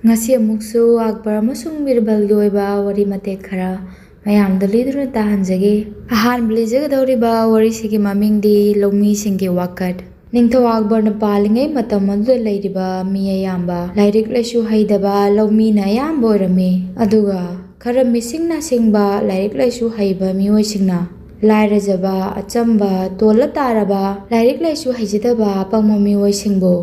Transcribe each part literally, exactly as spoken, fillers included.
ꯉꯁꯤ ꯑꯃꯨꯛꯁꯨ ꯑꯛꯕꯔ ꯑꯃꯁꯨꯡ ꯕꯤꯔꯕꯜꯒꯤ ꯑꯣꯏꯕ ꯋꯥꯔꯤ ꯃꯇꯦꯛ ꯈꯔ ꯃꯌꯥꯝꯗ ꯂꯤꯗꯨꯅ ꯇꯥꯍꯟꯖꯒꯦ꯫ ꯑꯍꯥꯟꯕ ꯂꯤꯖꯒꯗꯧꯔꯤꯕ ꯋꯥꯔꯤꯁꯤꯒꯤ ꯃꯃꯤꯡꯗꯤ ꯂꯧꯃꯤꯁꯤꯡꯒꯤ ꯋꯥꯀꯠ꯫ ꯅꯤꯡꯊꯧ ꯑꯛꯕꯔꯅ ꯄꯥꯜꯂꯤꯉꯩ ꯃꯇꯝ ꯑꯗꯨꯗ ꯂꯩꯔꯤꯕ ꯃꯤ ꯑꯌꯥꯝꯕ ꯂꯥꯏꯔꯤꯛ ꯂꯥꯏꯁꯨ ꯍꯩꯇꯕ ꯂꯧꯃꯤꯅ ꯑꯌꯥꯝꯕ ꯑꯣꯏꯔꯝꯃꯤ꯫ ꯑꯗꯨꯒ ꯈꯔ ꯃꯤꯁꯤꯡꯅ ꯁꯤꯡꯕ ꯂꯥꯏꯔꯤꯛ ꯂꯥꯏꯁꯨ ꯍꯩꯕ ꯃꯤꯑꯣꯏꯁꯤꯡꯅ ꯂꯥꯏꯔꯖꯕ, ꯑꯆꯝꯕ, ꯇꯣꯜꯂ ꯇꯥꯔꯕ, ꯂꯥꯏꯔꯤꯛ ꯂꯥꯏꯁꯨ ꯍꯩꯖꯗꯕ ꯑꯄꯪꯕ ꯃꯤꯑꯣꯏꯁꯤꯡꯕꯨ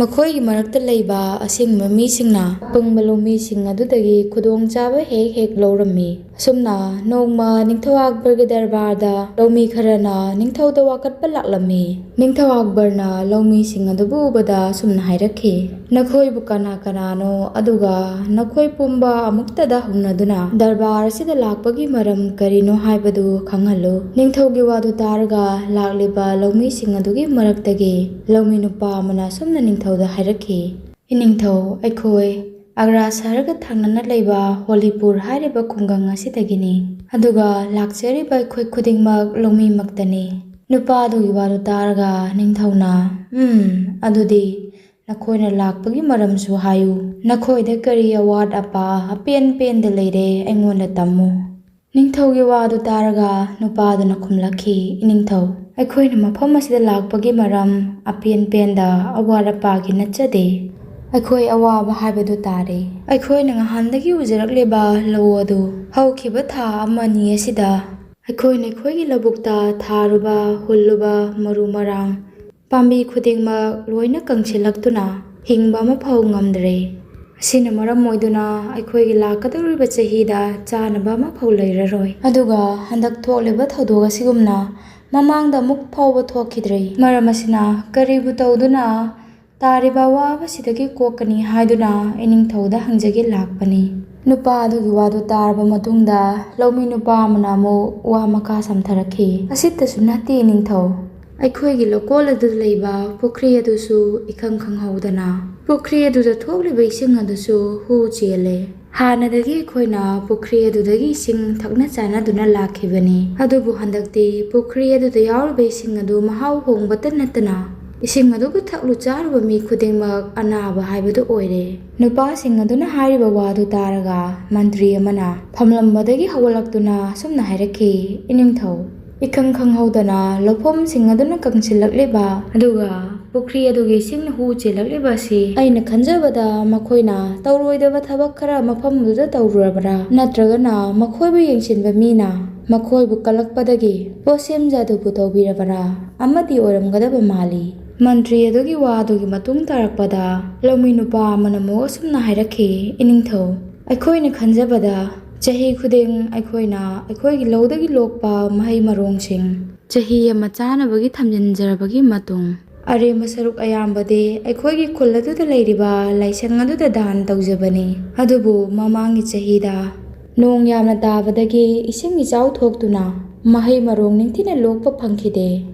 ꯃꯈꯣꯏꯒꯤ ꯃꯔꯛꯇ ꯂꯩꯕ ꯑꯁꯤꯡꯕ ꯃꯤꯁꯤꯡꯅ ꯑꯄꯪꯕ ꯂꯧꯃꯤꯁꯤꯡ ꯑꯗꯨꯗꯒꯤ ꯈꯨꯗꯣꯡꯆꯥꯕ ꯍꯦꯛ ꯍꯦꯛ ꯂꯧꯔꯝꯃꯤ꯫ ꯑꯁꯨꯝꯅ ꯅꯣꯡꯃ ꯅꯤꯡꯊꯧ ꯑꯛꯕꯔꯒꯤ ꯗꯔꯕꯥꯔꯗ ꯂꯧꯃꯤ ꯈꯔꯅ ꯅꯤꯡꯊꯧꯗ ꯋꯥꯀꯠꯄ ꯂꯥꯛꯂꯝꯃꯤ꯫ ꯅꯤꯡꯊꯧ ꯑꯛꯕꯔꯅ ꯂꯧꯃꯤꯁꯤꯡ ꯑꯗꯨꯕꯨ ꯎꯕꯗ ꯑꯁꯨꯝꯅ ꯍꯥꯏꯔꯛꯈꯤ, "ꯅꯈꯣꯏꯕꯨ ꯀꯅꯥ ꯀꯅꯥꯅꯣ, ꯑꯗꯨꯒ ꯅꯈꯣꯏ ꯄꯨꯝꯕ ꯑꯃꯨꯛꯇꯗ ꯍꯧꯅꯗꯨꯅ ꯗꯔꯕꯥꯔ ꯑꯁꯤꯗ ꯂꯥꯛꯄꯒꯤ ꯃꯔꯝ ꯀꯔꯤꯅꯣ ꯍꯥꯏꯕꯗꯨ ꯈꯪꯍꯜꯂꯨ꯫" ꯅꯤꯡꯊꯧꯒꯤ ꯋꯥꯗꯨ ꯇꯥꯔꯒ ꯂꯥꯛꯂꯤꯕ ꯂꯧꯃꯤꯁꯤꯡ ꯑꯗꯨꯒꯤ ꯃꯔꯛꯇꯒꯤ ꯂꯧꯃꯤ ꯅꯨꯄꯥ ꯑꯃꯅ ꯑꯁꯨꯝꯅ ꯅꯤꯡꯊꯧꯗ ꯍꯥꯏꯔꯛꯈꯤ, "ꯏꯅꯤꯡꯊꯧ, ꯑꯩꯈꯣꯏ ꯑꯒ꯭ꯔꯥ ꯁꯍꯔꯒ ꯊꯪꯅꯅ ꯂꯩꯕ ꯍꯣꯂꯤꯄꯨꯔ ꯍꯥꯏꯔꯤꯕ ꯈꯨꯡꯒꯪ ꯑꯁꯤꯗꯒꯤꯅꯤ꯫ ꯑꯗꯨꯒ ꯂꯥꯛꯆꯔꯤꯕ ꯑꯩꯈꯣꯏ ꯈꯨꯗꯤꯡꯃꯛ ꯂꯧꯃꯤꯃꯛꯇꯅꯤ꯫" ꯅꯨꯄꯥ ꯑꯗꯨꯒꯤ ꯋꯥꯗꯨ ꯇꯥꯔꯒ ꯅꯤꯡꯊꯧꯅ, "ꯎꯝ, ꯑꯗꯨꯗꯤ ꯅꯈꯣꯏꯅ ꯂꯥꯛꯄꯒꯤ ꯃꯔꯝꯁꯨ ꯍꯥꯏꯌꯨ꯫ ꯅꯈꯣꯏꯗ ꯀꯔꯤ ꯑꯋꯥꯠ ꯑꯄꯥ ꯑꯄꯦꯟ ꯄꯦꯟꯗ ꯂꯩꯔꯦ, ꯑꯩꯉꯣꯟꯗ ꯇꯝꯃꯨ꯫" ꯅꯤꯡꯊꯧꯒꯤ ꯋꯥꯗꯨ ꯇꯥꯔꯒ ꯅꯨꯄꯥꯗꯨꯅ ꯈꯨꯝꯂꯛꯈꯤ, "ꯏꯅꯤꯡꯊꯧ, ꯑꯩꯈꯣꯏꯅ ꯃꯐꯝ ꯑꯁꯤꯗ ꯂꯥꯛꯄꯒꯤ ꯃꯔꯝ ꯑꯄꯦꯟ ꯄꯦꯟꯗ ꯑꯋꯥꯠ ꯑꯄꯥꯒꯤ ꯅꯠꯆꯗꯦ꯫ ꯑꯩꯈꯣꯏ ꯑꯋꯥꯕ ꯍꯥꯏꯕꯗꯨ ꯇꯥꯔꯦ꯫ ꯑꯩꯈꯣꯏꯅ ꯉꯍꯥꯟꯗꯒꯤ ꯎꯖꯔꯛꯂꯤꯕ ꯂꯧ ꯑꯗꯨ ꯍꯧꯈꯤꯕ ꯊꯥ ꯑꯃ ꯑꯅꯤ ꯑꯁꯤꯗ ꯑꯩꯈꯣꯏꯅ ꯑꯩꯈꯣꯏꯒꯤ ꯂꯧꯕꯨꯛꯇ ꯊꯥꯔꯨꯕ, ꯍꯨꯜꯂꯨꯕ ꯃꯔꯨ ꯃꯔꯥꯡ, ꯄꯥꯝꯕꯤ ꯈꯨꯗꯤꯡꯃꯛ ꯂꯣꯏꯅ ꯀꯪꯁꯤꯜꯂꯛꯇꯨꯅ ꯍꯤꯡꯕ ꯑꯃꯐꯥꯎ ꯉꯝꯗ꯭ꯔꯦ꯫ ꯑꯁꯤꯅ ꯃꯔꯝ ꯑꯣꯏꯗꯨꯅ ꯑꯩꯈꯣꯏꯒꯤ ꯂꯥꯛꯀꯗꯧꯔꯤꯕ ꯆꯍꯤꯗ ꯆꯥꯅꯕ ꯑꯃꯐꯥꯎ ꯂꯩꯔꯔꯣꯏ꯫ ꯑꯗꯨꯒ ꯍꯟꯗꯛ ꯊꯣꯛꯂꯤꯕ ꯊꯧꯗꯣꯛ ꯑꯁꯤꯒꯨꯝꯅ ꯃꯃꯥꯡꯗ ꯑꯃꯨꯛ ꯐꯥꯎꯕ ꯊꯣꯛꯈꯤꯗ꯭ꯔꯦ꯫ ꯃꯔꯝ ꯑꯁꯤꯅ ꯀꯔꯤꯕꯨ ꯇꯧꯗꯨꯅ ꯇꯥꯔꯤꯕ ꯑꯋꯥꯕꯁꯤꯗꯒꯤ ꯀꯣꯛꯀꯅꯤ?" ꯍꯥꯏꯗꯨꯅ ꯏꯅꯤꯡꯊꯧꯗ ꯍꯪꯖꯒꯦ ꯂꯥꯛꯄꯅꯤ꯫ ꯅꯨꯄꯥ ꯑꯗꯨꯒꯤ ꯋꯥꯗꯨ ꯇꯥꯔꯕ ꯃꯇꯨꯡꯗ ꯂꯧꯃꯤ ꯅꯨꯄꯥ ꯑꯃꯅ ꯑꯃꯨꯛ ꯋꯥ ꯃꯈꯥ ꯁꯝꯊꯔꯛꯈꯤ, "ꯑꯁꯤꯇꯁꯨ ꯅꯠꯇꯦ ꯏꯅꯤꯡꯊꯧ, ꯑꯩꯈꯣꯏꯒꯤ ꯂꯧꯀꯣꯜ ꯑꯗꯨꯗ ꯂꯩꯕ ꯄꯨꯈ꯭ꯔꯤ ꯑꯗꯨꯁꯨ ꯏꯈꯪ ꯈꯪꯍꯧꯗꯅ ꯄꯨꯈ꯭ꯔꯤ ꯑꯗꯨꯗ ꯊꯣꯛꯂꯤꯕ ꯏꯁꯤꯡ ꯑꯗꯨꯁꯨ ꯍꯨ ꯆꯦꯜꯂꯦ꯫ ꯍꯥꯟꯅꯗꯒꯤ ꯑꯩꯈꯣꯏꯅ ꯄꯨꯈ꯭ꯔꯤ ꯑꯗꯨꯗꯒꯤ ꯏꯁꯤꯡ ꯊꯛꯅ ꯆꯥꯅꯗꯨꯅ ꯂꯥꯛꯈꯤꯕꯅꯤ, ꯑꯗꯨꯕꯨ ꯍꯟꯗꯛꯇꯤ ꯄꯨꯈ꯭ꯔꯤ ꯑꯗꯨꯗ ꯌꯥꯎꯔꯤꯕ ꯏꯁꯤꯡ ꯑꯗꯨ ꯃꯍꯥꯎ ꯍꯣꯡꯕꯇ ꯅꯠꯇꯅ "ꯏꯁꯤꯡ ꯑꯗꯨꯕꯨ ꯊꯛꯂꯨ ꯆꯥꯔꯨꯕ ꯃꯤ ꯈꯨꯗꯤꯡꯃꯛ ꯑꯅꯥꯕ ꯍꯥꯏꯕꯗꯨ ꯑꯣꯏꯔꯦ"꯫ ꯅꯨꯄꯥꯁꯤꯡ ꯑꯗꯨꯅ ꯍꯥꯏꯔꯤꯕ ꯋꯥꯗꯨ ꯇꯥꯔꯒ ꯃꯟꯇ꯭ꯔꯤ ꯑꯃꯅ ꯐꯝꯂꯝꯕꯗꯒꯤ ꯍꯧꯒꯠꯂꯛꯇꯨꯅ ꯑꯁꯨꯝꯅ ꯍꯥꯏꯔꯛꯈꯤ, "ꯏꯅꯤꯡꯊꯧ, ꯏꯈꯪ ꯈꯪꯍꯧꯗꯅ ꯂꯧꯐꯝꯁꯤꯡ ꯑꯗꯨꯅ ꯀꯪꯁꯤꯜꯂꯛꯂꯤꯕ, ꯑꯗꯨꯒ ꯄꯨꯈ꯭ꯔꯤ ꯑꯗꯨꯒꯤ ꯏꯁꯤꯡꯅ ꯍꯨ ꯆꯦꯜꯂꯛꯂꯤꯕ ꯑꯁꯤ ꯑꯩꯅ ꯈꯟꯖꯕꯗ ꯃꯈꯣꯏꯅ ꯇꯧꯔꯣꯏꯗꯕ ꯊꯕꯛ ꯈꯔ ꯃꯐꯝꯗꯨꯗ ꯇꯧꯔꯨꯔꯕ꯭ꯔꯥ? ꯅꯠꯇ꯭ꯔꯒꯅ ꯃꯈꯣꯏꯕꯨ ꯌꯦꯡꯁꯤꯟꯕ ꯃꯤꯅ ꯃꯈꯣꯏꯕꯨ ꯀꯜꯂꯛꯄꯗꯒꯤ ꯄꯣꯠꯁꯦꯝ ꯖꯥꯗꯨꯕꯨ ꯇꯧꯕꯤꯔꯕꯔꯥ? ꯑꯃꯗꯤ ꯑꯣꯏꯔꯝꯒꯗꯕ ꯃꯥꯜꯂꯤ"꯫ ꯃꯟꯇ꯭ꯔꯤ ꯑꯗꯨꯒꯤ ꯋꯥꯗꯨꯒꯤ ꯃꯇꯨꯡ ꯇꯥꯔꯛꯄꯗ ꯂꯧꯃꯤ ꯅꯨꯄꯥ ꯑꯃꯅ ꯑꯃꯨꯛ ꯑꯁꯨꯝꯅ ꯍꯥꯏꯔꯛꯈꯤ, "ꯏꯅꯤꯡꯊꯧ, ꯑꯩꯈꯣꯏꯅ ꯈꯟꯖꯕꯗ ꯆꯍꯤ ꯈꯨꯗꯤꯡ ꯑꯩꯈꯣꯏꯅ ꯑꯩꯈꯣꯏꯒꯤ ꯂꯧꯗꯒꯤ ꯂꯣꯛꯄ ꯃꯍꯩ ꯃꯔꯣꯡꯁꯤꯡ ꯆꯍꯤ ꯑꯃ ꯆꯥꯅꯕꯒꯤ ꯊꯝꯖꯤꯟꯖꯔꯕꯒꯤ ꯃꯇꯨꯡ ꯑꯔꯦꯝꯕ ꯁꯔꯨꯛ ꯑꯌꯥꯝꯕꯗꯤ ꯑꯩꯈꯣꯏꯒꯤ ꯈꯨꯜ ꯑꯗꯨꯗ ꯂꯩꯔꯤꯕ ꯂꯥꯏꯁꯪ ꯑꯗꯨꯗ ꯗꯥꯟ ꯇꯧꯖꯕꯅꯤ꯫ ꯑꯗꯨꯕꯨ ꯃꯃꯥꯡꯒꯤ ꯆꯍꯤꯗ ꯅꯣꯡ ꯌꯥꯝꯅ ꯇꯥꯕꯗꯒꯤ ꯏꯁꯤꯡ ꯏꯆꯥꯎ ꯊꯣꯛꯇꯨꯅ ꯃꯍꯩ ꯃꯔꯣꯡ ꯅꯤꯡꯊꯤꯅ ꯂꯣꯛꯄ ꯐꯪꯈꯤꯗꯦ꯫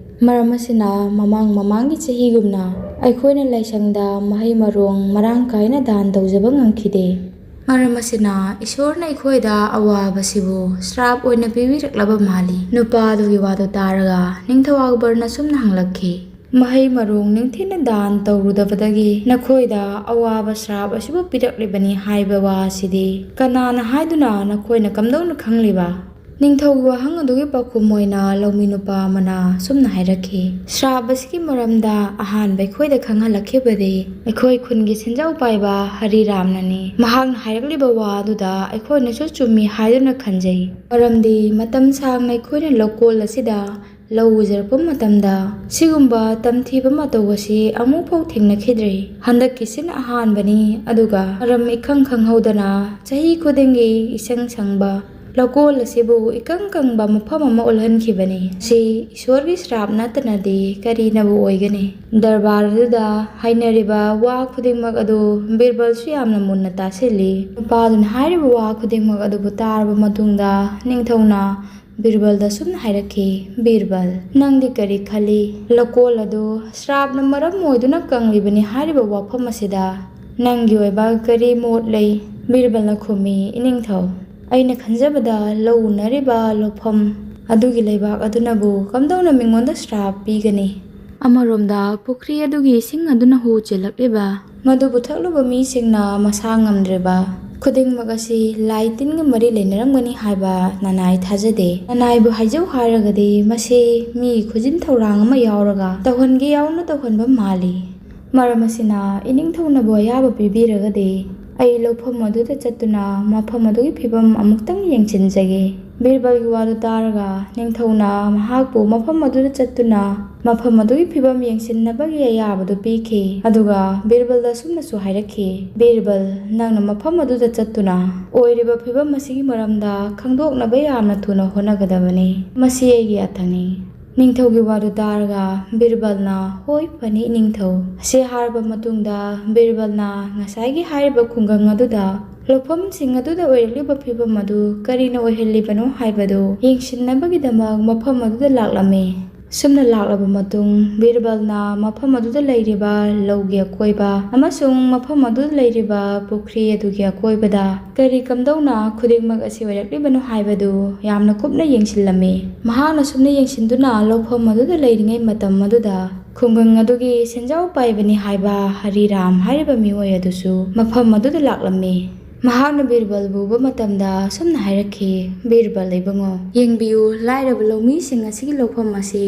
ꯃꯔꯝ ꯑꯁꯤꯅ ꯃꯃꯥꯡ ꯃꯃꯥꯡꯒꯤ ꯆꯍꯤꯒꯨꯝꯅ ꯑꯩꯈꯣꯏꯅ ꯂꯥꯏꯁꯪꯗ ꯃꯍꯩ ꯃꯔꯣꯡ ꯃꯔꯥꯡ ꯀꯥꯏꯅ ꯗꯥꯟ ꯇꯧꯖꯕ ꯉꯝꯈꯤꯗꯦ꯫ ꯃꯔꯝ ꯑꯁꯤꯅ ꯏꯁꯣꯔꯅ ꯑꯩꯈꯣꯏꯗ ꯑꯋꯥꯕꯁꯤꯕꯨ ꯁ꯭ꯔꯥꯞ ꯑꯣꯏꯅ ꯄꯤꯕꯤꯔꯛꯂꯕ ꯃꯥꯜꯂꯤ"꯫ ꯅꯨꯄꯥ ꯑꯗꯨꯒꯤ ꯋꯥꯗꯨ ꯇꯥꯔꯒ ꯅꯤꯡꯊꯧ ꯑꯛꯕꯔꯅ ꯁꯨꯝꯅ ꯍꯪꯂꯛꯈꯤ, "ꯃꯍꯩ ꯃꯔꯣꯡ ꯅꯤꯡꯊꯤꯅ ꯗꯥꯟ ꯇꯧꯔꯨꯗꯕꯗꯒꯤ ꯅꯈꯣꯏꯗ ꯑꯋꯥꯕ ꯁ꯭ꯔꯥꯞ ꯑꯁꯤꯕꯨ ꯄꯤꯔꯛꯂꯤꯕꯅꯤ ꯍꯥꯏꯕ ꯋꯥ ꯑꯁꯤꯗꯤ ꯀꯅꯥꯅ ꯍꯥꯏꯗꯨꯅ ꯅꯈꯣꯏꯅ ꯀꯝꯗꯧꯅ ꯈꯪꯂꯤꯕ?" ꯅꯤꯡꯊꯧꯒꯤ ꯋꯥꯍꯪ ꯑꯗꯨꯒꯤ ꯄꯥꯎꯈꯨꯝ ꯑꯣꯏꯅ ꯂꯧꯃꯤ ꯅꯨꯄꯥ ꯑꯃꯅ ꯁꯨꯝꯅ ꯍꯥꯏꯔꯛꯈꯤ, "ꯁ꯭ꯔꯥꯞ ꯑꯁꯤꯒꯤ ꯃꯔꯝꯗ ꯑꯍꯥꯟꯕ ꯑꯩꯈꯣꯏꯗ ꯈꯪꯍꯜꯂꯛꯈꯤꯕꯗꯤ ꯑꯩꯈꯣꯏ ꯈꯨꯟꯒꯤ ꯁꯦꯟꯖꯥꯎ ꯄꯥꯏꯕ ꯍꯔꯤꯔꯥꯝꯅꯅꯤ꯫ ꯃꯍꯥꯛꯅ ꯍꯥꯏꯔꯛꯂꯤꯕ ꯋꯥ ꯑꯗꯨꯗ ꯑꯩꯈꯣꯏꯅꯁꯨ ꯆꯨꯝꯃꯤ ꯍꯥꯏꯗꯨꯅ ꯈꯟꯖꯩ, ꯃꯔꯝꯗꯤ ꯃꯇꯝ ꯁꯥꯡꯅ ꯑꯩꯈꯣꯏꯅ ꯂꯧꯀꯣꯜ ꯑꯁꯤꯗ ꯂꯧ ꯎꯖꯔꯛꯄ ꯃꯇꯝꯗ ꯁꯤꯒꯨꯝꯕ ꯇꯝꯊꯤꯕ ꯃꯇꯧ ꯑꯁꯤ ꯑꯃꯨꯛꯐꯥꯎ ꯊꯦꯡꯅꯈꯤꯗ꯭ꯔꯤ꯫ ꯍꯟꯗꯛꯀꯤꯁꯤꯅ ꯑꯍꯥꯟꯕꯅꯤ, ꯑꯗꯨꯒ ꯃꯔꯝ ꯏꯈꯪ ꯈꯪꯍꯧꯗꯅ ꯆꯍꯤ ꯈꯨꯗꯤꯡꯒꯤ ꯏꯁꯪ ꯁꯪꯕ ꯂꯧꯀꯣꯜ ꯑꯁꯤꯕꯨ ꯏꯀꯪ ꯀꯪꯕ ꯃꯐꯝ ꯑꯃ ꯑꯣꯜꯍꯟꯈꯤꯕꯅꯤ꯫ ꯁꯤ ꯏꯁꯣꯔꯒꯤ ꯁ꯭ꯔꯥꯞ ꯅꯠꯇꯅꯗꯤ ꯀꯔꯤꯅꯕꯨ ꯑꯣꯏꯒꯅꯤ?" ꯗꯔꯕꯥꯔ ꯑꯗꯨꯗ ꯍꯥꯏꯅꯔꯤꯕ ꯋꯥ ꯈꯨꯗꯤꯡꯃꯛ ꯑꯗꯨ ꯕꯤꯔꯕꯜꯁꯨ ꯌꯥꯝꯅ ꯃꯨꯟꯅ ꯇꯥꯁꯤꯜꯂꯤ꯫ ꯅꯨꯄꯥꯗꯨꯅ ꯍꯥꯏꯔꯤꯕ ꯋꯥ ꯈꯨꯗꯤꯡꯃꯛ ꯑꯗꯨꯕꯨ ꯇꯥꯔꯕ ꯃꯇꯨꯡꯗ ꯅꯤꯡꯊꯧꯅ ꯕꯤꯔꯕꯜꯗ ꯁꯨꯝꯅ ꯍꯥꯏꯔꯛꯈꯤ, "ꯕꯤꯔꯕꯜ, ꯅꯪꯗꯤ ꯀꯔꯤ ꯈꯜꯂꯤ? ꯂꯧꯀꯣꯜ ꯑꯗꯨ ꯁ꯭ꯔꯥꯞꯅ ꯃꯔꯝ ꯑꯣꯏꯗꯨꯅ ꯀꯪꯂꯤꯕꯅꯤ ꯍꯥꯏꯔꯤꯕ ꯋꯥꯐꯝ ꯑꯁꯤꯗ ꯅꯪꯒꯤ ꯑꯣꯏꯕ ꯀꯔꯤ ꯃꯣꯠ ꯂꯩ?" ꯕꯤꯔꯕꯜꯅ ꯈꯨꯝꯃꯤ, "ꯏꯅꯤꯡꯊꯧ, ꯑꯩꯅ ꯈꯟꯖꯕꯗ ꯂꯧ ꯎꯅꯔꯤꯕ ꯂꯧꯐꯝ ꯑꯗꯨꯒꯤ ꯂꯩꯕꯥꯛ ꯑꯗꯨꯅꯕꯨ ꯀꯝꯗꯧꯅ ꯃꯤꯉꯣꯟꯗ ꯁ꯭ꯔꯥꯞ ꯄꯤꯒꯅꯤ? ꯑꯃꯔꯣꯝꯗ ꯄꯨꯈ꯭ꯔꯤ ꯑꯗꯨꯒꯤ ꯏꯁꯤꯡ ꯑꯗꯨꯅ ꯍꯨ ꯆꯦꯜꯂꯛꯂꯤꯕ, ꯃꯗꯨꯕꯨ ꯊꯛꯂꯨꯕ ꯃꯤꯁꯤꯡꯅ ꯃꯁꯥ ꯉꯝꯗ꯭ꯔꯤꯕ, ꯈꯨꯗꯤꯡꯃꯛ ꯑꯁꯤ ꯂꯥꯏ ꯇꯤꯟꯒ ꯃꯔꯤ ꯂꯩꯅꯔꯝꯒꯅꯤ ꯍꯥꯏꯕ ꯅꯅꯥꯏ ꯊꯥꯖꯗꯦ꯫ ꯅꯅꯥꯏꯕꯨ ꯍꯥꯏꯖꯧ ꯍꯥꯏꯔꯒꯗꯤ ꯃꯁꯤ ꯃꯤ ꯈꯨꯖꯤꯟ ꯊꯧꯔꯥꯡ ꯑꯃ ꯌꯥꯎꯔꯒ ꯇꯧꯍꯟꯒꯦ ꯌꯥꯎꯅ ꯇꯧꯍꯟꯕ ꯃꯥꯜꯂꯤ꯫ ꯃꯔꯝ ꯑꯁꯤꯅ ꯏꯅꯤꯡꯊꯧꯅꯕꯨ ꯑꯌꯥꯕ ꯄꯤꯕꯤꯔꯒꯗꯤ ꯑꯩ ꯂꯧꯐꯝ ꯑꯗꯨꯗ ꯆꯠꯇꯨꯅ ꯃꯐꯝ ꯑꯗꯨꯒꯤ ꯐꯤꯕꯝ ꯑꯃꯨꯛꯇꯪ ꯌꯦꯡꯁꯤꯟꯖꯒꯦ꯫ ꯕꯤꯔꯕꯜꯒꯤ ꯋꯥꯗꯨ ꯇꯥꯔꯒ ꯅꯤꯡꯊꯧꯅ ꯃꯍꯥꯛꯄꯨ ꯃꯐꯝ ꯑꯗꯨꯗ ꯆꯠꯇꯨꯅ ꯃꯐꯝ ꯑꯗꯨꯒꯤ ꯐꯤꯕꯝ ꯌꯦꯡꯁꯤꯟꯅꯕꯒꯤ ꯑꯌꯥꯕꯗꯨ ꯄꯤꯈꯤ꯫ ꯑꯗꯨꯒ ꯕꯤꯔꯕꯜꯗ ꯑꯁꯨꯝꯅꯁꯨ ꯍꯥꯏꯔꯛꯈꯤ, "ꯕꯤꯔꯕꯜ, ꯅꯪꯅ ꯃꯐꯝ ꯑꯗꯨꯗ ꯆꯠꯇꯨꯅ ꯑꯣꯏꯔꯤꯕ ꯐꯤꯕꯝ ꯑꯁꯤꯒꯤ ꯃꯔꯝꯗ ꯈꯪꯗꯣꯛꯅꯕ ꯌꯥꯝꯅ ꯊꯨꯅ ꯍꯣꯠꯅꯒꯗꯕꯅꯤ꯫ ꯃꯁꯤ ꯑꯩꯒꯤ ꯑꯊꯪꯅꯤ꯫" ꯅꯤꯡꯊꯧꯒꯤ ꯋꯥꯗꯨ ꯇꯥꯔꯒ ꯕꯤꯔꯕꯜꯅ, "ꯍꯣꯏ, ꯐꯅꯤ ꯅꯤꯡꯊꯧ꯫" ꯑꯁꯤ ꯍꯥꯏꯔꯕ ꯃꯇꯨꯡꯗ ꯕꯤꯔꯕꯜꯅ ꯉꯁꯥꯏꯒꯤ ꯍꯥꯏꯔꯤꯕ ꯈꯨꯡꯒꯪ ꯑꯗꯨꯗ ꯂꯧꯐꯝꯁꯤꯡ ꯑꯗꯨꯗ ꯑꯣꯏꯔꯛꯂꯤꯕ ꯐꯤꯕꯝ ꯑꯗꯨ ꯀꯔꯤꯅ ꯑꯣꯏꯍꯜꯂꯤꯕꯅꯣ ꯍꯥꯏꯕꯗꯨ ꯌꯦꯡꯁꯤꯟꯅꯕꯒꯤꯗꯃꯛ ꯃꯐꯝ ꯑꯗꯨꯗ ꯂꯥꯛꯂꯝꯃꯤ꯫ ꯑꯁꯨꯝꯅ ꯂꯥꯛꯂꯕ ꯃꯇꯨꯡ ꯕꯤꯔꯕꯜꯅ ꯃꯐꯝ ꯑꯗꯨꯗ ꯂꯩꯔꯤꯕ ꯂꯧꯒꯤ ꯑꯀꯣꯏꯕ ꯑꯃꯁꯨꯡ ꯃꯐꯝ ꯑꯗꯨꯗ ꯂꯩꯔꯤꯕ ꯄꯨꯈ꯭ꯔꯤ ꯑꯗꯨꯒꯤ ꯑꯀꯣꯏꯕꯗ ꯀꯔꯤ ꯀꯝꯗꯧꯅ ꯈꯨꯗꯤꯡꯃꯛ ꯑꯁꯤ ꯑꯣꯏꯔꯛꯂꯤꯕꯅꯣ ꯍꯥꯏꯕꯗꯨ ꯌꯥꯝꯅ ꯀꯨꯞꯅ ꯌꯦꯡꯁꯤꯜꯂꯝꯃꯤ꯫ ꯃꯍꯥꯛꯅ ꯁꯨꯝꯅ ꯌꯦꯡꯁꯤꯟꯗꯨꯅ ꯂꯧꯐꯝ ꯑꯗꯨꯗ ꯂꯩꯔꯤꯉꯩ ꯃꯇꯝ ꯑꯗꯨꯗ ꯈꯨꯡꯒꯪ ꯑꯗꯨꯒꯤ ꯁꯦꯟꯖꯥꯎ ꯄꯥꯏꯕꯅꯤ ꯍꯥꯏꯕ ꯍꯔꯤꯔꯥꯝ ꯍꯥꯏꯔꯤꯕ ꯃꯤꯑꯣꯏ ꯑꯗꯨꯁꯨ ꯃꯐꯝ ꯑꯗꯨꯗ ꯂꯥꯛꯂꯝꯃꯤ꯫ ꯃꯍꯥꯛꯅ ꯕꯤꯔꯕꯜꯕꯨ ꯎꯕ ꯃꯇꯝꯗ ꯑꯁꯨꯝꯅ ꯍꯥꯏꯔꯛꯈꯤ, "ꯕꯤꯔꯕꯜ ꯏꯕꯨꯡꯉꯣ, ꯌꯦꯡꯕꯤꯌꯨ, ꯂꯥꯏꯔꯕ ꯂꯧꯃꯤꯁꯤꯡ ꯑꯁꯤꯒꯤ ꯂꯧꯐꯝ ꯑꯁꯤ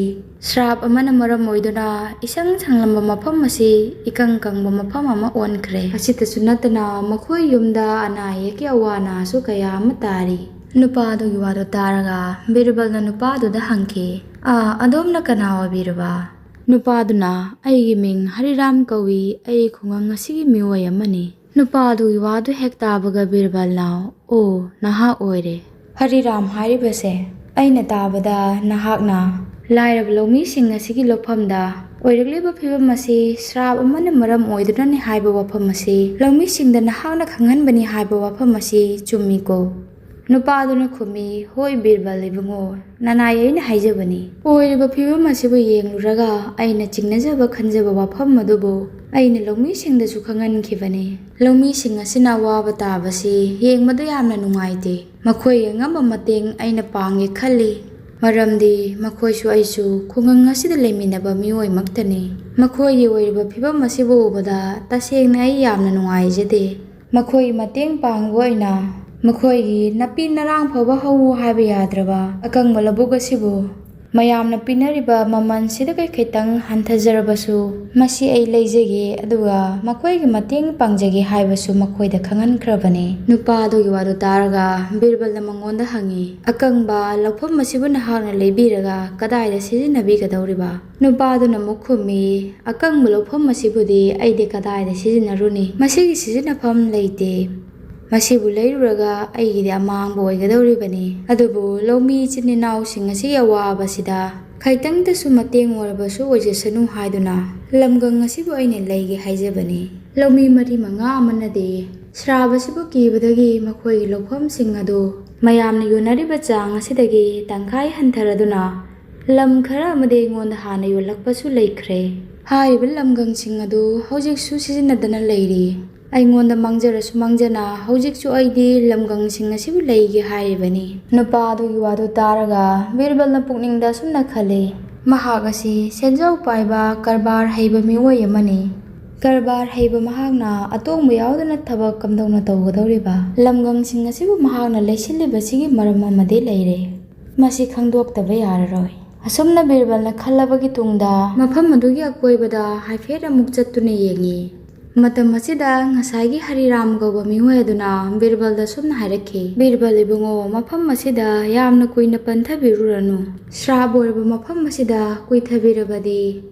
ꯁ꯭ꯔꯥꯞ ꯑꯃꯅ ꯃꯔꯝ ꯑꯣꯏꯗꯨꯅ ꯏꯁꯪ ꯁꯪꯂꯝꯕ ꯃꯐꯝ ꯑꯁꯤ ꯏꯀꯪ ꯀꯪꯕ ꯃꯐꯝ ꯑꯃ ꯑꯣꯟꯈ꯭ꯔꯦ꯫ ꯑꯁꯤꯇꯁꯨ ꯅꯠꯇꯅ ꯃꯈꯣꯏ ꯌꯨꯝꯗ ꯑꯅꯥ ꯑꯌꯦꯛꯀꯤ ꯑꯋꯥ ꯑꯅꯥꯁꯨ ꯀꯌꯥ ꯑꯃ ꯇꯥꯔꯤ꯫" ꯅꯨꯄꯥ ꯑꯗꯨꯒꯤ ꯋꯥꯗꯨ ꯇꯥꯔꯒ ꯕꯤꯔꯕꯜꯅ ꯅꯨꯄꯥꯗꯨꯗ ꯍꯪꯈꯤ, "ꯑꯥ, ꯑꯗꯣꯝꯅ ꯀꯅꯥ ꯑꯣꯏꯕꯤꯔꯕ?" ꯅꯨꯄꯥꯗꯨꯅ, "ꯑꯩꯒꯤ ꯃꯤꯡ ꯍꯔꯤꯔꯥꯝ ꯀꯧꯏ, ꯑꯩ ꯈꯨꯡꯒꯪ ꯑꯁꯤꯒꯤ ꯃꯤꯑꯣꯏ ꯑꯃꯅꯤ꯫" ꯅꯨꯄꯥ ꯑꯗꯨꯒꯤ ꯋꯥꯗꯨ ꯍꯦꯛ ꯇꯥꯕꯒ ꯕꯤꯔꯕꯜꯅ, "ꯑꯣ, ꯅꯍꯥꯛ ꯑꯣꯏꯔꯦ꯫ ꯍꯔꯤꯔꯥꯝ ꯍꯥꯏꯔꯤꯕꯁꯦ, ꯑꯩꯅ ꯇꯥꯕꯗ ꯅꯍꯥꯛꯅ ꯂꯥꯏꯔꯕ ꯂꯧꯃꯤꯁꯤꯡ ꯑꯁꯤꯒꯤ ꯂꯧꯐꯝꯗ ꯑꯣꯏꯔꯛꯂꯤꯕ ꯐꯤꯕꯝ ꯑꯁꯤ ꯁ꯭ꯔꯥꯞ ꯑꯃꯅ ꯃꯔꯝ ꯑꯣꯏꯗꯨꯅꯅꯤ ꯍꯥꯏꯕ ꯋꯥꯐꯝ ꯑꯁꯤ ꯂꯧꯃꯤꯁꯤꯡꯗ ꯅꯍꯥꯛꯅ ꯈꯪꯍꯟꯕꯅꯤ ꯍꯥꯏꯕ ꯋꯥꯐꯝ ꯑꯁꯤ ꯆꯨꯝꯃꯤꯀꯣ?" ꯅꯨꯄꯥꯗꯨꯅ ꯈꯨꯝꯃꯤ, "ꯍꯣꯏ ꯕꯤꯔꯕꯜ ꯏꯕꯨꯡꯉꯣ, ꯅꯅꯥꯏ ꯑꯩꯅ ꯍꯥꯏꯖꯕꯅꯤ꯫ ꯑꯣꯏꯔꯤꯕ ꯐꯤꯕꯝ ꯑꯁꯤꯕꯨ ꯌꯦꯡꯂꯨꯔꯒ ꯑꯩꯅ ꯆꯤꯡꯅꯖꯕ ꯈꯟꯖꯕ ꯋꯥꯐꯝ ꯑꯗꯨꯕꯨ ꯑꯩꯅ ꯂꯧꯃꯤꯁꯤꯡꯗꯁꯨ ꯈꯪꯍꯟꯈꯤꯕꯅꯤ꯫ ꯂꯧꯃꯤꯁꯤꯡ ꯑꯁꯤꯅ ꯑꯋꯥꯕ ꯇꯥꯕꯁꯤ ꯌꯦꯡꯕꯗ ꯌꯥꯝꯅ ꯅꯨꯡꯉꯥꯏꯇꯦ꯫ ꯃꯈꯣꯏꯒꯤ ꯑꯉꯝꯕ ꯃꯇꯦꯡ ꯑꯩꯅ ꯄꯥꯡꯒꯦ ꯈꯜꯂꯤ꯫" ꯃꯔꯝꯗꯤ ꯃꯈꯣꯏꯁꯨ ꯑꯩꯁꯨ ꯈꯨꯡꯒꯪ ꯑꯁꯤꯗ ꯂꯩꯃꯤꯟꯅꯕ ꯃꯤꯑꯣꯏꯃꯛꯇꯅꯤ꯫ ꯃꯈꯣꯏꯒꯤ ꯑꯣꯏꯔꯤꯕ ꯐꯤꯕꯝ ꯑꯁꯤꯕꯨ ꯎꯕꯗ ꯇꯁꯦꯡꯅ ꯑꯩ ꯌꯥꯝꯅ ꯅꯨꯡꯉꯥꯏꯖꯗꯦ꯫ ꯃꯈꯣꯏꯒꯤ ꯃꯇꯦꯡ ꯄꯥꯡꯕ ꯑꯣꯏꯅ ꯃꯈꯣꯏꯒꯤ ꯅꯥꯄꯤ ꯅꯔꯥꯡ ꯐꯥꯎꯕ ꯍꯧꯎ ꯍꯥꯏꯕ ꯌꯥꯗ꯭ꯔꯕ ꯑꯀꯪꯕ ꯂꯧꯕꯨꯛ ꯑꯁꯤꯕꯨ ꯃꯌꯥꯝꯅ ꯄꯤꯅꯔꯤꯕ ꯃꯃꯜꯁꯤꯗꯒꯤ ꯈꯤꯇꯪ ꯍꯟꯊꯖꯔꯕꯁꯨ, ꯃꯁꯤ ꯑꯩ ꯂꯩꯖꯒꯦ, ꯑꯗꯨꯒ ꯃꯈꯣꯏꯒꯤ ꯃꯇꯦꯡ ꯄꯥꯡꯖꯒꯦ ꯍꯥꯏꯕꯁꯨ ꯃꯈꯣꯏꯗ ꯈꯪꯍꯟꯈ꯭ꯔꯕꯅꯤ꯫ ꯅꯨꯄꯥ ꯑꯗꯨꯒꯤ ꯋꯥꯗꯨ ꯇꯥꯔꯒ ꯕꯤꯔꯕꯜꯅ ꯃꯉꯣꯟꯗ ꯍꯪꯉꯤ, "ꯑꯀꯪꯕ ꯂꯧꯐꯝ ꯑꯁꯤꯕꯨ ꯅꯍꯥꯛꯅ ꯂꯩꯕꯤꯔꯒ ꯀꯗꯥꯏꯗ ꯁꯤꯖꯤꯟꯅꯕꯤꯒꯗꯧꯔꯤꯕ?" ꯅꯨꯄꯥꯗꯨꯅ ꯑꯃꯨꯛ ꯈꯨꯝꯃꯤ, "ꯑꯀꯪꯕ ꯂꯧꯐꯝ ꯑꯁꯤꯕꯨꯗꯤ ꯑꯩꯗꯤ ꯀꯗꯥꯏꯗ ꯁꯤꯖꯤꯟꯅꯔꯨꯅꯤ? ꯃꯁꯤꯒꯤ ꯁꯤꯖꯤꯟꯅꯐꯝ ꯂꯩꯇꯦ꯫ ꯃꯁꯤꯕꯨ ꯂꯩꯔꯨꯔꯒ ꯑꯩꯒꯤꯗꯤ ꯑꯃꯥꯡꯕ ꯑꯣꯏꯒꯗꯧꯔꯤꯕꯅꯤ꯫ ꯑꯗꯨꯕꯨ ꯂꯧꯃꯤ ꯏꯆꯤꯟ ꯏꯅꯥꯎꯁꯤꯡ ꯑꯁꯤꯒꯤ ꯑꯋꯥꯕꯁꯤꯗ ꯈꯤꯇꯪꯗꯁꯨ ꯃꯇꯦꯡ ꯑꯣꯏꯔꯕꯁꯨ ꯑꯣꯏꯖꯁꯅꯨ ꯍꯥꯏꯗꯨꯅ ꯂꯝꯒꯪ ꯑꯁꯤꯕꯨ ꯑꯩꯅ ꯂꯩꯒꯦ ꯍꯥꯏꯖꯕꯅꯤ꯫" ꯂꯧꯃꯤ ꯃꯔꯤ ꯃꯉꯥ ꯑꯃꯅꯗꯤ ꯁ꯭ꯔꯥꯞ ꯑꯁꯤꯕꯨ ꯀꯤꯕꯗꯒꯤ ꯃꯈꯣꯏꯒꯤ ꯂꯧꯐꯝꯁꯤꯡ ꯑꯗꯨ ꯃꯌꯥꯝꯅ ꯌꯣꯟꯅꯔꯤꯕ ꯆꯥꯡ ꯑꯁꯤꯗꯒꯤ ꯇꯪꯈꯥꯏ ꯍꯟꯊꯔꯗꯨꯅ ꯂꯝ ꯈꯔ ꯑꯃꯗꯤ ꯑꯩꯉꯣꯟꯗ ꯍꯥꯟꯅ ꯌꯣꯜꯂꯛꯄꯁꯨ ꯂꯩꯈ꯭ꯔꯦ꯫ ꯍꯥꯏꯔꯤꯕ ꯂꯝꯒꯪꯁꯤꯡ ꯑꯗꯨ ꯍꯧꯖꯤꯛꯁꯨ ꯁꯤꯖꯤꯟꯅꯗꯅ ꯂꯩꯔꯤ꯫ ꯑꯩꯉꯣꯟꯗ ꯃꯥꯡꯖꯔꯁꯨ ꯃꯥꯡꯖꯅ ꯍꯧꯖꯤꯛꯁꯨ ꯑꯩꯗꯤ ꯂꯝꯒꯪꯁꯤꯡ ꯑꯁꯤꯕꯨ ꯂꯩꯒꯦ ꯍꯥꯏꯔꯤꯕꯅꯤ꯫ ꯅꯨꯄꯥ ꯑꯗꯨꯒꯤ ꯋꯥꯗꯨ ꯇꯥꯔꯒ ꯕꯤꯔꯕꯜꯅ ꯄꯨꯛꯅꯤꯡꯗ ꯑꯁꯨꯝꯅ ꯈꯜꯂꯤ, "ꯃꯍꯥꯛ ꯑꯁꯤ ꯁꯦꯟꯖꯥꯎ ꯄꯥꯏꯕ ꯀꯔꯕꯥꯔ ꯍꯩꯕ ꯃꯤꯑꯣꯏ ꯑꯃꯅꯤ꯫ ꯀꯔꯕꯥꯔ ꯍꯩꯕ ꯃꯍꯥꯛꯅ ꯑꯇꯣꯡꯕ ꯌꯥꯎꯗꯅ ꯊꯕꯛ ꯀꯝꯗꯧꯅ ꯇꯧꯒꯗꯧꯔꯤꯕ?" ꯂꯝꯒꯪꯁꯤꯡ ꯑꯁꯤꯕꯨ ꯃꯍꯥꯛꯅ ꯂꯩꯁꯤꯜꯂꯤꯕꯁꯤꯒꯤ ꯃꯔꯝ ꯑꯃꯗꯤ ꯂꯩꯔꯦ꯫ ꯃꯁꯤ ꯈꯪꯗꯣꯛꯇꯕ ꯌꯥꯔꯔꯣꯏ꯫ ꯑꯁꯨꯝꯅ ꯕꯤꯔꯕꯜꯅ ꯈꯜꯂꯕꯒꯤ ꯇꯨꯡꯗ ꯃꯐꯝ ꯑꯗꯨꯒꯤ ꯑꯀꯣꯏꯕꯗ ꯍꯥꯏꯐꯦꯠ ꯑꯃꯨꯛ ꯆꯠꯇꯨꯅ ꯌꯦꯡꯉꯤ꯫ ꯃꯇꯝ ꯑꯁꯤꯗ ꯉꯁꯥꯏꯒꯤ ꯍꯔꯤꯔꯥꯝ ꯀꯧꯕ ꯃꯤꯑꯣꯏ ꯑꯗꯨꯅ ꯕꯤꯔꯕꯜꯗ ꯁꯨꯝꯅ ꯍꯥꯏꯔꯛꯈꯤ, "ꯕꯤꯔꯕꯜ ꯏꯕꯨꯡꯉꯣ, ꯃꯐꯝ ꯑꯁꯤꯗ ꯌꯥꯝꯅ ꯀꯨꯏꯅ ꯄꯟꯊꯕꯤꯔꯨꯔꯅꯨ꯫ ꯁ꯭ꯔꯥꯞ ꯑꯣꯏꯔꯕ ꯃꯐꯝ ꯑꯁꯤꯗ ꯀꯨꯏꯊꯕꯤꯔꯕꯗꯤ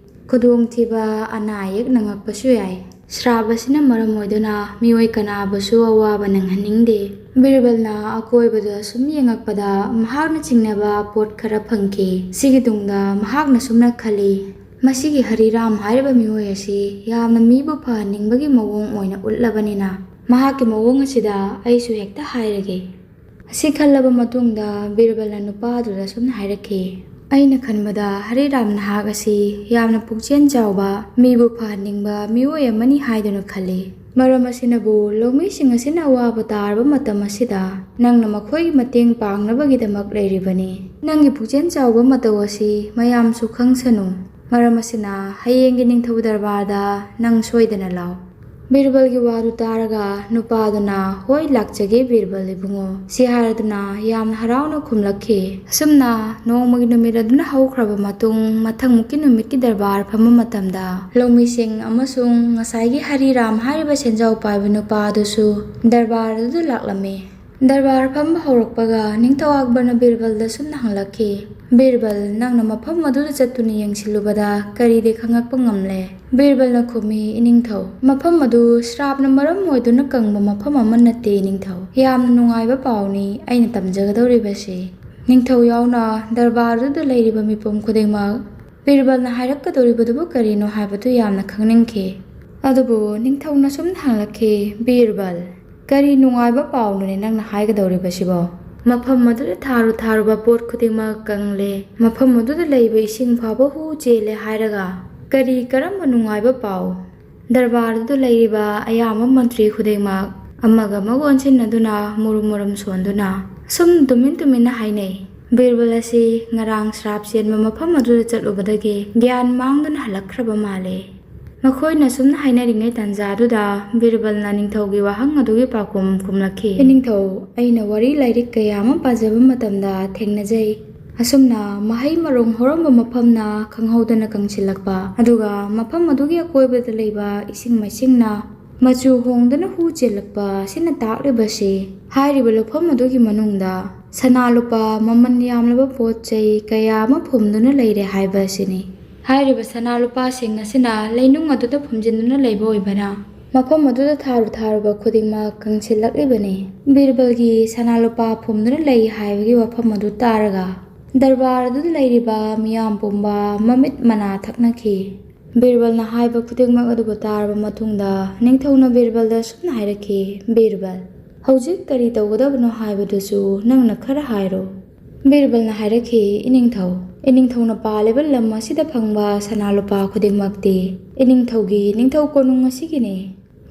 ꯈꯨꯗꯣꯡꯊꯤꯕ, ꯑꯅꯥ ꯑꯌꯦꯛ ꯅꯪꯉꯛꯄꯁꯨ ꯌꯥꯏ꯫ ꯁ꯭ꯔꯥꯞ ꯑꯁꯤꯅ ꯃꯔꯝ ꯑꯣꯏꯗꯨꯅ ꯃꯤꯑꯣꯏ ꯀꯅꯥꯕꯨꯁꯨ ꯑꯋꯥꯕ ꯅꯪꯍꯟꯅꯤꯡꯗꯦ꯫" ꯕꯤꯔꯕꯜꯅ ꯑꯀꯣꯏꯕꯗ ꯁꯨꯝ ꯌꯦꯡꯉꯛꯄꯗ ꯃꯍꯥꯛꯅ ꯆꯤꯡꯅꯕ ꯄꯣꯠ ꯈꯔ ꯐꯪꯈꯤ꯫ ꯁꯤꯒꯤ ꯇꯨꯡꯗ ꯃꯍꯥꯛꯅ ꯁꯨꯝꯅ ꯈꯜꯂꯤ, "ꯃꯁꯤꯒꯤ ꯍꯔꯤꯔꯥꯝ ꯍꯥꯏꯔꯤꯕ ꯃꯤꯑꯣꯏ ꯑꯁꯤ ꯌꯥꯝꯅ ꯃꯤꯕꯨ ꯐꯍꯟꯅꯤꯡꯕꯒꯤ ꯃꯑꯣꯡ ꯑꯣꯏꯅ ꯎꯠꯂꯕꯅꯤꯅ, ꯃꯍꯥꯛꯀꯤ ꯃꯑꯣꯡ ꯑꯁꯤꯗ ꯑꯩꯁꯨ ꯍꯦꯛꯇ ꯍꯥꯏꯔꯒꯦ꯫" ꯑꯁꯤ ꯈꯜꯂꯕ ꯃꯇꯨꯡꯗ ꯕꯤꯔꯕꯜꯅ ꯅꯨꯄꯥ ꯑꯗꯨꯗ ꯁꯨꯝꯅ ꯍꯥꯏꯔꯛꯈꯤ, "ꯑꯩꯅ ꯈꯟꯕꯗ ꯍꯔꯤꯔꯥꯝ ꯅꯍꯥꯛ ꯑꯁꯤ ꯌꯥꯝꯅ ꯄꯨꯛꯆꯦꯜ ꯆꯥꯎꯕ, ꯃꯤꯕꯨ ꯐꯍꯟꯅꯤꯡꯕ ꯃꯤꯑꯣꯏ ꯑꯃꯅꯤ ꯍꯥꯏꯗꯨꯅ ꯈꯜꯂꯤ꯫ ꯃꯔꯝ ꯑꯁꯤꯅꯕꯨ ꯂꯧꯃꯤꯁꯤꯡ ꯑꯁꯤꯅ ꯑꯋꯥꯕ ꯇꯥꯔꯕ ꯃꯇꯝ ꯑꯁꯤꯗ ꯅꯪꯅ ꯃꯈꯣꯏꯒꯤ ꯃꯇꯦꯡ ꯄꯥꯡꯅꯕꯒꯤꯗꯃꯛ ꯂꯩꯔꯤꯕꯅꯤ꯫ "ꯅꯪꯒꯤ ꯄꯨꯛꯆꯦꯜ ꯆꯥꯎꯕ ꯃꯇꯧ ꯑꯁꯤ ꯃꯌꯥꯝꯁꯨ ꯈꯪꯁꯅꯨ꯫ ꯃꯔꯝ ꯑꯁꯤꯅ ꯍꯌꯦꯡꯒꯤ ꯅꯤꯡꯊꯧ ꯗꯔꯕꯥꯔꯗ ꯅꯪ ꯁꯣꯏꯗꯅ ꯂꯥꯛꯎ꯫" ꯕꯤꯔꯕꯜꯒꯤ ꯋꯥꯗꯨ ꯇꯥꯔꯒ ꯅꯨꯄꯥꯗꯨꯅ, "ꯍꯣꯏ, ꯂꯥꯛꯆꯒꯦ ꯕꯤꯔꯕꯜ ꯏꯕꯨꯡꯉꯣ," ꯁꯤ ꯍꯥꯏꯔꯗꯨꯅ ꯌꯥꯝꯅ ꯍꯔꯥꯎꯅ ꯈꯨꯝꯂꯛꯈꯤ꯫ ꯑꯁꯨꯝꯅ ꯅꯣꯡꯃꯒꯤ ꯅꯨꯃꯤꯠ ꯑꯗꯨꯅ ꯍꯧꯈ꯭ꯔꯕ ꯃꯇꯨꯡ, ꯃꯊꯪꯃꯨꯛꯀꯤ ꯅꯨꯃꯤꯠꯀꯤ ꯗꯔꯕꯥꯔ ꯐꯝꯕ ꯃꯇꯝꯗ ꯂꯧꯃꯤꯁꯤꯡ ꯑꯃꯁꯨꯡ ꯉꯁꯥꯏꯒꯤ ꯍꯔꯤꯔꯥꯝ ꯍꯥꯏꯔꯤꯕ ꯁꯦꯟꯖꯥꯎ ꯄꯥꯏꯕ ꯅꯨꯄꯥ ꯑꯗꯨꯁꯨ ꯗꯔꯕꯥꯔ ꯑꯗꯨꯗ ꯂꯥꯛꯂꯝꯃꯤ꯫ ꯗꯔꯕꯥꯔ ꯐꯝꯕ ꯍꯧꯔꯛꯄꯒ ꯅꯤꯡꯊꯧ ꯑꯛꯕꯔꯅ ꯕꯤꯔꯕꯜꯗ ꯁꯨꯝꯅ ꯍꯪꯂꯛꯈꯤ, "ꯕꯤꯔꯕꯜ, ꯅꯪꯅ ꯃꯐꯝ ꯑꯗꯨꯗ ꯆꯠꯇꯨꯅ ꯌꯦꯡꯁꯤꯜꯂꯨꯕꯗ ꯀꯔꯤꯗꯤ ꯈꯪꯉꯛꯄ ꯉꯝꯂꯦ?" ꯕꯤꯔꯕꯜꯅ ꯈꯨꯝꯃꯤ, "ꯏꯅꯤꯡꯊꯧ, ꯃꯐꯝ ꯑꯗꯨ ꯁ꯭ꯔꯥꯞꯅ ꯃꯔꯝ ꯑꯣꯏꯗꯨꯅ ꯀꯪꯕ ꯃꯐꯝ ꯑꯃ ꯅꯠꯇꯦ, ꯏꯅꯤꯡꯊꯧ꯫ ꯌꯥꯝꯅ ꯅꯨꯡꯉꯥꯏꯕ ꯄꯥꯎꯅꯤ ꯑꯩꯅ ꯇꯝꯖꯒꯗꯧꯔꯤꯕꯁꯤ꯫ ꯅꯤꯡꯊꯧ ꯌꯥꯎꯅ ꯗꯔꯕꯥꯔꯗꯨꯗ ꯂꯩꯔꯤꯕ ꯃꯤꯄꯨꯝ ꯈꯨꯗꯤꯡꯃꯛ ꯕꯤꯔꯕꯜꯅ ꯍꯥꯏꯔꯛꯀꯗꯧꯔꯤꯕꯗꯨꯕꯨ ꯀꯔꯤꯅꯣ ꯍꯥꯏꯕꯗꯨ ꯌꯥꯝꯅ ꯈꯪꯅꯤꯡꯈꯤ꯫ ꯑꯗꯨꯕꯨ ꯅꯤꯡꯊꯧꯅ ꯁꯨꯝ ꯍꯪꯂꯛꯈꯤ, "ꯕꯤꯔꯕꯜ, ꯀꯔꯤ ꯅꯨꯡꯉꯥꯏꯕ ꯄꯥꯎꯅꯣꯅꯦ ꯅꯪꯅ ꯍꯥꯏꯒꯗꯧꯔꯤꯕꯁꯤꯕꯣ? ꯃꯐꯝ ꯑꯗꯨꯗ ꯊꯥꯔꯨ ꯊꯥꯔꯨꯕ ꯄꯣꯠ ꯈꯨꯗꯤꯡꯃꯛ ꯀꯪꯂꯦ, ꯃꯐꯝ ꯑꯗꯨꯗ ꯂꯩꯕ ꯏꯁꯤꯡ ꯐꯥꯎꯕ ꯍꯨ ꯆꯦꯜꯂꯦ ꯍꯥꯏꯔꯒ ꯀꯔꯤ ꯀꯔꯝꯕ ꯅꯨꯡꯉꯥꯏꯕ ꯄꯥꯎ?" ꯗꯔꯕꯥꯔꯗꯨꯗ ꯂꯩꯔꯤꯕ ꯑꯌꯥꯝꯕ ꯃꯟꯇ꯭ꯔꯤ ꯈꯨꯗꯤꯡꯃꯛ ꯑꯃꯒ ꯑꯃꯒ ꯑꯣꯟꯁꯤꯟꯅꯗꯨꯅ ꯃꯨꯔꯨꯝ ꯃꯨꯔꯨꯝ ꯁꯣꯟꯗꯨꯅ ꯁꯨꯝ ꯇꯨꯃꯤꯟ ꯇꯨꯃꯤꯟꯅ ꯍꯥꯏꯅꯩ, "ꯕꯤꯔꯕꯜ ꯑꯁꯤ ꯉꯔꯥꯡ ꯁ꯭ꯔꯥꯞ ꯆꯦꯟꯕ ꯃꯐꯝ ꯑꯗꯨꯗ ꯆꯠꯂꯨꯕꯗꯒꯤ ꯒ꯭ꯌꯥꯟ ꯃꯥꯡꯗꯨꯅ ꯍꯜꯂꯛꯈ꯭ꯔꯕ ꯃꯥꯜꯂꯦ꯫" ꯃꯈꯣꯏꯅ ꯁꯨꯝ ꯍꯥꯏꯅꯔꯤꯉꯩ ꯇꯥꯟꯖꯥꯗꯨꯗ ꯕꯤꯔꯕꯜꯅ ꯅꯤꯡꯊꯧꯒꯤ ꯋꯥꯍꯪ ꯑꯗꯨꯒꯤ ꯄꯥꯎꯈꯨꯝ ꯈꯨꯝꯂꯛꯈꯤ, "ꯏꯅꯤꯡꯊꯧ, ꯑꯩꯅ ꯋꯥꯔꯤ ꯂꯥꯏꯔꯤꯛ ꯀꯌꯥ ꯑꯃ ꯄꯥꯖꯕ ꯃꯇꯝꯗ ꯊꯦꯡꯅꯖꯩ꯫ ꯑꯁꯨꯝꯅ ꯃꯍꯩ ꯃꯔꯣꯡ ꯍꯧꯔꯝꯕ ꯃꯐꯝꯅ ꯈꯪꯍꯧꯗꯅ ꯀꯪꯁꯤꯜꯂꯛꯄ, ꯑꯗꯨꯒ ꯃꯐꯝ ꯑꯗꯨꯒꯤ ꯑꯀꯣꯏꯕꯗ ꯂꯩꯕ ꯏꯁꯤꯡ ꯃꯥꯏꯁꯤꯡꯅ ꯃꯆꯨ ꯍꯣꯡꯗꯨꯅ ꯍꯨ ꯆꯦꯜꯂꯛꯄ ꯑꯁꯤꯅ ꯇꯥꯛꯂꯤꯕꯁꯤ ꯍꯥꯏꯔꯤꯕ ꯂꯧꯐꯝ ꯑꯗꯨꯒꯤ ꯃꯅꯨꯡꯗ ꯁꯅꯥ ꯂꯨꯄꯥ ꯃꯃꯜ ꯌꯥꯝꯂꯕ ꯄꯣꯠ ꯆꯩ ꯀꯌꯥ ꯑꯃ ꯐꯨꯝꯗꯨꯅ ꯂꯩꯔꯦ ꯍꯥꯏꯕ ꯑꯁꯤꯅꯤ꯫ ꯍꯥꯏꯔꯤꯕ ꯁꯅꯥ ꯂꯨꯄꯥꯁꯤꯡ ꯑꯁꯤꯅ ꯂꯩꯅꯨꯡ ꯑꯗꯨꯗ ꯐꯨꯝꯖꯤꯟꯗꯨꯅ ꯂꯩꯕ ꯑꯣꯏꯕꯅ ꯃꯐꯝ ꯑꯗꯨꯗ ꯊꯥꯔꯨ ꯊꯥꯔꯨꯕ ꯈꯨꯗꯤꯡꯃꯛ ꯀꯪꯁꯤꯜꯂꯛꯂꯤꯕꯅꯤ꯫" ꯕꯤꯔꯕꯜꯒꯤ ꯁꯅꯥ ꯂꯨꯄꯥ ꯐꯨꯝꯗꯨꯅ ꯂꯩ ꯍꯥꯏꯕꯒꯤ ꯋꯥꯐꯝ ꯑꯗꯨ ꯇꯥꯔꯒ ꯗꯔꯕꯥꯔ ꯑꯗꯨꯗ ꯂꯩꯔꯤꯕ ꯃꯤꯌꯥꯝ ꯄꯨꯝꯕ ꯃꯃꯤꯠ ꯃꯅꯥ ꯊꯛꯅꯈꯤ꯫ ꯕꯤꯔꯕꯜꯅ ꯍꯥꯏꯕ ꯈꯨꯗꯤꯡꯃꯛ ꯑꯗꯨꯕꯨ ꯇꯥꯔꯕ ꯃꯇꯨꯡꯗ ꯅꯤꯡꯊꯧꯅ ꯕꯤꯔꯕꯜꯗ ꯁꯨꯝꯅ ꯍꯥꯏꯔꯛꯈꯤ, "ꯕꯤꯔꯕꯜ, ꯍꯧꯖꯤꯛ ꯀꯔꯤ ꯇꯧꯒꯗꯕꯅꯣ ꯍꯥꯏꯕꯗꯨꯁꯨ ꯅꯪꯅ ꯈꯔ ꯍꯥꯏꯔꯣ꯫" ꯕꯤꯔꯕꯜꯅ ꯍꯥꯏꯔꯛꯈꯤ, "ꯏꯅꯤꯡꯊꯧ, ꯏꯅꯤꯡꯊꯧꯅ ꯄꯥꯜꯂꯤꯕ ꯂꯝ ꯑꯁꯤꯗ ꯐꯪꯕ ꯁꯅꯥ ꯂꯨꯄꯥ ꯈꯨꯗꯤꯡꯃꯛꯇꯤ ꯏꯅꯤꯡꯊꯧꯒꯤ ꯅꯤꯡꯊꯧ ꯀꯣꯅꯨꯡ ꯑꯁꯤꯒꯤꯅꯤ꯫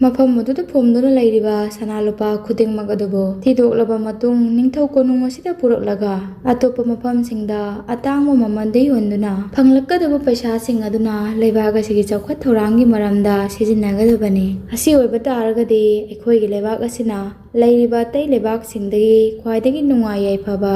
ꯃꯐꯝ ꯑꯗꯨꯗ ꯐꯨꯝꯗꯨꯅ ꯂꯩꯔꯤꯕ ꯁꯅꯥ ꯂꯨꯄꯥ ꯈꯨꯗꯤꯡꯃꯛ ꯑꯗꯨꯕꯨ ꯊꯤꯗꯣꯛꯂꯕ ꯃꯇꯨꯡ, ꯅꯤꯡꯊꯧ ꯀꯣꯅꯨꯡ ꯑꯁꯤꯗ ꯄꯨꯔꯛꯂꯒ ꯑꯇꯣꯞꯄ ꯃꯐꯝꯁꯤꯡꯗ ꯑꯇꯥꯡꯕ ꯃꯃꯜꯗ ꯌꯣꯟꯗꯨꯅ ꯐꯪꯂꯛꯀꯗꯕ ꯄꯩꯁꯥꯁꯤꯡ ꯑꯗꯨꯅ ꯂꯩꯕꯥꯛ ꯑꯁꯤꯒꯤ ꯆꯥꯎꯈꯠ ꯊꯧꯔꯥꯡꯒꯤ ꯃꯔꯝꯗ ꯁꯤꯖꯤꯟꯅꯒꯗꯕꯅꯤ꯫ ꯑꯁꯤ ꯑꯣꯏꯕ ꯇꯥꯔꯒꯗꯤ ꯑꯩꯈꯣꯏꯒꯤ ꯂꯩꯕꯥꯛ ꯑꯁꯤꯅ ꯂꯩꯔꯤꯕ ꯑꯇꯩ ꯂꯩꯕꯥꯛꯁꯤꯡꯗꯒꯤ ꯈ꯭ꯋꯥꯏꯗꯒꯤ ꯅꯨꯡꯉꯥꯏ ꯌꯥꯏꯐꯕ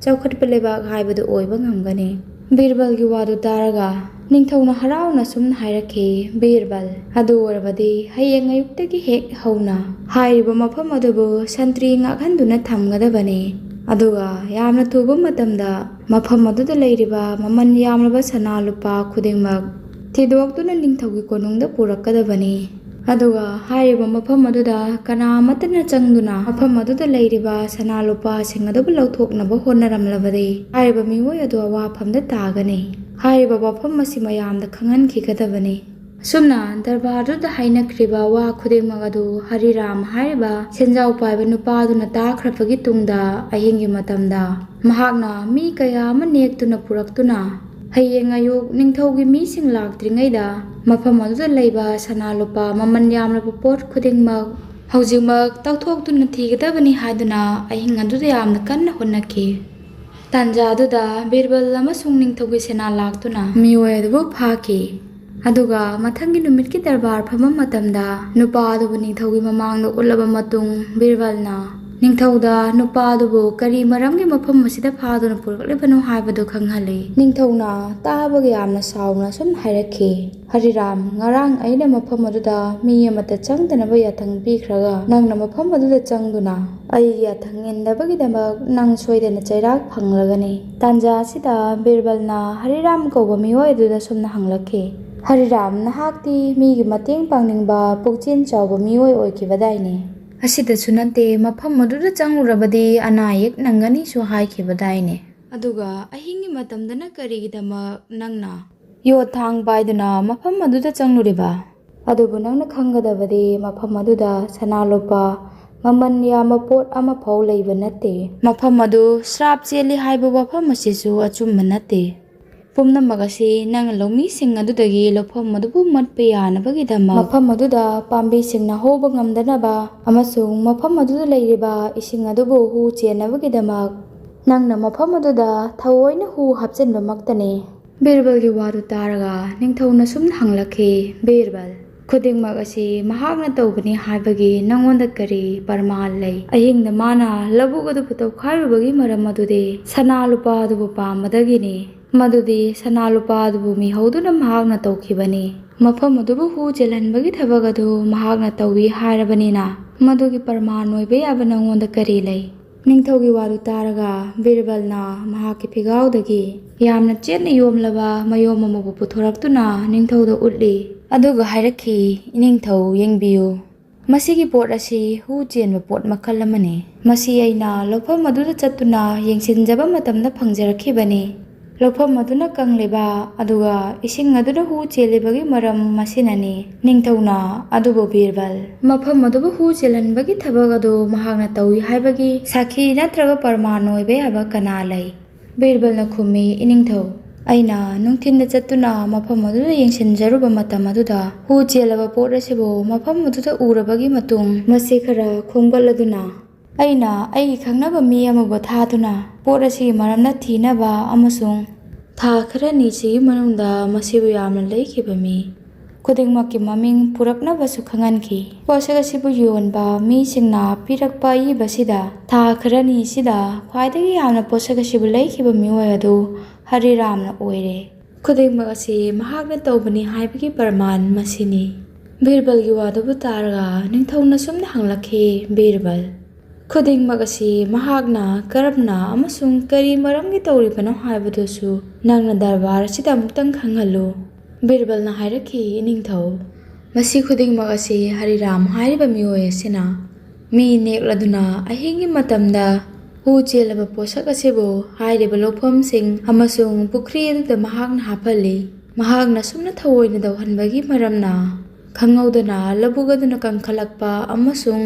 ꯆꯥꯎꯈꯠꯄ ꯂꯩꯕꯥꯛ ꯍꯥꯏꯕꯗꯨ ꯑꯣꯏꯕ ꯉꯝꯒꯅꯤ꯫ ꯕꯤꯔꯕꯜꯒꯤ ꯋꯥꯗꯨ ꯇꯥꯔꯒ ꯅꯤꯡꯊꯧꯅ ꯍꯔꯥꯎꯅ ꯁꯨꯝꯅ ꯍꯥꯏꯔꯛꯈꯤ, "ꯕꯤꯔꯕꯜ, ꯑꯗꯨ ꯑꯣꯏꯔꯕꯗꯤ ꯍꯌꯦꯡ ꯑꯌꯨꯛꯇꯒꯤ ꯍꯦꯛ ꯍꯧꯅ ꯍꯥꯏꯔꯤꯕ ꯃꯐꯝ ꯑꯗꯨꯕꯨ ꯁꯟꯇ꯭ꯔꯤ ꯉꯥꯛꯍꯟꯗꯨꯅ ꯊꯝꯒꯗꯕꯅꯤ꯫ ꯑꯗꯨꯒ ꯌꯥꯝꯅ ꯊꯨꯕ ꯃꯇꯝꯗ ꯃꯐꯝ ꯑꯗꯨꯗ ꯂꯩꯔꯤꯕ ꯃꯃꯜ ꯌꯥꯝꯂꯕ ꯁꯅꯥ ꯂꯨꯄꯥ ꯈꯨꯗꯤꯡꯃꯛ ꯊꯤꯗꯣꯛꯇꯨꯅ ꯅꯤꯡꯊꯧꯒꯤ ꯀꯣꯅꯨꯡꯗ ꯄꯨꯔꯛꯀꯗꯕꯅꯤ꯫ ꯑꯗꯨꯒ ꯍꯥꯏꯔꯤꯕ ꯃꯐꯝ ꯑꯗꯨꯗ ꯀꯅꯥ ꯑꯃꯠꯇꯅ ꯆꯪꯗꯨꯅ ꯃꯐꯝ ꯑꯗꯨꯗ ꯂꯩꯔꯤꯕ ꯁꯅꯥ ꯂꯨꯄꯥꯁꯤꯡ ꯑꯗꯨꯕꯨ ꯂꯧꯊꯣꯛꯅꯕ ꯍꯣꯠꯅꯔꯝꯂꯕꯗꯤ ꯍꯥꯏꯔꯤꯕ ꯃꯤꯑꯣꯏ ꯑꯗꯨ ꯑꯋꯥꯐꯝꯗ ꯇꯥꯒꯅꯤ꯫ ꯍꯥꯏꯔꯤꯕ ꯋꯥꯐꯝ ꯑꯁꯤ ꯃꯌꯥꯝꯗ ꯈꯪꯍꯟꯈꯤꯒꯗꯕꯅꯤ꯫" ꯑꯁꯨꯝꯅ ꯗꯔꯕꯥꯔꯗꯨꯗ ꯍꯥꯏꯅꯈ꯭ꯔꯤꯕ ꯋꯥ ꯈꯨꯗꯤꯡꯃꯛ ꯑꯗꯨ ꯍꯔꯤꯔꯥꯝ ꯍꯥꯏꯔꯤꯕ ꯁꯦꯟꯖꯥꯎ ꯄꯥꯏꯕ ꯅꯨꯄꯥꯗꯨꯅ ꯇꯥꯈ꯭ꯔꯕꯒꯤ ꯇꯨꯡꯗ, ꯑꯍꯤꯡꯒꯤ ꯃꯇꯝꯗ ꯃꯍꯥꯛꯅ ꯃꯤ ꯀꯌꯥ ꯑꯃ ꯅꯦꯛꯇꯨꯅ ꯄꯨꯔꯛꯇꯨꯅ ꯍꯌꯦꯡ ꯑꯌꯨꯛ ꯅꯤꯡꯊꯧꯒꯤ ꯃꯤꯁꯤꯡ ꯂꯥꯛꯇ꯭ꯔꯤꯉꯩꯗ ꯃꯐꯝ ꯑꯗꯨꯗ ꯂꯩꯕ ꯁꯅꯥ ꯂꯨꯄꯥ ꯃꯃꯜ ꯌꯥꯝꯂꯕ ꯄꯣꯠ ꯈꯨꯗꯤꯡꯃꯛ ꯍꯧꯖꯤꯛꯃꯛ ꯇꯧꯊꯣꯛꯇꯨꯅ ꯊꯤꯒꯗꯕꯅꯤ ꯍꯥꯏꯗꯨꯅ ꯑꯍꯤꯡ ꯑꯗꯨꯗ ꯌꯥꯝꯅ ꯀꯟꯅ ꯍꯣꯠꯅꯈꯤ꯫ ꯇꯥꯟꯖꯥꯗꯨꯗ ꯕꯤꯔꯕꯜ ꯑꯃꯁꯨꯡ ꯅꯤꯡꯊꯧꯒꯤ ꯁꯦꯅꯥ ꯂꯥꯛꯇꯨꯅ ꯃꯤꯑꯣꯏ ꯑꯗꯨꯕꯨ ꯐꯥꯈꯤ꯫ ꯑꯗꯨꯒ ꯃꯊꯪꯒꯤ ꯅꯨꯃꯤꯠꯀꯤ ꯗꯔꯕꯥꯔ ꯐꯝꯕ ꯃꯇꯝꯗ ꯅꯨꯄꯥ ꯑꯗꯨꯕꯨ ꯅꯤꯡꯊꯧꯒꯤ ꯃꯃꯥꯡꯗ ꯎꯠꯂꯕ ꯃꯇꯨꯡ, ꯕꯤꯔꯕꯜꯅ ꯅꯤꯡꯊꯧꯗ ꯅꯨꯄꯥ ꯑꯗꯨꯕꯨ ꯀꯔꯤ ꯃꯔꯝꯒꯤ ꯃꯐꯝ ꯑꯁꯤꯗ ꯐꯥꯗꯨꯅ ꯄꯨꯔꯛꯂꯤꯕꯅꯣ ꯍꯥꯏꯕꯗꯨ ꯈꯪꯍꯜꯂꯤ꯫ ꯅꯤꯡꯊꯧꯅ ꯇꯥꯕꯒ ꯌꯥꯝꯅ ꯁꯥꯎꯅ ꯑꯁꯨꯝ ꯍꯥꯏꯔꯛꯈꯤ, "ꯍꯔꯤꯔꯥꯝ, ꯉꯔꯥꯡ ꯑꯩꯅ ꯃꯐꯝ ꯑꯗꯨꯗ ꯃꯤ ꯑꯃꯠꯇ ꯆꯪꯗꯅꯕ ꯌꯥꯊꯪ ꯄꯤꯈ꯭ꯔꯒ ꯅꯪꯅ ꯃꯐꯝ ꯑꯗꯨꯗ ꯆꯪꯗꯨꯅ ꯑꯩꯒꯤ ꯌꯥꯊꯪ ꯏꯟꯗꯕꯒꯤꯗꯃꯛ ꯅꯪ ꯁꯣꯏꯗꯅ ꯆꯩꯔꯥꯛ ꯐꯪꯂꯒꯅꯤ꯫" ꯇꯥꯟꯖꯥ ꯑꯁꯤꯗ ꯕꯤꯔꯕꯜꯅ ꯍꯔꯤꯔꯥꯝ ꯀꯧꯕ ꯃꯤꯑꯣꯏ ꯑꯗꯨꯗ ꯑꯁꯨꯝꯅ ꯍꯪꯂꯛꯈꯤ, "ꯍꯔꯤꯔꯥꯝ, ꯅꯍꯥꯛꯇꯤ ꯃꯤꯒꯤ ꯃꯇꯦꯡ ꯄꯥꯡꯅꯤꯡꯕ ꯄꯨꯛꯆꯦꯜ ꯆꯥꯎꯕ ꯃꯤꯑꯣꯏ ꯑꯣꯏꯈꯤꯕꯗꯥꯏꯅꯦ? ꯑꯁꯤꯗꯁꯨ ꯅꯠꯇꯦ, ꯃꯐꯝ ꯑꯗꯨꯗ ꯆꯪꯂꯨꯔꯕꯗꯤ ꯑꯅꯥ ꯑꯌꯦꯛ ꯅꯪꯒꯅꯤꯁꯨ ꯍꯥꯏꯈꯤꯕꯗꯥꯏꯅꯦ? ꯑꯗꯨꯒ ꯑꯍꯤꯡꯒꯤ ꯃꯇꯝꯗꯅ ꯀꯔꯤꯒꯤꯗꯃꯛ ꯅꯪꯅ ꯌꯣꯠ ꯊꯥꯡ ꯄꯥꯏꯗꯨꯅ ꯃꯐꯝ ꯑꯗꯨꯗ ꯆꯪꯂꯨꯔꯤꯕ? ꯑꯗꯨꯕꯨ ꯅꯪꯅ ꯈꯪꯒꯗꯕꯗꯤ ꯃꯐꯝ ꯑꯗꯨꯗ ꯁꯅꯥ ꯂꯨꯄꯥ ꯃꯃꯜ ꯌꯥꯝꯕ ꯄꯣꯠ ꯑꯃꯐꯥꯎ ꯂꯩꯕ ꯅꯠꯇꯦ꯫ ꯃꯐꯝ ꯑꯗꯨ ꯁ꯭ꯔꯥꯞ ꯆꯦꯜꯂꯤ ꯍꯥꯏꯕ ꯋꯥꯐꯝ ꯑꯁꯤꯁꯨ ꯑꯆꯨꯝꯕ ꯅꯠꯇꯦ꯫ ꯄꯨꯝꯅꯃꯛ ꯑꯁꯤ ꯅꯪꯅ ꯂꯧꯃꯤꯁꯤꯡ ꯑꯗꯨꯗꯒꯤ ꯂꯧꯐꯝ ꯑꯗꯨꯕꯨ ꯃꯠꯄ ꯌꯥꯅꯕꯒꯤꯗꯃꯛ ꯃꯐꯝ ꯑꯗꯨꯗ ꯄꯥꯝꯕꯤꯁꯤꯡꯅ ꯍꯧꯕ ꯉꯝꯗꯅꯕ ꯑꯃꯁꯨꯡ ꯃꯐꯝ ꯑꯗꯨꯗ ꯂꯩꯔꯤꯕ ꯏꯁꯤꯡ ꯑꯗꯨꯕꯨ ꯍꯨ ꯆꯦꯟꯅꯕꯒꯤꯗꯃꯛ ꯅꯪꯅ ꯃꯐꯝ ꯑꯗꯨꯗ ꯊꯑꯣꯏꯅ ꯍꯨ ꯍꯥꯞꯆꯤꯟꯕꯃꯛꯇꯅꯤ꯫ ꯕꯤꯔꯕꯜꯒꯤ ꯋꯥꯗꯨ ꯇꯥꯔꯒ ꯅꯤꯡꯊꯧꯅ ꯁꯨꯝꯅ ꯍꯪꯂꯛꯈꯤ, ꯕꯤꯔꯕꯜ, ꯈꯨꯗꯤꯡꯃꯛ ꯑꯁꯤ ꯃꯍꯥꯛꯅ ꯇꯧꯕꯅꯤ ꯍꯥꯏꯕꯒꯤ ꯅꯪꯉꯣꯟꯗ ꯀꯔꯤ ꯄꯔꯃꯥꯟ ꯂꯩ? ꯑꯍꯤꯡꯗ ꯃꯥꯅ ꯂꯧꯕꯨꯛ ꯑꯗꯨꯕꯨ ꯇꯧꯈꯥꯏꯔꯨꯕꯒꯤ ꯃꯔꯝ ꯑꯗꯨꯗꯤ ꯁꯅꯥ ꯂꯨꯄꯥ ꯑꯗꯨꯕꯨ ꯄꯥꯝꯕꯗꯒꯤꯅꯤ꯫ ꯃꯗꯨꯗꯤ ꯁꯅꯥ ꯂꯨꯄꯥ ꯑꯗꯨꯕꯨ ꯃꯤꯍꯧꯗꯨꯅ ꯃꯍꯥꯛꯅ ꯇꯧꯈꯤꯕꯅꯤ꯫ ꯃꯐꯝ ꯑꯗꯨꯕꯨ ꯍꯨ ꯆꯦꯜꯍꯟꯕꯒꯤ ꯊꯕꯛ ꯑꯗꯨ ꯃꯍꯥꯛꯅ ꯇꯧꯏ ꯍꯥꯏꯔꯕꯅꯤꯅ, ꯃꯗꯨꯒꯤ ꯄꯔꯃꯥꯟ ꯑꯣꯏꯕ ꯌꯥꯕ ꯅꯪꯉꯣꯟꯗ ꯀꯔꯤ ꯂꯩ? ꯅꯤꯡꯊꯧꯒꯤ ꯋꯥꯗꯨ ꯇꯥꯔꯒ ꯕꯤꯔꯕꯜꯅ ꯃꯍꯥꯛꯀꯤ ꯐꯤꯒꯥꯎꯗꯒꯤ ꯌꯥꯝꯅ ꯆꯦꯠꯅ ꯌꯣꯝꯂꯕ ꯃꯌꯣꯝ ꯑꯃꯕꯨ ꯄꯨꯊꯣꯔꯛꯇꯨꯅ ꯅꯤꯡꯊꯧꯗ ꯎꯠꯂꯤ꯫ ꯑꯗꯨꯒ ꯍꯥꯏꯔꯛꯈꯤ, "ꯏꯅꯤꯡꯊꯧ, ꯌꯦꯡꯕꯤꯌꯨ, ꯃꯁꯤꯒꯤ ꯄꯣꯠ ꯑꯁꯤ ꯍꯨ ꯆꯦꯟꯕ ꯄꯣꯠ ꯃꯈꯜ ꯑꯃꯅꯤ꯫ ꯃꯁꯤ ꯑꯩꯅ ꯂꯧꯐꯝ ꯑꯗꯨꯗ ꯆꯠꯇꯨꯅ ꯌꯦꯡꯁꯤꯟꯖꯕ ꯃꯇꯝꯗ ꯐꯪꯖꯔꯛꯈꯤꯕꯅꯤ꯫ ꯂꯧꯐꯝ ꯑꯗꯨꯅ ꯀꯪꯂꯤꯕ, ꯑꯗꯨꯒ ꯏꯁꯤꯡ ꯑꯗꯨꯅ ꯍꯨ ꯆꯦꯜꯂꯤꯕꯒꯤ ꯃꯔꯝ ꯃꯁꯤꯅꯅꯤ, ꯅꯤꯡꯊꯧꯅ꯫ ꯑꯗꯨꯕꯨ ꯕꯤꯔꯕꯜ, ꯃꯐꯝ ꯑꯗꯨꯕꯨ ꯍꯨ ꯆꯦꯜꯍꯟꯕꯒꯤ ꯊꯕꯛ ꯑꯗꯨ ꯃꯍꯥꯛꯅ ꯇꯧꯏ ꯍꯥꯏꯕꯒꯤ ꯁꯥꯈꯤ ꯅꯠꯇ꯭ꯔꯒ ꯄꯔꯃꯥꯟ ꯑꯣꯏꯕ ꯌꯥꯕ ꯀꯅꯥ ꯂꯩ?" ꯕꯤꯔꯕꯜꯅ ꯈꯨꯝꯃꯤ, "ꯏꯅꯤꯡꯊꯧ, ꯑꯩꯅ ꯅꯨꯡꯊꯤꯟꯗ ꯆꯠꯇꯨꯅ ꯃꯐꯝ ꯑꯗꯨꯗ ꯌꯦꯡꯁꯤꯟꯖꯔꯨꯕ ꯃꯇꯝ ꯑꯗꯨꯗ ꯍꯨ ꯆꯦꯜꯂꯕ ꯄꯣꯠ ꯑꯁꯤꯕꯨ ꯃꯐꯝ ꯑꯗꯨꯗ ꯎꯔꯕꯒꯤ ꯃꯇꯨꯡ ꯃꯁꯤ ꯈꯔ ꯈꯣꯝꯒꯠꯂꯗꯨꯅ ꯑꯩꯅ ꯑꯩꯒꯤ ꯈꯪꯅꯕ ꯃꯤ ꯑꯃꯕꯨ ꯊꯥꯗꯨꯅ ꯄꯣꯠ ꯑꯁꯤꯒꯤ ꯃꯔꯝꯗ ꯊꯤꯅꯕ ꯑꯃꯁꯨꯡ ꯊꯥ ꯈꯔꯅꯤꯁꯤꯒꯤ ꯃꯅꯨꯡꯗ ꯃꯁꯤꯕꯨ ꯌꯥꯝꯅ ꯂꯩꯈꯤꯕ ꯃꯤ ꯈꯨꯗꯤꯡꯃꯛꯀꯤ ꯃꯃꯤꯡ ꯄꯨꯔꯛꯅꯕꯁꯨ ꯈꯪꯍꯟꯈꯤ꯫ ꯄꯣꯠꯁꯛ ꯑꯁꯤꯕꯨ ꯌꯣꯟꯕ ꯃꯤꯁꯤꯡꯅ ꯄꯤꯔꯛꯄ ꯑꯏꯕꯁꯤꯗ ꯊꯥ ꯈꯔꯅꯤꯁꯤꯗ ꯈ꯭ꯋꯥꯏꯗꯒꯤ ꯌꯥꯝꯅ ꯄꯣꯠꯁꯛ ꯑꯁꯤꯕꯨ ꯂꯩꯈꯤꯕ ꯃꯤꯑꯣꯏ ꯑꯗꯨ ꯍꯔꯤꯔꯥꯝꯅ ꯑꯣꯏꯔꯦ꯫ ꯈꯨꯗꯤꯡꯃꯛ ꯑꯁꯤ ꯃꯍꯥꯛꯅ ꯇꯧꯕꯅꯤ ꯍꯥꯏꯕꯒꯤ ꯄ꯭ꯔꯃꯥꯟ ꯃꯁꯤꯅꯤ꯫" ꯕꯤꯔꯕꯜꯒꯤ ꯋꯥꯗꯨꯕꯨ ꯇꯥꯔꯒ ꯅꯤꯡꯊꯧꯅ ꯁꯨꯝꯅ ꯍꯪꯂꯛꯈꯤ, "ꯕꯤꯔꯕꯜ, ꯈꯨꯗꯤꯡꯃꯛ ꯑꯁꯤ ꯃꯍꯥꯛꯅ ꯀꯔꯝꯅ ꯑꯃꯁꯨꯡ ꯀꯔꯤ ꯃꯔꯝꯒꯤ ꯇꯧꯔꯤꯕꯅꯣ ꯍꯥꯏꯕꯗꯨꯁꯨ ꯅꯪꯅ ꯗꯔꯕꯥꯔ ꯑꯁꯤꯗ ꯑꯃꯨꯛꯇꯪ ꯈꯪꯍꯜꯂꯨ꯫" ꯕꯤꯔꯕꯜꯅ ꯍꯥꯏꯔꯛꯈꯤ, "ꯏꯅꯤꯡꯊꯧ, ꯃꯁꯤ ꯈꯨꯗꯤꯡꯃꯛ ꯑꯁꯤ ꯍꯔꯤꯔꯥꯝ ꯍꯥꯏꯔꯤꯕ ꯃꯤꯑꯣꯏ ꯑꯁꯤꯅ ꯃꯤ ꯅꯦꯛꯂꯗꯨꯅ ꯑꯍꯤꯡꯒꯤ ꯃꯇꯝꯗ ꯍꯨ ꯆꯦꯜꯂꯕ ꯄꯣꯠꯁꯛ ꯑꯁꯤꯕꯨ ꯍꯥꯏꯔꯤꯕ ꯂꯧꯐꯝꯁꯤꯡ ꯑꯃꯁꯨꯡ ꯄꯨꯈ꯭ꯔꯤ ꯑꯗꯨꯗ ꯃꯍꯥꯛꯅ ꯍꯥꯞꯍꯜꯂꯤ꯫ ꯃꯍꯥꯛꯅ ꯁꯨꯝꯅ ꯊꯑꯣꯏꯅ ꯇꯧꯍꯟꯕꯒꯤ ꯃꯔꯝꯅ ꯈꯪꯍꯧꯗꯅ ꯂꯧꯕꯨꯛ ꯑꯗꯨꯅ ꯀꯪꯈꯠꯂꯛꯄ ꯑꯃꯁꯨꯡ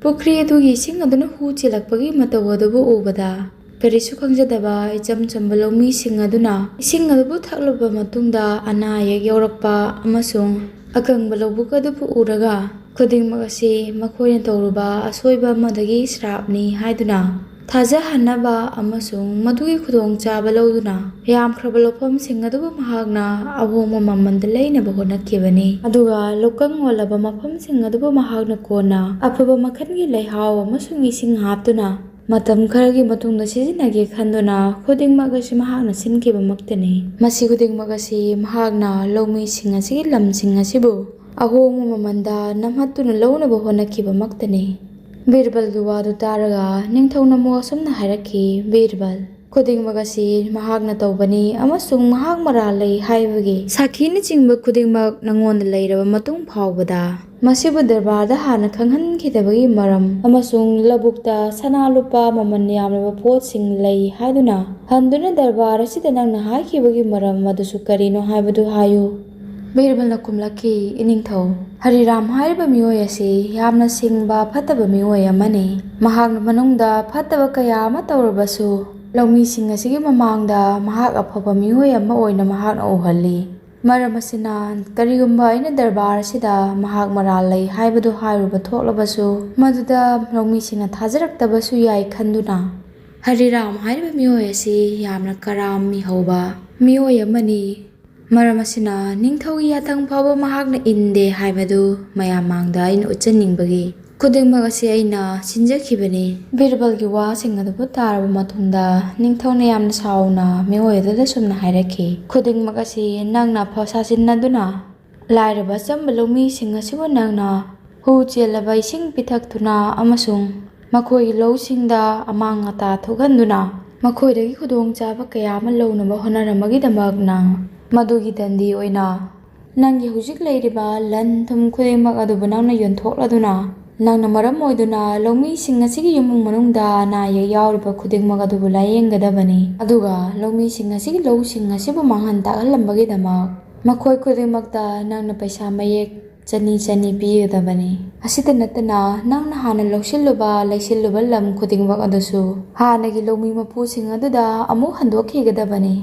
ꯄꯨꯈ꯭ꯔꯤ ꯑꯗꯨꯒꯤ ꯏꯁꯤꯡ ꯑꯗꯨꯅ ꯍꯨ ꯆꯦꯜꯂꯛꯄꯒꯤ ꯃꯇꯧ ꯑꯗꯨꯕꯨ ꯎꯕꯗ ꯀꯔꯤꯁꯨ ꯈꯪꯖꯗꯕ ꯏꯆꯝ ꯆꯝꯕ ꯂꯧꯃꯤꯁꯤꯡ ꯑꯗꯨꯅ ꯏꯁꯤꯡ ꯑꯗꯨꯕꯨ ꯊꯛꯂꯕ ꯃꯇꯨꯡꯗ ꯑꯅꯥ ꯑꯌꯦꯛ ꯌꯥꯎꯔꯛꯄ ꯑꯃꯁꯨꯡ ꯑꯀꯪꯕ ꯂꯧꯕꯨꯛ ꯑꯗꯨꯕꯨ ꯎꯔꯒ ꯈꯨꯗꯤꯡꯃꯛ ꯑꯁꯤ ꯃꯈꯣꯏꯅ ꯇꯧꯔꯨꯕ ꯑꯁꯣꯏꯕ ꯑꯃꯗꯒꯤ ꯁ꯭ꯔꯥꯞꯅꯤ ꯍꯥꯏꯗꯨꯅ ꯊꯥꯖꯍꯟꯅꯕ ꯑꯃꯁꯨꯡ ꯃꯗꯨꯒꯤ ꯈꯨꯗꯣꯡꯆꯥꯕ ꯂꯧꯗꯨꯅ ꯌꯥꯝꯈ꯭ꯔꯕ ꯂꯧꯐꯝꯁꯤꯡ ꯑꯗꯨꯕꯨ ꯃꯍꯥꯛꯅ ꯑꯍꯣꯡꯕ ꯃꯃꯜꯗ ꯂꯩꯅꯕ ꯍꯣꯠꯅꯈꯤꯕꯅꯤ꯫ ꯑꯗꯨꯒ ꯂꯧꯀꯪ ꯑꯣꯜꯂꯕ ꯃꯐꯝꯁꯤꯡ ꯑꯗꯨꯕꯨ ꯃꯍꯥꯛꯅ ꯀꯣꯟꯅ ꯑꯐꯕ ꯃꯈꯜꯒꯤ ꯂꯩꯍꯥꯎ ꯑꯃꯁꯨꯡ ꯏꯁꯤꯡ ꯍꯥꯞꯇꯨꯅ ꯃꯇꯝ ꯈꯔꯒꯤ ꯃꯇꯨꯡꯗ ꯁꯤꯖꯤꯟꯅꯒꯦ ꯈꯟꯗꯨꯅ ꯈꯨꯗꯤꯡꯃꯛ ꯑꯁꯤ ꯃꯍꯥꯛꯅ ꯁꯤꯟꯈꯤꯕꯃꯛꯇꯅꯤ꯫ ꯃꯁꯤ ꯈꯨꯗꯤꯡꯃꯛ ꯑꯁꯤ ꯃꯍꯥꯛꯅ ꯂꯧꯃꯤꯁꯤꯡ ꯑꯁꯤꯒꯤ ꯂꯝꯁꯤꯡ ꯑꯁꯤꯕꯨ ꯑꯍꯣꯡꯕ ꯃꯃꯜꯗ ꯅꯝꯍꯠꯇꯨꯅ ꯂꯧꯅꯕ ꯍꯣꯠꯅꯈꯤꯕꯃꯛꯇꯅꯤ꯫ ꯕꯤꯔꯕꯜꯒꯤ ꯋꯥꯗꯨ ꯇꯥꯔꯒ ꯅꯤꯡꯊꯧꯅ ꯑꯃꯨꯛ ꯑꯁꯨꯝꯅ ꯍꯥꯏꯔꯛꯈꯤ, "ꯕꯤꯔꯕꯜ, ꯈꯨꯗꯤꯡꯃꯛ ꯑꯁꯤ ꯃꯍꯥꯛꯅ ꯇꯧꯕꯅꯤ ꯑꯃꯁꯨꯡ ꯃꯍꯥꯛ ꯃꯔꯥꯜ ꯂꯩ ꯍꯥꯏꯕꯒꯤ ꯁꯥꯈꯤꯅꯆꯤꯡꯕ ꯈꯨꯗꯤꯡꯃꯛ ꯅꯉꯣꯟꯗ ꯂꯩꯔꯕ ꯃꯇꯨꯡ ꯐꯥꯎꯕꯗ ꯃꯁꯤꯕꯨ ꯗꯔꯕꯥꯔꯗ ꯍꯥꯟꯅ ꯈꯪꯍꯟꯈꯤꯗꯕꯒꯤ ꯃꯔꯝ ꯑꯃꯁꯨꯡ ꯂꯧꯕꯨꯛꯇ ꯁꯅꯥ ꯂꯨꯄꯥ ꯃꯃꯜ ꯌꯥꯝꯂꯕ ꯄꯣꯠꯁꯤꯡ ꯂꯩ ꯍꯥꯏꯗꯨꯅ ꯍꯟꯗꯨꯅ ꯗꯔꯕꯥꯔ ꯑꯁꯤꯗ ꯅꯪꯅ ꯍꯥꯏꯈꯤꯕꯒꯤ ꯃꯔꯝ ꯑꯗꯨꯁꯨ ꯀꯔꯤꯅꯣ ꯍꯥꯏꯕꯗꯨ ꯍꯥꯏꯌꯨ?" ꯕꯤꯔꯕꯜꯅ ꯈꯨꯝꯂꯛꯈꯤ, "ꯏꯅꯤꯡꯊꯧ, ꯍꯔꯤꯔꯥꯝ ꯍꯥꯏꯔꯤꯕ ꯃꯤꯑꯣꯏ ꯑꯁꯤ ꯌꯥꯝꯅ ꯁꯤꯡꯕ ꯐꯠꯇꯕ ꯃꯤꯑꯣꯏ ꯑꯃꯅꯤ꯫ ꯃꯍꯥꯛꯅ ꯃꯅꯨꯡꯗ ꯐꯠꯇꯕ ꯀꯌꯥ ꯑꯃ ꯇꯧꯔꯕꯁꯨ, ꯂꯧꯃꯤꯁꯤꯡ ꯑꯁꯤꯒꯤ ꯃꯃꯥꯡꯗ ꯃꯍꯥꯛ ꯑꯐꯕ ꯃꯤꯑꯣꯏ ꯑꯃ ꯑꯣꯏꯅ ꯃꯍꯥꯛꯅ ꯎꯍꯜꯂꯤ꯫ ꯃꯔꯝ ꯑꯁꯤꯅ, ꯀꯔꯤꯒꯨꯝꯕ ꯑꯩꯅ ꯗꯔꯕꯥꯔ ꯑꯁꯤꯗ ꯃꯍꯥꯛ ꯃꯔꯥꯜ ꯂꯩ ꯍꯥꯏꯕꯗꯨ ꯍꯥꯏꯔꯨꯕ ꯊꯣꯛꯂꯕꯁꯨ, ꯃꯗꯨꯗ ꯂꯧꯃꯤꯁꯤꯡꯅ ꯊꯥꯖꯔꯛꯇꯕꯁꯨ ꯌꯥꯏ ꯈꯟꯗꯨꯅ, ꯍꯔꯤꯔꯥꯝ ꯍꯥꯏꯔꯤꯕ ꯃꯤꯑꯣꯏ ꯑꯁꯤ ꯌꯥꯝꯅ ꯀꯔꯥꯝ ꯃꯤꯍꯧꯕ ꯃꯤꯑꯣꯏ ꯑꯃꯅꯤ꯫ ꯃꯔꯝ ꯑꯁꯤꯅ, ꯅꯤꯡꯊꯧꯒꯤ ꯌꯥꯊꯪ ꯐꯥꯎꯕ ꯃꯍꯥꯛꯅ ꯏꯟꯗꯦ ꯍꯥꯏꯕꯗꯨ ꯃꯌꯥꯝ ꯃꯥꯡꯗ ꯑꯩꯅ ꯎꯠꯆꯅꯤꯡꯕꯒꯤ ꯈꯨꯗꯤꯡꯃꯛ ꯑꯁꯤ ꯑꯩꯅ ꯁꯤꯟꯖꯈꯤꯕꯅꯤ꯫" ꯕꯤꯔꯕꯜꯒꯤ ꯋꯥꯁꯤꯡ ꯑꯗꯨꯕꯨ ꯇꯥꯔꯕ ꯃꯇꯨꯡꯗ ꯅꯤꯡꯊꯧꯅ ꯌꯥꯝꯅ ꯁꯥꯎꯅ ꯃꯤꯑꯣꯏ ꯑꯗꯨꯗ ꯁꯨꯝꯅ ꯍꯥꯏꯔꯛꯈꯤ, "ꯈꯨꯗꯤꯡꯃꯛ ꯑꯁꯤ ꯅꯪꯅ ꯑꯐ ꯁꯥꯖꯤꯟꯅꯗꯨꯅ ꯂꯥꯏꯔꯕ ꯑꯆꯝꯕ ꯂꯧꯃꯤꯁꯤꯡ ꯑꯁꯤꯕꯨ ꯅꯪꯅ ꯍꯨ ꯆꯦꯜꯂꯕ ꯏꯁꯤꯡ ꯄꯤꯊꯛꯇꯨꯅ ꯑꯃꯁꯨꯡ ꯃꯈꯣꯏꯒꯤ ꯂꯧꯁꯤꯡꯗ ꯑꯃꯥꯡ ꯑꯇꯥ ꯊꯣꯛꯍꯟꯗꯨꯅ ꯃꯈꯣꯏꯗꯒꯤ ꯈꯨꯗꯣꯡꯆꯥꯕ ꯀꯌꯥ ꯑꯃ ꯂꯧꯅꯕ ꯍꯣꯠꯅꯔꯝꯕꯒꯤꯗꯃꯛ ꯅꯪ ꯃꯗꯨꯒꯤ ꯗꯟꯗꯤ ꯑꯣꯏꯅ ꯅꯪꯒꯤ ꯍꯧꯖꯤꯛ ꯂꯩꯔꯤꯕ ꯂꯟ ꯊꯨꯝ ꯈꯨꯗꯤꯡꯃꯛ ꯑꯗꯨꯕꯨ ꯅꯪꯅ ꯌꯣꯟꯊꯣꯛꯂꯗꯨꯅ, ꯅꯪꯅ ꯃꯔꯝ ꯑꯣꯏꯗꯨꯅ ꯂꯧꯃꯤꯁꯤꯡ ꯑꯁꯤꯒꯤ ꯏꯃꯨꯡ ꯃꯅꯨꯡꯗ ꯑꯅꯥ ꯑꯌꯦꯛ ꯌꯥꯎꯔꯤꯕ ꯈꯨꯗꯤꯡꯃꯛ ꯑꯗꯨꯕꯨ ꯂꯥꯌꯦꯡꯒꯗꯕꯅꯤ꯫ ꯑꯗꯨꯒ ꯂꯧꯃꯤꯁꯤꯡ ꯑꯁꯤꯒꯤ ꯂꯧꯁꯤꯡ ꯑꯁꯤꯕꯨ ꯃꯥꯡꯍꯟ ꯇꯥꯛꯍꯜꯂꯝꯕꯒꯤꯗꯃꯛ ꯃꯈꯣꯏ ꯈꯨꯗꯤꯡꯃꯛꯇ ꯅꯪꯅ ꯄꯩꯁꯥ ꯃꯌꯦꯛ ꯆꯅꯤ ꯆꯅꯤ ꯄꯤꯒꯗꯕꯅꯤ꯫ ꯑꯁꯤꯇ ꯅꯠꯇꯅ, ꯅꯪꯅ ꯍꯥꯟꯅ ꯂꯧꯁꯤꯜꯂꯨꯕ, ꯂꯩꯁꯤꯜꯂꯨꯕ ꯂꯝ ꯈꯨꯗꯤꯡꯃꯛ ꯑꯗꯨꯁꯨ ꯍꯥꯟꯅꯒꯤ ꯂꯧꯃꯤ ꯃꯄꯨꯁꯤꯡ ꯑꯗꯨꯗ ꯑꯃꯨꯛ ꯍꯟꯗꯣꯛꯈꯤꯒꯗꯕꯅꯤ꯫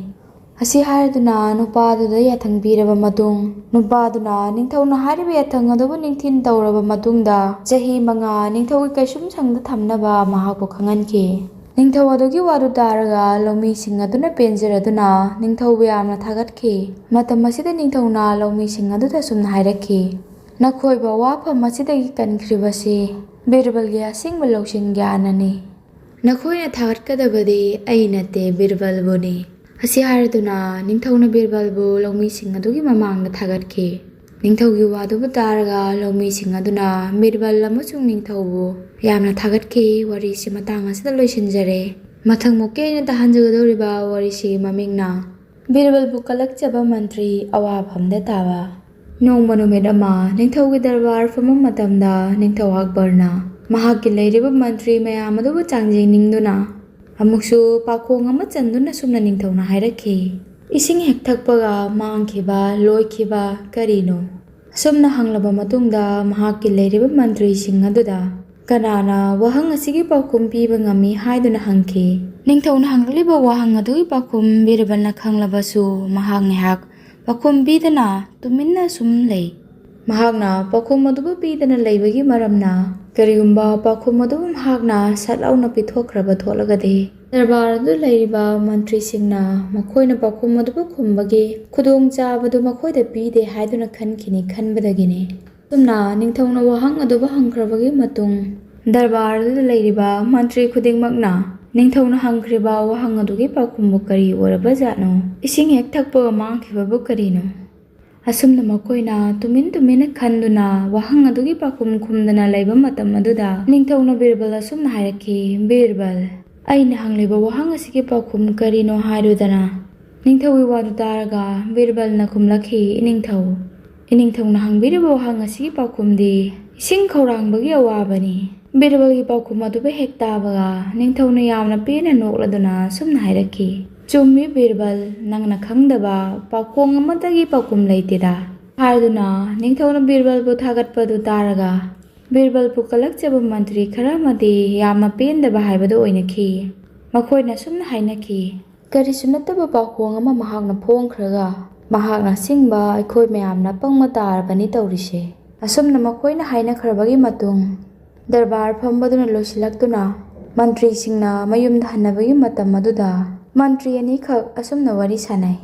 ꯑꯁꯤ ꯍꯥꯏꯔꯗꯨꯅ ꯅꯨꯄꯥꯗꯨꯗ ꯌꯥꯊꯪ ꯄꯤꯔꯕ ꯃꯇꯨꯡ, ꯅꯨꯄꯥꯗꯨꯅ ꯅꯤꯡꯊꯧꯅ ꯍꯥꯏꯔꯤꯕ ꯌꯥꯊꯪ ꯑꯗꯨꯕꯨ ꯅꯤꯡꯊꯤꯅ ꯇꯧꯔꯕ ꯃꯇꯨꯡꯗ, ꯆꯍꯤ ꯃꯉꯥ ꯅꯤꯡꯊꯧꯒꯤ ꯀꯩꯁꯨꯝꯁꯪꯗ ꯊꯝꯅꯕ ꯃꯍꯥꯛꯄꯨ ꯈꯪꯍꯟꯈꯤ꯫ ꯅꯤꯡꯊꯧ ꯑꯗꯨꯒꯤ ꯋꯥꯗꯨ ꯇꯥꯔꯒ ꯂꯧꯃꯤꯁꯤꯡ ꯑꯗꯨꯅ ꯄꯦꯟꯖꯔꯗꯨꯅ ꯅꯤꯡꯊꯧꯕꯨ ꯌꯥꯝꯅ ꯊꯥꯒꯠꯈꯤ꯫ ꯃꯇꯝ ꯑꯁꯤꯗ ꯅꯤꯡꯊꯧꯅ ꯂꯧꯃꯤꯁꯤꯡ ꯑꯗꯨꯗ ꯑꯁꯨꯝꯅ ꯍꯥꯏꯔꯛꯈꯤ, "ꯅꯈꯣꯏꯕꯨ ꯑꯋꯥꯐꯝ ꯑꯁꯤꯗꯒꯤ ꯀꯟꯈ꯭ꯔꯤꯕꯁꯤ ꯕꯤꯔꯕꯜꯒꯤ ꯑꯁꯦꯡꯕ ꯂꯧꯁꯤꯡ ꯒ꯭ꯌꯥꯟꯅꯅꯤ꯫ ꯅꯈꯣꯏꯅ ꯊꯥꯒꯠꯀꯗꯕꯗꯤ ꯑꯩ ꯅꯠꯇꯦ, ꯕꯤꯔꯕꯜꯕꯨꯅꯤ꯫" ꯑꯁꯤ ꯍꯥꯏꯔꯗꯨꯅ ꯅꯤꯡꯊꯧꯅ ꯕꯤꯔꯕꯜꯕꯨ ꯂꯧꯃꯤꯁꯤꯡ ꯑꯗꯨꯒꯤ ꯃꯃꯥꯡꯗ ꯊꯥꯒꯠꯈꯤ꯫ ꯅꯤꯡꯊꯧꯒꯤ ꯋꯥꯗꯨꯕꯨ ꯇꯥꯔꯒ ꯂꯧꯃꯤꯁꯤꯡ ꯑꯗꯨꯅ ꯕꯤꯔꯕꯜ ꯑꯃꯁꯨꯡ ꯅꯤꯡꯊꯧꯕꯨ ꯌꯥꯝꯅ ꯊꯥꯒꯠꯈꯤ꯫ ꯋꯥꯔꯤꯁꯤ ꯃꯇꯥꯡ ꯑꯁꯤꯗ ꯂꯣꯏꯁꯤꯟꯖꯔꯦ꯫ ꯃꯊꯪꯃꯨꯛꯀꯤ ꯑꯩꯅ ꯇꯥꯍꯟꯖꯒꯗꯧꯔꯤꯕ ꯋꯥꯔꯤꯁꯤꯒꯤ ꯃꯃꯤꯡꯅ ꯕꯤꯔꯕꯜꯕꯨ ꯀꯜꯂꯛꯆꯕ ꯃꯟꯇ꯭ꯔꯤ ꯑꯋꯥꯐꯝꯗ ꯇꯥꯕ꯫ ꯅꯣꯡꯃ ꯅꯨꯃꯤꯠ ꯑꯃ ꯅꯤꯡꯊꯧꯒꯤ ꯗꯔꯕꯥꯔ ꯐꯝꯕ ꯃꯇꯝꯗ ꯅꯤꯡꯊꯧ ꯑꯛꯕꯔꯅ ꯃꯍꯥꯛꯀꯤ ꯂꯩꯔꯤꯕ ꯃꯟꯇ꯭ꯔꯤ ꯃꯌꯥꯝ ꯑꯗꯨꯕꯨ ꯆꯥꯡꯖꯦꯡꯅꯤꯡꯗꯨꯅ ꯑꯃꯨꯛꯁꯨ ꯄꯥꯈꯣꯡ ꯑꯃ ꯆꯟꯗꯨꯅ ꯁꯨꯝꯅ ꯅꯤꯡꯊꯧꯅ ꯍꯥꯏꯔꯛꯈꯤ, "ꯏꯁꯤꯡ ꯍꯦꯛ ꯊꯛꯄꯒ ꯃꯥꯡꯈꯤꯕ, ꯂꯣꯏꯈꯤꯕ ꯀꯔꯤꯅꯣ?" ꯑꯁꯨꯝꯅ ꯍꯪꯂꯕ ꯃꯇꯨꯡꯗ ꯃꯍꯥꯛꯀꯤ ꯂꯩꯔꯤꯕ ꯃꯟꯇ꯭ꯔꯤꯁꯤꯡ ꯑꯗꯨꯗ ꯀꯅꯥꯅ ꯋꯥꯍꯪ ꯑꯁꯤꯒꯤ ꯄꯥꯎꯈꯨꯝ ꯄꯤꯕ ꯉꯝꯃꯤ ꯍꯥꯏꯗꯨꯅ ꯍꯪꯈꯤ꯫ ꯅꯤꯡꯊꯧꯅ ꯍꯪꯂꯛꯂꯤꯕ ꯋꯥꯍꯪ ꯑꯗꯨꯒꯤ ꯄꯥꯎꯈꯨꯝ ꯕꯤꯔꯕꯜꯅ ꯈꯪꯂꯕꯁꯨ ꯃꯍꯥꯛ ꯉꯥꯏꯍꯥꯛ ꯄꯥꯎꯈꯨꯝ ꯄꯤꯗꯅ ꯇꯨꯃꯤꯟꯅ ꯁꯨꯝ ꯂꯩ꯫ ꯃꯍꯥꯛꯅ ꯄꯥꯎꯈꯨꯝ ꯑꯗꯨꯕꯨ ꯄꯤꯗꯅ ꯂꯩꯕꯒꯤ ꯃꯔꯝꯅ, ꯀꯔꯤꯒꯨꯝꯕ ꯄꯥꯎꯈꯨꯝ ꯑꯗꯨꯕꯨ ꯃꯍꯥꯛꯅ ꯁꯠ ꯂꯥꯎꯅ ꯄꯤꯊꯣꯛꯈ꯭ꯔꯕ ꯊꯣꯛꯂꯒꯗꯤ, ꯗꯔꯕꯥꯔ ꯑꯗꯨ ꯂꯩꯔꯤꯕ ꯃꯟꯇ꯭ꯔꯤꯁꯤꯡꯅ ꯃꯈꯣꯏꯅ ꯄꯥꯎꯈꯨꯝ ꯑꯗꯨꯕꯨ ꯈꯨꯝꯕꯒꯤ ꯈꯨꯗꯣꯡꯆꯥꯕꯗꯨ ꯃꯈꯣꯏꯗ ꯄꯤꯗꯦ ꯍꯥꯏꯗꯨꯅ ꯈꯟꯈꯤꯅꯤ ꯈꯟꯕꯗꯒꯤꯅꯤ꯫ ꯑꯁꯨꯝꯅ ꯅꯤꯡꯊꯧꯅ ꯋꯥꯍꯪ ꯑꯗꯨꯕꯨ ꯍꯪꯈ꯭ꯔꯕꯒꯤ ꯃꯇꯨꯡ, ꯗꯔꯕꯥꯔ ꯑꯗꯨꯗ ꯂꯩꯔꯤꯕ ꯃꯟꯇ꯭ꯔꯤ ꯈꯨꯗꯤꯡꯃꯛꯅ ꯅꯤꯡꯊꯧꯅ ꯍꯪꯈ꯭ꯔꯤꯕ ꯋꯥꯍꯪ ꯑꯗꯨꯒꯤ ꯄꯥꯎꯈꯨꯝꯕꯨ ꯀꯔꯤ ꯑꯣꯏꯔꯕꯖꯥꯠꯅꯣ? ꯏꯁꯤꯡ ꯍꯦꯛ ꯊꯛꯄꯒ ꯃꯥꯡꯈꯤꯕꯕꯨ ꯀꯔꯤꯅꯣ? ꯑꯁꯨꯝꯅ ꯃꯈꯣꯏꯅ ꯇꯨꯃꯤꯟ ꯇꯨꯃꯤꯟꯅ ꯈꯟꯗꯨꯅ ꯋꯥꯍꯪ ꯑꯗꯨꯒꯤ ꯄꯥꯎꯈꯨꯝ ꯈꯨꯝꯗꯅ ꯂꯩꯕ ꯃꯇꯝ ꯑꯗꯨꯗ ꯅꯤꯡꯊꯧꯅ ꯕꯤꯔꯕꯜ ꯑꯁꯨꯝꯅ ꯍꯥꯏꯔꯛꯈꯤ, "ꯕꯤꯔꯕꯜ, ꯑꯩꯅ ꯍꯪꯂꯤꯕ ꯋꯥꯍꯪ ꯑꯁꯤꯒꯤ ꯄꯥꯎꯈꯨꯝ ꯀꯔꯤꯅꯣ ꯍꯥꯏꯔꯨꯗꯅ?" ꯅꯤꯡꯊꯧꯒꯤ ꯋꯥꯗꯨ ꯇꯥꯔꯒ ꯕꯤꯔꯕꯜꯅ ꯈꯨꯝꯂꯛꯈꯤ, "ꯏꯅꯤꯡꯊꯧ, ꯏꯅꯤꯡꯊꯧꯅ ꯍꯪꯕꯤꯔꯤꯕ ꯋꯥꯍꯪ ꯑꯁꯤꯒꯤ ꯄꯥꯎꯈꯨꯝꯗꯤ ꯏꯁꯤꯡ ꯈꯧꯔꯥꯡꯕꯒꯤ ꯑꯋꯥꯕꯅꯤ꯫" ꯕꯤꯔꯕꯜꯒꯤ ꯄꯥꯎꯈꯨꯝ ꯑꯗꯨꯕꯨ ꯍꯦꯛ ꯇꯥꯕꯒ ꯅꯤꯡꯊꯧꯅ ꯌꯥꯝꯅ ꯄꯦꯟꯅ ꯅꯣꯛꯂꯗꯨꯅ ꯑꯁꯨꯝꯅ ꯍꯥꯏꯔꯛꯈꯤ, "ꯆꯨꯝꯃꯤ ꯕꯤꯔꯕꯜ, ꯅꯪꯅ ꯈꯪꯗꯕ ꯄꯥꯎꯈꯣꯡ ꯑꯃꯠꯇꯒꯤ ꯄꯥꯎꯈꯨꯝ ꯂꯩꯇꯦꯗ꯫ ꯍꯥꯏꯗꯨꯅ ꯅꯤꯡꯊꯧꯅ ꯕꯤꯔꯕꯜꯕꯨ ꯊꯥꯒꯠꯄꯗꯨ ꯇꯥꯔꯒ ꯕꯤꯔꯕꯜꯕꯨ ꯀꯜꯂꯛꯆꯕ ꯃꯟꯇ꯭ꯔꯤ ꯈꯔ ꯑꯃꯗꯤ ꯌꯥꯝꯅ ꯄꯦꯟꯗꯕ ꯍꯥꯏꯕꯗꯨ ꯑꯣꯏꯅꯈꯤ꯫ ꯃꯈꯣꯏꯅ ꯑꯁꯨꯝꯅ ꯍꯥꯏꯅꯈꯤ, "ꯀꯔꯤꯁꯨ ꯅꯠꯇꯕ ꯄꯥꯎꯈꯣꯡ ꯑꯃ ꯃꯍꯥꯛꯅ ꯐꯣꯡꯈ꯭ꯔꯒ ꯃꯍꯥꯛꯅ ꯑꯁꯤꯡꯕ ꯑꯩꯈꯣꯏ ꯃꯌꯥꯝꯅ ꯄꯪꯕ ꯇꯥꯔꯕꯅꯤ ꯇꯧꯔꯤꯁꯦ꯫" ꯑꯁꯨꯝꯅ ꯃꯈꯣꯏꯅ ꯍꯥꯏꯅꯈ꯭ꯔꯕꯒꯤ ꯃꯇꯨꯡ ꯗꯔꯕꯥꯔ ꯐꯝꯕꯗꯨꯅ ꯂꯣꯏꯁꯤꯜꯂꯛꯇꯨꯅ ꯃꯟꯇ꯭ꯔꯤꯁꯤꯡꯅ ꯃꯌꯨꯝꯗ ꯍꯟꯅꯕꯒꯤ ꯃꯇꯝ ꯑꯗꯨꯗ ꯃꯟꯇ꯭ꯔꯤ ꯑꯅꯤꯈꯛ ꯑꯁꯨꯝꯅ ꯋꯥꯔꯤ ꯁꯥꯟꯅꯩ꯫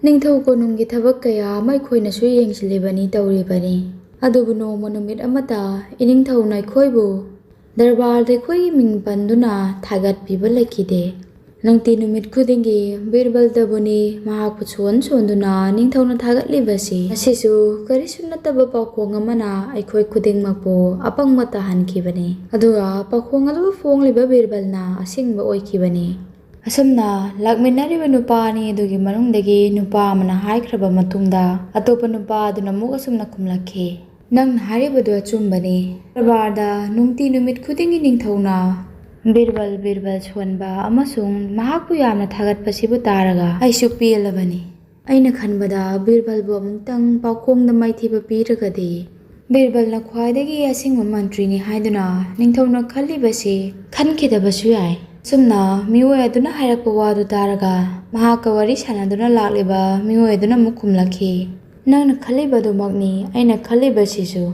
"ꯅꯤꯡꯊꯧ ꯀꯣꯅꯨꯡꯒꯤ ꯊꯕꯛ ꯀꯌꯥ ꯑꯃ ꯑꯩꯈꯣꯏꯅꯁꯨ ꯌꯦꯡꯁꯤꯜꯂꯤꯕꯅꯤ ꯇꯧꯔꯤꯕꯅꯤ꯫ ꯑꯗꯨꯕꯨ ꯅꯣꯡꯃ ꯅꯨꯃꯤꯠ ꯑꯃꯠꯇ ꯏꯅꯤꯡꯊꯧꯅ ꯑꯩꯈꯣꯏꯕꯨ ꯗꯔꯕꯥꯔꯗ ꯑꯩꯈꯣꯏꯒꯤ ꯃꯤꯡ ꯄꯟꯗꯨꯅ ꯊꯥꯒꯠꯄꯤꯕ ꯂꯩꯈꯤꯗꯦ꯫ ꯅꯨꯡꯇꯤ ꯅꯨꯃꯤꯠ ꯈꯨꯗꯤꯡꯒꯤ ꯕꯤꯔꯕꯜꯗꯕꯨꯅꯤ ꯃꯍꯥꯛꯄꯨ ꯁꯣꯟ ꯁꯣꯟꯗꯨꯅ ꯅꯤꯡꯊꯧꯅ ꯊꯥꯒꯠꯂꯤꯕꯁꯤ꯫ ꯑꯁꯤꯁꯨ ꯀꯔꯤꯁꯨ ꯅꯠꯇꯕ ꯄꯥꯎꯈꯣꯡ ꯑꯃꯅ ꯑꯩꯈꯣꯏ ꯈꯨꯗꯤꯡꯃꯛꯄꯨ ꯑꯄꯪꯕ ꯇꯥꯍꯟꯈꯤꯕꯅꯤ꯫ ꯑꯗꯨꯒ ꯄꯥꯎꯈꯣꯡ ꯑꯗꯨꯕꯨ ꯐꯣꯡꯂꯤꯕ ꯕꯤꯔꯕꯜꯅ ꯑꯁꯤꯡꯕ ꯑꯣꯏꯈꯤꯕꯅꯤ꯫" ꯑꯁꯨꯝꯅ ꯂꯥꯛꯃꯤꯟꯅꯔꯤꯕ ꯅꯨꯄꯥ ꯑꯅꯤ ꯑꯗꯨꯒꯤ ꯃꯅꯨꯡꯗꯒꯤ ꯅꯨꯄꯥ ꯑꯃꯅ ꯍꯥꯏꯈ꯭ꯔꯕ ꯃꯇꯨꯡꯗ ꯑꯇꯣꯞꯄ ꯅꯨꯄꯥ ꯑꯗꯨꯅ ꯑꯃꯨꯛ ꯑꯁꯨꯝꯅ ꯈꯨꯝꯂꯛꯈꯤ, "ꯅꯪꯅ ꯍꯥꯏꯔꯤꯕꯗꯨ ꯑꯆꯨꯝꯕꯅꯤ꯫ ꯗꯔꯕꯥꯔꯗ ꯅꯨꯡꯇꯤ ꯅꯨꯃꯤꯠ ꯈꯨꯗꯤꯡꯒꯤ ꯅꯤꯡꯊꯧꯅ ꯕꯤꯔꯕꯜ, ꯕꯤꯔꯕꯜ ꯁꯣꯟꯕ ꯑꯃꯁꯨꯡ ꯃꯍꯥꯛꯄꯨ ꯌꯥꯝꯅ ꯊꯥꯒꯠꯄꯁꯤꯕꯨ ꯇꯥꯔꯒ ꯑꯩꯁꯨ ꯄꯦꯜꯂꯕꯅꯤ꯫ ꯑꯩꯅ ꯈꯟꯕꯗ ꯕꯤꯔꯕꯜꯕꯨ ꯑꯃꯨꯛꯇꯪ ꯄꯥꯎꯈꯣꯡꯗ ꯃꯥꯏꯊꯤꯕ ꯄꯤꯔꯒꯗꯤ ꯕꯤꯔꯕꯜꯅ ꯈ꯭ꯋꯥꯏꯗꯒꯤ ꯑꯁꯤꯡꯕ ꯃꯟꯇ꯭ꯔꯤꯅꯤ ꯍꯥꯏꯗꯨꯅ ꯅꯤꯡꯊꯧꯅ ꯈꯜꯂꯤꯕꯁꯤ ꯈꯟꯈꯤꯗꯕꯁꯨ ꯌꯥꯏ꯫" ꯑꯁꯨꯝꯅ ꯃꯤꯑꯣꯏ ꯑꯗꯨꯅ ꯍꯥꯏꯔꯛꯄ ꯋꯥꯗꯨ ꯇꯥꯔꯒ ꯃꯍꯥꯛꯀ ꯋꯥꯔꯤ ꯁꯥꯟꯅꯗꯨꯅ ꯂꯥꯛꯂꯤꯕ ꯃꯤꯑꯣꯏ ꯑꯗꯨꯅ ꯑꯃꯨꯛ ꯈꯨꯝꯂꯛꯈꯤ, "ꯅꯪꯅ ꯈꯜꯂꯤꯕꯗꯨꯃꯛꯅꯤ ꯑꯩꯅ ꯈꯜꯂꯤꯕꯁꯤꯁꯨ꯫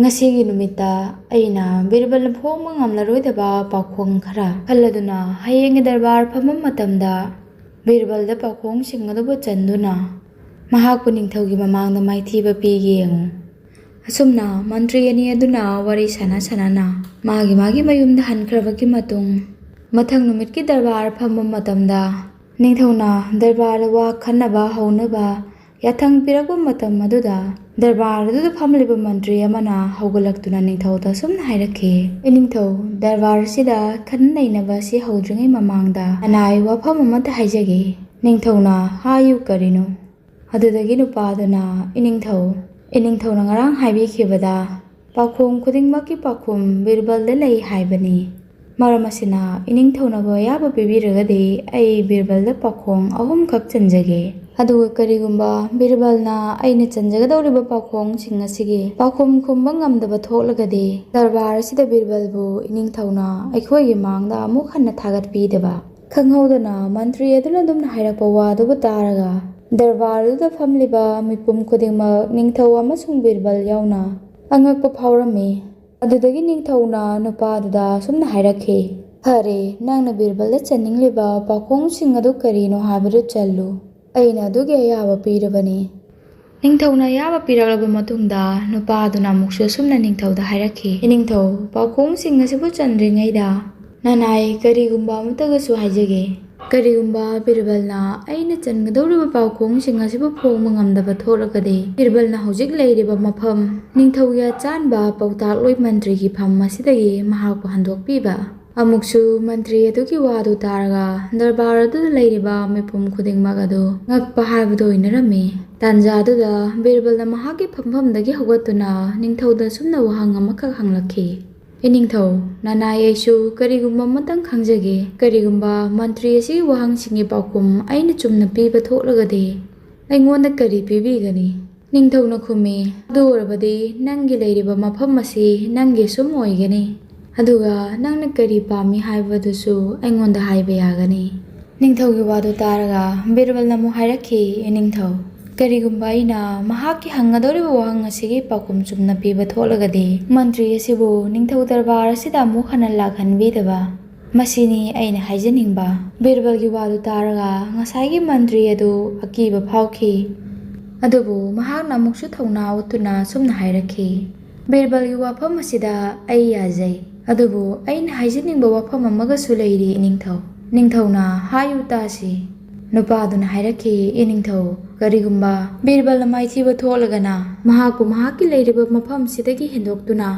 ꯉꯁꯤꯒꯤ ꯅꯨꯃꯤꯠꯇ ꯑꯩꯅ ꯕꯤꯔꯕꯜꯅ ꯐꯣꯡꯕ ꯉꯝꯂꯔꯣꯏꯗꯕ ꯄꯥꯎꯈꯣꯡ ꯈꯔ ꯈꯜꯂꯗꯨꯅ ꯍꯌꯦꯡꯒꯤ ꯗꯔꯕꯥꯔ ꯐꯝꯕ ꯃꯇꯝꯗ ꯕꯤꯔꯕꯜꯗ ꯄꯥꯎꯈꯣꯡꯁꯤꯡ ꯑꯗꯨꯕꯨ ꯆꯟꯗꯨꯅ ꯃꯍꯥꯛꯄꯨ ꯅꯤꯡꯊꯧꯒꯤ ꯃꯃꯥꯡꯗ ꯃꯥꯏꯊꯤꯕ ꯄꯤꯒꯦ ꯌꯦꯡꯉꯨ꯫" ꯑꯁꯨꯝꯅ ꯃꯟꯇ꯭ꯔꯤ ꯑꯅꯤ ꯑꯗꯨꯅ ꯋꯥꯔꯤ ꯁꯥꯟꯅ ꯁꯥꯟꯅꯅ ꯃꯥꯒꯤ ꯃꯥꯒꯤ ꯃꯌꯨꯝꯗ ꯍꯟꯈ꯭ꯔꯕꯒꯤ ꯃꯇꯨꯡ, ꯃꯊꯪ ꯅꯨꯃꯤꯠꯀꯤ ꯗꯔꯕꯥꯔ ꯐꯝꯕ ꯃꯇꯝꯗ ꯅꯤꯡꯊꯧꯅ ꯗꯔꯕꯥꯔꯗ ꯋꯥ ꯈꯟꯅꯕ ꯍꯧꯅꯕ ꯌꯥꯊꯪ ꯄꯤꯔꯛꯄ ꯃꯇꯝ ꯑꯗꯨꯗ ꯗꯔꯕꯥꯔ ꯑꯗꯨꯗ ꯐꯝꯂꯤꯕ ꯃꯟꯇ꯭ꯔꯤ ꯑꯃꯅ ꯍꯧꯒꯠꯂꯛꯇꯨꯅ ꯅꯤꯡꯊꯧꯗ ꯑꯁꯨꯝꯅ ꯍꯥꯏꯔꯛꯈꯤ, "ꯏꯅꯤꯡꯊꯧ, ꯗꯔꯕꯥꯔ ꯑꯁꯤꯗ ꯈꯟꯅ ꯅꯩꯅꯕ ꯑꯁꯤ ꯍꯧꯗ꯭ꯔꯤꯉꯩ ꯃꯃꯥꯡꯗ ꯑꯅꯥꯏ ꯋꯥꯐꯝ ꯑꯃꯇ ꯍꯥꯏꯖꯒꯦ꯫" ꯅꯤꯡꯊꯧꯅ, "ꯍꯥꯏꯌꯨ, ꯀꯔꯤꯅꯣ?" ꯑꯗꯨꯗꯒꯤ ꯅꯨꯄꯥꯗꯨꯅ, "ꯏꯅꯤꯡꯊꯧ, ꯏꯅꯤꯡꯊꯧꯅ ꯉꯔꯥꯡ ꯍꯥꯏꯕꯤꯈꯤꯕꯗ ꯄꯥꯎꯈꯣꯡ ꯈꯨꯗꯤꯡꯃꯛꯀꯤ ꯄꯥꯎꯈꯨꯝ ꯕꯤꯔꯕꯜꯗ ꯂꯩ ꯍꯥꯏꯕꯅꯤ꯫ ꯃꯔꯝ ꯑꯁꯤꯅ ꯏꯅꯤꯡꯊꯧꯅꯕꯨ ꯑꯌꯥꯕ ꯄꯤꯕꯤꯔꯒꯗꯤ ꯑꯩ ꯕꯤꯔꯕꯜꯗ ꯄꯥꯎꯈꯣꯡ ꯑꯍꯨꯝꯈꯛ ꯆꯟꯖꯒꯦ꯫ ꯑꯗꯨꯒ ꯀꯔꯤꯒꯨꯝꯕ ꯕꯤꯔꯕꯜꯅ ꯑꯩꯅ ꯆꯟꯖꯒꯗꯧꯔꯤꯕ ꯄꯥꯎꯈꯣꯡꯁꯤꯡ ꯑꯁꯤꯒꯤ ꯄꯥꯎꯈꯨꯝ ꯈꯨꯝꯕ ꯉꯝꯗꯕ ꯊꯣꯛꯂꯒꯗꯤ ꯗꯔꯕꯥꯔ ꯑꯁꯤꯗ ꯕꯤꯔꯕꯜꯕꯨ ꯏꯅꯤꯡꯊꯧꯅ ꯑꯩꯈꯣꯏꯒꯤ ꯃꯥꯡꯗ ꯑꯃꯨꯛ ꯍꯟꯅ ꯊꯥꯒꯠꯄꯤꯗꯕ꯫ ꯈꯪꯍꯧꯗꯅ ꯃꯟꯇ꯭ꯔꯤ ꯑꯗꯨꯅ ꯑꯗꯨꯝꯅ ꯍꯥꯏꯔꯛꯄ ꯋꯥꯗꯨꯕꯨ ꯇꯥꯔꯒ ꯗꯔꯕꯥꯔꯗꯨꯗ ꯐꯝꯂꯤꯕ ꯃꯤꯄꯨꯝ ꯈꯨꯗꯤꯡꯃꯛ ꯅꯤꯡꯊꯧ ꯑꯃꯁꯨꯡ ꯕꯤꯔꯕꯜ ꯌꯥꯎꯅ ꯑꯉꯛꯄ ꯐꯥꯎꯔꯝꯃꯤ꯫ ꯑꯗꯨꯗꯒꯤ ꯅꯤꯡꯊꯧꯅ ꯅꯨꯄꯥꯗꯨꯗ ꯑꯁꯨꯝꯅ ꯍꯥꯏꯔꯛꯈꯤ, "ꯐꯔꯦ, ꯅꯪꯅ ꯕꯤꯔꯕꯜꯗ ꯆꯟꯅꯤꯡꯂꯤꯕ ꯄꯥꯎꯈꯣꯡꯁꯤꯡ ꯑꯗꯨ ꯀꯔꯤꯅꯣ ꯍꯥꯏꯕꯗꯨ ꯆꯜꯂꯨ꯫ ꯑꯩꯅ ꯑꯗꯨꯒꯤ ꯑꯌꯥꯕ ꯄꯤꯔꯕꯅꯤ꯫" ꯅꯤꯡꯊꯧꯅ ꯑꯌꯥꯕ ꯄꯤꯔꯛꯂꯕ ꯃꯇꯨꯡꯗ ꯅꯨꯄꯥ ꯑꯗꯨꯅ ꯑꯃꯨꯛꯁꯨ ꯑꯁꯨꯝꯅ ꯅꯤꯡꯊꯧꯗ ꯍꯥꯏꯔꯛꯈꯤ, "ꯏꯅꯤꯡꯊꯧ, ꯄꯥꯎꯈꯣꯡꯁꯤꯡ ꯑꯁꯤꯕꯨ ꯆꯟꯗ꯭ꯔꯤꯉꯩꯗ ꯅꯅꯥꯏ ꯀꯔꯤꯒꯨꯝꯕ ꯑꯃꯠꯇꯒꯁꯨ ꯍꯥꯏꯖꯒꯦ꯫ ꯀꯔꯤꯒꯨꯝꯕ ꯕꯤꯔꯕꯜꯅ ꯑꯩꯅ ꯆꯟꯒꯗꯧꯔꯤꯕ ꯄꯥꯎꯈꯣꯡꯁꯤꯡ ꯑꯁꯤꯕꯨ ꯐꯣꯡꯕ ꯉꯝꯗꯕ ꯊꯣꯛꯂꯒꯗꯤ, ꯕꯤꯔꯕꯜꯅ ꯍꯧꯖꯤꯛ ꯂꯩꯔꯤꯕ ꯃꯐꯝ, ꯅꯤꯡꯊꯧꯒꯤ ꯑꯆꯥꯟꯕ ꯄꯥꯎꯇꯥꯛꯂꯣꯏ ꯃꯟꯇ꯭ꯔꯤꯒꯤ ꯐꯝ ꯑꯁꯤꯗꯒꯤ ꯃꯍꯥꯛꯄꯨ ꯍꯟꯗꯣꯛꯄꯤꯕ꯫" ꯑꯃꯨꯛꯁꯨ ꯃꯟꯇ꯭ꯔꯤ ꯑꯗꯨꯒꯤ ꯋꯥꯗꯨ ꯇꯥꯔꯒ ꯗꯔꯕꯥꯔ ꯑꯗꯨꯗ ꯂꯩꯔꯤꯕ ꯃꯤꯄꯨꯝ ꯈꯨꯗꯤꯡꯃꯛ ꯑꯗꯨ ꯉꯛꯄ ꯍꯥꯏꯕꯗꯨ ꯑꯣꯏꯅꯔꯝꯃꯤ꯫ ꯇꯥꯟꯖꯥ ꯑꯗꯨꯗ ꯕꯤꯔꯕꯜꯅ ꯃꯍꯥꯛꯀꯤ ꯐꯝꯐꯝꯗꯒꯤ ꯍꯧꯒꯠꯇꯨꯅ ꯅꯤꯡꯊꯧꯗ ꯑꯁꯨꯝꯅ ꯋꯥꯍꯪ ꯑꯃꯈꯛ ꯍꯪꯂꯛꯈꯤ, "ꯏꯅꯤꯡꯊꯧ, ꯅꯅꯥꯏ, ꯑꯩꯁꯨ ꯀꯔꯤꯒꯨꯝꯕ ꯑꯃꯇꯪ ꯈꯪꯖꯒꯦ꯫ ꯀꯔꯤꯒꯨꯝꯕ ꯃꯟꯇ꯭ꯔꯤ ꯑꯁꯤꯒꯤ ꯋꯥꯍꯪꯁꯤꯡꯒꯤ ꯄꯥꯎꯈꯨꯝ ꯑꯩꯅ ꯆꯨꯝꯅ ꯄꯤꯕ ꯊꯣꯛꯂꯒꯗꯤ ꯑꯩꯉꯣꯟꯗ ꯀꯔꯤ ꯄꯤꯕꯤꯒꯅꯤ?" ꯅꯤꯡꯊꯧꯅ ꯈꯨꯝꯃꯤ, "ꯑꯗꯨ ꯑꯣꯏꯔꯕꯗꯤ ꯅꯪꯒꯤ ꯂꯩꯔꯤꯕ ꯃꯐꯝ ꯑꯁꯤ ꯅꯪꯒꯤ ꯁꯨꯝ ꯑꯣꯏꯒꯅꯤ꯫ ꯑꯗꯨꯒ ꯅꯪꯅ ꯀꯔꯤ ꯄꯥꯝꯃꯤ ꯍꯥꯏꯕꯗꯨꯁꯨ ꯑꯩꯉꯣꯟꯗ ꯍꯥꯏꯕ ꯌꯥꯒꯅꯤ꯫" ꯅꯤꯡꯊꯧꯒꯤ ꯋꯥꯗꯨ ꯇꯥꯔꯒ ꯕꯤꯔꯕꯜꯅ ꯑꯃꯨꯛ ꯍꯥꯏꯔꯛꯈꯤ, "ꯏꯅꯤꯡꯊꯧ, ꯀꯔꯤꯒꯨꯝꯕ ꯑꯩꯅ ꯃꯍꯥꯛꯀꯤ ꯍꯪꯒꯗꯧꯔꯤꯕ ꯋꯥꯍꯪ ꯑꯁꯤꯒꯤ ꯄꯥꯎꯈꯨꯝ ꯆꯨꯝꯅ ꯄꯤꯕ ꯊꯣꯛꯂꯒꯗꯤ, ꯃꯟꯇ꯭ꯔꯤ ꯑꯁꯤꯕꯨ ꯅꯤꯡꯊꯧ ꯗꯔꯕꯥꯔ ꯑꯁꯤꯗ ꯑꯃꯨꯛ ꯍꯟꯅ ꯂꯥꯛꯍꯟꯕꯤꯗꯕ, ꯃꯁꯤꯅꯤ ꯑꯩꯅ ꯍꯥꯏꯖꯅꯤꯡꯕ꯫" ꯕꯤꯔꯕꯜꯒꯤ ꯋꯥꯗꯨ ꯇꯥꯔꯒ ꯉꯁꯥꯏꯒꯤ ꯃꯟꯇ꯭ꯔꯤ ꯑꯗꯨ ꯑꯀꯤꯕ ꯐꯥꯎꯈꯤ꯫ ꯑꯗꯨꯕꯨ ꯃꯍꯥꯛꯅ ꯑꯃꯨꯛꯁꯨ ꯊꯧꯅꯥ ꯎꯠꯇꯨꯅ ꯑꯁꯨꯝꯅ ꯍꯥꯏꯔꯛꯈꯤ, "ꯕꯤꯔꯕꯜꯒꯤ ꯋꯥꯐꯝ ꯑꯁꯤꯗ ꯑꯩ ꯌꯥꯖꯩ, ꯑꯗꯨꯕꯨ ꯑꯩꯅ ꯍꯥꯏꯖꯅꯤꯡꯕ ꯋꯥꯐꯝ ꯑꯃꯒꯁꯨ ꯂꯩꯔꯤ, ꯏꯅꯤꯡꯊꯧ꯫" ꯅꯤꯡꯊꯧꯅ ꯍꯥꯏꯌꯨ ꯇꯥꯁꯤ꯫ ꯅꯨꯄꯥꯗꯨꯅ ꯍꯥꯏꯔꯛꯈꯤ, "ꯏꯅꯤꯡꯊꯧ, ꯀꯔꯤꯒꯨꯝꯕ ꯕꯤꯔꯕꯜꯅ ꯃꯥꯏꯊꯤꯕ ꯊꯣꯛꯂꯒꯅ ꯃꯍꯥꯛꯄꯨ ꯃꯍꯥꯛꯀꯤ ꯂꯩꯔꯤꯕ ꯃꯐꯝꯁꯤꯗꯒꯤ ꯍꯦꯟꯗꯣꯛꯇꯨꯅ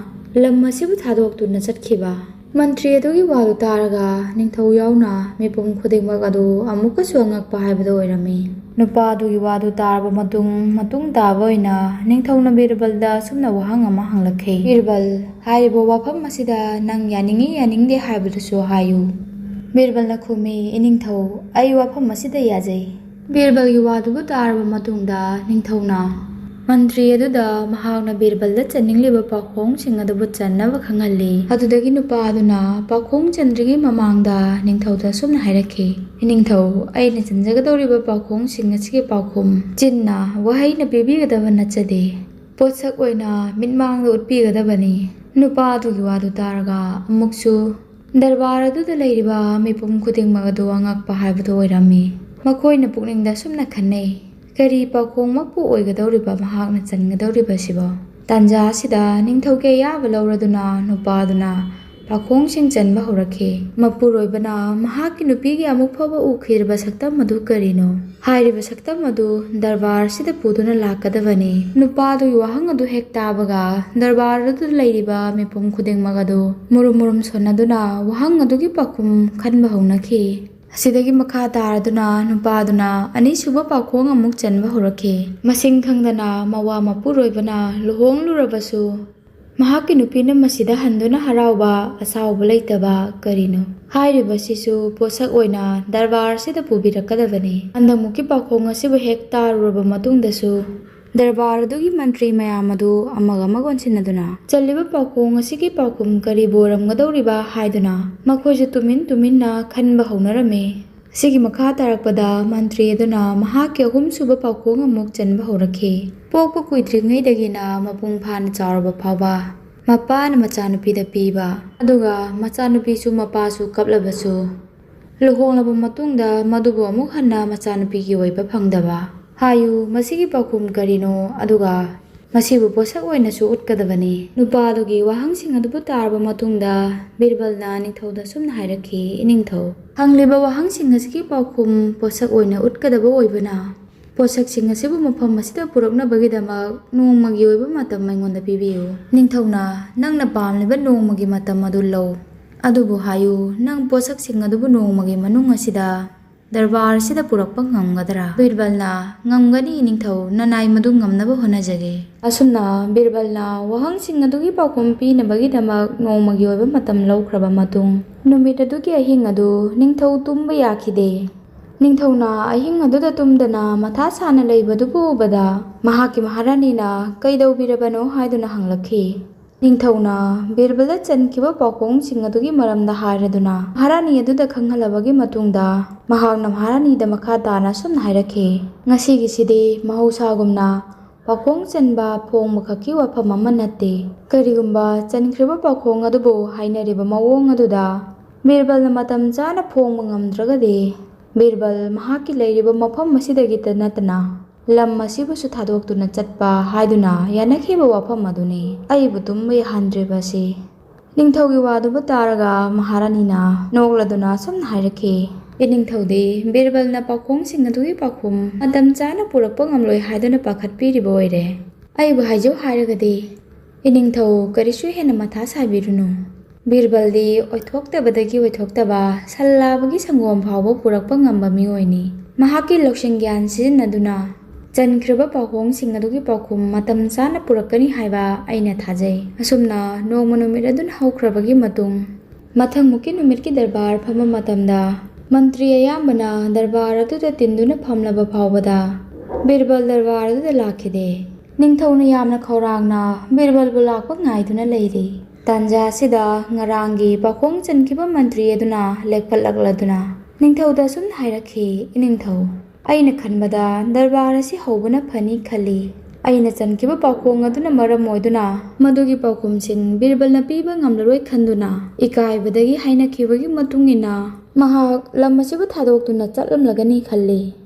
ꯂꯝ ꯑꯁꯤꯕꯨ ꯊꯥꯗꯣꯛꯇꯨꯅ ꯆꯠꯈꯤꯕ, ꯃꯟꯇ꯭ꯔꯤ ꯑꯗꯨꯒꯤ ꯋꯥꯗꯨ ꯇꯥꯔꯒ ꯅꯤꯡꯊꯧ ꯌꯥꯎꯅ ꯃꯤꯄꯨꯝ ꯈꯨꯗꯤꯡꯃꯛ ꯑꯗꯨ ꯑꯃꯨꯛꯀꯁꯨ ꯑꯉꯛꯄ ꯍꯥꯏꯕꯗꯨ ꯑꯣꯏꯔꯝꯃꯤ꯫ ꯅꯨꯄꯥ ꯑꯗꯨꯒꯤ ꯋꯥꯗꯨ ꯇꯥꯔꯕ ꯃꯇꯨꯡ, ꯃꯇꯨꯡ ꯇꯥꯕ ꯑꯣꯏꯅ ꯅꯤꯡꯊꯧꯅ ꯕꯤꯔꯕꯜꯗ ꯑꯁꯨꯝꯅ ꯋꯥꯍꯪ ꯑꯃ ꯍꯪꯂꯛꯈꯤ, "ꯕꯤꯔꯕꯜ, ꯍꯥꯏꯔꯤꯕ ꯋꯥꯐꯝ ꯑꯁꯤꯗ ꯅꯪ ꯌꯥꯅꯤꯡꯏ ꯌꯥꯅꯤꯡꯗꯦ ꯍꯥꯏꯕꯗꯨꯁꯨ ꯍꯥꯏꯌꯨ꯫" ꯕꯤꯔꯕꯜꯅ ꯈꯨꯝꯃꯤ, "ꯏꯅꯤꯡꯊꯧ, ꯑꯩ ꯋꯥꯐꯝ ꯑꯁꯤꯗ ꯌꯥꯖꯩ꯫" ꯕꯤꯔꯕꯜꯒꯤ ꯋꯥꯗꯨꯕꯨ ꯇꯥꯔꯕ ꯃꯇꯨꯡꯗ ꯅꯤꯡꯊꯧꯅ ꯃꯟꯇ꯭ꯔꯤ ꯑꯗꯨꯗ ꯃꯍꯥꯛꯅ ꯕꯤꯔꯕꯜꯗ ꯆꯟꯅꯤꯡꯂꯤꯕ ꯄꯥꯎꯈꯣꯡꯁꯤꯡ ꯑꯗꯨꯕꯨ ꯆꯟꯅꯕ ꯈꯪꯍꯜꯂꯤ꯫ ꯑꯗꯨꯗꯒꯤ ꯅꯨꯄꯥ ꯑꯗꯨꯅ ꯄꯥꯎꯈꯣꯡ ꯆꯟꯗ꯭ꯔꯤꯉꯩ ꯃꯃꯥꯡꯗ ꯅꯤꯡꯊꯧꯗ ꯑꯁꯨꯝꯅ ꯍꯥꯏꯔꯛꯈꯤ, "ꯏꯅꯤꯡꯊꯧ, ꯑꯩꯅ ꯆꯟꯖꯒꯗꯧꯔꯤꯕ ꯄꯥꯎꯈꯣꯡꯁꯤꯡ ꯑꯁꯤꯒꯤ ꯄꯥꯎꯈꯨꯝ ꯆꯤꯟꯅ, ꯋꯥꯍꯩꯅ ꯄꯤꯕꯤꯒꯗꯕ ꯅꯠꯆꯗꯦ꯫ ꯄꯣꯠꯁꯛ ꯑꯣꯏꯅ ꯃꯤꯠꯃꯥꯡꯗ ꯎꯠꯄꯤꯒꯗꯕꯅꯤ꯫" ꯅꯨꯄꯥ ꯑꯗꯨꯒꯤ ꯋꯥꯗꯨ ꯇꯥꯔꯒ ꯑꯃꯨꯛꯁꯨ ꯗꯔꯕꯥꯔ ꯑꯗꯨꯗ ꯂꯩꯔꯤꯕ ꯃꯤꯄꯨꯝ ꯈꯨꯗꯤꯡꯃꯛ ꯑꯗꯨ ꯑꯉꯛꯄ ꯍꯥꯏꯕꯗꯨ ꯑꯣꯏꯔꯝꯃꯤ꯫ ꯃꯈꯣꯏꯅ ꯄꯨꯛꯅꯤꯡꯗ ꯑꯁꯨꯝꯅ ꯈꯟꯅꯩ, "ꯀꯔꯤ ꯄꯥꯎꯈꯣꯡꯃꯛꯄꯨ ꯑꯣꯏꯒꯗꯧꯔꯤꯕ ꯃꯍꯥꯛꯅ ꯆꯟꯒꯗꯧꯔꯤꯕꯁꯤꯕꯣ?" ꯇꯥꯟꯖꯥ ꯑꯁꯤꯗ ꯅꯤꯡꯊꯧꯒꯤ ꯑꯌꯥꯕ ꯂꯧꯔꯗꯨꯅ ꯅꯨꯄꯥꯗꯨꯅ ꯄꯥꯎꯈꯣꯡꯁꯤꯡ ꯆꯟꯕ ꯍꯧꯔꯛꯈꯤ꯫ ꯃꯄꯨꯔꯣꯏꯕꯅ ꯃꯍꯥꯛꯀꯤ ꯅꯨꯄꯤꯒꯤ ꯑꯃꯨꯛ ꯐꯥꯎꯕ ꯎꯈꯤꯗ꯭ꯔꯤꯕ ꯁꯛꯇꯝ ꯑꯗꯨ ꯀꯔꯤꯅꯣ? ꯍꯥꯏꯔꯤꯕ ꯁꯛꯇꯝ ꯑꯗꯨ ꯗꯔꯕꯥꯔꯁꯤꯗ ꯄꯨꯗꯨꯅ ꯂꯥꯛꯀꯗꯕꯅꯤ꯫ ꯅꯨꯄꯥ ꯑꯗꯨꯒꯤ ꯋꯥꯍꯪ ꯑꯗꯨ ꯍꯦꯛ ꯇꯥꯕꯒ ꯗꯔꯕꯥꯔ ꯑꯗꯨꯗ ꯂꯩꯔꯤꯕ ꯃꯤꯄꯨꯝ ꯈꯨꯗꯤꯡꯃꯛ ꯑꯗꯨ ꯃꯨꯔꯨꯝ ꯃꯨꯔꯨꯝ ꯁꯣꯟꯅꯗꯨꯅ ꯋꯥꯍꯪ ꯑꯗꯨꯒꯤ ꯄꯥꯎꯈꯨꯝ ꯈꯟꯕ ꯍꯧꯅꯈꯤ꯫ ꯑꯁꯤꯗꯒꯤ ꯃꯈꯥ ꯇꯥꯔꯗꯨꯅ ꯅꯨꯄꯥꯗꯨꯅ ꯑꯅꯤꯁꯨꯕ ꯄꯥꯎꯈꯣꯡ ꯑꯃꯨꯛ ꯆꯟꯕ ꯍꯧꯔꯛꯈꯤ꯫ ꯃꯁꯤꯡ ꯈꯪꯗꯅ ꯃꯋꯥ ꯃꯄꯨꯔꯣꯏꯕꯅ ꯂꯨꯍꯣꯡꯂꯨꯔꯕꯁꯨ ꯃꯍꯥꯛꯀꯤ ꯅꯨꯄꯤꯅ ꯃꯁꯤꯗ ꯍꯟꯗꯨꯅ ꯍꯔꯥꯎꯕ ꯑꯁꯥꯎꯕ ꯂꯩꯇꯕ ꯀꯔꯤꯅꯣ? ꯍꯥꯏꯔꯤꯕꯁꯤꯁꯨ ꯄꯣꯠꯁꯛ ꯑꯣꯏꯅ ꯗꯔꯕꯥꯔꯁꯤꯗ ꯄꯨꯕꯤꯔꯛꯀꯗꯕꯅꯤ꯫ ꯍꯟꯗꯛꯃꯨꯛꯀꯤ ꯄꯥꯎꯈꯣꯡ ꯑꯁꯤꯕꯨ ꯍꯦꯛ ꯇꯥꯔꯨꯔꯕ ꯃꯇꯨꯡꯗꯁꯨ ꯗꯔꯕꯥꯔ ꯑꯗꯨꯒꯤ ꯃꯟꯇ꯭ꯔꯤ ꯃꯌꯥꯝ ꯑꯗꯨ ꯑꯃꯒ ꯑꯃꯒ ꯑꯣꯟꯁꯤꯟꯅꯗꯨꯅ ꯆꯜꯂꯤꯕ ꯄꯥꯎꯈꯣꯡ ꯑꯁꯤꯒꯤ ꯄꯥꯎꯈꯨꯝ ꯀꯔꯤꯕꯨ ꯑꯣꯏꯔꯝꯒꯗꯧꯔꯤꯕ ꯍꯥꯏꯗꯨꯅ ꯃꯈꯣꯏꯁꯨ ꯇꯨꯃꯤꯟ ꯇꯨꯃꯤꯟꯅ ꯈꯟꯕ ꯍꯧꯅꯔꯝꯃꯤ꯫ ꯑꯁꯤꯒꯤ ꯃꯈꯥ ꯇꯥꯔꯛꯄꯗ ꯃꯟꯇ꯭ꯔꯤ ꯑꯗꯨꯅ ꯃꯍꯥꯛꯀꯤ ꯑꯍꯨꯝꯁꯨꯕ ꯄꯥꯎꯈꯣꯡ ꯑꯃꯨꯛ ꯆꯟꯕ ꯍꯧꯔꯛꯈꯤ꯫ ꯄꯣꯛꯄ ꯀꯨꯏꯗ꯭ꯔꯤꯉꯩꯗꯒꯤꯅ ꯃꯄꯨꯡ ꯐꯥꯅ ꯆꯥꯎꯔꯕ ꯐꯥꯎꯕ ꯃꯄꯥꯅ ꯃꯆꯥꯅꯨꯄꯤꯗ ꯄꯤꯕ, ꯑꯗꯨꯒ ꯃꯆꯥꯅꯨꯄꯤꯁꯨ ꯃꯄꯥꯁꯨ ꯀꯞꯂꯕꯁꯨ ꯂꯨꯍꯣꯡꯂꯕ ꯃꯇꯨꯡꯗ ꯃꯗꯨꯕꯨ ꯑꯃꯨꯛ ꯍꯟꯅ ꯃꯆꯥꯅꯨꯄꯤꯒꯤ ꯑꯣꯏꯕ ꯐꯪꯗꯕ꯫ ꯍꯥꯏꯌꯨ, ꯃꯁꯤꯒꯤ ꯄꯥꯎꯈꯨꯝ ꯀꯔꯤꯅꯣ? ꯑꯗꯨꯒ ꯃꯁꯤꯕꯨ ꯄꯣꯠꯁꯛ ꯑꯣꯏꯅꯁꯨ ꯎꯠꯀꯗꯕꯅꯤ꯫ ꯅꯨꯄꯥ ꯑꯗꯨꯒꯤ ꯋꯥꯍꯪꯁꯤꯡ ꯑꯗꯨꯕꯨ ꯇꯥꯔꯕ ꯃꯇꯨꯡꯗ ꯕꯤꯔꯕꯜꯅ ꯅꯤꯡꯊꯧꯗ ꯁꯨꯝꯅ ꯍꯥꯏꯔꯛꯈꯤ, "ꯏꯅꯤꯡꯊꯧ, ꯍꯪꯂꯤꯕ ꯋꯥꯍꯪꯁꯤꯡ ꯑꯁꯤꯒꯤ ꯄꯥꯎꯈꯨꯝ ꯄꯣꯠꯁꯛ ꯑꯣꯏꯅ ꯎꯠꯀꯗꯕ ꯑꯣꯏꯕꯅ, ꯄꯣꯠꯁꯛꯁꯤꯡ ꯑꯁꯤꯕꯨ ꯃꯐꯝ ꯑꯁꯤꯗ ꯄꯨꯔꯛꯅꯕꯒꯤꯗꯃꯛ ꯅꯣꯡꯃꯒꯤ ꯑꯣꯏꯕ ꯃꯇꯝ ꯑꯩꯉꯣꯟꯗ ꯄꯤꯕꯤꯌꯨ꯫" ꯅꯤꯡꯊꯧꯅ ꯅꯪꯅ ꯄꯥꯝꯂꯤꯕ ꯅꯣꯡꯃꯒꯤ ꯃꯇꯝ ꯑꯗꯨ ꯂꯧ꯫ ꯑꯗꯨꯕꯨ ꯍꯥꯏꯌꯨ, ꯅꯪ ꯄꯣꯠꯁꯛꯁꯤꯡ ꯑꯗꯨꯕꯨ ꯅꯣꯡꯃꯒꯤ ꯃꯅꯨꯡ ꯑꯁꯤꯗ ꯗꯔꯕꯥꯔ ꯑꯁꯤꯗ ꯄꯨꯔꯛꯄ ꯉꯝꯒꯗ꯭ꯔꯥ?" ꯕꯤꯔꯕꯜꯅ, "ꯉꯝꯒꯅꯤ ꯏꯅꯤꯡꯊꯧ, ꯅꯅꯥꯏ ꯃꯗꯨ ꯉꯝꯅꯕ ꯍꯣꯠꯅꯖꯒꯦ"꯫ ꯑꯁꯨꯝꯅ ꯕꯤꯔꯕꯜꯅ ꯋꯥꯍꯪꯁꯤꯡ ꯑꯗꯨꯒꯤ ꯄꯥꯎꯈꯨꯝ ꯄꯤꯅꯕꯒꯤꯗꯃꯛ ꯅꯣꯡꯃꯒꯤ ꯑꯣꯏꯕ ꯃꯇꯝ ꯂꯧꯈ꯭ꯔꯕ ꯃꯇꯨꯡ, ꯅꯨꯃꯤꯠ ꯑꯗꯨꯒꯤ ꯑꯍꯤꯡ ꯑꯗꯨ ꯅꯤꯡꯊꯧ ꯇꯨꯝꯕ ꯌꯥꯈꯤꯗꯦ꯫ ꯅꯤꯡꯊꯧꯅ ꯑꯍꯤꯡ ꯑꯗꯨꯗ ꯇꯨꯝꯗꯅ ꯃꯊꯥ ꯁꯥꯅ ꯂꯩꯕꯗꯨꯕꯨ ꯎꯕꯗ, ꯃꯍꯥꯛꯀꯤ ꯃꯍꯥꯔꯥꯅꯤꯅ ꯀꯩꯗꯧꯕꯤꯔꯕꯅꯣ ꯍꯥꯏꯗꯨꯅ ꯍꯪꯂꯛꯈꯤ꯫ ꯅꯤꯡꯊꯧꯅ ꯕꯤꯔꯕꯜꯗ ꯆꯟꯈꯤꯕ ꯄꯥꯎꯈꯣꯡꯁꯤꯡ ꯑꯗꯨꯒꯤ ꯃꯔꯝꯗ ꯍꯥꯏꯔꯗꯨꯅ, ꯃꯍꯥꯔꯥꯅꯤ ꯑꯗꯨꯗ ꯈꯪꯍꯜꯂꯕꯒꯤ ꯃꯇꯨꯡꯗ, ꯃꯍꯥꯛꯅ ꯃꯍꯥꯔꯥꯅꯤꯗ ꯃꯈꯥ ꯇꯥꯅ ꯑꯁꯨꯝꯅ ꯍꯥꯏꯔꯛꯈꯤ, "ꯉꯁꯤꯒꯤꯁꯤꯗꯤ ꯃꯍꯧꯁꯥꯒꯨꯝꯅ ꯄꯥꯎꯈꯣꯡ ꯆꯟꯕ ꯐꯣꯡꯕꯈꯛꯀꯤ ꯋꯥꯐꯝ ꯑꯃ ꯅꯠꯇꯦ꯫ ꯀꯔꯤꯒꯨꯝꯕ ꯆꯟꯈ꯭ꯔꯤꯕ ꯄꯥꯎꯈꯣꯡ ꯑꯗꯨꯕꯨ ꯍꯥꯏꯅꯔꯤꯕ ꯃꯑꯣꯡ ꯑꯗꯨꯗ ꯕꯤꯔꯕꯜꯅ ꯃꯇꯝ ꯆꯥꯅ ꯐꯣꯡꯕ ꯉꯝꯗ꯭ꯔꯒꯗꯤ, ꯕꯤꯔꯕꯜ ꯃꯍꯥꯛꯀꯤ ꯂꯩꯔꯤꯕ ꯃꯐꯝ ꯑꯁꯤꯗꯒꯤꯇ ꯅꯠꯇꯅ ꯂꯝ ꯑꯁꯤꯕꯨꯁꯨ ꯊꯥꯗꯣꯛꯇꯨꯅ ꯆꯠꯄ ꯍꯥꯏꯗꯨꯅ ꯌꯥꯅꯈꯤꯕ ꯋꯥꯐꯝ ꯑꯗꯨꯅꯤ꯫ ꯑꯩꯕꯨ ꯇꯨꯝꯕ ꯌꯥꯍꯟꯗ꯭ꯔꯤꯕ ꯑꯁꯤ"꯫ ꯅꯤꯡꯊꯧꯒꯤ ꯋꯥꯗꯨꯕꯨ ꯇꯥꯔꯒ ꯃꯍꯥꯔꯥꯅꯤꯅ ꯅꯣꯛꯂꯗꯨꯅ ꯑꯁꯨꯝꯅ ꯍꯥꯏꯔꯛꯈꯤ, "ꯏꯅꯤꯡꯊꯧꯗꯤ ꯕꯤꯔꯕꯜꯅ ꯄꯥꯎꯈꯣꯡꯁꯤꯡ ꯑꯗꯨꯒꯤ ꯄꯥꯎꯈꯨꯝ ꯃꯇꯝ ꯆꯥꯅ ꯄꯨꯔꯛꯄ ꯉꯝꯂꯣꯏ ꯍꯥꯏꯗꯨꯅ ꯄꯥꯈꯠꯄꯤꯔꯤꯕ ꯑꯣꯏꯔꯦ꯫ ꯑꯩꯕꯨ ꯍꯥꯏꯖꯧ ꯍꯥꯏꯔꯒꯗꯤ, ꯏꯅꯤꯡꯊꯧ ꯀꯔꯤꯁꯨ ꯍꯦꯟꯅ ꯃꯊꯥ ꯁꯥꯕꯤꯔꯨꯅꯨ꯫ ꯕꯤꯔꯕꯜꯗꯤ ꯑꯣꯏꯊꯣꯛꯇꯕꯗꯒꯤ ꯑꯣꯏꯊꯣꯛꯇꯕ ꯁꯟ ꯂꯥꯕꯒꯤ ꯁꯪꯒꯣꯝ ꯐꯥꯎꯕ ꯄꯨꯔꯛꯄ ꯉꯝꯕ ꯃꯤꯑꯣꯏꯅꯤ꯫ ꯃꯍꯥꯛꯀꯤ ꯂꯧꯁꯤꯡ ꯒ꯭ꯌꯥꯟ ꯁꯤꯖꯤꯟꯅꯗꯨꯅ ꯆꯟꯈ꯭ꯔꯕ ꯄꯥꯎꯈꯣꯡꯁꯤꯡ ꯑꯗꯨꯒꯤ ꯄꯥꯎꯈꯨꯝ ꯃꯇꯝ ꯆꯥꯅ ꯄꯨꯔꯛꯀꯅꯤ ꯍꯥꯏꯕ ꯑꯩꯅ ꯊꯥꯖꯩ"꯫ ꯑꯁꯨꯝꯅ ꯅꯣꯡꯃ ꯅꯨꯃꯤꯠ ꯑꯗꯨꯅ ꯍꯧꯈ꯭ꯔꯕꯒꯤ ꯃꯇꯨꯡ, ꯃꯊꯪꯃꯨꯛꯀꯤ ꯅꯨꯃꯤꯠꯀꯤ ꯗꯔꯕꯥꯔ ꯐꯝꯕ ꯃꯇꯝꯗ, ꯃꯟꯇ꯭ꯔꯤ ꯑꯌꯥꯝꯕꯅ ꯗꯔꯕꯥꯔ ꯑꯗꯨꯗ ꯇꯤꯟꯗꯨꯅ ꯐꯝꯂꯕ ꯐꯥꯎꯕꯗ, ꯕꯤꯔꯕꯜ ꯗꯔꯕꯥꯔ ꯑꯗꯨꯗ ꯂꯥꯛꯈꯤꯗꯦ꯫ ꯅꯤꯡꯊꯧꯅ ꯌꯥꯝꯅ ꯈꯧꯔꯥꯡꯅ ꯕꯤꯔꯕꯜꯕꯨ ꯂꯥꯛꯄ ꯉꯥꯏꯗꯨꯅ ꯂꯩꯔꯤ꯫ ꯇꯥꯟꯖꯥ ꯑꯁꯤꯗ ꯉꯔꯥꯡꯒꯤ ꯄꯥꯎꯈꯣꯡ ꯆꯟꯈꯤꯕ ꯃꯟꯇ꯭ꯔꯤ ꯑꯗꯨꯅ ꯂꯦꯞꯈꯠꯂꯛꯂꯗꯨꯅ ꯅꯤꯡꯊꯧꯗ ꯑꯁꯨꯝꯅ ꯍꯥꯏꯔꯛꯈꯤ, "ꯏꯅꯤꯡꯊꯧ, ꯑꯩꯅ ꯈꯟꯕꯗ ꯗꯔꯕꯥꯔ ꯑꯁꯤ ꯍꯧꯕꯅ ꯐꯅꯤ ꯈꯜꯂꯤ꯫ ꯑꯩꯅ ꯆꯟꯈꯤꯕ ꯄꯥꯎꯈꯣꯡ ꯑꯗꯨꯅ ꯃꯔꯝ ꯑꯣꯏꯗꯨꯅ ꯃꯗꯨꯒꯤ ꯄꯥꯎꯈꯨꯝꯁꯤꯡ ꯕꯤꯔꯕꯜꯅ ꯄꯤꯕ ꯉꯝꯂꯔꯣꯏ ꯈꯟꯗꯨꯅ ꯏꯀꯥꯏꯕꯗꯒꯤ ꯍꯥꯏꯅꯈꯤꯕꯒꯤ ꯃꯇꯨꯡ ꯏꯟꯅ ꯃꯍꯥꯛ ꯂꯝ ꯑꯁꯤꯕꯨ ꯊꯥꯗꯣꯛꯇꯨꯅ ꯆꯠꯂꯝꯂꯒꯅꯤ ꯈꯜꯂꯤ"꯫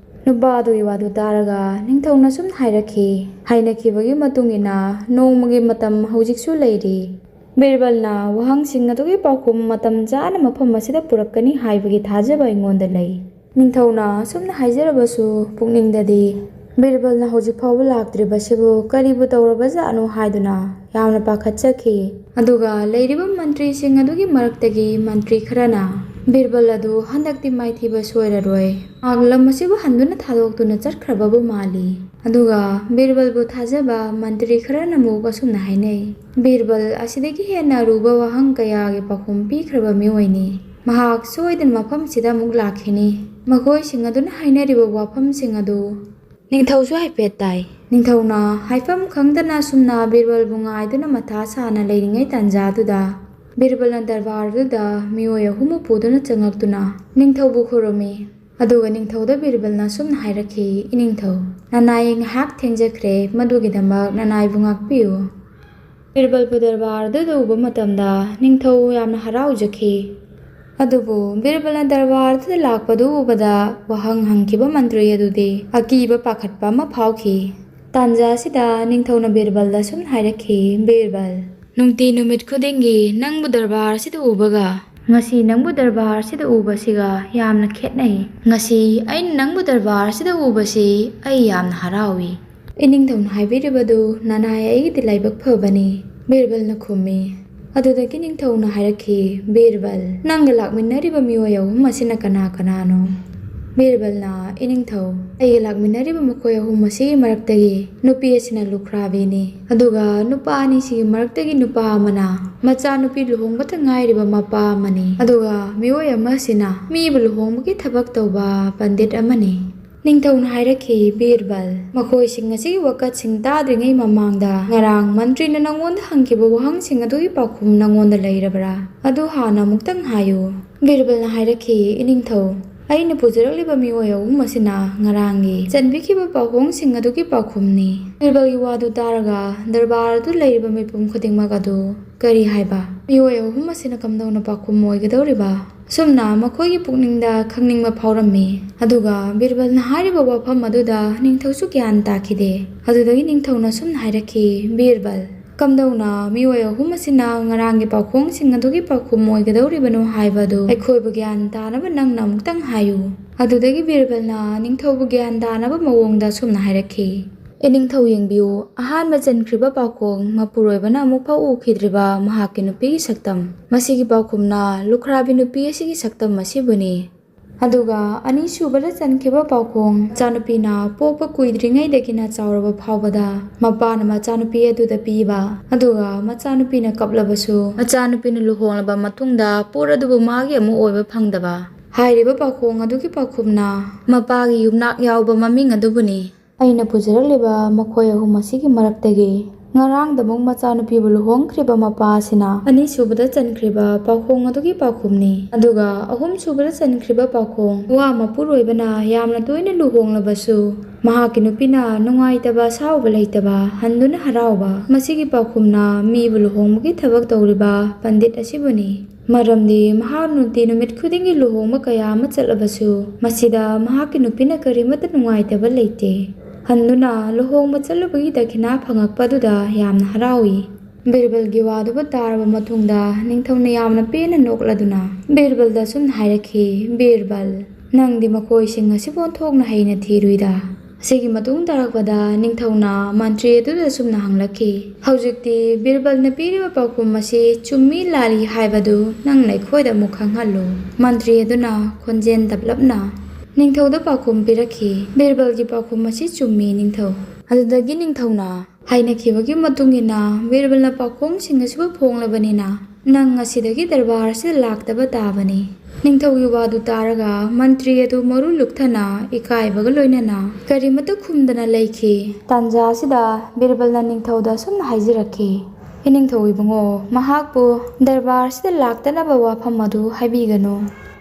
ꯅꯨꯄꯥ ꯑꯗꯨꯒꯤ ꯋꯥꯗꯨ ꯇꯥꯔꯒ ꯅꯤꯡꯊꯧꯅ ꯁꯨꯝ ꯍꯥꯏꯔꯛꯈꯤ, "ꯍꯥꯏꯅꯈꯤꯕꯒꯤ ꯃꯇꯨꯡ ꯏꯟꯅ ꯅꯣꯡꯃꯒꯤ ꯃꯇꯝ ꯍꯧꯖꯤꯛꯁꯨ ꯂꯩꯔꯤ꯫ ꯕꯤꯔꯕꯜꯅ ꯋꯥꯍꯪꯁꯤꯡ ꯑꯗꯨꯒꯤ ꯄꯥꯎꯈꯨꯝ ꯃꯇꯝ ꯆꯥꯅ ꯃꯐꯝ ꯑꯁꯤꯗ ꯄꯨꯔꯛꯀꯅꯤ ꯍꯥꯏꯕꯒꯤ ꯊꯥꯖꯕ ꯑꯩꯉꯣꯟꯗ ꯂꯩ"꯫ ꯅꯤꯡꯊꯧꯅ ꯑꯁꯨꯝꯅ ꯍꯥꯏꯖꯔꯕꯁꯨ ꯄꯨꯛꯅꯤꯡꯗꯗꯤ, ꯕꯤꯔꯕꯜꯅ ꯍꯧꯖꯤꯛ ꯐꯥꯎꯕ ꯂꯥꯛꯇ꯭ꯔꯤꯕꯁꯤꯕꯨ ꯀꯔꯤꯕꯨ ꯇꯧꯔꯕꯖꯥꯠꯅꯣ ꯍꯥꯏꯗꯨꯅ ꯌꯥꯝꯅ ꯄꯥꯈꯠꯆꯈꯤ꯫ ꯑꯗꯨꯒ ꯂꯩꯔꯤꯕ ꯃꯟꯇ꯭ꯔꯤꯁꯤꯡ ꯑꯗꯨꯒꯤ ꯃꯔꯛꯇꯒꯤ ꯃꯟꯇ꯭ꯔꯤ ꯈꯔꯅ ꯕꯤꯔꯕꯜ ꯑꯗꯨ ꯍꯟꯗꯛꯇꯤ ꯃꯥꯏꯊꯤꯕ ꯁꯣꯏꯔꯔꯣꯏ, ꯃꯍꯥꯛ ꯂꯝ ꯑꯁꯤꯕꯨ ꯍꯟꯗꯨꯅ ꯊꯥꯗꯣꯛꯇꯨꯅ ꯆꯠꯈ꯭ꯔꯕꯕꯨ ꯃꯥꯜꯂꯤ꯫ ꯑꯗꯨꯒ ꯕꯤꯔꯕꯜꯕꯨ ꯊꯥꯖꯕ ꯃꯟꯇ꯭ꯔꯤ ꯈꯔꯅ ꯑꯃꯨꯛ ꯑꯁꯨꯝꯅ ꯍꯥꯏꯅꯩ, "ꯕꯤꯔꯕꯜ ꯑꯁꯤꯗꯒꯤ ꯍꯦꯟꯅ ꯑꯔꯨꯕ ꯋꯥꯍꯪ ꯀꯌꯥꯒꯤ ꯄꯥꯎꯈꯨꯝ ꯄꯤꯈ꯭ꯔꯕ ꯃꯤꯑꯣꯏꯅꯤ꯫ ꯃꯍꯥꯛ ꯁꯣꯏꯗꯅ ꯃꯐꯝꯁꯤꯗ ꯑꯃꯨꯛ ꯂꯥꯛꯈꯤꯅꯤ꯫ ꯃꯈꯣꯏꯁꯤꯡ ꯑꯗꯨꯅ ꯍꯥꯏꯅꯔꯤꯕ ꯋꯥꯐꯝꯁꯤꯡ ꯑꯗꯨ ꯅꯤꯡꯊꯧꯁꯨ ꯍꯥꯏꯐꯦꯠ ꯇꯥꯏ꯫" ꯅꯤꯡꯊꯧꯅ ꯍꯥꯏꯐꯝ ꯈꯪꯗꯅ ꯑꯁꯨꯝꯅ ꯕꯤꯔꯕꯜꯕꯨ ꯉꯥꯏꯗꯨꯅ ꯃꯊꯥ ꯁꯥꯅ ꯂꯩꯔꯤꯉꯩ ꯇꯥꯟꯖꯥꯗꯨꯗ ꯕꯤꯔꯕꯜꯅ ꯗꯔꯕꯥꯔꯗꯨꯗ ꯃꯤꯑꯣꯏ ꯑꯍꯨꯝꯕꯨ ꯄꯨꯗꯨꯅ ꯆꯪꯂꯛꯇꯨꯅ ꯅꯤꯡꯊꯧꯕꯨ ꯈꯨꯔꯨꯝꯃꯤ꯫ ꯑꯗꯨꯒ ꯅꯤꯡꯊꯧꯗ ꯕꯤꯔꯕꯜꯅ ꯑꯁꯨꯝꯅ ꯍꯥꯏꯔꯛꯈꯤ, "ꯏꯅꯤꯡꯊꯧ, ꯅꯅꯥꯏ ꯉꯥꯏꯍꯥꯛ ꯊꯦꯡꯖꯈ꯭ꯔꯦ, ꯃꯗꯨꯒꯤꯗꯃꯛ ꯅꯅꯥꯏꯕꯨ ꯉꯥꯛꯄꯤꯌꯨ꯫" ꯕꯤꯔꯕꯜꯕꯨ ꯗꯔꯕꯥꯔꯗꯨꯗ ꯎꯕ ꯃꯇꯝꯗ ꯅꯤꯡꯊꯧ ꯌꯥꯝꯅ ꯍꯔꯥꯎꯖꯈꯤ꯫ ꯑꯗꯨꯕꯨ ꯕꯤꯔꯕꯜꯅ ꯗꯔꯕꯥꯔꯗꯨꯗ ꯂꯥꯛꯄꯗꯨ ꯎꯕꯗ ꯋꯥꯍꯪ ꯍꯪꯈꯤꯕ ꯃꯟꯇ꯭ꯔꯤ ꯑꯗꯨꯗꯤ ꯑꯀꯤꯕ ꯄꯥꯈꯠꯄ ꯑꯃ ꯐꯥꯎꯈꯤ꯫ ꯇꯥꯟꯖꯥ ꯑꯁꯤꯗ ꯅꯤꯡꯊꯧꯅ ꯕꯤꯔꯕꯜꯗ ꯁꯨꯝ ꯍꯥꯏꯔꯛꯈꯤ, "ꯕꯤꯔꯕꯜ, ꯅꯨꯡꯇꯤ ꯅꯨꯃꯤꯠ ꯈꯨꯗꯤꯡꯒꯤ ꯅꯪꯕꯨ ꯗꯔꯕꯥꯔ ꯑꯁꯤꯗ ꯎꯕꯒ ꯉꯁꯤ ꯅꯪꯕꯨ ꯗꯔꯕꯥꯔ ꯑꯁꯤꯗ ꯎꯕꯁꯤꯒ ꯌꯥꯝꯅ ꯈꯦꯠꯅꯩ꯫ ꯉꯁꯤ ꯑꯩꯅ ꯅꯪꯕꯨ ꯗꯔꯕꯥꯔ ꯑꯁꯤꯗ ꯎꯕꯁꯤ ꯑꯩ ꯌꯥꯝꯅ ꯍꯔꯥꯎꯏ꯫" ꯏꯅꯤꯡꯊꯧꯅ ꯍꯥꯏꯕꯤꯔꯤꯕꯗꯨ, "ꯅꯅꯥꯏ ꯑꯩꯒꯤꯗꯤ ꯂꯥꯏꯕꯛ ꯐꯕꯅꯤ꯫" ꯕꯤꯔꯕꯜꯅ ꯈꯨꯝꯃꯤ꯫ ꯑꯗꯨꯗꯒꯤ ꯅꯤꯡꯊꯧꯅ ꯍꯥꯏꯔꯛꯈꯤ, "ꯕꯤꯔꯕꯜ, ꯅꯪꯒ ꯂꯥꯛꯃꯤꯟꯅꯔꯤꯕ ꯃꯤꯑꯣꯏ ꯑꯍꯨꯝ ꯑꯁꯤꯅ ꯀꯅꯥ ꯀꯅꯥꯅꯣ?" ꯕꯤꯔꯕꯜꯅ, "ꯏꯅꯤꯡꯊꯧ, ꯑꯩꯒ ꯂꯥꯛꯃꯤꯟꯅꯔꯤꯕ ꯃꯈꯣꯏ ꯑꯍꯨꯝ ꯑꯁꯤꯒꯤ ꯃꯔꯛꯇꯒꯤ ꯅꯨꯄꯤ ꯑꯁꯤꯅ ꯂꯨꯈ꯭ꯔꯥꯕꯤꯅꯤ, ꯑꯗꯨꯒ ꯅꯨꯄꯥ ꯑꯅꯤꯁꯤꯒꯤ ꯃꯔꯛꯇꯒꯤ ꯅꯨꯄꯥ ꯑꯃꯅ ꯃꯆꯥꯅꯨꯄꯤ ꯂꯨꯍꯣꯡꯕꯇ ꯉꯥꯏꯔꯤꯕ ꯃꯄꯥ ꯑꯃꯅꯤ, ꯑꯗꯨꯒ ꯃꯤꯑꯣꯏ ꯑꯃꯁꯤꯅ ꯃꯤꯕꯨ ꯂꯨꯍꯣꯡꯕꯒꯤ ꯊꯕꯛ ꯇꯧꯕ ꯄꯟꯗꯤꯠ ꯑꯃꯅꯤ꯫" ꯅꯤꯡꯊꯧꯅ ꯍꯥꯏꯔꯛꯈꯤ, "ꯕꯤꯔꯕꯜ, ꯃꯈꯣꯏꯁꯤꯡ ꯑꯁꯤꯒꯤ ꯋꯥꯀꯠꯁꯤꯡ ꯇꯥꯗ꯭ꯔꯤꯉꯩ ꯃꯃꯥꯡꯗ ꯉꯔꯥꯡ ꯃꯟꯇ꯭ꯔꯤꯅ ꯅꯪꯉꯣꯟꯗ ꯍꯪꯈꯤꯕ ꯋꯥꯍꯪꯁꯤꯡ ꯑꯗꯨꯒꯤ ꯄꯥꯎꯈꯨꯝ ꯅꯪꯉꯣꯟꯗ ꯂꯩꯔꯕ꯭ꯔꯥ? ꯑꯗꯨ ꯍꯥꯟꯅ ꯑꯃꯨꯛꯇꯪ ꯍꯥꯏꯌꯨ꯫" ꯕꯤꯔꯕꯜꯅ ꯍꯥꯏꯔꯛꯈꯤ, "ꯏꯅꯤꯡꯊꯧ, ꯑꯩꯅ ꯄꯨꯖꯔꯛꯂꯤꯕ ꯃꯤꯑꯣꯏ ꯑꯍꯨꯝ ꯑꯁꯤꯅ ꯉꯔꯥꯡꯒꯤ ꯆꯟꯕꯤꯈꯤꯕ ꯄꯥꯎꯈꯣꯡꯁꯤꯡ ꯑꯗꯨꯒꯤ ꯄꯥꯎꯈꯨꯝꯅꯤ꯫" ꯕꯤꯔꯕꯜꯒꯤ ꯋꯥꯗꯨ ꯇꯥꯔꯒ ꯗꯔꯕꯥꯔ ꯑꯗꯨ ꯂꯩꯔꯤꯕ ꯃꯤꯄꯨꯝ ꯈꯨꯗꯤꯡꯃꯛ ꯑꯗꯨ, "ꯀꯔꯤ ꯍꯥꯏꯕ? ꯃꯤꯑꯣꯏ ꯑꯍꯨꯝ ꯑꯁꯤꯅ ꯀꯝꯗꯧꯅ ꯄꯥꯎꯈꯨꯝ ꯑꯣꯏꯒꯗꯧꯔꯤꯕ?" ꯑꯁꯨꯝꯅ ꯃꯈꯣꯏꯒꯤ ꯄꯨꯛꯅꯤꯡꯗ ꯈꯪꯅꯤꯡꯕ ꯐꯥꯎꯔꯝꯃꯤ꯫ ꯑꯗꯨꯒ ꯕꯤꯔꯕꯜꯅ ꯍꯥꯏꯔꯤꯕ ꯋꯥꯐꯝ ꯑꯗꯨꯗ ꯅꯤꯡꯊꯧꯁꯨ ꯒ꯭ꯌꯥꯟ ꯇꯥꯈꯤꯗꯦ꯫ ꯑꯗꯨꯗꯒꯤ ꯅꯤꯡꯊꯧꯅ ꯑꯁꯨꯝꯅ ꯍꯥꯏꯔꯛꯈꯤ, "ꯕꯤꯔꯕꯜ, "ꯀꯝꯗꯧꯅ ꯃꯤꯑꯣꯏ ꯑꯍꯨꯝ ꯑꯁꯤꯅ ꯉꯔꯥꯡꯒꯤ ꯄꯥꯎꯈꯣꯡꯁꯤꯡ ꯑꯗꯨꯒꯤ ꯄꯥꯎꯈꯨꯝ ꯑꯣꯏꯒꯗꯧꯔꯤꯕꯅꯣ ꯍꯥꯏꯕꯗꯨ ꯑꯩꯈꯣꯏꯕꯨ ꯒ꯭ꯌꯥꯟ ꯇꯥꯅꯕ ꯅꯪꯅ ꯑꯃꯨꯛꯇꯪ ꯍꯥꯏꯌꯨ꯫" ꯑꯗꯨꯗꯒꯤ ꯕꯤꯔꯕꯜꯅ ꯅꯤꯡꯊꯧꯕꯨ ꯒ꯭ꯌꯥꯟ ꯇꯥꯅꯕ ꯃꯑꯣꯡꯗ ꯑꯁꯨꯝꯅ ꯍꯥꯏꯔꯛꯈꯤ, "ꯏꯅꯤꯡꯊꯧ ꯌꯦꯡꯕꯤꯌꯨ, ꯑꯍꯥꯟꯕ ꯆꯟꯈ꯭ꯔꯤꯕ ꯄꯥꯎꯈꯣꯡ ꯃꯄꯨꯔꯣꯏꯕꯅ ꯑꯃꯨꯛꯐꯥꯎ ꯎꯈꯤꯗ꯭ꯔꯤꯕ ꯃꯍꯥꯛꯀꯤ ꯅꯨꯄꯤꯒꯤ ꯁꯛꯇꯝ꯫ ꯃꯁꯤꯒꯤ ꯄꯥꯎꯈꯨꯝꯅ ꯂꯨꯈ꯭ꯔꯥꯕꯤ ꯅꯨꯄꯤ ꯑꯁꯤꯒꯤ ꯁꯛꯇꯝ ꯑꯁꯤꯕꯨꯅꯤ꯫ ꯑꯗꯨꯒ ꯑꯅꯤꯁꯨꯕꯗ ꯆꯟꯈꯤꯕ ꯄꯥꯎꯈꯣꯡ, ꯃꯆꯥꯅꯨꯄꯤꯅ ꯄꯣꯛꯄ ꯀꯨꯏꯗ꯭ꯔꯤꯉꯩꯗꯒꯤꯅ ꯆꯥꯎꯔꯕ ꯐꯥꯎꯕꯗ ꯃꯄꯥꯅ ꯃꯆꯥꯅꯨꯄꯤ ꯑꯗꯨꯗ ꯄꯤꯕ, ꯑꯗꯨꯒ ꯃꯆꯥꯅꯨꯄꯤꯅ ꯀꯞꯂꯕꯁꯨ ꯃꯆꯥꯅꯨꯄꯤꯅ ꯂꯨꯍꯣꯡꯂꯕ ꯃꯇꯨꯡꯗ ꯄꯣꯠ ꯑꯗꯨꯕꯨ ꯃꯥꯒꯤ ꯑꯃꯨꯛ ꯑꯣꯏꯕ ꯐꯪꯗꯕ꯫ ꯍꯥꯏꯔꯤꯕ ꯄꯥꯎꯈꯣꯡ ꯑꯗꯨꯒꯤ ꯄꯥꯎꯈꯨꯝꯅ ꯃꯄꯥꯒꯤ ꯌꯨꯝꯅꯥꯛ ꯌꯥꯎꯕ ꯃꯃꯤꯡ ꯑꯗꯨꯕꯨꯅꯤ꯫ ꯑꯩꯅ ꯄꯨꯖꯔꯛꯂꯤꯕ ꯃꯈꯣꯏ ꯑꯍꯨꯝ ꯑꯁꯤꯒꯤ ꯃꯔꯛꯇꯒꯤ ꯉꯔꯥꯡꯗꯃꯨꯛ ꯃꯆꯥꯅꯨꯄꯤꯕꯨ ꯂꯨꯍꯣꯡꯈ꯭ꯔꯤꯕ ꯃꯄꯥ ꯑꯁꯤꯅ ꯑꯅꯤꯁꯨꯕꯗ ꯆꯟꯈ꯭ꯔꯤꯕ ꯄꯥꯎꯈꯣꯡ ꯑꯗꯨꯒꯤ ꯄꯥꯎꯈꯨꯝꯅꯤ꯫ ꯑꯗꯨꯒ ꯑꯍꯨꯝꯁꯨꯕꯗ ꯆꯟꯈ꯭ꯔꯤꯕ ꯄꯥꯎꯈꯣꯡ, ꯋꯥ ꯃꯄꯨꯔꯣꯏꯕꯅ ꯌꯥꯝꯅ ꯇꯣꯏꯅ ꯂꯨꯍꯣꯡꯂꯕꯁꯨ ꯃꯍꯥꯛꯀꯤ ꯅꯨꯄꯤꯅ ꯅꯨꯡꯉꯥꯏꯇꯕ ꯑꯁꯥꯎꯕ ꯂꯩꯇꯕ, ꯍꯟꯗꯨꯅ ꯍꯔꯥꯎꯕ꯫ ꯃꯁꯤꯒꯤ ꯄꯥꯎꯈꯨꯝꯅ ꯃꯤꯕꯨ ꯂꯨꯍꯣꯡꯕꯒꯤ ꯊꯕꯛ ꯇꯧꯔꯤꯕ ꯄꯟꯗꯤꯠ ꯑꯁꯤꯕꯨꯅꯤ꯫ ꯃꯔꯝꯗꯤ ꯃꯍꯥꯛ ꯅꯨꯡꯇꯤ ꯅꯨꯃꯤꯠ ꯈꯨꯗꯤꯡꯒꯤ ꯂꯨꯍꯣꯡꯕ ꯀꯌꯥ ꯑꯃ ꯆꯠꯂꯕꯁꯨ ꯃꯁꯤꯗ ꯃꯍꯥꯛꯀꯤ ꯅꯨꯄꯤꯅ ꯀꯔꯤꯃꯠꯇ ꯅꯨꯡꯉꯥꯏꯇꯕ ꯂꯩꯇꯦ꯫ ꯍꯟꯗꯨꯅ ꯂꯨꯍꯣꯡꯕ ꯆꯠꯂꯨꯕꯒꯤ ꯗꯈꯤꯅꯥ ꯐꯪꯉꯛꯄ ꯑꯗꯨꯗ ꯌꯥꯝꯅ ꯍꯔꯥꯎꯏ꯫" ꯕꯤꯔꯕꯜꯒꯤ ꯋꯥꯗꯨꯕꯨ ꯇꯥꯔꯕ ꯃꯇꯨꯡꯗ ꯅꯤꯡꯊꯧꯅ ꯌꯥꯝꯅ ꯄꯦꯟꯅ ꯅꯣꯛꯂꯗꯨꯅ ꯕꯤꯔꯕꯜꯗ ꯑꯁꯨꯝꯅ ꯍꯥꯏꯔꯛꯈꯤ, "ꯕꯤꯔꯕꯜ, ꯅꯪꯗꯤ ꯃꯈꯣꯏꯁꯤꯡ ꯑꯁꯤꯕꯨ ꯑꯣꯟꯊꯣꯛꯅ ꯍꯩꯅ ꯊꯤꯔꯨꯏꯗ꯫" ꯑꯁꯤꯒꯤ ꯃꯇꯨꯡ ꯇꯥꯔꯛꯄꯗ ꯅꯤꯡꯊꯧꯅ ꯃꯟꯇ꯭ꯔꯤ ꯑꯗꯨꯗ ꯑꯁꯨꯝꯅ ꯍꯪꯂꯛꯈꯤ, "ꯍꯧꯖꯤꯛꯇꯤ ꯕꯤꯔꯕꯜꯅ ꯄꯤꯔꯤꯕ ꯄꯥꯎꯈꯨꯝ ꯑꯁꯤ ꯆꯨꯝꯃꯤ ꯂꯥꯜꯂꯤ ꯍꯥꯏꯕꯗꯨ ꯅꯪꯅ ꯑꯩꯈꯣꯏꯗ ꯑꯃꯨꯛ ꯈꯪꯍꯜꯂꯨ꯫" ꯃꯟꯇ꯭ꯔꯤ ꯑꯗꯨꯅ ꯈꯣꯟꯖꯦꯜ ꯇꯞꯂꯞꯅ ꯅꯤꯡꯊꯧꯗ ꯄꯥꯎꯈꯨꯝ ꯄꯤꯔꯛꯈꯤ꯫ "ꯕꯤꯔꯕꯜꯒꯤ ꯄꯥꯎꯈꯨꯝ ꯑꯁꯤ ꯆꯨꯝꯃꯤ, ꯅꯤꯡꯊꯧ꯫" ꯑꯗꯨꯗꯒꯤ ꯅꯤꯡꯊꯧꯅ ꯍꯥꯏꯅꯈꯤꯕꯒꯤ ꯃꯇꯨꯡ ꯏꯟꯅ ꯕꯤꯔꯕꯜꯅ ꯄꯥꯎꯈꯣꯡꯁꯤꯡ ꯑꯁꯤꯕꯨ ꯐꯣꯡꯂꯕꯅꯤꯅ ꯅꯪ ꯉꯁꯤꯗꯒꯤ ꯗꯔꯕꯥꯔ ꯑꯁꯤꯗ ꯂꯥꯛꯇꯕ ꯇꯥꯕꯅꯤ꯫ ꯅꯤꯡꯊꯧꯒꯤ ꯋꯥꯗꯨ ꯇꯥꯔꯒ ꯃꯟꯇ꯭ꯔꯤ ꯑꯗꯨ ꯃꯔꯨ ꯂꯨꯛꯊꯅ ꯏꯀꯥꯏꯕꯒ ꯂꯣꯏꯅꯅ ꯀꯔꯤꯃꯠꯇ ꯈꯨꯝꯗꯅ ꯂꯩꯈꯤ꯫ ꯇꯥꯟꯖꯥ ꯑꯁꯤꯗ ꯕꯤꯔꯕꯜꯅ ꯅꯤꯡꯊꯧꯗ ꯑꯁꯨꯝꯅ ꯍꯥꯏꯖꯔꯛꯈꯤ, "ꯏꯅꯤꯡꯊꯧ ꯏꯕꯨꯡꯉꯣ, ꯃꯍꯥꯛꯄꯨ ꯗꯔꯕꯥꯔ ꯑꯁꯤꯗ ꯂꯥꯛꯇꯅꯕ ꯋꯥꯐꯝ ꯑꯗꯨ ꯍꯥꯏꯕꯤꯒꯅꯨ꯫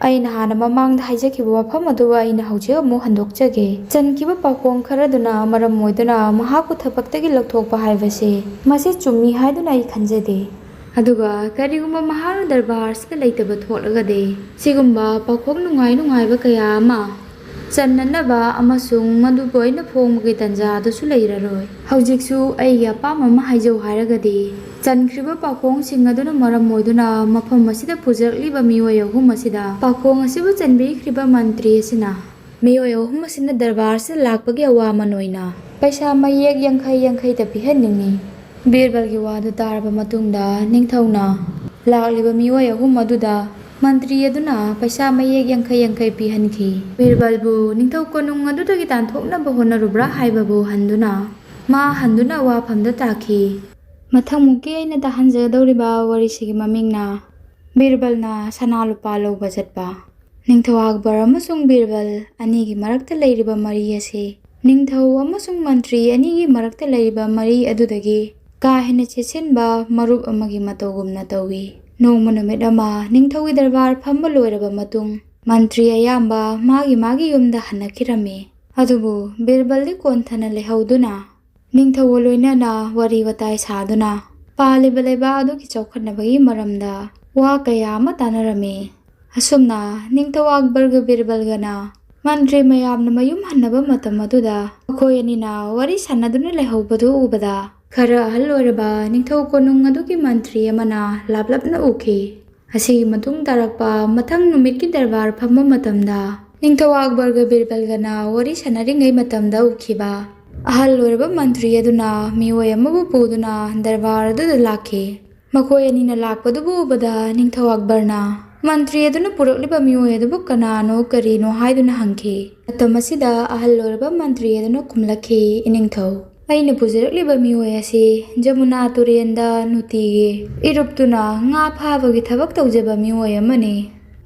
ꯑꯩꯅ ꯍꯥꯟꯅ ꯃꯃꯥꯡꯗ ꯍꯥꯏꯖꯈꯤꯕ ꯋꯥꯐꯝ ꯑꯗꯨ ꯑꯩꯅ ꯍꯧꯖꯤꯛ ꯑꯃꯨꯛ ꯍꯟꯗꯣꯛꯆꯒꯦ꯫ ꯆꯟꯈꯤꯕ ꯄꯥꯎꯈꯣꯡ ꯈꯔꯗꯨꯅ ꯃꯔꯝ ꯑꯣꯏꯗꯨꯅ ꯃꯍꯥꯛꯄꯨ ꯊꯕꯛꯇꯒꯤ ꯂꯧꯊꯣꯛꯄ ꯍꯥꯏꯕꯁꯤ ꯃꯁꯤ ꯆꯨꯝꯃꯤ ꯍꯥꯏꯗꯨꯅ ꯑꯩ ꯈꯟꯖꯗꯦ꯫ ꯑꯗꯨꯒ ꯀꯔꯤꯒꯨꯝꯕ ꯃꯍꯥꯛꯅ ꯗꯔꯕꯥꯔ ꯑꯁꯤꯗ ꯂꯩꯇꯕ ꯊꯣꯛꯂꯒꯗꯤ ꯁꯤꯒꯨꯝꯕ ꯄꯥꯎꯈꯣꯡ ꯅꯨꯡꯉꯥꯏ ꯅꯨꯡꯉꯥꯏꯕ ꯀꯌꯥ ꯑꯃ ꯆꯟꯅꯅꯕ ꯑꯃꯁꯨꯡ ꯃꯗꯨꯕꯨ ꯑꯩꯅ ꯐꯣꯡꯕꯒꯤ ꯇꯟꯖꯥ ꯑꯗꯨꯁꯨ ꯂꯩꯔꯔꯣꯏ꯫ ꯍꯧꯖꯤꯛꯁꯨ ꯑꯩꯒꯤ ꯑꯄꯥꯝꯕ ꯑꯃ ꯍꯥꯏꯖꯧ ꯍꯥꯏꯔꯒꯗꯤ, ꯆꯟꯈ꯭ꯔꯤꯕ ꯄꯥꯈꯣꯡꯁꯤꯡ ꯑꯗꯨꯅ ꯃꯔꯝ ꯑꯣꯏꯗꯨꯅ ꯃꯐꯝ ꯑꯁꯤꯗ ꯄꯨꯖꯔꯛꯂꯤꯕ ꯃꯤꯑꯣꯏ ꯑꯍꯨꯝ ꯑꯁꯤꯗ ꯄꯥꯈꯣꯡ ꯑꯁꯤꯕꯨ ꯆꯟꯕꯤꯈ꯭ꯔꯤꯕ ꯃꯟꯇ꯭ꯔꯤ ꯑꯁꯤꯅ ꯃꯤꯑꯣꯏ ꯑꯍꯨꯝ ꯑꯁꯤꯅ ꯗꯔꯕꯥꯔꯁꯤꯗ ꯂꯥꯛꯄꯒꯤ ꯑꯋꯥꯃꯟ ꯑꯣꯏꯅ ꯄꯩꯁꯥ ꯃꯌꯦꯛ ꯌꯥꯡꯈꯩ ꯌꯥꯡꯈꯩꯗ ꯄꯤꯍꯟꯅꯤꯡꯏ꯫ ꯕꯤꯔꯕꯜꯒꯤ ꯋꯥꯗꯨ ꯇꯥꯔꯕ ꯃꯇꯨꯡꯗ ꯅꯤꯡꯊꯧꯅ ꯂꯥꯛꯂꯤꯕ ꯃꯤꯑꯣꯏ ꯑꯍꯨꯝ ꯑꯗꯨꯗ ꯃꯟꯇ꯭ꯔꯤ ꯑꯗꯨꯅ ꯄꯩꯁꯥ ꯃꯌꯦꯛ ꯌꯥꯡꯈꯩ ꯌꯥꯡꯈꯩ ꯄꯤꯍꯟꯈꯤ꯫ ꯕꯤꯔꯕꯜꯕꯨ ꯅꯤꯡꯊꯧ ꯀꯣꯅꯨꯡ ꯑꯗꯨꯗꯒꯤ ꯇꯥꯟꯊꯣꯛꯅꯕ ꯍꯣꯠꯅꯔꯨꯕ꯭ꯔꯥ ꯍꯥꯏꯕꯕꯨ ꯍꯟꯗꯨꯅ ꯃꯥ ꯍꯟꯗꯨꯅ ꯋꯥꯐꯝꯗ ꯇꯥꯈꯤ꯫ ꯃꯊꯪꯃꯨꯛꯀꯤ ꯑꯩꯅ ꯇꯥꯍꯟꯖꯒꯗꯧꯔꯤꯕ ꯋꯥꯔꯤꯁꯤꯒꯤ ꯃꯃꯤꯡꯅ ꯕꯤꯔꯕꯜꯅ ꯁꯅꯥ ꯂꯨꯄꯥ ꯂꯧꯕ ꯆꯠꯄ꯫ ꯅꯤꯡꯊꯧ ꯑꯛꯕꯔ ꯑꯃꯁꯨꯡ ꯕꯤꯔꯕꯜ ꯑꯅꯤꯒꯤ ꯃꯔꯛꯇ ꯂꯩꯔꯤꯕ ꯃꯔꯤ ꯑꯁꯤ ꯅꯤꯡꯊꯧ ꯑꯃꯁꯨꯡ ꯃꯟꯇ꯭ꯔꯤ ꯑꯅꯤꯒꯤ ꯃꯔꯛꯇ ꯂꯩꯔꯤꯕ ꯃꯔꯤ ꯑꯗꯨꯗꯒꯤ ꯀꯥ ꯍꯦꯟꯅ ꯆꯦꯠꯁꯤꯟꯕ ꯃꯔꯨꯞ ꯑꯃꯒꯤ ꯃꯇꯧꯒꯨꯝꯅ ꯇꯧꯏ꯫ ꯅꯣꯡꯃ ꯅꯨꯃꯤꯠ ꯑꯃ ꯅꯤꯡꯊꯧꯒꯤ ꯗꯔꯕꯥꯔ ꯐꯝꯕ ꯂꯣꯏꯔꯕ ꯃꯇꯨꯡ, ꯃꯟꯇ꯭ꯔꯤ ꯑꯌꯥꯝꯕ ꯃꯥꯒꯤ ꯃꯥꯒꯤ ꯌꯨꯝꯗ ꯍꯟꯅꯈꯤꯔꯝꯃꯤ꯫ ꯑꯗꯨꯕꯨ ꯕꯤꯔꯕꯜꯗꯤ ꯀꯣꯟꯊꯅ ꯂꯩꯍꯧꯗꯨꯅ ꯅꯤꯡꯊꯧꯒ ꯂꯣꯏꯅꯅ ꯋꯥꯔꯤ ꯋꯥꯇꯥꯏ ꯁꯥꯗꯨꯅ ꯄꯥꯜꯂꯤꯕ ꯂꯩꯕꯥꯛ ꯑꯗꯨꯒꯤ ꯆꯥꯎꯈꯠꯅꯕꯒꯤ ꯃꯔꯝꯗ ꯋꯥ ꯀꯌꯥ ꯑꯃ ꯇꯥꯟꯅꯔꯝꯃꯤ꯫ ꯑꯁꯨꯝꯅ ꯅꯤꯡꯊꯧ ꯑꯛꯕꯔꯒ ꯕꯤꯔꯕꯜꯒꯅ ꯃꯟꯇ꯭ꯔꯤ ꯃꯌꯥꯝꯅ ꯃꯌꯨꯝ ꯍꯟꯅꯕ ꯃꯇꯝ ꯑꯗꯨꯗ ꯃꯈꯣꯏ ꯑꯅꯤꯅ ꯋꯥꯔꯤ ꯁꯥꯟꯅꯗꯨꯅ ꯂꯩꯍꯧꯕꯗꯨ ꯎꯕꯗ, ꯈꯔ ꯑꯍꯜ ꯑꯣꯏꯔꯕ ꯅꯤꯡꯊꯧ ꯀꯣꯅꯨꯡ ꯑꯗꯨꯒꯤ ꯃꯟꯇ꯭ꯔꯤ ꯑꯃꯅ ꯂꯥꯞꯂꯞꯅ ꯎꯈꯤ꯫ ꯑꯁꯤꯒꯤ ꯃꯇꯨꯡ ꯇꯥꯔꯛꯄ ꯃꯊꯪ ꯅꯨꯃꯤꯠꯀꯤ ꯗꯔꯕꯥꯔ ꯐꯝꯕ ꯃꯇꯝꯗ ꯅꯤꯡꯊꯧ ꯑꯛꯕꯔꯒ ꯕꯤꯔꯕꯜꯒꯅ ꯋꯥꯔꯤ ꯁꯥꯟꯅꯔꯤꯉꯩ ꯃꯇꯝꯗ ꯎꯈꯤꯕ ꯑꯍꯜ ꯑꯣꯏꯔꯕ ꯃꯟꯇ꯭ꯔꯤ ꯑꯗꯨꯅ ꯃꯤꯑꯣꯏ ꯑꯃꯕꯨ ꯄꯨꯗꯨꯅ ꯗꯔꯕꯥꯔ ꯑꯗꯨꯗ ꯂꯥꯛꯈꯤ꯫ ꯃꯈꯣꯏ ꯑꯅꯤꯅ ꯂꯥꯛꯄꯗꯨꯕꯨ ꯎꯕꯗ ꯅꯤꯡꯊꯧ ꯑꯛꯕꯔꯅ ꯃꯟꯇ꯭ꯔꯤ ꯑꯗꯨꯅ ꯄꯨꯔꯛꯂꯤꯕ ꯃꯤꯑꯣꯏ ꯑꯗꯨꯕꯨ ꯀꯅꯥꯅꯣ, ꯀꯔꯤꯅꯣ ꯍꯥꯏꯗꯨꯅ ꯍꯪꯈꯤ꯫ ꯃꯇꯝ ꯑꯁꯤꯗ ꯑꯍꯜ ꯑꯣꯏꯔꯕ ꯃꯟꯇ꯭ꯔꯤ ꯑꯗꯨꯅ ꯈꯨꯝꯂꯛꯈꯤ, "ꯏꯅꯤꯡꯊꯧ, ꯑꯩꯅ ꯄꯨꯖꯔꯛꯂꯤꯕ ꯃꯤꯑꯣꯏ ꯑꯁꯤ ꯖꯃꯨꯅꯥ ꯇꯨꯔꯦꯟꯗ ꯅꯨꯡꯇꯤꯒꯤ ꯏꯔꯨꯞꯇꯨꯅ ꯉꯥ ꯐꯥꯕꯒꯤ ꯊꯕꯛ ꯇꯧꯖꯕ ꯃꯤꯑꯣꯏ ꯑꯃꯅꯤ꯫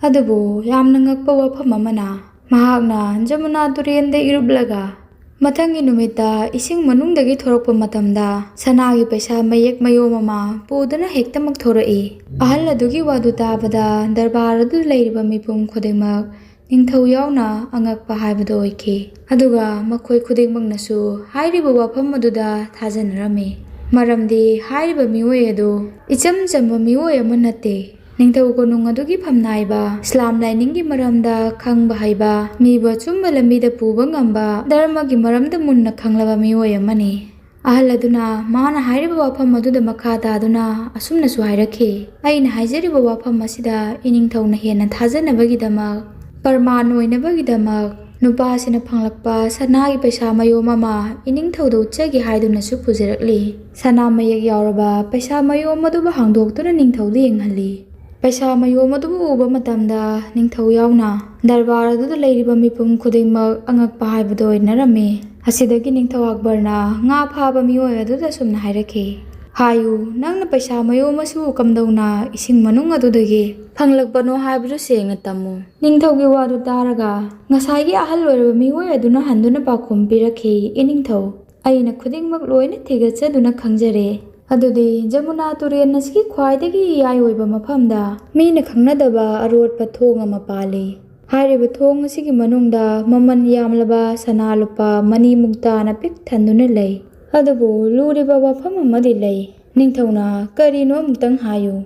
ꯑꯗꯨꯕꯨ ꯌꯥꯝꯅ ꯉꯛꯄ ꯋꯥꯐꯝ ꯑꯃꯅ, ꯃꯍꯥꯛꯅ ꯖꯃꯨꯅꯥ ꯇꯨꯔꯦꯟꯗ ꯏꯔꯨꯞꯂꯒ ꯃꯊꯪꯒꯤ ꯅꯨꯃꯤꯠꯇ ꯏꯁꯤꯡ ꯃꯅꯨꯡꯗꯒꯤ ꯊꯣꯔꯛꯄ ꯃꯇꯝꯗ ꯁꯅꯥꯒꯤ ꯄꯩꯁꯥ ꯃꯌꯦꯛ ꯃꯌꯣꯝ ꯑꯃ ꯄꯨꯗꯨꯅ ꯍꯦꯛꯇꯃꯛ ꯊꯣꯔꯛꯏ꯫" ꯑꯍꯜ ꯑꯗꯨꯒꯤ ꯋꯥꯗꯨ ꯇꯥꯕꯗ ꯗꯔꯕꯥꯔ ꯑꯗꯨꯗ ꯂꯩꯔꯤꯕ ꯃꯤꯄꯨꯝ ꯈꯨꯗꯤꯡꯃꯛ, ꯅꯤꯡꯊꯧ ꯌꯥꯎꯅ, ꯑꯉꯛꯄ ꯍꯥꯏꯕꯗꯨ ꯑꯣꯏꯈꯤ꯫ ꯑꯗꯨꯒ ꯃꯈꯣꯏ ꯈꯨꯗꯤꯡꯃꯛꯅꯁꯨ ꯍꯥꯏꯔꯤꯕ ꯋꯥꯐꯝ ꯑꯗꯨꯗ ꯊꯥꯖꯅꯔꯝꯃꯤ, ꯃꯔꯝꯗꯤ ꯍꯥꯏꯔꯤꯕ ꯃꯤꯑꯣꯏ ꯑꯗꯨ ꯏꯆꯝ ꯆꯝꯕ ꯃꯤꯑꯣꯏ ꯑꯃ ꯅꯠꯇꯦ꯫ ꯅꯤꯡꯊꯧ ꯀꯣꯅꯨꯡ ꯑꯗꯨꯒꯤ ꯐꯝꯅꯥꯏꯕ, ꯏꯁꯂꯥꯝ ꯂꯥꯏꯅꯤꯡꯒꯤ ꯃꯔꯝꯗ ꯈꯪꯕ ꯍꯩꯕ, ꯃꯤꯕꯨ ꯑꯆꯨꯝꯕ ꯂꯝꯕꯤꯗ ꯄꯨꯕ ꯉꯝꯕ, ꯙꯔꯃꯒꯤ ꯃꯔꯝꯗ ꯃꯨꯟꯅ ꯈꯪꯂꯕ ꯃꯤꯑꯣꯏ ꯑꯃꯅꯤ꯫ ꯑꯍꯜ ꯑꯗꯨꯅ ꯃꯥꯅ ꯍꯥꯏꯔꯤꯕ ꯋꯥꯐꯝ ꯑꯗꯨꯗ ꯃꯈꯥ ꯇꯥꯗꯨꯅ ꯑꯁꯨꯝꯅꯁꯨ ꯍꯥꯏꯔꯛꯈꯤ, "ꯑꯩꯅ ꯍꯥꯏꯖꯔꯤꯕ ꯋꯥꯐꯝ ꯑꯁꯤꯗ ꯏꯅꯤꯡꯊꯧꯅ ꯍꯦꯟꯅ ꯊꯥꯖꯅꯕꯒꯤꯗꯃꯛ, ꯄ꯭ꯔꯃꯥꯟ ꯑꯣꯏꯅꯕꯒꯤꯗꯃꯛ, ꯅꯨꯄꯥꯁꯤꯅ ꯐꯪꯂꯛꯄ ꯁꯅꯥꯒꯤ ꯄꯩꯁꯥ ꯃꯌꯣꯝ ꯑꯃ ꯏꯅꯤꯡꯊꯧꯗ ꯎꯠꯆꯒꯦ ꯍꯥꯏꯗꯨꯅꯁꯨ ꯄꯨꯖꯔꯛꯂꯤ꯫" ꯁꯅꯥ ꯃꯌꯦꯛ ꯌꯥꯎꯔꯕ ꯄꯩꯁꯥ ꯃꯌꯣꯝ ꯑꯗꯨꯕꯨ ꯍꯥꯡꯗꯣꯛꯇꯨꯅ ꯅꯤꯡꯊꯧꯗ ꯌꯦꯡꯍꯜꯂꯤ꯫ ꯄꯩꯁꯥ ꯃꯌꯣꯝ ꯑꯗꯨꯕꯨ ꯎꯕ ꯃꯇꯝꯗ ꯅꯤꯡꯊꯧ ꯌꯥꯎꯅ ꯗꯔꯕꯥꯔ ꯑꯗꯨꯗ ꯂꯩꯔꯤꯕ ꯃꯤꯄꯨꯝ ꯈꯨꯗꯤꯡꯃꯛ ꯑꯉꯛꯄ ꯍꯥꯏꯕꯗꯨ ꯑꯣꯏꯅꯔꯝꯃꯤ꯫ ꯑꯁꯤꯗꯒꯤ ꯅꯤꯡꯊꯧ ꯑꯛꯕꯔꯅ ꯉꯥ ꯐꯥꯕ ꯃꯤꯑꯣꯏ ꯑꯗꯨꯗ ꯁꯨꯝꯅ ꯍꯥꯏꯔꯛꯈꯤ, "ꯍꯥꯏꯌꯨ, ꯅꯪꯅ ꯄꯩꯁꯥ ꯃꯌꯣꯝ ꯑꯁꯤꯕꯨ ꯀꯝꯗꯧꯅ ꯏꯁꯤꯡ ꯃꯅꯨꯡ ꯑꯗꯨꯗꯒꯤ ꯐꯪꯂꯛꯄꯅꯣ ꯍꯥꯏꯕꯗꯨ ꯁꯦꯡꯅ ꯇꯝꯃꯨ꯫" ꯅꯤꯡꯊꯧꯒꯤ ꯋꯥꯗꯨ ꯇꯥꯔꯒ ꯉꯁꯥꯏꯒꯤ ꯑꯍꯜ ꯑꯣꯏꯔꯕ ꯃꯤꯑꯣꯏ ꯑꯗꯨꯅ ꯍꯟꯗꯨꯅ ꯄꯥꯎꯈꯨꯝ ꯄꯤꯔꯛꯈꯤ, "ꯏꯅꯤꯡꯊꯧ, ꯑꯩꯅ ꯈꯨꯗꯤꯡꯃꯛ ꯂꯣꯏꯅ ꯊꯤꯒꯠꯆꯗꯨꯅ ꯈꯪꯖꯔꯦ꯫ ꯑꯗꯨꯗꯤ ꯖꯃꯨꯅꯥ ꯇꯨꯔꯦꯜ ꯑꯁꯤꯒꯤ ꯈ꯭ꯋꯥꯏꯗꯒꯤ ꯏꯌꯥꯏ ꯑꯣꯏꯕ ꯃꯐꯝꯗ ꯃꯤꯅ ꯈꯪꯅꯗꯕ ꯑꯔꯣꯠꯄ ꯊꯣꯡ ꯑꯃ ꯄꯥꯜꯂꯤ꯫ ꯍꯥꯏꯔꯤꯕ ꯊꯣꯡ ꯑꯁꯤꯒꯤ ꯃꯅꯨꯡꯗ ꯃꯃꯜ ꯌꯥꯝꯂꯕ ꯁꯅꯥ ꯂꯨꯄꯥ ꯃꯅꯤ ꯃꯨꯛꯇꯥꯅ ꯄꯤꯛ ꯊꯟꯗꯨꯅ ꯂꯩ꯫ ꯑꯗꯨꯕꯨ ꯂꯨꯔꯤꯕ ꯋꯥꯐꯝ ꯑꯃꯗꯤ ꯂꯩ꯫ ꯅꯤꯡꯊꯧꯅ ꯀꯔꯤꯅꯣ ꯑꯃꯨꯛꯇꯪ ꯍꯥꯏꯌꯨ꯫"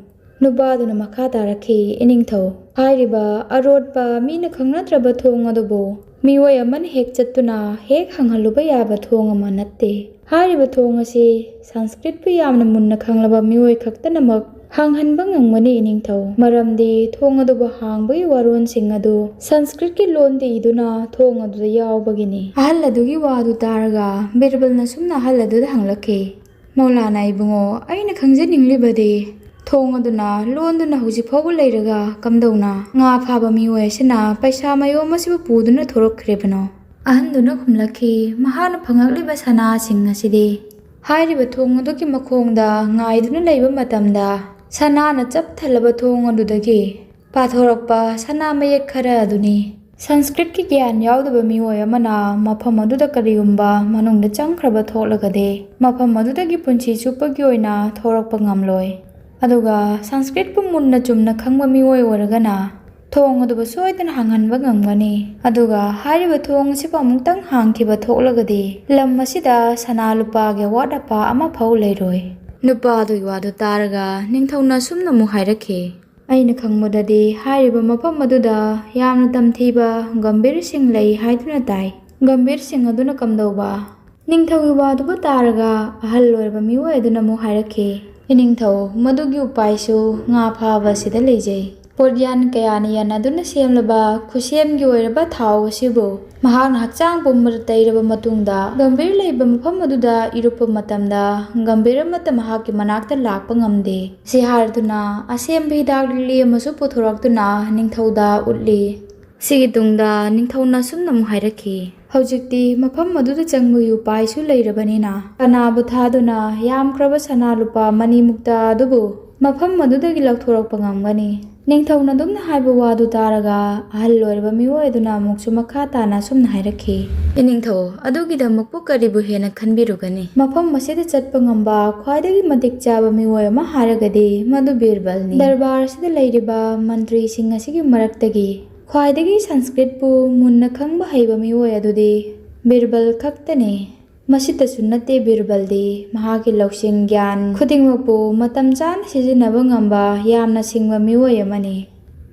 ꯅꯨꯄꯥꯗꯨꯅ ꯃꯈꯥ ꯇꯥꯔꯛꯈꯤ, "ꯏꯅꯤꯡꯊꯧ, ꯍꯥꯏꯔꯤꯕ ꯑꯔꯣꯠꯄ ꯃꯤꯅ ꯈꯪꯅꯗ꯭ꯔꯕ ꯊꯣꯡ ꯑꯗꯨꯕꯨ ꯃꯤꯑꯣꯏ ꯑꯃꯅ ꯍꯦꯛ ꯆꯠꯇꯨꯅ ꯍꯦꯛ ꯍꯥꯡꯍꯜꯂꯨꯕ ꯌꯥꯕ ꯊꯣꯡ ꯑꯃ ꯅꯠꯇꯦ꯫ ꯍꯥꯏꯔꯤꯕ ꯊꯣꯡ ꯑꯁꯤ ꯁꯪꯁꯀ꯭ꯔꯤꯠꯄꯨ ꯌꯥꯝꯅ ꯃꯨꯟꯅ ꯈꯪꯂꯕ ꯃꯤꯑꯣꯏ ꯈꯛꯇꯅꯃꯛ ꯍꯥꯡꯍꯟꯕ ꯉꯝꯒꯅꯤ, ꯏꯅꯤꯡꯊꯧ, ꯃꯔꯝꯗꯤ ꯊꯣꯡ ꯑꯗꯨꯕꯨ ꯍꯥꯡꯕꯒꯤ ꯋꯥꯔꯣꯜꯁꯤꯡ ꯑꯗꯨ ꯁꯪꯁꯀ꯭ꯔꯤꯠꯀꯤ ꯂꯣꯟꯗ ꯏꯗꯨꯅ ꯊꯣꯡ ꯑꯗꯨꯗ ꯌꯥꯎꯕꯒꯤꯅꯤ꯫" ꯑꯍꯜ ꯑꯗꯨꯒꯤ ꯋꯥꯗꯨ ꯇꯥꯔꯒ ꯕꯤꯔꯕꯜꯅ ꯁꯨꯝꯅ ꯑꯍꯜ ꯑꯗꯨꯗ ꯍꯪꯂꯛꯈꯤ, "ꯃꯧꯂꯥꯅꯥ ꯏꯕꯨꯡꯉꯣ, ꯑꯩꯅ ꯈꯪꯖꯅꯤꯡꯂꯤꯕꯗꯤ, ꯊꯣꯡ ꯑꯗꯨꯅ ꯂꯣꯟꯗꯨꯅ ꯍꯧꯖꯤꯛ ꯐꯥꯎꯕ ꯂꯩꯔꯒ ꯀꯝꯗꯧꯅ ꯉꯥ ꯐꯥꯕ ꯃꯤꯑꯣꯏ ꯑꯁꯤꯅ ꯄꯩꯁꯥ ꯃꯌꯣꯝ ꯑꯁꯤꯕꯨ ꯄꯨꯗꯨꯅ ꯊꯣꯔꯛꯈ꯭ꯔꯤꯕꯅꯣ?" ꯑꯍꯟꯗꯨꯅ ꯈꯨꯝꯂꯛꯈꯤ, "ꯃꯍꯥꯛꯅ ꯐꯪꯂꯛꯂꯤꯕ ꯁꯅꯥꯁꯤꯡ ꯑꯁꯤꯗꯤ ꯍꯥꯏꯔꯤꯕ ꯊꯣꯡ ꯑꯗꯨꯒꯤ ꯃꯈꯣꯡꯗ ꯉꯥꯏꯗꯨꯅ ꯂꯩꯕ ꯃꯇꯝꯗ ꯁꯅꯥꯅ ꯆꯞ ꯊꯜꯂꯕ ꯊꯣꯡ ꯑꯗꯨꯗꯒꯤ ꯄꯥꯊꯣꯔꯛꯄ ꯁꯅꯥ ꯃꯌꯦꯛ ꯈꯔ ꯑꯗꯨꯅꯤ꯫ ꯁꯪꯁꯀ꯭ꯔꯤꯠꯀꯤ ꯒ꯭ꯌꯥꯟ ꯌꯥꯎꯗꯕ ꯃꯤꯑꯣꯏ ꯑꯃꯅ ꯃꯐꯝ ꯑꯗꯨꯗ ꯀꯔꯤꯒꯨꯝꯕ ꯃꯅꯨꯡꯗ ꯆꯪꯈ꯭ꯔꯕ ꯊꯣꯛꯂꯒꯗꯤ, ꯃꯐꯝ ꯑꯗꯨꯗꯒꯤ ꯄꯨꯟꯁꯤ ꯆꯨꯞꯄꯒꯤ ꯑꯣꯏꯅ ꯊꯣꯔꯛꯄ ꯉꯝꯂꯣꯏ꯫ ꯑꯗꯨꯒ ꯁꯪꯁꯀ꯭ꯔꯤꯠꯄꯨ ꯃꯨꯟꯅ ꯆꯨꯝꯅ ꯈꯪꯕ ꯃꯤꯑꯣꯏ ꯑꯣꯏꯔꯒꯅ ꯊꯣꯡ ꯑꯗꯨꯕꯨ ꯁꯣꯏꯗꯅ ꯍꯥꯡꯍꯟꯕ ꯉꯝꯒꯅꯤ꯫ ꯑꯗꯨꯒ ꯍꯥꯏꯔꯤꯕ ꯊꯣꯡ ꯑꯁꯤꯕꯨ ꯑꯃꯨꯛꯇꯪ ꯍꯥꯡꯈꯤꯕ ꯊꯣꯛꯂꯒꯗꯤ, ꯂꯝ ꯑꯁꯤꯗ ꯁꯅꯥ ꯂꯨꯄꯥꯒꯤ ꯑꯋꯥꯠ ꯑꯄꯥ ꯑꯃꯐꯥꯎ ꯂꯩꯔꯣꯏ꯫" ꯅꯨꯄꯥ ꯑꯗꯨꯒꯤ ꯋꯥꯗꯨ ꯇꯥꯔꯒ ꯅꯤꯡꯊꯧꯅ ꯑꯁꯨꯝꯅ ꯑꯃꯨꯛ ꯍꯥꯏꯔꯛꯈꯤ, ꯑꯩꯅ ꯈꯪꯕꯗꯗꯤ ꯍꯥꯏꯔꯤꯕ ꯃꯐꯝ ꯑꯗꯨꯗ ꯌꯥꯝꯅ ꯇꯝꯊꯤꯕ ꯒꯝꯚꯤꯔꯁꯤꯡ ꯂꯩ ꯍꯥꯏꯗꯨꯅ ꯇꯥꯏ꯫ ꯒꯝꯚꯤꯔꯁꯤꯡ ꯑꯗꯨꯅ ꯀꯝꯗꯧꯕ? ꯅꯤꯡꯊꯧꯒꯤ ꯋꯥꯗꯨꯕꯨ ꯇꯥꯔꯒ ꯑꯍꯜ ꯑꯣꯏꯔꯕ ꯃꯤꯑꯣꯏ ꯑꯗꯨꯅ ꯑꯃꯨꯛ ꯍꯥꯏꯔꯛꯈꯤ, "ꯏꯅꯤꯡꯊꯧ, ꯃꯗꯨꯒꯤ ꯎꯄꯥꯏꯁꯨ ꯉꯥ ꯐꯥꯕ ꯑꯁꯤꯗ ꯂꯩꯖꯩ꯫ ꯄꯣꯠꯌꯥꯟ ꯀꯌꯥꯅ ꯌꯥꯟꯅꯗꯨꯅ ꯁꯦꯝꯂꯕ ꯈꯨꯠꯁꯦꯝꯒꯤ ꯑꯣꯏꯔꯕ ꯊꯥꯎ ꯑꯁꯤꯕꯨ ꯃꯍꯥꯛꯅ ꯍꯛꯆꯥꯡ ꯄꯨꯝꯕꯗ ꯇꯩꯔꯕ ꯃꯇꯨꯡꯗ ꯒꯝꯚꯤꯔ ꯂꯩꯕ ꯃꯐꯝ ꯑꯗꯨꯗ ꯏꯔꯨꯞꯄ ꯃꯇꯝꯗ ꯒꯝꯚꯤꯔ ꯑꯃꯠꯇ ꯃꯍꯥꯛꯀꯤ ꯃꯅꯥꯛꯇ ꯂꯥꯛꯄ ꯉꯝꯗꯦ꯫ ꯁꯤ ꯍꯥꯏꯔꯗꯨꯅ ꯑꯁꯦꯝꯕ ꯍꯤꯗꯥꯛ ꯂꯤꯛꯂꯤ ꯑꯃꯁꯨ ꯄꯨꯊꯣꯔꯛꯇꯨꯅ ꯅꯤꯡꯊꯧꯗ ꯎꯠꯂꯤ꯫ ꯁꯤꯒꯤ ꯇꯨꯡꯗ ꯅꯤꯡꯊꯧꯅ ꯑꯁꯨꯝꯅ ꯑꯃꯨꯛ ꯍꯥꯏꯔꯛꯈꯤ, "ꯍꯧꯖꯤꯛꯇꯤ ꯃꯐꯝ ꯑꯗꯨꯗ ꯆꯪꯕꯒꯤ ꯎꯄꯥꯏꯁꯨ ꯂꯩꯔꯕꯅꯤꯅ ꯀꯅꯥꯕꯨ ꯊꯥꯗꯨꯅ ꯌꯥꯝꯈ꯭ꯔꯕ ꯁꯅꯥ ꯂꯨꯄꯥ ꯃꯅꯤ ꯃꯨꯛꯇ ꯑꯗꯨꯕꯨ ꯃꯐꯝ ꯑꯗꯨꯗꯒꯤ ꯂꯧꯊꯣꯔꯛꯄ ꯉꯝꯒꯅꯤ?" ꯅꯤꯡꯊꯧꯅ ꯑꯗꯨꯝꯅ ꯍꯥꯏꯕ ꯋꯥꯗꯨ ꯇꯥꯔꯒ ꯑꯍꯜ ꯑꯣꯏꯔꯕ ꯃꯤꯑꯣꯏ ꯑꯗꯨꯅ ꯑꯃꯨꯛꯁꯨ ꯃꯈꯥ ꯇꯥꯅ ꯑꯁꯨꯝꯅ ꯍꯥꯏꯔꯛꯈꯤ, "ꯏꯅꯤꯡꯊꯧ, ꯑꯗꯨꯒꯤꯗꯃꯛꯄꯨ ꯀꯔꯤꯕꯨ ꯍꯦꯟꯅ ꯈꯟꯕꯤꯔꯨꯒꯅꯤ? ꯃꯐꯝ ꯑꯁꯤꯗ ꯆꯠꯄ ꯉꯝꯕ ꯈ꯭ꯋꯥꯏꯗꯒꯤ ꯃꯇꯤꯛ ꯆꯥꯕ ꯃꯤꯑꯣꯏ ꯑꯃ ꯍꯥꯏꯔꯒꯗꯤ ꯃꯗꯨ ꯕꯤꯔꯕꯜꯅꯤ꯫ ꯗꯔꯕꯥꯔ ꯑꯁꯤꯗ ꯂꯩꯔꯤꯕ ꯃꯟꯇ꯭ꯔꯤꯁꯤꯡ ꯑꯁꯤꯒꯤ ꯃꯔꯛꯇꯒꯤ ꯈ꯭ꯋꯥꯏꯗꯒꯤ ꯁꯪꯁꯀ꯭ꯔꯤꯠꯄꯨ ꯃꯨꯟꯅ ꯈꯪꯕ ꯍꯩꯕ ꯃꯤꯑꯣꯏ ꯑꯗꯨꯗꯤ ꯕꯤꯔꯕꯜ ꯈꯛꯇꯅꯤ꯫ ꯃꯁꯤꯇꯁꯨ ꯅꯠꯇꯦ, ꯕꯤꯔꯕꯜꯗꯤ ꯃꯍꯥꯛꯀꯤ ꯂꯧꯁꯤꯡ ꯒ꯭ꯌꯥꯟ ꯈꯨꯗꯤꯡꯃꯛꯄꯨ ꯃꯇꯝ ꯆꯥꯅ ꯁꯤꯖꯤꯟꯅꯕ ꯉꯝꯕ ꯌꯥꯝꯅ ꯁꯤꯡꯕ ꯃꯤꯑꯣꯏ ꯑꯃꯅꯤ꯫"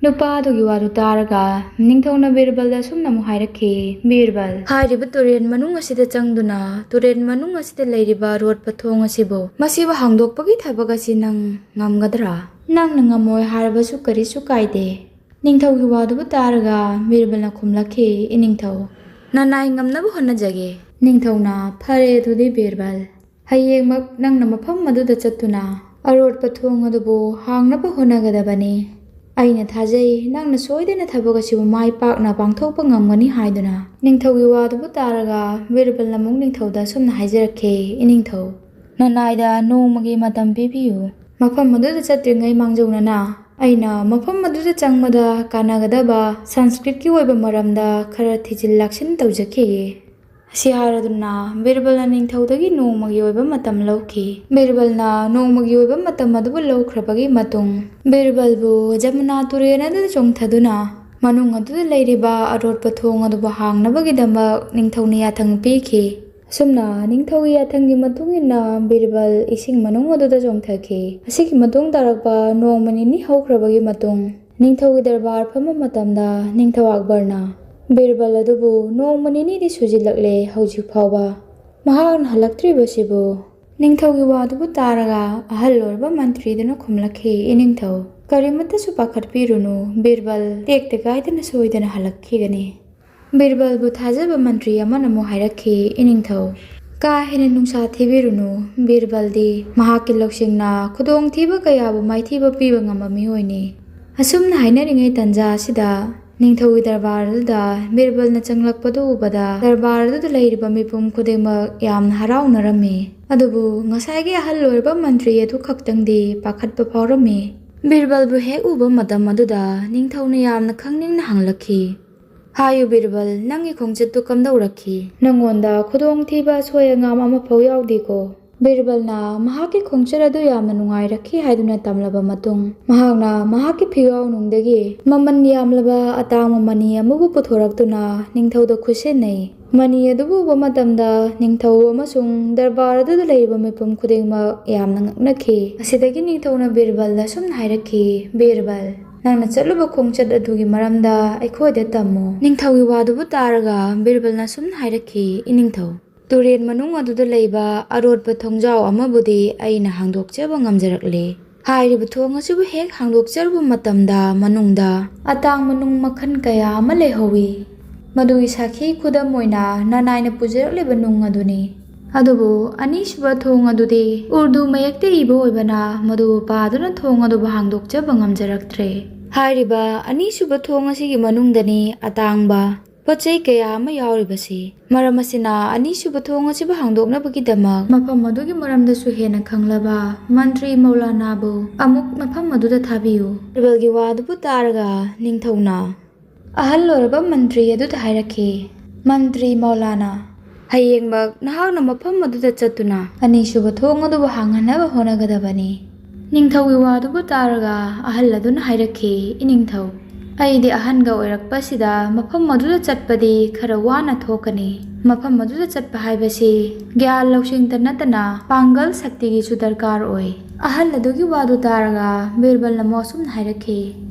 ꯅꯨꯄꯥ ꯑꯗꯨꯒꯤ ꯋꯥꯗꯨ ꯇꯥꯔꯒ ꯅꯤꯡꯊꯧꯅ ꯕꯤꯔꯕꯜꯗ ꯑꯁꯨꯝꯅ ꯑꯃꯨꯛ ꯍꯥꯏꯔꯛꯈꯤ, "ꯕꯤꯔꯕꯜ, ꯍꯥꯏꯔꯤꯕ ꯇꯨꯔꯦꯜ ꯃꯅꯨꯡ ꯑꯁꯤꯗ ꯆꯪꯗꯨꯅ ꯇꯨꯔꯦꯜ ꯃꯅꯨꯡ ꯑꯁꯤꯗ ꯂꯩꯔꯤꯕ ꯑꯔꯣꯠꯄ ꯊꯣꯡ ꯑꯁꯤꯕꯨ, ꯃꯁꯤꯕꯨ ꯍꯥꯡꯗꯣꯛꯄꯒꯤ ꯊꯕꯛ ꯑꯁꯤ ꯅꯪ ꯉꯝꯒꯗ꯭ꯔꯥ? ꯅꯪꯅ ꯉꯝꯃꯣꯏ ꯍꯥꯏꯔꯕꯁꯨ ꯀꯔꯤꯁꯨ ꯀꯥꯏꯗꯦ꯫" ꯅꯤꯡꯊꯧꯒꯤ ꯋꯥꯗꯨꯕꯨ ꯇꯥꯔꯒ ꯕꯤꯔꯕꯜꯅ ꯈꯨꯝꯂꯛꯈꯤ, "ꯏꯅꯤꯡꯊꯧ, ꯅꯅꯥꯏ ꯉꯝꯅꯕ ꯍꯣꯠꯅꯖꯒꯦ꯫" ꯅꯤꯡꯊꯧꯅ, "ꯐꯔꯦ ꯑꯗꯨꯗꯤ ꯕꯤꯔꯕꯜ, ꯍꯌꯦꯡꯃꯛ ꯅꯪꯅ ꯃꯐꯝ ꯑꯗꯨꯗ ꯆꯠꯇꯨꯅ ꯑꯔꯣꯠꯄ ꯊꯣꯡ ꯑꯗꯨꯕꯨ ꯍꯥꯡꯅꯕ ꯍꯣꯠꯅꯒꯗꯕꯅꯤ꯫ ꯑꯩꯅ ꯊꯥꯖꯩ ꯅꯪꯅ ꯁꯣꯏꯗꯅ ꯊꯕꯛ ꯑꯁꯤꯕꯨ ꯃꯥꯏ ꯄꯥꯛꯅ ꯄꯥꯡꯊꯣꯛꯄ ꯉꯝꯒꯅꯤ" ꯍꯥꯏꯗꯨꯅ ꯅꯤꯡꯊꯧꯒꯤ ꯋꯥꯗꯨꯕꯨ ꯇꯥꯔꯒ ꯕꯤꯔꯕꯜꯅ ꯑꯃꯨꯛ ꯅꯤꯡꯊꯧꯗ ꯑꯁꯨꯝꯅ ꯍꯥꯏꯖꯔꯛꯈꯤ, "ꯏꯅꯤꯡꯊꯧ, ꯅꯅꯥꯏꯗ ꯅꯣꯡꯃꯒꯤ ꯃꯇꯝ ꯄꯤꯕꯤꯌꯨ꯫ ꯃꯐꯝ ꯑꯗꯨꯗ ꯆꯠꯇ꯭ꯔꯤꯉꯩ ꯃꯥꯡꯖꯧꯅꯅ ꯑꯩꯅ ꯃꯐꯝ ꯑꯗꯨꯗ ꯆꯪꯕꯗ ꯀꯥꯟꯅꯒꯗꯕ ꯁꯪꯁꯀ꯭ꯔꯤꯠꯀꯤ ꯑꯣꯏꯕ ꯃꯔꯝꯗ ꯈꯔ ꯊꯤꯖꯤꯜ ꯂꯥꯛꯁꯤꯟ ꯇꯧꯖꯈꯤꯒꯦ꯫" ꯑꯁꯤ ꯍꯥꯏꯔꯗꯨꯅ ꯕꯤꯔꯕꯜꯅ ꯅꯤꯡꯊꯧꯗꯒꯤ ꯅꯣꯡꯃꯒꯤ ꯑꯣꯏꯕ ꯃꯇꯝ ꯂꯧꯈꯤ꯫ ꯕꯤꯔꯕꯜꯅ ꯅꯣꯡꯃꯒꯤ ꯑꯣꯏꯕ ꯃꯇꯝ ꯑꯗꯨꯕꯨ ꯂꯧꯈ꯭ꯔꯕꯒꯤ ꯃꯇꯨꯡ, ꯕꯤꯔꯕꯜꯕꯨ ꯖꯃꯨꯅꯥ ꯇꯨꯔꯦꯜ ꯑꯗꯨꯗ ꯆꯣꯡꯊꯗꯨꯅ ꯃꯅꯨꯡ ꯑꯗꯨꯗ ꯂꯩꯔꯤꯕ ꯑꯔꯣꯠꯄ ꯊꯣꯡ ꯑꯗꯨꯕꯨ ꯍꯥꯡꯅꯕꯒꯤꯗꯃꯛ ꯅꯤꯡꯊꯧꯅ ꯌꯥꯊꯪ ꯄꯤꯈꯤ꯫ ꯑꯁꯨꯝꯅ ꯅꯤꯡꯊꯧꯒꯤ ꯌꯥꯊꯪꯒꯤ ꯃꯇꯨꯡ ꯏꯟꯅ ꯕꯤꯔꯕꯜ ꯏꯁꯤꯡ ꯃꯅꯨꯡ ꯑꯗꯨꯗ ꯆꯣꯡꯊꯈꯤ꯫ ꯑꯁꯤꯒꯤ ꯃꯇꯨꯡ ꯇꯥꯔꯛꯄ ꯅꯣꯡꯃ ꯅꯤꯅꯤ ꯍꯧꯈ꯭ꯔꯕꯒꯤ ꯃꯇꯨꯡ, ꯅꯤꯡꯊꯧꯒꯤ ꯗꯔꯕꯥꯔ ꯐꯝꯕ ꯃꯇꯝꯗ ꯅꯤꯡꯊꯧ ꯑꯛꯕꯔꯅ ꯕꯤꯔꯕꯜ ꯑꯗꯨꯕꯨ ꯅꯣꯡꯃ ꯅꯤꯅꯤꯗꯤ ꯁꯨꯖꯤꯜꯂꯛꯂꯦ, ꯍꯧꯖꯤꯛ ꯐꯥꯎꯕ ꯃꯍꯥꯛꯅ ꯍꯜꯂꯛꯇ꯭ꯔꯤꯕꯁꯤꯕꯨ? ꯅꯤꯡꯊꯧꯒꯤ ꯋꯥꯗꯨꯕꯨ ꯇꯥꯔꯒ ꯑꯍꯜ ꯑꯣꯏꯔꯕ ꯃꯟꯇ꯭ꯔꯤꯗꯨꯅ ꯈꯨꯝꯂꯛꯈꯤ, "ꯏꯅꯤꯡꯊꯧ, ꯀꯔꯤꯃꯠꯇꯁꯨ ꯄꯥꯈꯠꯄꯤꯔꯨꯅꯨ, ꯕꯤꯔꯕꯜ ꯇꯦꯛꯇ ꯀꯥꯏꯗꯅ ꯁꯣꯏꯗꯅ ꯍꯜꯂꯛꯈꯤꯒꯅꯤ"꯫ ꯕꯤꯔꯕꯜꯕꯨ ꯊꯥꯖꯕ ꯃꯟꯇ꯭ꯔꯤ ꯑꯃꯅ ꯑꯃꯨꯛ ꯍꯥꯏꯔꯛꯈꯤ, "ꯏꯅꯤꯡꯊꯧ, ꯀꯥ ꯍꯦꯟꯅ ꯅꯨꯡꯁꯥ ꯊꯤꯕꯤꯔꯨꯅꯨ꯫ ꯕꯤꯔꯕꯜꯗꯤ ꯃꯍꯥꯛꯀꯤ ꯂꯧꯁꯤꯡꯅ ꯈꯨꯗꯣꯡꯊꯤꯕ ꯀꯌꯥꯕꯨ ꯃꯥꯏꯊꯤꯕ ꯄꯤꯕ ꯉꯝꯕ ꯃꯤꯑꯣꯏꯅꯤ"꯫ ꯑꯁꯨꯝꯅ ꯍꯥꯏꯅꯔꯤꯉꯩ ꯇꯟꯖꯥ ꯑꯁꯤꯗ ꯅꯤꯡꯊꯧꯒꯤ ꯗꯔꯕꯥꯔ ꯑꯗꯨꯗ ꯕꯤꯔꯕꯜꯅ ꯆꯪꯂꯛꯄꯗꯨ ꯎꯕꯗ ꯗꯔꯕꯥꯔ ꯑꯗꯨꯗ ꯂꯩꯔꯤꯕ ꯃꯤꯄꯨꯝ ꯈꯨꯗꯤꯡꯃꯛ ꯌꯥꯝꯅ ꯍꯔꯥꯎꯅꯔꯝꯃꯤ꯫ ꯑꯗꯨꯕꯨ ꯉꯁꯥꯏꯒꯤ ꯑꯍꯜ ꯑꯣꯏꯔꯕ ꯃꯟꯇ꯭ꯔꯤ ꯑꯗꯨ ꯈꯛꯇꯪꯗꯤ ꯄꯥꯈꯠꯄ ꯐꯥꯎꯔꯝꯃꯤ꯫ ꯕꯤꯔꯕꯜꯕꯨ ꯍꯦꯛ ꯎꯕ ꯃꯇꯝ ꯑꯗꯨꯗ ꯅꯤꯡꯊꯧꯅ ꯌꯥꯝꯅ ꯈꯪꯅꯤꯡꯅ ꯍꯪꯂꯛꯈꯤ, "ꯍꯥꯏꯌꯨ ꯕꯤꯔꯕꯜ, ꯅꯪꯒꯤ ꯈꯣꯡꯆꯠꯇꯨ ꯀꯝꯗꯧꯔꯛꯈꯤ? ꯅꯪꯉꯣꯟꯗ ꯈꯨꯗꯣꯡꯊꯤꯕ ꯑꯁꯣꯏ ꯑꯉꯥꯝ ꯑꯃꯐꯥꯎ ꯌꯥꯎꯗꯦꯀꯣ?" ꯕꯤꯔꯕꯜꯅ ꯃꯍꯥꯛꯀꯤ ꯈꯣꯡꯆꯠ ꯑꯗꯨ ꯌꯥꯝꯅ ꯅꯨꯡꯉꯥꯏꯔꯛꯈꯤ ꯍꯥꯏꯗꯨꯅ ꯇꯝꯂꯕ ꯃꯇꯨꯡ, ꯃꯍꯥꯛꯅ ꯃꯍꯥꯛꯀꯤ ꯐꯤꯒꯥꯎꯅꯨꯡꯗꯒꯤ ꯃꯃꯜ ꯌꯥꯝꯂꯕ ꯑꯇꯥꯡꯕ ꯃꯅꯤ ꯑꯃꯕꯨ ꯄꯨꯊꯣꯔꯛꯇꯨꯅ ꯅꯤꯡꯊꯧꯗ ꯈꯨꯠꯁꯤꯟꯅꯩ꯫ ꯃꯅꯤ ꯑꯗꯨꯕꯨ ꯎꯕ ꯃꯇꯝꯗ ꯅꯤꯡꯊꯧ ꯑꯃꯁꯨꯡ ꯗꯔꯕꯥꯔ ꯑꯗꯨꯗ ꯂꯩꯔꯤꯕ ꯃꯤꯄꯨꯝ ꯈꯨꯗꯤꯡꯃꯛ ꯌꯥꯝꯅ ꯉꯛꯅꯈꯤ꯫ ꯑꯁꯤꯗꯒꯤ ꯅꯤꯡꯊꯧꯅ ꯕꯤꯔꯕꯜꯗ ꯑꯁꯨꯝꯅ ꯍꯥꯏꯔꯛꯈꯤ, "ꯕꯤꯔꯕꯜ, ꯅꯪꯅ ꯆꯠꯂꯨꯕ ꯈꯣꯡꯆꯠ ꯑꯗꯨꯒꯤ ꯃꯔꯝꯗ ꯑꯩꯈꯣꯏꯗ ꯇꯝꯃꯨ"꯫ ꯅꯤꯡꯊꯧꯒꯤ ꯋꯥꯗꯨꯕꯨ ꯇꯥꯔꯒ ꯕꯤꯔꯕꯜꯅ ꯑꯁꯨꯝꯅ ꯍꯥꯏꯔꯛꯈꯤ, "ꯏꯅꯤꯡꯊꯧ, ꯇꯨꯔꯦꯜ ꯃꯅꯨꯡ ꯑꯗꯨꯗ ꯂꯩꯕ ꯑꯔꯣꯠꯄ ꯊꯣꯡꯖꯥꯎ ꯑꯃꯕꯨꯗꯤ ꯑꯩꯅ ꯍꯥꯡꯗꯣꯛꯆꯕ ꯉꯝꯖꯔꯛꯂꯦ꯫ ꯍꯥꯏꯔꯤꯕ ꯊꯣꯡ ꯑꯁꯤꯕꯨ ꯍꯦꯛ ꯍꯥꯡꯗꯣꯛꯆꯔꯨꯕ ꯃꯇꯝꯗ ꯃꯅꯨꯡꯗ ꯑꯇꯥꯡꯕ ꯅꯨꯡ ꯃꯈꯜ ꯀꯌꯥ ꯑꯃ ꯂꯩꯍꯧꯋꯤ꯫ ꯃꯗꯨꯒꯤ ꯁꯥꯈꯤ ꯈꯨꯗꯝ ꯑꯣꯏꯅ ꯅꯅꯥꯏꯅ ꯄꯨꯖꯔꯛꯂꯤꯕ ꯅꯨꯡ ꯑꯗꯨꯅꯤ꯫ ꯑꯗꯨꯕꯨ ꯑꯅꯤꯁꯨꯕ ꯊꯣꯡ ꯑꯗꯨꯗꯤ ꯎꯔꯗꯨ ꯃꯌꯦꯛꯇ ꯏꯕ ꯑꯣꯏꯕꯅ ꯃꯗꯨꯕꯨ ꯄꯥꯗꯨꯅ ꯊꯣꯡ ꯑꯗꯨꯕꯨ ꯍꯥꯡꯗꯣꯛꯆꯕ ꯉꯝꯖꯔꯛꯇ꯭ꯔꯦ꯫ ꯍꯥꯏꯔꯤꯕ ꯑꯅꯤꯁꯨꯕ ꯊꯣꯡ ꯑꯁꯤꯒꯤ ꯃꯅꯨꯡꯗꯅꯤ ꯑꯇꯥꯡꯕ ꯄꯣꯠ ꯆꯩ ꯀꯌꯥ ꯑꯃ ꯌꯥꯎꯔꯤꯕꯁꯤ꯫ ꯃꯔꯝ ꯑꯁꯤꯅ ꯑꯅꯤꯁꯨꯕ ꯊꯣꯡ ꯑꯁꯤꯕꯨ ꯍꯥꯡꯗꯣꯛꯅꯕꯒꯤꯗꯃꯛ ꯃꯐꯝ ꯑꯗꯨꯒꯤ ꯃꯔꯝꯗꯁꯨ ꯍꯦꯟꯅ ꯈꯪꯂꯕ ꯃꯟꯇ꯭ꯔꯤ ꯃꯧꯂꯥꯅꯥꯕꯨ ꯑꯃꯨꯛ ꯃꯐꯝ ꯑꯗꯨꯗ ꯊꯥꯕꯤꯌꯨ"꯫ ꯕꯤꯔꯕꯜꯒꯤ ꯋꯥ ꯑꯗꯨꯕꯨ ꯇꯥꯔꯒ ꯅꯤꯡꯊꯧꯅ ꯑꯍꯜ ꯑꯣꯏꯔꯕ ꯃꯟꯇ꯭ꯔꯤ ꯑꯗꯨꯗ ꯍꯥꯏꯔꯛꯈꯤ, "ꯃꯟꯇ꯭ꯔꯤ ꯃꯧꯂꯥꯅꯥ, ꯍꯌꯦꯡꯃꯛ ꯅꯍꯥꯛꯅ ꯃꯐꯝ ꯑꯗꯨꯗ ꯆꯠꯇꯨꯅ ꯑꯅꯤꯁꯨꯕ ꯊꯣꯡ ꯑꯗꯨꯕꯨ ꯍꯥꯡꯍꯟꯅꯕ ꯍꯣꯠꯅꯒꯗꯕꯅꯤ"꯫ ꯅꯤꯡꯊꯧꯒꯤ ꯋꯥꯗꯨꯕꯨ ꯇꯥꯔꯒ ꯑꯍꯜ ꯑꯗꯨꯅ ꯍꯥꯏꯔꯛꯈꯤ, "ꯏꯅꯤꯡꯊꯧ, ꯑꯩꯗꯤ ꯑꯍꯟꯒ ꯑꯣꯏꯔꯛꯄꯁꯤꯗ ꯃꯐꯝ ꯑꯗꯨꯗ ꯆꯠꯄꯗꯤ ꯈꯔ ꯋꯥꯅ ꯊꯣꯛꯀꯅꯤ꯫ ꯃꯐꯝ ꯑꯗꯨꯗ ꯆꯠꯄ ꯍꯥꯏꯕꯁꯤ ꯒ꯭ꯌꯥꯟ ꯂꯧꯁꯤꯡꯇ ꯅꯠꯇꯅ ꯄꯥꯡꯒꯜ ꯁꯛꯇꯤꯒꯤꯁꯨ ꯗꯔꯀꯥꯔ ꯑꯣꯏ꯫ ꯑꯍꯜ ꯑꯗꯨꯒꯤ ꯋꯥꯗꯨ ꯇꯥꯔꯒ ꯕꯤꯔꯕꯜꯅ ꯑꯃꯨꯛ ꯑꯁꯨꯝꯅ ꯍꯥꯏꯔꯛꯈꯤ,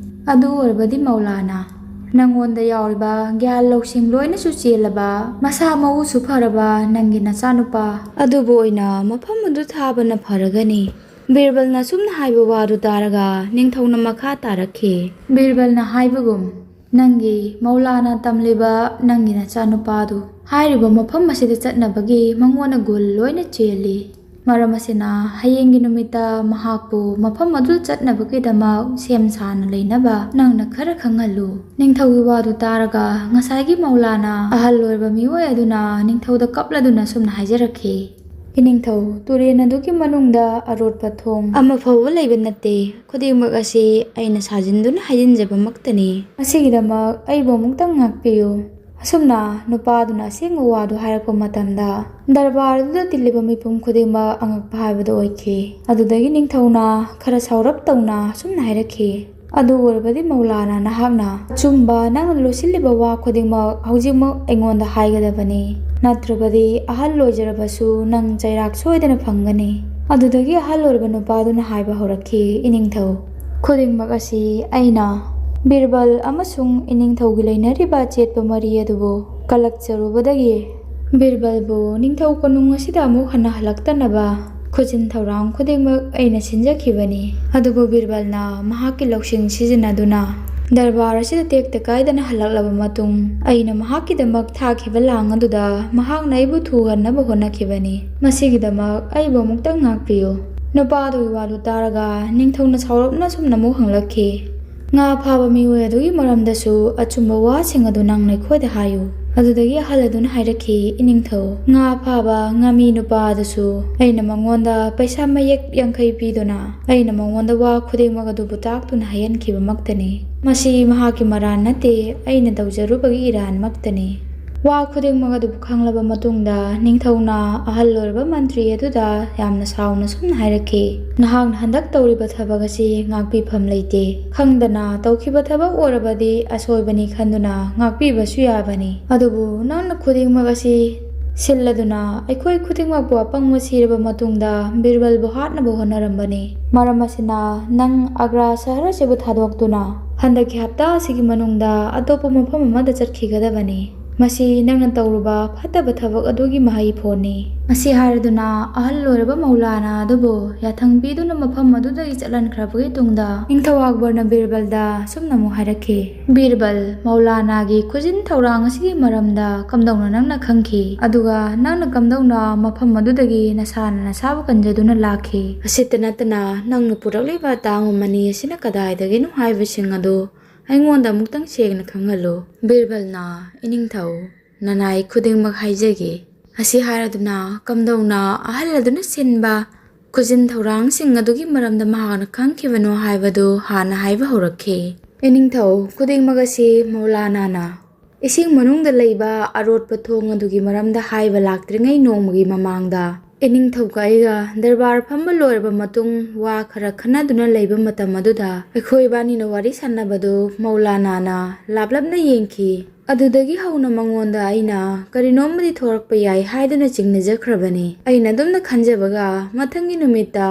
"ꯑꯗꯨ ꯑꯣꯏꯔꯕꯗꯤ ꯃꯧꯂꯥꯅ, ꯅꯪꯉꯣꯟꯗ ꯌꯥꯎꯔꯤꯕ ꯒ꯭ꯌꯥꯟ ꯂꯧꯁꯤꯡ ꯂꯣꯏꯅꯁꯨ ꯆꯦꯜꯂꯕ, ꯃꯁꯥ ꯃꯎꯁꯨ ꯐꯔꯕ ꯅꯪꯒꯤ ꯅꯆꯥꯅꯨꯄꯥ ꯑꯗꯨꯕꯨ ꯑꯣꯏꯅ ꯃꯐꯝ ꯑꯗꯨ ꯊꯥꯕꯅ ꯐꯔꯒꯅꯤ꯫" ꯕꯤꯔꯕꯜꯅ ꯑꯁꯨꯝꯅ ꯍꯥꯏꯕ ꯋꯥꯗꯨ ꯇꯥꯔꯒ ꯅꯤꯡꯊꯧꯅ ꯃꯈꯥ ꯇꯥꯔꯛꯈꯤ, "ꯕꯤꯔꯕꯜꯅ ꯍꯥꯏꯕꯒꯨꯝ, ꯅꯪꯒꯤ ꯃꯧꯂꯥꯅ ꯇꯝꯂꯤꯕ ꯅꯪꯒꯤ ꯅꯆꯥꯅꯨꯄꯥꯗꯨ ꯍꯥꯏꯔꯤꯕ ꯃꯐꯝ ꯑꯁꯤꯗ ꯆꯠꯅꯕꯒꯤ ꯃꯉꯣꯟꯗ ꯒꯨꯜ ꯂꯣꯏꯅ ꯆꯦꯜꯂꯤ꯫ ꯃꯔꯝ ꯑꯁꯤꯅ ꯍꯌꯦꯡꯒꯤ ꯅꯨꯃꯤꯠꯇ ꯃꯍꯥꯛꯄꯨ ꯃꯐꯝ ꯑꯗꯨ ꯆꯠꯅꯕꯒꯤꯗꯃꯛ ꯁꯦꯝ ꯁꯥꯅ ꯂꯩꯅꯕ ꯅꯪꯅ ꯈꯔ ꯈꯪꯍꯜꯂꯨ꯫" ꯅꯤꯡꯊꯧꯒꯤ ꯋꯥꯗꯨ ꯇꯥꯔꯒ ꯉꯁꯥꯏꯒꯤ ꯃꯧꯂꯥꯅ ꯑꯍꯜ ꯑꯣꯏꯔꯕ ꯃꯤꯑꯣꯏ ꯑꯗꯨꯅ ꯅꯤꯡꯊꯧꯗ ꯀꯞꯂꯗꯨꯅ ꯑꯁꯨꯝꯅ ꯍꯥꯏꯖꯔꯛꯈꯤ, "ꯏꯅꯤꯡꯊꯧ, ꯇꯨꯔꯦꯜ ꯑꯗꯨꯒꯤ ꯃꯅꯨꯡꯗ ꯑꯔꯣꯠꯄ ꯊꯣꯡ ꯑꯃ ꯐꯥꯎꯕ ꯂꯩꯕ ꯅꯠꯇꯦ꯫ ꯈꯨꯗꯤꯡꯃꯛ ꯑꯁꯤ ꯑꯩꯅ ꯁꯥꯖꯤꯟꯗꯨꯅ ꯍꯥꯏꯖꯤꯟꯖꯕꯃꯛꯇꯅꯤ꯫ ꯃꯁꯤꯒꯤꯗꯃꯛ ꯑꯩꯕꯨ ꯑꯃꯨꯛꯇꯪ ꯉꯥꯛꯄꯤꯌꯨ꯫" ꯑꯁꯨꯝꯅ ꯅꯨꯄꯥꯗꯨꯅ ꯑꯁꯦꯡꯕ ꯋꯥꯗꯨ ꯍꯥꯏꯔꯛꯄ ꯃꯇꯝꯗ ꯗꯔꯕꯥꯔ ꯑꯗꯨꯗ ꯇꯤꯜꯂꯤꯕ ꯃꯤꯄꯨꯝ ꯈꯨꯗꯤꯡꯃꯛ ꯑꯉꯛꯄ ꯍꯥꯏꯕꯗꯨ ꯑꯣꯏꯈꯤ꯫ ꯑꯗꯨꯗꯒꯤ ꯅꯤꯡꯊꯧꯅ ꯈꯔ ꯁꯥꯎꯔꯞ ꯇꯧꯅ ꯑꯁꯨꯝꯅ ꯍꯥꯏꯔꯛꯈꯤ, "ꯑꯗꯨ ꯑꯣꯏꯔꯕꯗꯤ ꯃꯧꯂꯥꯅ, ꯅꯍꯥꯛꯅ ꯑꯆꯨꯝꯕ ꯅꯪꯅ ꯂꯣꯠꯁꯤꯜꯂꯤꯕ ꯋꯥ ꯈꯨꯗꯤꯡꯃꯛ ꯍꯧꯖꯤꯛꯃꯛ ꯑꯩꯉꯣꯟꯗ ꯍꯥꯏꯒꯗꯕꯅꯤ, ꯅꯠꯇ꯭ꯔꯕꯗꯤ ꯑꯍꯜ ꯑꯣꯏꯖꯔꯕꯁꯨ ꯅꯪ ꯆꯩꯔꯥꯛ ꯁꯣꯏꯗꯅ ꯐꯪꯒꯅꯤ꯫" ꯑꯗꯨꯗꯒꯤ ꯑꯍꯜ ꯑꯣꯏꯔꯕ ꯅꯨꯄꯥꯗꯨꯅ ꯍꯥꯏꯕ ꯍꯧꯔꯛꯈꯤ, "ꯏꯅꯤꯡꯊꯧ, ꯈꯨꯗꯤꯡꯃꯛ ꯑꯁꯤ ꯑꯩꯅ ꯕꯤꯔꯕꯜ ꯑꯃꯁꯨꯡ ꯏꯅꯤꯡꯊꯧꯒꯤ ꯂꯩꯅꯔꯤꯕ ꯑꯆꯦꯠꯄ ꯃꯔꯤ ꯑꯗꯨꯕꯨ ꯀꯂꯛꯆꯔꯨꯕꯗꯒꯤ ꯕꯤꯔꯕꯜꯕꯨ ꯅꯤꯡꯊꯧ ꯀꯣꯅꯨꯡ ꯑꯁꯤꯗ ꯑꯃꯨꯛ ꯍꯟꯅ ꯍꯜꯂꯛꯇꯅꯕ ꯈꯨꯖꯤꯟ ꯊꯧꯔꯥꯡ ꯈꯨꯗꯤꯡꯃꯛ ꯑꯩꯅ ꯁꯤꯟꯖꯈꯤꯕꯅꯤ꯫ ꯑꯗꯨꯕꯨ ꯕꯤꯔꯕꯜꯅ ꯃꯍꯥꯛꯀꯤ ꯂꯧꯁꯤꯡ ꯁꯤꯖꯤꯟꯅꯗꯨꯅ ꯗꯔꯕꯥꯔ ꯑꯁꯤꯗ ꯇꯦꯛꯇ ꯀꯥꯏꯗꯅ ꯍꯜꯂꯛꯂꯕ ꯃꯇꯨꯡ, ꯑꯩꯅ ꯃꯍꯥꯛꯀꯤꯗꯃꯛ ꯊꯥꯈꯤꯕ ꯂꯥꯡ ꯑꯗꯨꯗ ꯃꯍꯥꯛꯅ ꯑꯩꯕꯨ ꯊꯨꯍꯟꯅꯕ ꯍꯣꯠꯅꯈꯤꯕꯅꯤ꯫ ꯃꯁꯤꯒꯤꯗꯃꯛ ꯑꯩꯕꯨ ꯑꯃꯨꯛꯇꯪ ꯉꯥꯛꯄꯤꯌꯨ꯫" ꯅꯨꯄꯥ ꯑꯗꯨꯒꯤ ꯋꯥꯗꯨ ꯇꯥꯔꯒ ꯅꯤꯡꯊꯧꯅ ꯁꯥꯎꯔꯞꯅ ꯑꯁꯨꯝꯅ ꯑꯃꯨꯛ ꯍꯪꯂꯛꯈꯤ, "ꯉꯥ ꯐꯥꯕ ꯃꯤꯑꯣꯏ ꯑꯗꯨꯒꯤ ꯃꯔꯝꯗꯁꯨ ꯑꯆꯨꯝꯕ ꯋꯥꯁꯤꯡ ꯑꯗꯨ ꯅꯪꯅ ꯑꯩꯈꯣꯏꯗ ꯍꯥꯏꯌꯨ꯫" ꯑꯗꯨꯗꯒꯤ ꯑꯍꯜ ꯑꯗꯨꯅ ꯍꯥꯏꯔꯛꯈꯤ, "ꯏꯅꯤꯡꯊꯧ, ꯉꯥ ꯐꯥꯕ ꯉꯥꯃꯤ ꯅꯨꯄꯥ ꯑꯗꯨꯁꯨ ꯑꯩꯅ ꯃꯉꯣꯟꯗ ꯄꯩꯁꯥ ꯃꯌꯦꯛ ꯌꯥꯡꯈꯩ ꯄꯤꯗꯨꯅ ꯑꯩꯅ ꯃꯉꯣꯟꯗ ꯋꯥ ꯈꯨꯗꯤꯡꯃꯛ ꯑꯗꯨꯕꯨ ꯇꯥꯛꯇꯨꯅ ꯍꯥꯏꯍꯟꯈꯤꯕꯃꯛꯇꯅꯤ꯫ ꯃꯁꯤ ꯃꯍꯥꯛꯀꯤ ꯃꯔꯥꯟ ꯅꯠꯇꯦ, ꯑꯩꯅ ꯇꯧꯖꯔꯨꯕꯒꯤ ꯏꯔꯥꯟꯃꯛꯇꯅꯤ꯫" ꯋꯥ ꯈꯨꯗꯤꯡꯃꯛ ꯑꯗꯨꯕꯨ ꯈꯪꯂꯕ ꯃꯇꯨꯡꯗ ꯅꯤꯡꯊꯧꯅ ꯑꯍꯜ ꯑꯣꯏꯔꯕ ꯃꯟꯇ꯭ꯔꯤ ꯑꯗꯨꯗ ꯌꯥꯝꯅ ꯁꯥꯎꯅ ꯁꯨꯝꯅ ꯍꯥꯏꯔꯛꯈꯤ, "ꯅꯍꯥꯛꯅ ꯍꯟꯗꯛ ꯇꯧꯔꯤꯕ ꯊꯕꯛ ꯑꯁꯤ ꯉꯥꯛꯄꯤꯐꯝ ꯂꯩꯇꯦ꯫ ꯈꯪꯗꯅ ꯇꯧꯈꯤꯕ ꯊꯕꯛ ꯑꯣꯏꯔꯕꯗꯤ ꯑꯁꯣꯏꯕꯅꯤ ꯈꯟꯗꯨꯅ ꯉꯥꯛꯄꯤꯕꯁꯨ ꯌꯥꯕꯅꯤ꯫ ꯑꯗꯨꯕꯨ ꯅꯪꯅ ꯈꯨꯗꯤꯡꯃꯛ ꯑꯁꯤ ꯁꯤꯜꯂꯗꯨꯅ ꯑꯩꯈꯣꯏ ꯈꯨꯗꯤꯡꯃꯛꯄꯨ ꯑꯄꯪꯕ ꯁꯤꯔꯕ ꯃꯇꯨꯡꯗ ꯕꯤꯔꯕꯜꯕꯨ ꯍꯥꯠꯅꯕ ꯍꯣꯠꯅꯔꯝꯕꯅꯤ꯫ ꯃꯔꯝ ꯑꯁꯤꯅ ꯅꯪ ꯑꯒ꯭ꯔꯥ ꯁꯍꯔ ꯑꯁꯤꯕꯨ ꯊꯥꯗꯣꯛꯇꯨꯅ ꯍꯟꯗꯛꯀꯤ ꯍꯞꯇꯥ ꯑꯁꯤꯒꯤ ꯃꯅꯨꯡꯗ ꯑꯇꯣꯞꯄ ꯃꯐꯝ ꯑꯃꯗ ꯆꯠꯈꯤꯒꯗꯕꯅꯤ꯫ ꯃꯁꯤ ꯅꯪꯅ ꯇꯧꯔꯨꯕ ꯐꯠꯇꯕ ꯊꯕꯛ ꯑꯗꯨꯒꯤ ꯃꯍꯩ ꯐꯣꯟꯅꯤ꯫" ꯃꯁꯤ ꯍꯥꯏꯔꯗꯨꯅ ꯑꯍꯜ ꯑꯣꯏꯔꯕ ꯃꯧꯂꯥꯅꯥ ꯑꯗꯨꯕꯨ ꯌꯥꯊꯪ ꯄꯤꯗꯨꯅ ꯃꯐꯝ ꯑꯗꯨꯗꯒꯤ ꯆꯠꯍꯟꯈ꯭ꯔꯕꯒꯤ ꯇꯨꯡꯗ ꯅꯤꯡꯊꯧ ꯑꯛꯕꯔꯅ ꯕꯤꯔꯕꯜꯗ ꯁꯨꯝꯅ ꯑꯃꯨꯛ ꯍꯥꯏꯔꯛꯈꯤ, "ꯕꯤꯔꯕꯜ, ꯃꯧꯂꯥꯅꯥꯒꯤ ꯈꯨꯖꯤꯟ ꯊꯧꯔꯥꯡ ꯑꯁꯤꯒꯤ ꯃꯔꯝꯗ ꯀꯝꯗꯧꯅ ꯅꯪꯅ ꯈꯪꯈꯤ? ꯑꯗꯨꯒ ꯅꯪꯅ ꯀꯝꯗꯧꯅ ꯃꯐꯝ ꯑꯗꯨꯗꯒꯤ ꯅꯁꯥꯅ ꯅꯁꯥꯕꯨ ꯀꯟꯖꯗꯨꯅ ꯂꯥꯛꯈꯤ? ꯑꯁꯤꯇ ꯅꯠꯇꯅ ꯅꯪꯅ ꯄꯨꯔꯛꯂꯤꯕ ꯑꯇꯥꯡꯕ ꯃꯅꯤ ꯑꯁꯤꯅ ꯀꯗꯥꯏꯗꯒꯤꯅꯣ ꯍꯥꯏꯕꯁꯤꯡ ꯑꯗꯨ ꯑꯩꯉꯣꯟꯗ ꯑꯃꯨꯛꯇꯪ ꯁꯦꯡꯅ ꯈꯪꯍꯜꯂꯨ꯫" ꯕꯤꯔꯕꯜꯅ, "ꯏꯅꯤꯡꯊꯧ, ꯅꯅꯥꯏ ꯈꯨꯗꯤꯡꯃꯛ ꯍꯥꯏꯖꯒꯦ꯫" ꯑꯁꯤ ꯍꯥꯏꯔꯗꯨꯅ ꯀꯝꯗꯧꯅ ꯑꯍꯜ ꯑꯗꯨꯅ ꯁꯤꯟꯕ ꯈꯨꯖꯤꯟ ꯊꯧꯔꯥꯡꯁꯤꯡ ꯑꯗꯨꯒꯤ ꯃꯔꯝꯗ ꯃꯍꯥꯛꯅ ꯈꯪꯈꯤꯕꯅꯣ ꯍꯥꯏꯕꯗꯨ ꯍꯥꯟꯅ ꯍꯥꯏꯕ ꯍꯧꯔꯛꯈꯤ꯫ "ꯏꯅꯤꯡꯊꯧ, ꯈꯨꯗꯤꯡꯃꯛ ꯑꯁꯤ ꯃꯧꯂꯥꯅꯥꯅ ꯏꯁꯤꯡ ꯃꯅꯨꯡꯗ ꯂꯩꯕ ꯑꯔꯣꯠꯄ ꯊꯣꯡ ꯑꯗꯨꯒꯤ ꯃꯔꯝꯗ ꯍꯥꯏꯕ ꯂꯥꯛꯇ꯭ꯔꯤꯉꯩ ꯅꯣꯡꯃꯒꯤ ꯃꯃꯥꯡꯗ ꯏꯅꯤꯡꯊꯧꯒ ꯑꯩꯒ ꯗꯔꯕꯥꯔ ꯐꯝꯕ ꯂꯣꯏꯔꯕ ꯃꯇꯨꯡ ꯋꯥ ꯈꯔ ꯈꯟꯅꯗꯨꯅ ꯂꯩꯕ ꯃꯇꯝ ꯑꯗꯨꯗ ꯑꯩꯈꯣꯏ ꯏꯕꯥꯅꯤꯅ ꯋꯥꯔꯤ ꯁꯥꯟꯅꯕꯗꯨ ꯃꯧꯂꯥꯅꯥꯅ ꯂꯥꯞꯂꯞꯅ ꯌꯦꯡꯈꯤ꯫ ꯑꯗꯨꯗꯒꯤ ꯍꯧꯅ ꯃꯉꯣꯟꯗ ꯑꯩꯅ ꯀꯔꯤꯅꯣꯝꯃꯗꯤ ꯊꯣꯔꯛꯄ ꯌꯥꯏ ꯍꯥꯏꯗꯨꯅ ꯆꯤꯡꯅꯖꯈ꯭ꯔꯕꯅꯤ꯫ ꯑꯩꯅ ꯑꯗꯨꯝꯅ ꯈꯟꯖꯕꯒ ꯃꯊꯪꯒꯤ ꯅꯨꯃꯤꯠꯇ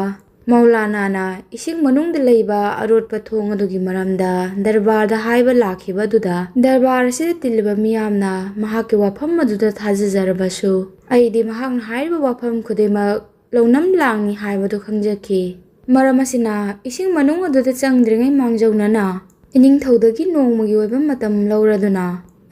ꯃꯧꯂꯥꯅꯥꯅ ꯏꯁꯤꯡ ꯃꯅꯨꯡꯗ ꯂꯩꯕ ꯑꯔꯣꯠꯄ ꯊꯣꯡ ꯑꯗꯨꯒꯤ ꯃꯔꯝꯗ ꯗꯔꯕꯥꯔꯗ ꯍꯥꯏꯕ ꯂꯥꯛꯈꯤꯕ ꯑꯗꯨꯗ ꯗꯔꯕꯥꯔ ꯑꯁꯤꯗ ꯇꯤꯜꯂꯤꯕ ꯃꯤꯌꯥꯝꯅ ꯃꯍꯥꯛꯀꯤ ꯋꯥꯐꯝ ꯑꯗꯨꯗ ꯊꯥꯖꯖꯔꯕꯁꯨ ꯑꯩꯗꯤ ꯃꯍꯥꯛꯅ ꯍꯥꯏꯔꯤꯕ ꯋꯥꯐꯝ ꯈꯨꯗꯤꯡꯃꯛ ꯂꯧꯅꯝ ꯂꯥꯡꯅꯤ ꯍꯥꯏꯕꯗꯨ ꯈꯪꯖꯈꯤ꯫ ꯃꯔꯝ ꯑꯁꯤꯅ ꯏꯁꯤꯡ ꯃꯅꯨꯡ ꯑꯗꯨꯗ ꯆꯪꯗ꯭ꯔꯤꯉꯩ ꯃꯥꯡꯖꯧꯅꯅ ꯏꯅꯤꯡꯊꯧꯗꯒꯤ ꯅꯣꯡꯃꯒꯤ ꯑꯣꯏꯕ ꯃꯇꯝ ꯂꯧꯔꯗꯨꯅ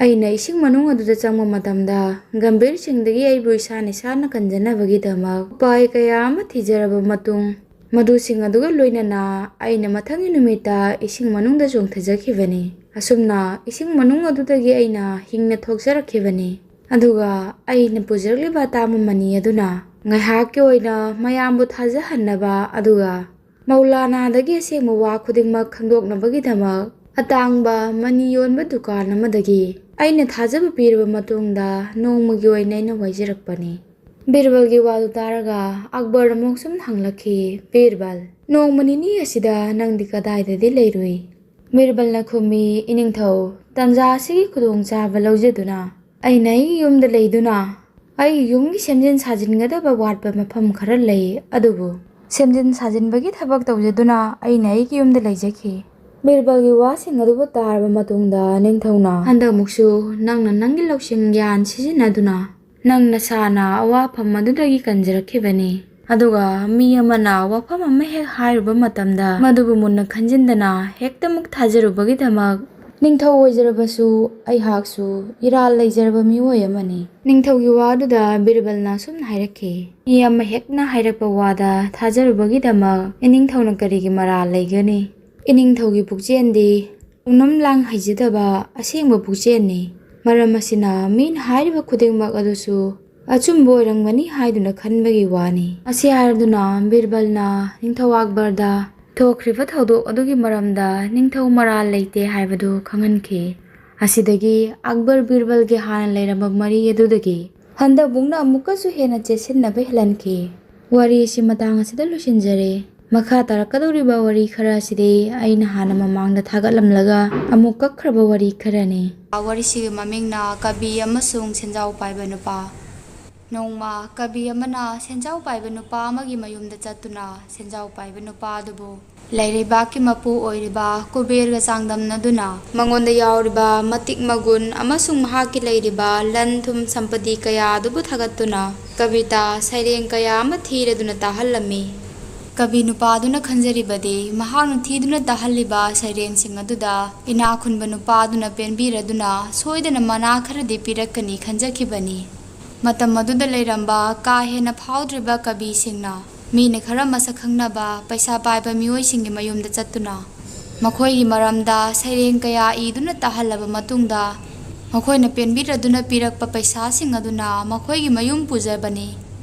ꯑꯩꯅ ꯏꯁꯤꯡ ꯃꯅꯨꯡ ꯑꯗꯨꯗ ꯆꯪꯕ ꯃꯇꯝꯗ ꯒꯝꯚꯤꯔ ꯁꯤꯡꯗꯒꯤ ꯑꯩꯕꯨ ꯏꯁꯥꯅ ꯏꯁꯥꯅ ꯀꯟꯖꯅꯕꯒꯤꯗꯃꯛ ꯎꯄꯥꯏ ꯀꯌꯥ ꯑꯃ ꯊꯤꯖꯔꯕ ꯃꯇꯨꯡ, ꯃꯗꯨꯁꯤꯡ ꯑꯗꯨꯒ ꯂꯣꯏꯅꯅ ꯑꯩꯅ ꯃꯊꯪꯒꯤ ꯅꯨꯃꯤꯠꯇ ꯏꯁꯤꯡ ꯃꯅꯨꯡꯗ ꯆꯣꯡꯊꯖꯈꯤꯕꯅꯤ꯫ ꯑꯁꯨꯝꯅ ꯏꯁꯤꯡ ꯃꯅꯨꯡ ꯑꯗꯨꯗꯒꯤ ꯑꯩꯅ ꯍꯤꯡꯅ ꯊꯣꯛꯆꯔꯛꯈꯤꯕꯅꯤ꯫ ꯑꯗꯨꯒ ꯑꯩꯅ ꯄꯨꯖꯔꯛꯂꯤꯕ ꯑꯇꯥꯡꯕ ꯃꯅꯤ ꯑꯗꯨꯅ ꯉꯥꯏꯍꯥꯛꯀꯤ ꯑꯣꯏꯅ ꯃꯌꯥꯝꯕꯨ ꯊꯥꯖꯍꯟꯅꯕ ꯑꯗꯨꯒ ꯃꯧꯂꯥꯅꯥꯗꯒꯤ ꯑꯁꯦꯡꯕ ꯋꯥ ꯈꯨꯗꯤꯡꯃꯛ ꯈꯪꯗꯣꯛꯅꯕꯒꯤꯗꯃꯛ ꯑꯇꯥꯡꯕ ꯃꯅꯤ ꯌꯣꯟꯕ ꯗꯨꯀꯥꯟ ꯑꯃꯗꯒꯤ ꯑꯩꯅ ꯊꯥꯖꯕ ꯄꯤꯔꯕ ꯃꯇꯨꯡꯗ ꯅꯣꯡꯃꯒꯤ ꯑꯣꯏꯅ ꯑꯩꯅ ꯋꯥꯏꯖꯔꯛꯄꯅꯤ꯫ ꯕꯤꯔꯕꯜꯒꯤ ꯋꯥꯗꯨ ꯇꯥꯔꯒ ꯑꯛꯕꯔ ꯑꯃꯨꯛ ꯁꯨꯝ ꯍꯪꯂꯛꯈꯤ, "ꯕꯤꯔꯕꯜ, ꯅꯣꯡꯃ ꯅꯤꯅꯤ ꯑꯁꯤꯗ ꯅꯪꯗꯤ ꯀꯗꯥꯏꯗꯗꯤ ꯂꯩꯔꯨꯏ?" ꯕꯤꯔꯕꯜꯅ ꯈꯨꯝꯃꯤ, "ꯏꯅꯤꯡꯊꯧ, ꯇꯟꯖꯥ ꯑꯁꯤꯒꯤ ꯈꯨꯗꯣꯡꯆꯥꯕ ꯂꯧꯖꯗꯨꯅ ꯑꯩꯅ ꯑꯩꯒꯤ ꯌꯨꯝꯗ ꯂꯩꯗꯨꯅ ꯑꯩꯒꯤ ꯌꯨꯝꯒꯤ ꯁꯦꯝꯖꯤꯟ ꯁꯥꯖꯤꯟꯒꯗꯕ ꯋꯥꯠꯄ ꯃꯐꯝ ꯈꯔ ꯂꯩ, ꯑꯗꯨꯕꯨ ꯁꯦꯝꯖꯤꯟ ꯁꯥꯖꯤꯟꯕꯒꯤ ꯊꯕꯛ ꯇꯧꯖꯗꯨꯅ ꯑꯩꯅ ꯑꯩꯒꯤ ꯌꯨꯝꯗ ꯂꯩꯖꯈꯤ꯫" ꯕꯤꯔꯕꯜꯒꯤ ꯋꯥꯁꯤꯡ ꯑꯗꯨꯕꯨ ꯇꯥꯔꯕ ꯃꯇꯨꯡꯗ ꯅꯤꯡꯊꯧꯅ, "ꯍꯟꯗꯛꯃꯨꯛꯁꯨ ꯅꯪꯅ ꯅꯪꯒꯤ ꯂꯧꯁꯤꯡ ꯒ꯭ꯌꯥꯟ ꯁꯤꯖꯤꯟꯅꯗꯨꯅ ꯅꯪ ꯅꯁꯥꯅ ꯑꯋꯥꯐꯝ ꯑꯗꯨꯗꯒꯤ ꯀꯟꯖꯔꯛꯈꯤꯕꯅꯤ꯫ ꯑꯗꯨꯒ ꯃꯤ ꯑꯃꯅ ꯋꯥꯐꯝ ꯑꯃ ꯍꯦꯛ ꯍꯥꯏꯔꯨꯕ ꯃꯇꯝꯗ ꯃꯗꯨꯕꯨ ꯃꯨꯟꯅ ꯈꯟꯖꯤꯟꯗꯅ ꯍꯦꯛꯇꯃꯛ ꯊꯥꯖꯔꯨꯕꯒꯤꯗꯃꯛ ꯅꯤꯡꯊꯧ ꯑꯣꯏꯖꯔꯕꯁꯨ ꯑꯩꯍꯥꯛꯁꯨ ꯏꯔꯥꯜ ꯂꯩꯖꯔꯕ ꯃꯤꯑꯣꯏ ꯑꯃꯅꯤ꯫" ꯅꯤꯡꯊꯧꯒꯤ ꯋꯥꯗꯨꯗ ꯕꯤꯔꯕꯜꯅ ꯑꯁꯨꯝꯅ ꯍꯥꯏꯔꯛꯈꯤ, "ꯃꯤ ꯑꯃ ꯍꯦꯛꯅ ꯍꯥꯏꯔꯛꯄ ꯋꯥꯗ ꯊꯥꯖꯔꯨꯕꯒꯤꯗꯃꯛ ꯏꯅꯤꯡꯊꯧꯅ ꯀꯔꯤꯒꯤ ꯃꯔꯥꯜ ꯂꯩꯒꯅꯤ? ꯏꯅꯤꯡꯊꯧꯒꯤ ꯄꯨꯛꯆꯦꯜꯗꯤ ꯇꯧꯅꯝ ꯂꯥꯡ ꯍꯩꯖꯗꯕ ꯑꯁꯦꯡꯕ ꯄꯨꯛꯆꯦꯜꯅꯤ꯫ ꯃꯔꯝ ꯑꯁꯤꯅ ꯃꯤꯅ ꯍꯥꯏꯔꯤꯕ ꯈꯨꯗꯤꯡꯃꯛ ꯑꯗꯨꯁꯨ ꯑꯆꯨꯝꯕ ꯑꯣꯏꯔꯝꯒꯅꯤ ꯍꯥꯏꯗꯨꯅ ꯈꯟꯕꯒꯤ ꯋꯥꯅꯤ꯫" ꯑꯁꯤ ꯍꯥꯏꯔꯗꯨꯅ ꯕꯤꯔꯕꯜꯅ ꯅꯤꯡꯊꯧ ꯑꯛꯕꯔꯗ ꯊꯣꯛꯈ꯭ꯔꯤꯕ ꯊꯧꯗꯣꯛ ꯑꯗꯨꯒꯤ ꯃꯔꯝꯗ ꯅꯤꯡꯊꯧ ꯃꯔꯥꯜ ꯂꯩꯇꯦ ꯍꯥꯏꯕꯗꯨ ꯈꯪꯍꯟꯈꯤ꯫ ꯑꯁꯤꯗꯒꯤ ꯑꯛꯕꯔ ꯕꯤꯔꯕꯜꯒꯤ ꯍꯥꯟꯅ ꯂꯩꯔꯝꯕ ꯃꯔꯤ ꯑꯗꯨꯗꯒꯤ ꯍꯟꯗꯛ ꯑꯃꯨꯛꯅ ꯑꯃꯨꯛꯀꯁꯨ ꯍꯦꯟꯅ ꯆꯦꯠꯁꯤꯟꯅꯕ ꯍꯦꯜꯍꯟꯈꯤ꯫ ꯋꯥꯔꯤ ꯑꯁꯤ ꯃꯇꯥꯡ ꯑꯁꯤꯗ ꯂꯣꯏꯁꯤꯟꯖꯔꯦ꯫ ꯃꯈꯥ ꯇꯥꯔꯛꯀꯗꯧꯔꯤꯕ ꯋꯥꯔꯤ ꯈꯔ ꯑꯁꯤꯗꯤ ꯑꯩꯅ ꯍꯥꯟꯅ ꯃꯃꯥꯡꯗ ꯊꯥꯒꯠꯂꯝꯂꯒ ꯑꯃꯨꯛ ꯀꯛꯈ꯭ꯔꯕ ꯋꯥꯔꯤ ꯈꯔꯅꯤ꯫ ꯋꯥꯔꯤꯁꯤꯒꯤ ꯃꯃꯤꯡꯅ ꯀꯕꯤ ꯑꯃꯁꯨꯡ ꯁꯦꯟꯖꯥꯎ ꯄꯥꯏꯕ ꯅꯨꯄꯥ꯫ ꯅꯣꯡꯃ ꯀꯕꯤ ꯑꯃꯅ ꯁꯦꯟꯖꯥꯎ ꯄꯥꯏꯕ ꯅꯨꯄꯥ ꯑꯃꯒꯤ ꯃꯌꯨꯝꯗ ꯆꯠꯇꯨꯅ ꯁꯦꯟꯖꯥꯎ ꯄꯥꯏꯕ ꯅꯨꯄꯥ ꯑꯗꯨꯕꯨ ꯂꯩꯔꯩꯕꯥꯛꯀꯤ ꯃꯄꯨ ꯑꯣꯏꯔꯤꯕ ꯀꯨꯕꯦꯔꯒ ꯆꯥꯡꯗꯝꯅꯗꯨꯅ ꯃꯉꯣꯟꯗ ꯌꯥꯎꯔꯤꯕ ꯃꯇꯤꯛ ꯃꯒꯨꯟ ꯑꯃꯁꯨꯡ ꯃꯍꯥꯛꯀꯤ ꯂꯩꯔꯤꯕ ꯂꯟ ꯊꯨꯝ ꯁꯝꯄꯇꯤ ꯀꯌꯥ ꯑꯗꯨꯕꯨ ꯊꯥꯒꯠꯇꯨꯅ ꯀꯕꯤꯇꯥ ꯁꯩꯔꯦꯡ ꯀꯌꯥ ꯑꯃ ꯊꯤꯔꯗꯨꯅ ꯇꯥꯍꯜꯂꯝꯃꯤ꯫ ꯀꯕꯤ ꯅꯨꯄꯥꯗꯨꯅ ꯈꯟꯖꯔꯤꯕꯗꯤ ꯃꯍꯥꯛꯅ ꯊꯤꯗꯨꯅ ꯇꯥꯍꯜꯂꯤꯕ ꯁꯩꯔꯦꯡꯁꯤꯡ ꯑꯗꯨꯗ ꯏꯅꯥꯛ ꯈꯨꯟꯕ ꯅꯨꯄꯥꯗꯨꯅ ꯄꯦꯟꯕꯤꯔꯗꯨꯅ ꯁꯣꯏꯗꯅ ꯃꯅꯥ ꯈꯔꯗꯤ ꯄꯤꯔꯛꯀꯅꯤ ꯈꯟꯖꯈꯤꯕꯅꯤ꯫ ꯃꯇꯝ ꯑꯗꯨꯗ ꯂꯩꯔꯝꯕ ꯀꯥ ꯍꯦꯟꯅ ꯐꯥꯎꯗ꯭ꯔꯤꯕ ꯀꯕꯤꯁꯤꯡꯅ ꯃꯤꯅ ꯈꯔ ꯃꯁꯛ ꯈꯪꯅꯕ ꯄꯩꯁꯥ ꯄꯥꯏꯕ ꯃꯤꯑꯣꯏꯁꯤꯡꯒꯤ ꯃꯌꯨꯝꯗ ꯆꯠꯇꯨꯅ ꯃꯈꯣꯏꯒꯤ ꯃꯔꯝꯗ ꯁꯩꯔꯦꯡ ꯀꯌꯥ ꯏꯗꯨꯅ ꯇꯥꯍꯜꯂꯕ ꯃꯇꯨꯡꯗ ꯃꯈꯣꯏꯅ ꯄꯦꯟꯕꯤꯔꯗꯨꯅ ꯄꯤꯔꯛꯄ ꯄꯩꯁꯥꯁꯤꯡ ꯑꯗꯨꯅ ꯃꯈꯣꯏꯒꯤ ꯃꯌꯨꯝ ꯄꯨꯖꯕꯅꯤ꯫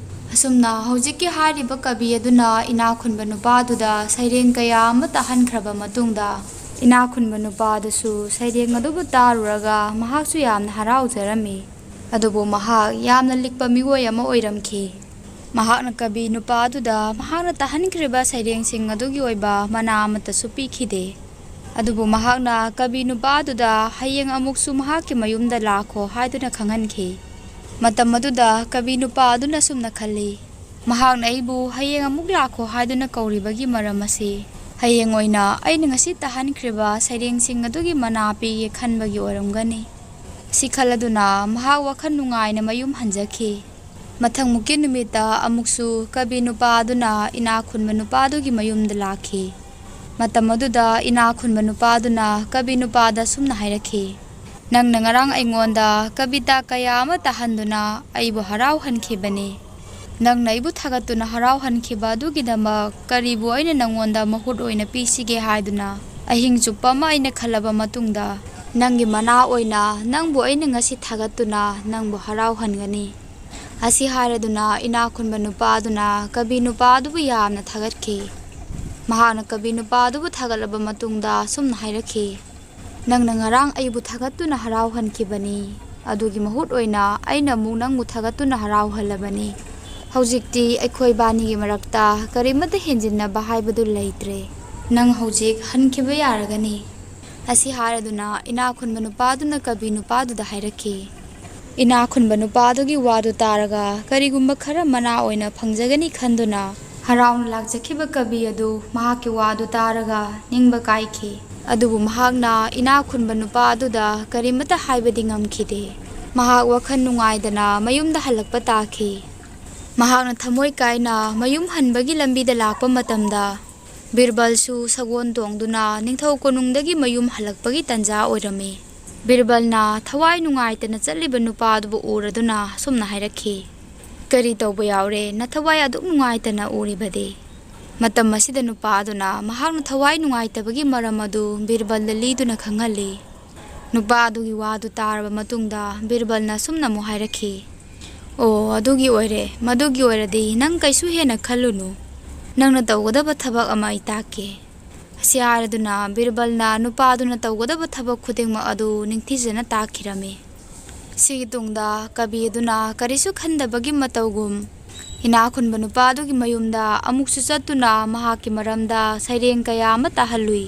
ꯑꯁꯨꯝꯅ ꯍꯧꯖꯤꯛꯀꯤ ꯍꯥꯏꯔꯤꯕ ꯀꯕꯤ ꯑꯗꯨꯅ ꯏꯅꯥꯛ ꯈꯨꯟꯕ ꯅꯨꯄꯥꯗꯨꯗ ꯁꯩꯔꯦꯡ ꯀꯌꯥ ꯑꯃ ꯇꯥꯍꯟꯈ꯭ꯔꯕ ꯃꯇꯨꯡꯗ ꯏꯅꯥꯛ ꯈꯨꯟꯕ ꯅꯨꯄꯥ ꯑꯗꯨꯁꯨ ꯁꯩꯔꯦꯡ ꯑꯗꯨꯕꯨ ꯇꯥꯔꯨꯔꯒ ꯃꯍꯥꯛꯁꯨ ꯌꯥꯝꯅ ꯍꯔꯥꯎꯖꯔꯝꯃꯤ꯫ ꯑꯗꯨꯕꯨ ꯃꯍꯥꯛ ꯌꯥꯝꯅ ꯂꯤꯛꯄ ꯃꯤꯑꯣꯏ ꯑꯃ ꯑꯣꯏꯔꯝꯈꯤ꯫ ꯃꯍꯥꯛꯅ ꯀꯕꯤ ꯅꯨꯄꯥ ꯑꯗꯨꯗ ꯃꯍꯥꯛꯅ ꯇꯥꯍꯟꯈ꯭ꯔꯤꯕ ꯁꯩꯔꯦꯡꯁꯤꯡ ꯑꯗꯨꯒꯤ ꯑꯣꯏꯕ ꯃꯅꯥ ꯑꯃꯠꯇꯁꯨ ꯄꯤꯈꯤꯗꯦ꯫ ꯑꯗꯨꯕꯨ ꯃꯍꯥꯛꯅ ꯀꯕꯤ ꯅꯨꯄꯥ ꯑꯗꯨꯗ ꯍꯌꯦꯡ ꯑꯃꯨꯛꯁꯨ ꯃꯍꯥꯛꯀꯤ ꯃꯌꯨꯝꯗ ꯂꯥꯛꯈꯣ ꯍꯥꯏꯗꯨꯅ ꯈꯪꯍꯟꯈꯤ꯫ ꯃꯇꯝ ꯑꯗꯨꯗ ꯀꯕꯤ ꯅꯨꯄꯥ ꯑꯗꯨꯅ ꯁꯨꯝꯅ ꯈꯜꯂꯤ, "ꯃꯍꯥꯛꯅ ꯑꯩꯕꯨ ꯍꯌꯦꯡ ꯑꯃꯨꯛ ꯂꯥꯛꯈꯣ ꯍꯥꯏꯗꯨꯅ ꯀꯧꯔꯤꯕꯒꯤ ꯃꯔꯝ ꯑꯁꯤ ꯍꯌꯦꯡ ꯑꯣꯏꯅ ꯑꯩꯅ ꯉꯁꯤ ꯇꯥꯍꯟꯈ꯭ꯔꯤꯕ ꯁꯩꯔꯦꯡꯁꯤꯡ ꯑꯗꯨꯒꯤ ꯃꯅꯥ ꯄꯤꯒꯦ ꯈꯟꯕꯒꯤ ꯑꯣꯏꯔꯝꯒꯅꯤ"꯫ ꯁꯤ ꯈꯜꯂꯗꯨꯅ ꯃꯍꯥꯛ ꯋꯥꯈꯜ ꯅꯨꯡꯉꯥꯏꯅ ꯃꯌꯨꯝ ꯍꯟꯖꯈꯤ꯫ ꯃꯊꯪꯃꯨꯛꯀꯤ ꯅꯨꯃꯤꯠꯇ ꯑꯃꯨꯛꯁꯨ ꯀꯕꯤ ꯅꯨꯄꯥ ꯑꯗꯨꯅ ꯏꯅꯥꯛ ꯈꯨꯟꯕ ꯅꯨꯄꯥ ꯑꯗꯨꯒꯤ ꯃꯌꯨꯝꯗ ꯂꯥꯛꯈꯤ꯫ ꯃꯇꯝ ꯑꯗꯨꯗ ꯏꯅꯥꯛ ꯈꯨꯟꯕ ꯅꯨꯄꯥ ꯑꯗꯨꯅ ꯀꯕꯤ ꯅꯨꯄꯥꯗ ꯁꯨꯝꯅ ꯍꯥꯏꯔꯛꯈꯤ, "ꯅꯪꯅ ꯉꯔꯥꯡ ꯑꯩꯉꯣꯟꯗ ꯀꯕꯤꯇꯥ ꯀꯌꯥ ꯑꯃ ꯇꯥꯍꯟꯗꯨꯅ ꯑꯩꯕꯨ ꯍꯔꯥꯎꯍꯟꯈꯤꯕꯅꯤ꯫ ꯅꯪꯅ ꯑꯩꯕꯨ ꯊꯥꯒꯠꯇꯨꯅ ꯍꯔꯥꯎꯍꯟꯈꯤꯕ ꯑꯗꯨꯒꯤꯗꯃꯛ ꯀꯔꯤꯕꯨ ꯑꯩꯅ ꯅꯪꯉꯣꯟꯗ ꯃꯍꯨꯠ ꯑꯣꯏꯅ ꯄꯤꯁꯤꯒꯦ ꯍꯥꯏꯗꯨꯅ ꯑꯍꯤꯡ ꯆꯨꯞꯄ ꯑꯃ ꯑꯩꯅ ꯈꯜꯂꯕ ꯃꯇꯨꯡꯗ, ꯅꯪꯒꯤ ꯃꯅꯥ ꯑꯣꯏꯅ ꯅꯪꯕꯨ ꯑꯩꯅ ꯉꯁꯤ ꯊꯥꯒꯠꯇꯨꯅ ꯅꯪꯕꯨ ꯍꯔꯥꯎꯍꯟꯒꯅꯤ"꯫ ꯑꯁꯤ ꯍꯥꯏꯔꯗꯨꯅ ꯏꯅꯥꯛ ꯈꯨꯟꯕ ꯅꯨꯄꯥ ꯑꯗꯨꯅ ꯀꯕꯤ ꯅꯨꯄꯥ ꯑꯗꯨꯕꯨ ꯌꯥꯝꯅ ꯊꯥꯒꯠꯈꯤ꯫ ꯃꯍꯥꯛꯅ ꯀꯕꯤ ꯅꯨꯄꯥ ꯑꯗꯨꯕꯨ ꯊꯥꯒꯠꯂꯕ ꯃꯇꯨꯡꯗ ꯁꯨꯝꯅ ꯍꯥꯏꯔꯛꯈꯤ, "ꯅꯪꯅ ꯉꯔꯥꯡ ꯑꯩꯕꯨ ꯊꯥꯒꯠꯇꯨꯅ ꯍꯔꯥꯎꯍꯟꯈꯤꯕꯅꯤ꯫ ꯑꯗꯨꯒꯤ ꯃꯍꯨꯠ ꯑꯣꯏꯅ ꯑꯩꯅ ꯑꯃꯨꯛ ꯅꯪꯕꯨ ꯊꯥꯒꯠꯇꯨꯅ ꯍꯔꯥꯎꯍꯜꯂꯕꯅꯤ꯫ ꯍꯧꯖꯤꯛꯇꯤ ꯑꯩꯈꯣꯏꯕꯥꯅꯤꯒꯤ ꯃꯔꯛꯇ ꯀꯔꯤꯃꯠꯇ ꯍꯦꯟꯖꯤꯟꯅꯕ ꯍꯥꯏꯕꯗꯨ ꯂꯩꯇ꯭ꯔꯦ꯫ ꯅꯪ ꯍꯧꯖꯤꯛ ꯍꯟꯈꯤꯕ ꯌꯥꯔꯒꯅꯤ"꯫ ꯑꯁꯤ ꯍꯥꯏꯔꯗꯨꯅ ꯏꯅꯥꯛ ꯈꯨꯟꯕ ꯅꯨꯄꯥꯗꯨꯅ ꯀꯕꯤ ꯅꯨꯄꯥꯗꯨꯗ ꯍꯥꯏꯔꯛꯈꯤ꯫ ꯏꯅꯥꯛ ꯈꯨꯟꯕ ꯅꯨꯄꯥꯗꯨꯒꯤ ꯋꯥꯗꯨ ꯇꯥꯔꯒ ꯀꯔꯤꯒꯨꯝꯕ ꯈꯔ ꯃꯅꯥ ꯑꯣꯏꯅ ꯐꯪꯖꯒꯅꯤ ꯈꯟꯗꯨꯅ ꯍꯔꯥꯎꯅ ꯂꯥꯛꯆꯈꯤꯕ ꯀꯕꯤ ꯑꯗꯨ ꯃꯍꯥꯛꯀꯤ ꯋꯥꯗꯨ ꯇꯥꯔꯒ ꯅꯤꯡꯕ ꯀꯥꯏꯈꯤ꯫ ꯑꯗꯨꯕꯨ ꯃꯍꯥꯛꯅ ꯏꯅꯥꯛ ꯈꯨꯟꯕ ꯅꯨꯄꯥ ꯑꯗꯨꯗ ꯀꯔꯤꯃꯠꯇ ꯍꯥꯏꯕꯗꯤ ꯉꯝꯈꯤꯗꯦ꯫ ꯃꯍꯥꯛ ꯋꯥꯈꯜ ꯅꯨꯡꯉꯥꯏꯗꯅ ꯃꯌꯨꯝꯗ ꯍꯜꯂꯛꯄ ꯇꯥꯈꯤ꯫ ꯃꯍꯥꯛꯅ ꯊꯃꯣꯏ ꯀꯥꯏꯅ ꯃꯌꯨꯝ ꯍꯟꯕꯒꯤ ꯂꯝꯕꯤꯗ ꯂꯥꯛꯄ ꯃꯇꯝꯗ, ꯕꯤꯔꯕꯜꯁꯨ ꯁꯒꯣꯜ ꯇꯣꯡꯗꯨꯅ ꯅꯤꯡꯊꯧ ꯀꯣꯅꯨꯡꯗꯒꯤ ꯃꯌꯨꯝ ꯍꯜꯂꯛꯄꯒꯤ ꯇꯟꯖꯥ ꯑꯣꯏꯔꯝꯃꯤ꯫ ꯕꯤꯔꯕꯜꯅ ꯊꯋꯥꯏ ꯅꯨꯡꯉꯥꯏꯇꯅ ꯆꯠꯂꯤꯕ ꯅꯨꯄꯥ ꯑꯗꯨꯕꯨ ꯎꯔꯗꯨꯅ ꯑꯁꯨꯝꯅ ꯍꯥꯏꯔꯛꯈꯤ, "ꯀꯔꯤ ꯇꯧꯕ ꯌꯥꯎꯔꯦ? ꯅꯊꯋꯥꯏ ꯑꯗꯨꯛ ꯅꯨꯡꯉꯥꯏꯇꯅ ꯎꯔꯤꯕꯗꯤ?" ꯃꯇꯝ ꯑꯁꯤꯗ ꯅꯨꯄꯥ ꯑꯗꯨꯅ ꯃꯍꯥꯛꯅ ꯊꯋꯥꯏ ꯅꯨꯡꯉꯥꯏꯇꯕꯒꯤ ꯃꯔꯝ ꯑꯗꯨ ꯕꯤꯔꯕꯜꯗ ꯂꯤꯗꯨꯅ ꯈꯪꯍꯜꯂꯤ꯫ ꯅꯨꯄꯥ ꯑꯗꯨꯒꯤ ꯋꯥꯗꯨ ꯇꯥꯔꯕ ꯃꯇꯨꯡꯗ ꯕꯤꯔꯕꯜꯅ ꯑꯁꯨꯝꯅ ꯑꯃꯨꯛ ꯍꯥꯏꯔꯛꯈꯤ, "ꯑꯣ, ꯑꯗꯨꯒꯤ ꯑꯣꯏꯔꯦ꯫ ꯃꯗꯨꯒꯤ ꯑꯣꯏꯔꯗꯤ ꯅꯪ ꯀꯩꯁꯨ ꯍꯦꯟꯅ ꯈꯜꯂꯨꯅꯨ꯫ ꯅꯪꯅ ꯇꯧꯒꯗꯕ ꯊꯕꯛ ꯑꯃ ꯑꯩ ꯇꯥꯛꯀꯦ꯫ ꯑꯁꯤ ꯍꯥꯏꯔꯗꯨꯅ ꯕꯤꯔꯕꯜꯅ ꯅꯨꯄꯥꯗꯨꯅ ꯇꯧꯒꯗꯕ ꯊꯕꯛ ꯈꯨꯗꯤꯡꯃꯛ ꯑꯗꯨ ꯅꯤꯡꯊꯤꯖꯅ ꯇꯥꯛꯈꯤꯔꯝꯃꯤ꯫ ꯁꯤꯒꯤ ꯇꯨꯡꯗ ꯀꯕꯤ ꯑꯗꯨꯅ ꯀꯔꯤꯁꯨ ꯈꯟꯗꯕꯒꯤ ꯃꯇꯧꯒꯨꯝ ꯏꯅꯥꯛ ꯈꯨꯟꯕ ꯅꯨꯄꯥꯗꯨꯒꯤ ꯃꯌꯨꯝꯗ ꯑꯃꯨꯛꯁꯨ ꯆꯠꯇꯨꯅ ꯃꯍꯥꯛꯀꯤ ꯃꯔꯝꯗ ꯁꯩꯔꯦꯡ ꯀꯌꯥ ꯑꯃ ꯇꯥꯍꯜꯂꯨꯏ꯫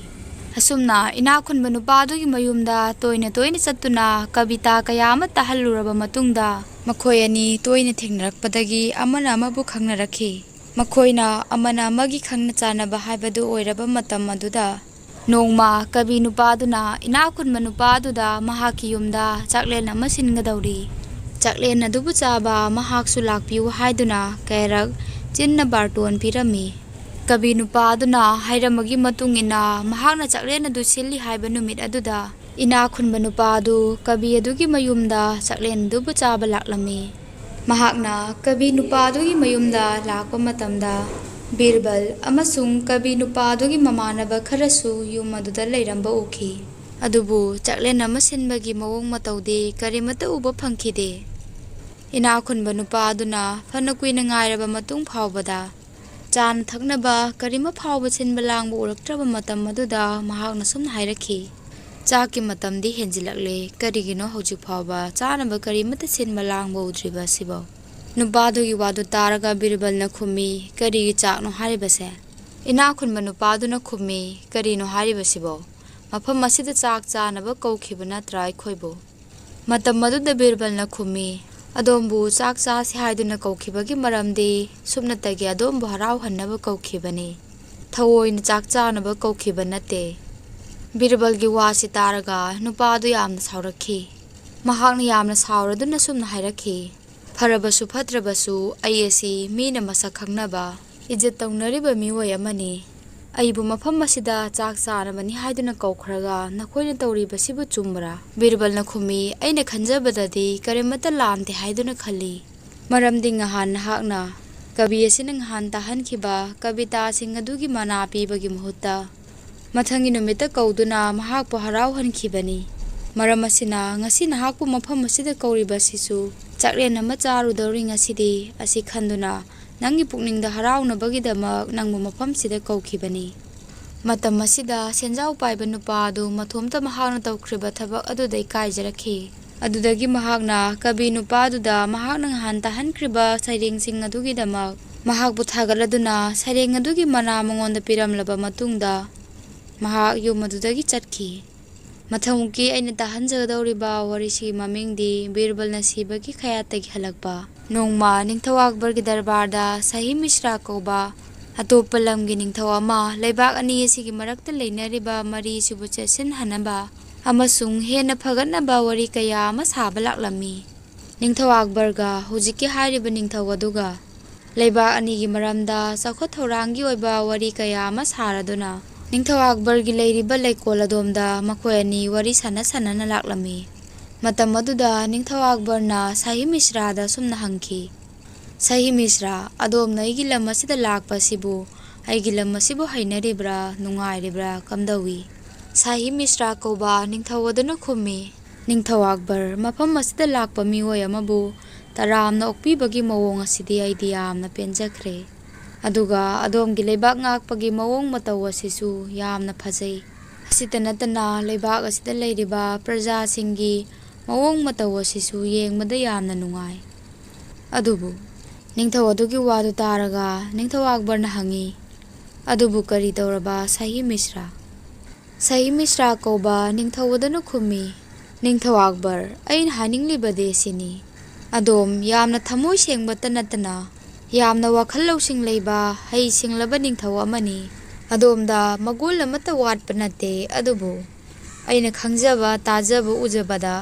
ꯑꯁꯨꯝꯅ ꯏꯅꯥꯛ ꯈꯨꯟꯕ ꯅꯨꯄꯥꯗꯨꯒꯤ ꯃꯌꯨꯝꯗ ꯇꯣꯏꯅ ꯇꯣꯏꯅ ꯆꯠꯇꯨꯅ ꯀꯕꯤꯇꯥ ꯀꯌꯥ ꯑꯃ ꯇꯥꯍꯜꯂꯨꯔꯕ ꯃꯇꯨꯡꯗ, ꯃꯈꯣꯏ ꯑꯅꯤ ꯇꯣꯏꯅ ꯊꯦꯡꯅꯔꯛꯄꯗꯒꯤ ꯑꯃꯅ ꯑꯃꯕꯨ ꯈꯪꯅꯔꯛꯈꯤ꯫ ꯃꯈꯣꯏꯅ ꯑꯃꯅ ꯑꯃꯒꯤ ꯈꯪꯅ ꯆꯥꯟꯅꯕ ꯍꯥꯏꯕꯗꯨ ꯑꯣꯏꯔꯕ ꯃꯇꯝ ꯑꯗꯨꯗ, ꯅꯣꯡꯃ ꯀꯕꯤ ꯅꯨꯄꯥꯗꯨꯅ ꯏꯅꯥꯛ ꯈꯨꯟꯕ ꯅꯨꯄꯥꯗꯨꯗ ꯃꯍꯥꯛꯀꯤ ꯌꯨꯝꯗ ꯆꯥꯛꯂꯦꯟ ꯑꯃ ꯁꯤꯟꯒꯗꯧꯔꯤ꯫ ꯆꯥꯛꯂꯦꯟ ꯑꯗꯨꯕꯨ ꯆꯥꯕ ꯃꯍꯥꯛꯁꯨ ꯂꯥꯛꯄꯤꯌꯨ ꯍꯥꯏꯗꯨꯅ ꯀꯌꯥꯔꯛ ꯆꯤꯟꯅ ꯕꯥꯔꯇꯣꯟ ꯄꯤꯔꯝꯃꯤ꯫ ꯀꯕꯤ ꯅꯨꯄꯥ ꯑꯗꯨꯅ ꯍꯥꯏꯔꯝꯕꯒꯤ ꯃꯇꯨꯡ ꯏꯟꯅ ꯃꯍꯥꯛꯅ ꯆꯥꯛꯂꯦꯟ ꯑꯗꯨ ꯁꯤꯜꯂꯤ ꯍꯥꯏꯕ ꯅꯨꯃꯤꯠ ꯑꯗꯨꯗ ꯏꯅꯥꯛ ꯈꯨꯟꯕ ꯅꯨꯄꯥ ꯑꯗꯨ ꯀꯕꯤ ꯑꯗꯨꯒꯤ ꯃꯌꯨꯝꯗ ꯆꯥꯛꯂꯦꯟ ꯑꯗꯨꯕꯨ ꯆꯥꯕ ꯂꯥꯛꯂꯝꯃꯤ꯫ ꯃꯍꯥꯛꯅ ꯀꯕꯤ ꯅꯨꯄꯥ ꯑꯗꯨꯒꯤ ꯃꯌꯨꯝꯗ ꯂꯥꯛꯄ ꯃꯇꯝꯗ ꯕꯤꯔꯕꯜ ꯑꯃꯁꯨꯡ ꯀꯕꯤ ꯅꯨꯄꯥ ꯑꯗꯨꯒꯤ ꯃꯃꯥꯟꯅꯕ ꯈꯔꯁꯨ ꯌꯨꯝ ꯑꯗꯨꯗ ꯂꯩꯔꯝꯕ ꯎꯈꯤ꯫ ꯑꯗꯨꯕꯨ ꯆꯥꯛꯂꯦꯟ ꯑꯃ ꯁꯤꯟꯕꯒꯤ ꯃꯑꯣꯡ ꯃꯇꯧꯗꯤ ꯀꯔꯤꯃꯠꯇ ꯎꯕ ꯐꯪꯈꯤꯗꯦ꯫ ꯏꯅꯥꯛ ꯈꯨꯟꯕ ꯅꯨꯄꯥ ꯑꯗꯨꯅ ꯐꯅ ꯀꯨꯏꯅ ꯉꯥꯏꯔꯕ ꯃꯇꯨꯡ ꯐꯥꯎꯕꯗ ꯆꯥꯅ ꯊꯛꯅꯕ ꯀꯔꯤꯃ ꯐꯥꯎꯕ ꯁꯤꯟꯕ ꯂꯥꯡꯕ ꯎꯔꯛꯇ꯭ꯔꯕ ꯃꯇꯝ ꯑꯗꯨꯗ ꯃꯍꯥꯛꯅ ꯁꯨꯝꯅ ꯍꯥꯏꯔꯛꯈꯤ, "ꯆꯥꯛꯀꯤ ꯃꯇꯝꯗꯤ ꯍꯦꯟꯖꯤꯜꯂꯛꯂꯦ, ꯀꯔꯤꯒꯤꯅꯣ ꯍꯧꯖꯤꯛ ꯐꯥꯎꯕ ꯆꯥꯅꯕ ꯀꯔꯤꯃꯠꯇ ꯁꯤꯟꯕ ꯂꯥꯡꯕ ꯎꯗ꯭ꯔꯤꯕ ꯑꯁꯤꯕꯣ?" ꯅꯨꯄꯥꯗꯨꯒꯤ ꯋꯥꯗꯨ ꯇꯥꯔꯒ ꯕꯤꯔꯕꯜꯅ ꯈꯨꯝꯃꯤ, "ꯀꯔꯤꯒꯤ ꯆꯥꯛꯅꯣ ꯍꯥꯏꯔꯤꯕꯁꯦ?" ꯏꯅꯥꯛ ꯈꯨꯟꯕ ꯅꯨꯄꯥꯗꯨꯅ ꯈꯨꯝꯃꯤ, "ꯀꯔꯤꯅꯣ ꯍꯥꯏꯔꯤꯕꯁꯤꯕꯣ? ꯃꯐꯝ ꯑꯁꯤꯗ ꯆꯥꯛ ꯆꯥꯅꯕ ꯀꯧꯈꯤꯕ ꯅꯠꯇ꯭ꯔꯥ ꯑꯩꯈꯣꯏꯕꯨ?" ꯃꯇꯝ ꯑꯗꯨꯗ ꯕꯤꯔꯕꯜꯅ ꯈꯨꯝꯃꯤ, "ꯑꯗꯣꯝꯕꯨ ꯆꯥꯛ ꯆꯥꯁꯤ ꯍꯥꯏꯗꯨꯅ ꯀꯧꯈꯤꯕꯒꯤ ꯃꯔꯝꯗꯤ ꯁꯨꯞꯅꯇꯒꯤ ꯑꯗꯣꯝꯕꯨ ꯍꯔꯥꯎꯍꯟꯅꯕ ꯀꯧꯈꯤꯕꯅꯤ꯫ ꯊꯑꯣꯏꯅ ꯆꯥꯛ ꯆꯥꯅꯕ ꯀꯧꯈꯤꯕ ꯅꯠꯇꯦ꯫" ꯕꯤꯔꯕꯜꯒꯤ ꯋꯥꯁꯤ ꯇꯥꯔꯒ ꯅꯨꯄꯥ ꯑꯗꯨ ꯌꯥꯝꯅ ꯁꯥꯎꯔꯛꯈꯤ꯫ ꯃꯍꯥꯛꯅ ꯌꯥꯝꯅ ꯁꯥꯎꯔꯗꯨꯅ ꯁꯨꯝꯅ ꯍꯥꯏꯔꯛꯈꯤ, "ꯐꯔꯕꯁꯨ ꯐꯠꯇ꯭ꯔꯕꯁꯨ ꯑꯩ ꯑꯁꯤ ꯃꯤꯅ ꯃꯁꯛ ꯈꯪꯅꯕ, ꯏꯖꯠ ꯇꯧꯅꯔꯤꯕ ꯃꯤꯑꯣꯏ ꯑꯃꯅꯤ꯫ ꯑꯩꯕꯨ ꯃꯐꯝ ꯑꯁꯤꯗ ꯆꯥꯛ ꯆꯥꯅꯕꯅꯤ ꯍꯥꯏꯗꯨꯅ ꯀꯧꯈ꯭ꯔꯒ ꯅꯈꯣꯏꯅ ꯇꯧꯔꯤꯕꯁꯤꯕꯨ ꯆꯨꯝꯕ꯭ꯔꯥ?" ꯕꯤꯔꯕꯜꯅ ꯈꯨꯝꯃꯤ, "ꯑꯩꯅ ꯈꯟꯖꯕꯗꯗꯤ ꯀꯔꯤꯃꯠꯇ ꯂꯥꯟꯗꯦ ꯍꯥꯏꯗꯨꯅ ꯈꯜꯂꯤ꯫ ꯃꯔꯝꯗꯤ ꯉꯍꯥꯟ ꯅꯍꯥꯛꯅ ꯀꯕꯤ ꯑꯁꯤꯅ ꯉꯍꯥꯟ ꯇꯥꯍꯟꯈꯤꯕ ꯀꯕꯤꯇꯥꯁꯤꯡ ꯑꯗꯨꯒꯤ ꯃꯅꯥ ꯄꯤꯕꯒꯤ ꯃꯍꯨꯠꯇ ꯃꯊꯪꯒꯤ ꯅꯨꯃꯤꯠꯇ ꯀꯧꯗꯨꯅ ꯃꯍꯥꯛꯄꯨ ꯍꯔꯥꯎꯍꯟꯈꯤꯕꯅꯤ꯫ ꯃꯔꯝ ꯑꯁꯤꯅ ꯉꯁꯤ ꯅꯍꯥꯛꯄꯨ ꯃꯐꯝ ꯑꯁꯤꯗ ꯀꯧꯔꯤꯕ ꯑꯁꯤꯁꯨ ꯆꯥꯛꯂꯦꯟ ꯑꯃ ꯆꯥꯔꯨꯗꯧꯔꯤ ꯉꯁꯤꯗꯤ꯫ ꯑꯁꯤ ꯈꯟꯗꯨꯅ ꯅꯪꯒꯤ ꯄꯨꯛꯅꯤꯡꯗ ꯍꯔꯥꯎꯅꯕꯒꯤꯗꯃꯛ ꯅꯪꯕꯨ ꯃꯐꯝꯁꯤꯗ ꯀꯧꯈꯤꯕꯅꯤ꯫" ꯃꯇꯝ ꯑꯁꯤꯗ ꯁꯦꯟꯖꯥꯎ ꯄꯥꯏꯕ ꯅꯨꯄꯥ ꯑꯗꯨ ꯃꯊꯣꯝꯇ ꯃꯍꯥꯛꯅ ꯇꯧꯈ꯭ꯔꯤꯕ ꯊꯕꯛ ꯑꯗꯨꯗ ꯏꯀꯥꯏꯖꯔꯛꯈꯤ꯫ ꯑꯗꯨꯗꯒꯤ ꯃꯍꯥꯛꯅ ꯀꯕꯤ ꯅꯨꯄꯥ ꯑꯗꯨꯗ ꯃꯍꯥꯛꯅ ꯅꯍꯥꯟ ꯇꯥꯍꯟꯈ꯭ꯔꯤꯕ ꯁꯩꯔꯦꯡꯁꯤꯡ ꯑꯗꯨꯒꯤꯗꯃꯛ ꯃꯍꯥꯛꯄꯨ ꯊꯥꯒꯠꯂꯗꯨꯅ ꯁꯩꯔꯦꯡ ꯑꯗꯨꯒꯤ ꯃꯅꯥ ꯃꯉꯣꯟꯗ ꯄꯤꯔꯝꯂꯕ ꯃꯇꯨꯡꯗ ꯃꯍꯥꯛ ꯌꯨꯝ ꯑꯗꯨꯗꯒꯤ ꯆꯠꯈꯤ꯫ ꯃꯊꯪꯃꯨꯛꯀꯤ ꯑꯩꯅ ꯇꯥꯍꯟꯖꯒꯗꯧꯔꯤꯕ ꯋꯥꯔꯤꯁꯤꯒꯤ ꯃꯃꯤꯡꯗꯤ ꯕꯤꯔꯕꯜꯅ ꯁꯤꯕꯒꯤ ꯈꯌꯥꯠꯇꯒꯤ ꯍꯜꯂꯛꯄ꯫ ꯅꯣꯡꯃ ꯅꯤꯡꯊꯧ ꯑꯛꯕꯔꯒꯤ ꯗꯔꯕꯥꯔꯗ ꯁꯥꯍꯤ ꯃꯤꯁ꯭ꯔꯥ ꯀꯧꯕ ꯑꯇꯣꯞꯄ ꯂꯝꯒꯤ ꯅꯤꯡꯊꯧ ꯑꯃ ꯂꯩꯕꯥꯛ ꯑꯅꯤ ꯑꯁꯤꯒꯤ ꯃꯔꯛꯇ ꯂꯩꯅꯔꯤꯕ ꯃꯔꯤꯁꯤꯕꯨ ꯆꯦꯠꯁꯤꯟꯍꯟꯅꯕ ꯑꯃꯁꯨꯡ ꯍꯦꯟꯅ ꯐꯒꯠꯅꯕ ꯋꯥꯔꯤ ꯀꯌꯥ ꯑꯃ ꯁꯥꯕ ꯂꯥꯛꯂꯝꯃꯤ꯫ ꯅꯤꯡꯊꯧ ꯑꯛꯕꯔꯒ ꯍꯧꯖꯤꯛꯀꯤ ꯍꯥꯏꯔꯤꯕ ꯅꯤꯡꯊꯧ ꯑꯗꯨꯒ ꯂꯩꯕꯥꯛ ꯑꯅꯤꯒꯤ ꯃꯔꯝꯗ ꯆꯥꯎꯈꯠ ꯊꯧꯔꯥꯡꯒꯤ ꯑꯣꯏꯕ ꯋꯥꯔꯤ ꯀꯌꯥ ꯑꯃ ꯁꯥꯔꯗꯨꯅ ꯅꯤꯡꯊꯧ ꯑꯛꯕꯔꯒꯤ ꯂꯩꯔꯤꯕ ꯂꯩꯀꯣꯜ ꯑꯗꯣꯝꯗ ꯃꯈꯣꯏ ꯑꯅꯤ ꯋꯥꯔꯤ ꯁꯥꯟꯅ ꯁꯥꯟꯅꯅ ꯂꯥꯛꯂꯝꯃꯤ꯫ ꯃꯇꯝ ꯑꯗꯨꯗ ꯅꯤꯡꯊꯧ ꯑꯛꯕꯔꯅ ꯁꯥꯍꯤ ꯃꯤꯁ꯭ꯔꯥꯗ ꯑꯁꯨꯝꯅ ꯍꯪꯈꯤ, "ꯁꯥꯍꯤ ꯃꯤꯁ꯭ꯔꯥ, ꯑꯗꯣꯝꯅ ꯑꯩꯒꯤ ꯂꯝ ꯑꯁꯤꯗ ꯂꯥꯛꯄ ꯑꯁꯤꯕꯨ, ꯑꯩꯒꯤ ꯂꯝ ꯑꯁꯤꯕꯨ ꯍꯩꯅꯔꯤꯕ꯭ꯔꯥ, ꯅꯨꯡꯉꯥꯏꯔꯤꯕ꯭ꯔꯥ, ꯀꯝꯗꯧꯏ?" ꯁꯥꯍꯤ ꯃꯤꯁ꯭ꯔꯥ ꯀꯧꯕ ꯅꯤꯡꯊꯧ ꯑꯗꯨꯅ ꯈꯨꯝꯃꯤ, "ꯅꯤꯡꯊꯧ ꯑꯛꯕꯔ, ꯃꯐꯝ ꯑꯁꯤꯗ ꯂꯥꯛꯄ ꯃꯤꯑꯣꯏ ꯑꯃꯕꯨ ꯇꯔꯥꯝꯅ ꯑꯣꯛꯄꯤꯕꯒꯤ ꯃꯑꯣꯡ ꯑꯁꯤꯗꯤ ꯑꯩꯗꯤ ꯌꯥꯝꯅ ꯄꯦꯟꯖꯈ꯭ꯔꯦ꯫ ꯑꯗꯨꯒ ꯑꯗꯣꯝꯒꯤ ꯂꯩꯕꯥꯛ ꯉꯥꯛꯄꯒꯤ ꯃꯑꯣꯡ ꯃꯇꯧ ꯑꯁꯤꯁꯨ ꯌꯥꯝꯅ ꯐꯖꯩ꯫ ꯑꯁꯤꯇ ꯅꯠꯇꯅ ꯂꯩꯕꯥꯛ ꯑꯁꯤꯗ ꯂꯩꯔꯤꯕ ꯄ꯭ꯔꯖꯥꯁꯤꯡꯒꯤ ꯃꯑꯣꯡ ꯃꯇꯧ ꯑꯁꯤꯁꯨ ꯌꯦꯡꯕꯗ ꯌꯥꯝꯅ ꯅꯨꯡꯉꯥꯏ꯫" ꯑꯗꯨꯕꯨ ꯅꯤꯡꯊꯧ ꯑꯗꯨꯒꯤ ꯋꯥꯗꯨ ꯇꯥꯔꯒ ꯅꯤꯡꯊꯧ ꯑꯛꯕꯔꯅ ꯍꯪꯉꯤ, "ꯑꯗꯨꯕꯨ ꯀꯔꯤ ꯇꯧꯔꯕ ꯁꯥꯍꯤ ꯃꯤꯁ꯭ꯔꯥ?" ꯁꯥꯍꯤ ꯃꯤꯁ꯭ꯔꯥ ꯀꯧꯕ ꯅꯤꯡꯊꯧ ꯑꯗꯨꯅ ꯈꯨꯝꯃꯤ, "ꯅꯤꯡꯊꯧ ꯑꯛꯕꯔ, ꯑꯩꯅ ꯍꯥꯏꯅꯤꯡꯂꯤꯕꯗꯤ ꯑꯁꯤꯅꯤ, ꯑꯗꯣꯝ ꯌꯥꯝꯅ ꯊꯃꯣꯏ ꯁꯦꯡꯕꯇ ꯅꯠꯇꯅ ꯌꯥꯝꯅ ꯋꯥꯈꯜ ꯂꯧꯁꯤꯡ ꯂꯩꯕ ꯍꯩ ꯁꯤꯡꯂꯕ ꯅꯤꯡꯊꯧ ꯑꯃꯅꯤ꯫ ꯑꯗꯣꯝꯗ ꯃꯒꯨꯟ ꯑꯃꯠꯇ ꯋꯥꯠꯄ ꯅꯠꯇꯦ, ꯑꯗꯨꯕꯨ ꯑꯩꯅ ꯈꯪꯖꯕ ꯇꯥꯖꯕ ꯎꯖꯕꯗ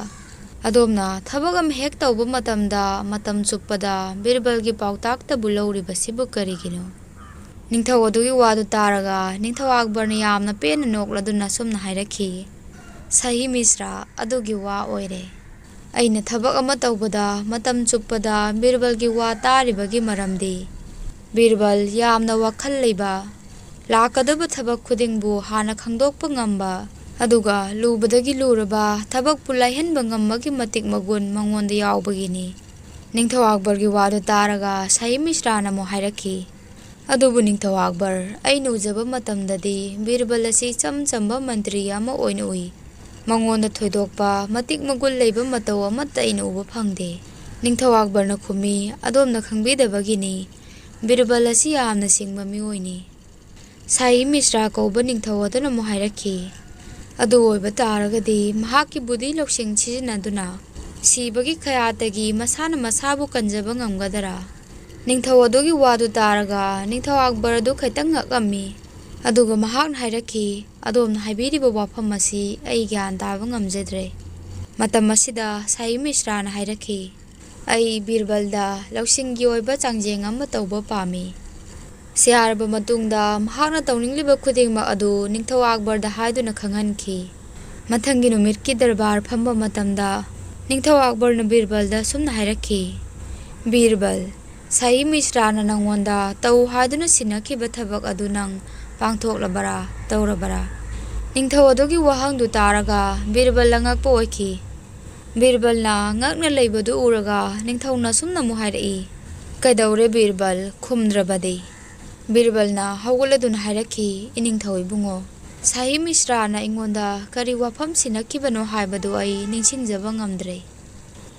ꯑꯗꯣꯝꯅ ꯊꯕꯛ ꯑꯃ ꯍꯦꯛ ꯇꯧꯕ ꯃꯇꯝꯗ ꯃꯇꯝ ꯆꯨꯞꯄꯗ ꯕꯤꯔꯕꯜꯒꯤ ꯄꯥꯎꯇꯥꯛꯇꯕꯨ ꯂꯧꯔꯤꯕꯁꯤꯕꯨ ꯀꯔꯤꯒꯤꯅꯣ?" ꯅꯤꯡꯊꯧ ꯑꯗꯨꯒꯤ ꯋꯥꯗꯨ ꯇꯥꯔꯒ ꯅꯤꯡꯊꯧ ꯑꯛꯕꯔꯅ ꯌꯥꯝꯅ ꯄꯦꯟꯅ ꯅꯣꯛꯂꯗꯨꯅ ꯑꯁꯨꯝꯅ ꯍꯥꯏꯔꯛꯈꯤ, "ꯁꯥꯍꯤ ꯃꯤꯁ꯭ꯔꯥ, ꯑꯗꯨꯒꯤ ꯋꯥ ꯑꯣꯏꯔꯦ꯫ ꯑꯩꯅ ꯊꯕꯛ ꯑꯃ ꯇꯧꯕꯗ ꯃꯇꯝ ꯆꯨꯞꯄꯗ ꯕꯤꯔꯕꯜꯒꯤ ꯋꯥ ꯇꯥꯔꯤꯕꯒꯤ ꯃꯔꯝꯗꯤ ꯕꯤꯔꯕꯜ ꯌꯥꯝꯅ ꯋꯥꯈꯜ ꯂꯩꯕ, ꯂꯥꯛꯀꯗꯕ ꯊꯕꯛ ꯈꯨꯗꯤꯡꯕꯨ ꯍꯥꯟꯅ ꯈꯪꯗꯣꯛꯄ ꯉꯝꯕ, ꯑꯗꯨꯒ ꯂꯨꯕꯗꯒꯤ ꯂꯨꯔꯕ ꯊꯕꯛꯄꯨ ꯂꯥꯏꯍꯟꯕ ꯉꯝꯕꯒꯤ ꯃꯇꯤꯛ ꯃꯒꯨꯟ ꯃꯉꯣꯟꯗ ꯌꯥꯎꯕꯒꯤꯅꯤ꯫" ꯅꯤꯡꯊꯧ ꯑꯛꯕꯔꯒꯤ ꯋꯥꯗꯨ ꯇꯥꯔꯒ ꯁꯥꯍꯤ ꯃꯤꯁ꯭ꯔꯥꯅ ꯑꯃꯨꯛ ꯍꯥꯏꯔꯛꯈꯤ, ꯑꯗꯨꯕꯨ ꯅꯤꯡꯊꯧ ꯑꯛꯕꯔ, ꯑꯩꯅ ꯎꯖꯕ ꯃꯇꯝꯗꯗꯤ ꯕꯤꯔꯕꯜ ꯑꯁꯤ ꯏꯆꯝ ꯆꯝꯕ ꯃꯟꯇ꯭ꯔꯤ ꯑꯃ ꯑꯣꯏꯅ ꯎꯏ꯫ ꯃꯉꯣꯟꯗ ꯊꯣꯏꯗꯣꯛꯄ ꯃꯇꯤꯛ ꯃꯒꯨꯟ ꯂꯩꯕ ꯃꯇꯧ ꯑꯃꯠꯇ ꯑꯩꯅ ꯎꯕ ꯐꯪꯗꯦ꯫ ꯅꯤꯡꯊꯧ ꯑꯛꯕꯔꯅ ꯈꯨꯝꯃꯤ, "ꯑꯗꯣꯝꯅ ꯈꯪꯕꯤꯗꯕꯒꯤꯅꯤ꯫ ꯕꯤꯔꯕꯜ ꯑꯁꯤ ꯌꯥꯝꯅ ꯁꯤꯡꯕ ꯃꯤꯑꯣꯏꯅꯤ꯫" ꯁꯥꯍꯤ ꯃꯤꯁ꯭ꯔꯥ ꯀꯧꯕ ꯅꯤꯡꯊꯧ ꯑꯗꯨꯅ ꯑꯃꯨꯛ ꯍꯥꯏꯔꯛꯈꯤ, "ꯑꯗꯨ ꯑꯣꯏꯕ ꯇꯥꯔꯒꯗꯤ ꯃꯍꯥꯛꯀꯤ ꯕꯨꯙꯤ ꯂꯧꯁꯤꯡ ꯁꯤꯖꯤꯟꯅꯗꯨꯅ ꯁꯤꯕꯒꯤ ꯈꯌꯥꯠꯇꯒꯤ ꯃꯁꯥꯅ ꯃꯁꯥꯕꯨ ꯀꯟꯖꯕ ꯉꯝꯒꯗꯔꯥ?" ꯅꯤꯡꯊꯧ ꯑꯗꯨꯒꯤ ꯋꯥꯗꯨ ꯇꯥꯔꯒ ꯅꯤꯡꯊꯧ ꯑꯛꯕꯔ ꯑꯗꯨ ꯈꯤꯇꯪ ꯉꯛꯂꯝꯃꯤ꯫ ꯑꯗꯨꯒ ꯃꯍꯥꯛꯅ ꯍꯥꯏꯔꯛꯈꯤ, "ꯑꯗꯣꯝꯅ ꯍꯥꯏꯕꯤꯔꯤꯕ ꯋꯥꯐꯝ ꯑꯁꯤ ꯑꯩ ꯒ꯭ꯌꯥꯟ ꯇꯥꯕ ꯉꯝꯖꯗ꯭ꯔꯦ꯫" ꯃꯇꯝ ꯑꯁꯤꯗ ꯁꯥꯍꯤ ꯃꯤꯁ꯭ꯔꯥꯅ ꯍꯥꯏꯔꯛꯈꯤ, "ꯑꯩ ꯕꯤꯔꯕꯜꯗ ꯂꯧꯁꯤꯡꯒꯤ ꯑꯣꯏꯕ ꯆꯥꯡꯖꯦꯡ ꯑꯃ ꯇꯧꯕ ꯄꯥꯝꯃꯤ꯫" ꯁꯤ ꯍꯥꯏꯔꯕ ꯃꯇꯨꯡꯗ ꯃꯍꯥꯛꯅ ꯇꯧꯅꯤꯡꯂꯤꯕ ꯈꯨꯗꯤꯡꯃꯛ ꯑꯗꯨ ꯅꯤꯡꯊꯧ ꯑꯛꯕꯔꯗ ꯍꯥꯏꯗꯨꯅ ꯈꯪꯍꯟꯈꯤ꯫ ꯃꯊꯪꯒꯤ ꯅꯨꯃꯤꯠꯀꯤ ꯗꯔꯕꯥꯔ ꯐꯝꯕ ꯃꯇꯝꯗ ꯅꯤꯡꯊꯧ ꯑꯛꯕꯔꯅ ꯕꯤꯔꯕꯜꯗ ꯑꯁꯨꯝꯅ ꯍꯥꯏꯔꯛꯈꯤ, "ꯕꯤꯔꯕꯜ, ꯁꯥꯍꯤ ꯃꯤꯁ꯭ꯔꯥꯅ ꯅꯪꯉꯣꯟꯗ ꯇꯧ ꯍꯥꯏꯗꯨꯅ ꯁꯤꯟꯅꯈꯤꯕ ꯊꯕꯛ ꯑꯗꯨ ꯅꯪ ꯄꯥꯡꯊꯣꯛꯂꯕꯔꯥ, ꯇꯧꯔꯕꯔꯥ?" ꯅꯤꯡꯊꯧ ꯑꯗꯨꯒꯤ ꯋꯥꯍꯪꯗꯨ ꯇꯥꯔꯒ ꯕꯤꯔꯕꯜ ꯑꯉꯛꯄ ꯑꯣꯏꯈꯤ꯫ ꯕꯤꯔꯕꯜꯅ ꯉꯛꯅ ꯂꯩꯕꯗꯨ ꯎꯔꯒ ꯅꯤꯡꯊꯧꯅ ꯑꯁꯨꯝꯅ ꯑꯃꯨꯛ ꯍꯥꯏꯔꯛꯏ, "ꯀꯩꯗꯧꯔꯦ ꯕꯤꯔꯕꯜ, ꯈꯨꯝꯗ꯭ꯔꯕꯗꯤ?" ꯕꯤꯔꯕꯜꯅ ꯍꯧꯒꯠꯂꯗꯨꯅ ꯍꯥꯏꯔꯛꯈꯤ, "ꯏꯅꯤꯡꯊꯧ ꯏꯕꯨꯡꯉꯣ, ꯁꯥꯍꯤ ꯃꯤꯁ꯭ꯔꯥꯅ ꯑꯩꯉꯣꯟꯗ ꯀꯔꯤ ꯋꯥꯐꯝ ꯁꯤꯟꯅꯈꯤꯕꯅꯣ ꯍꯥꯏꯕꯗꯨ ꯑꯩ ꯅꯤꯡꯁꯤꯡꯖꯕ ꯉꯝꯗ꯭ꯔꯦ꯫"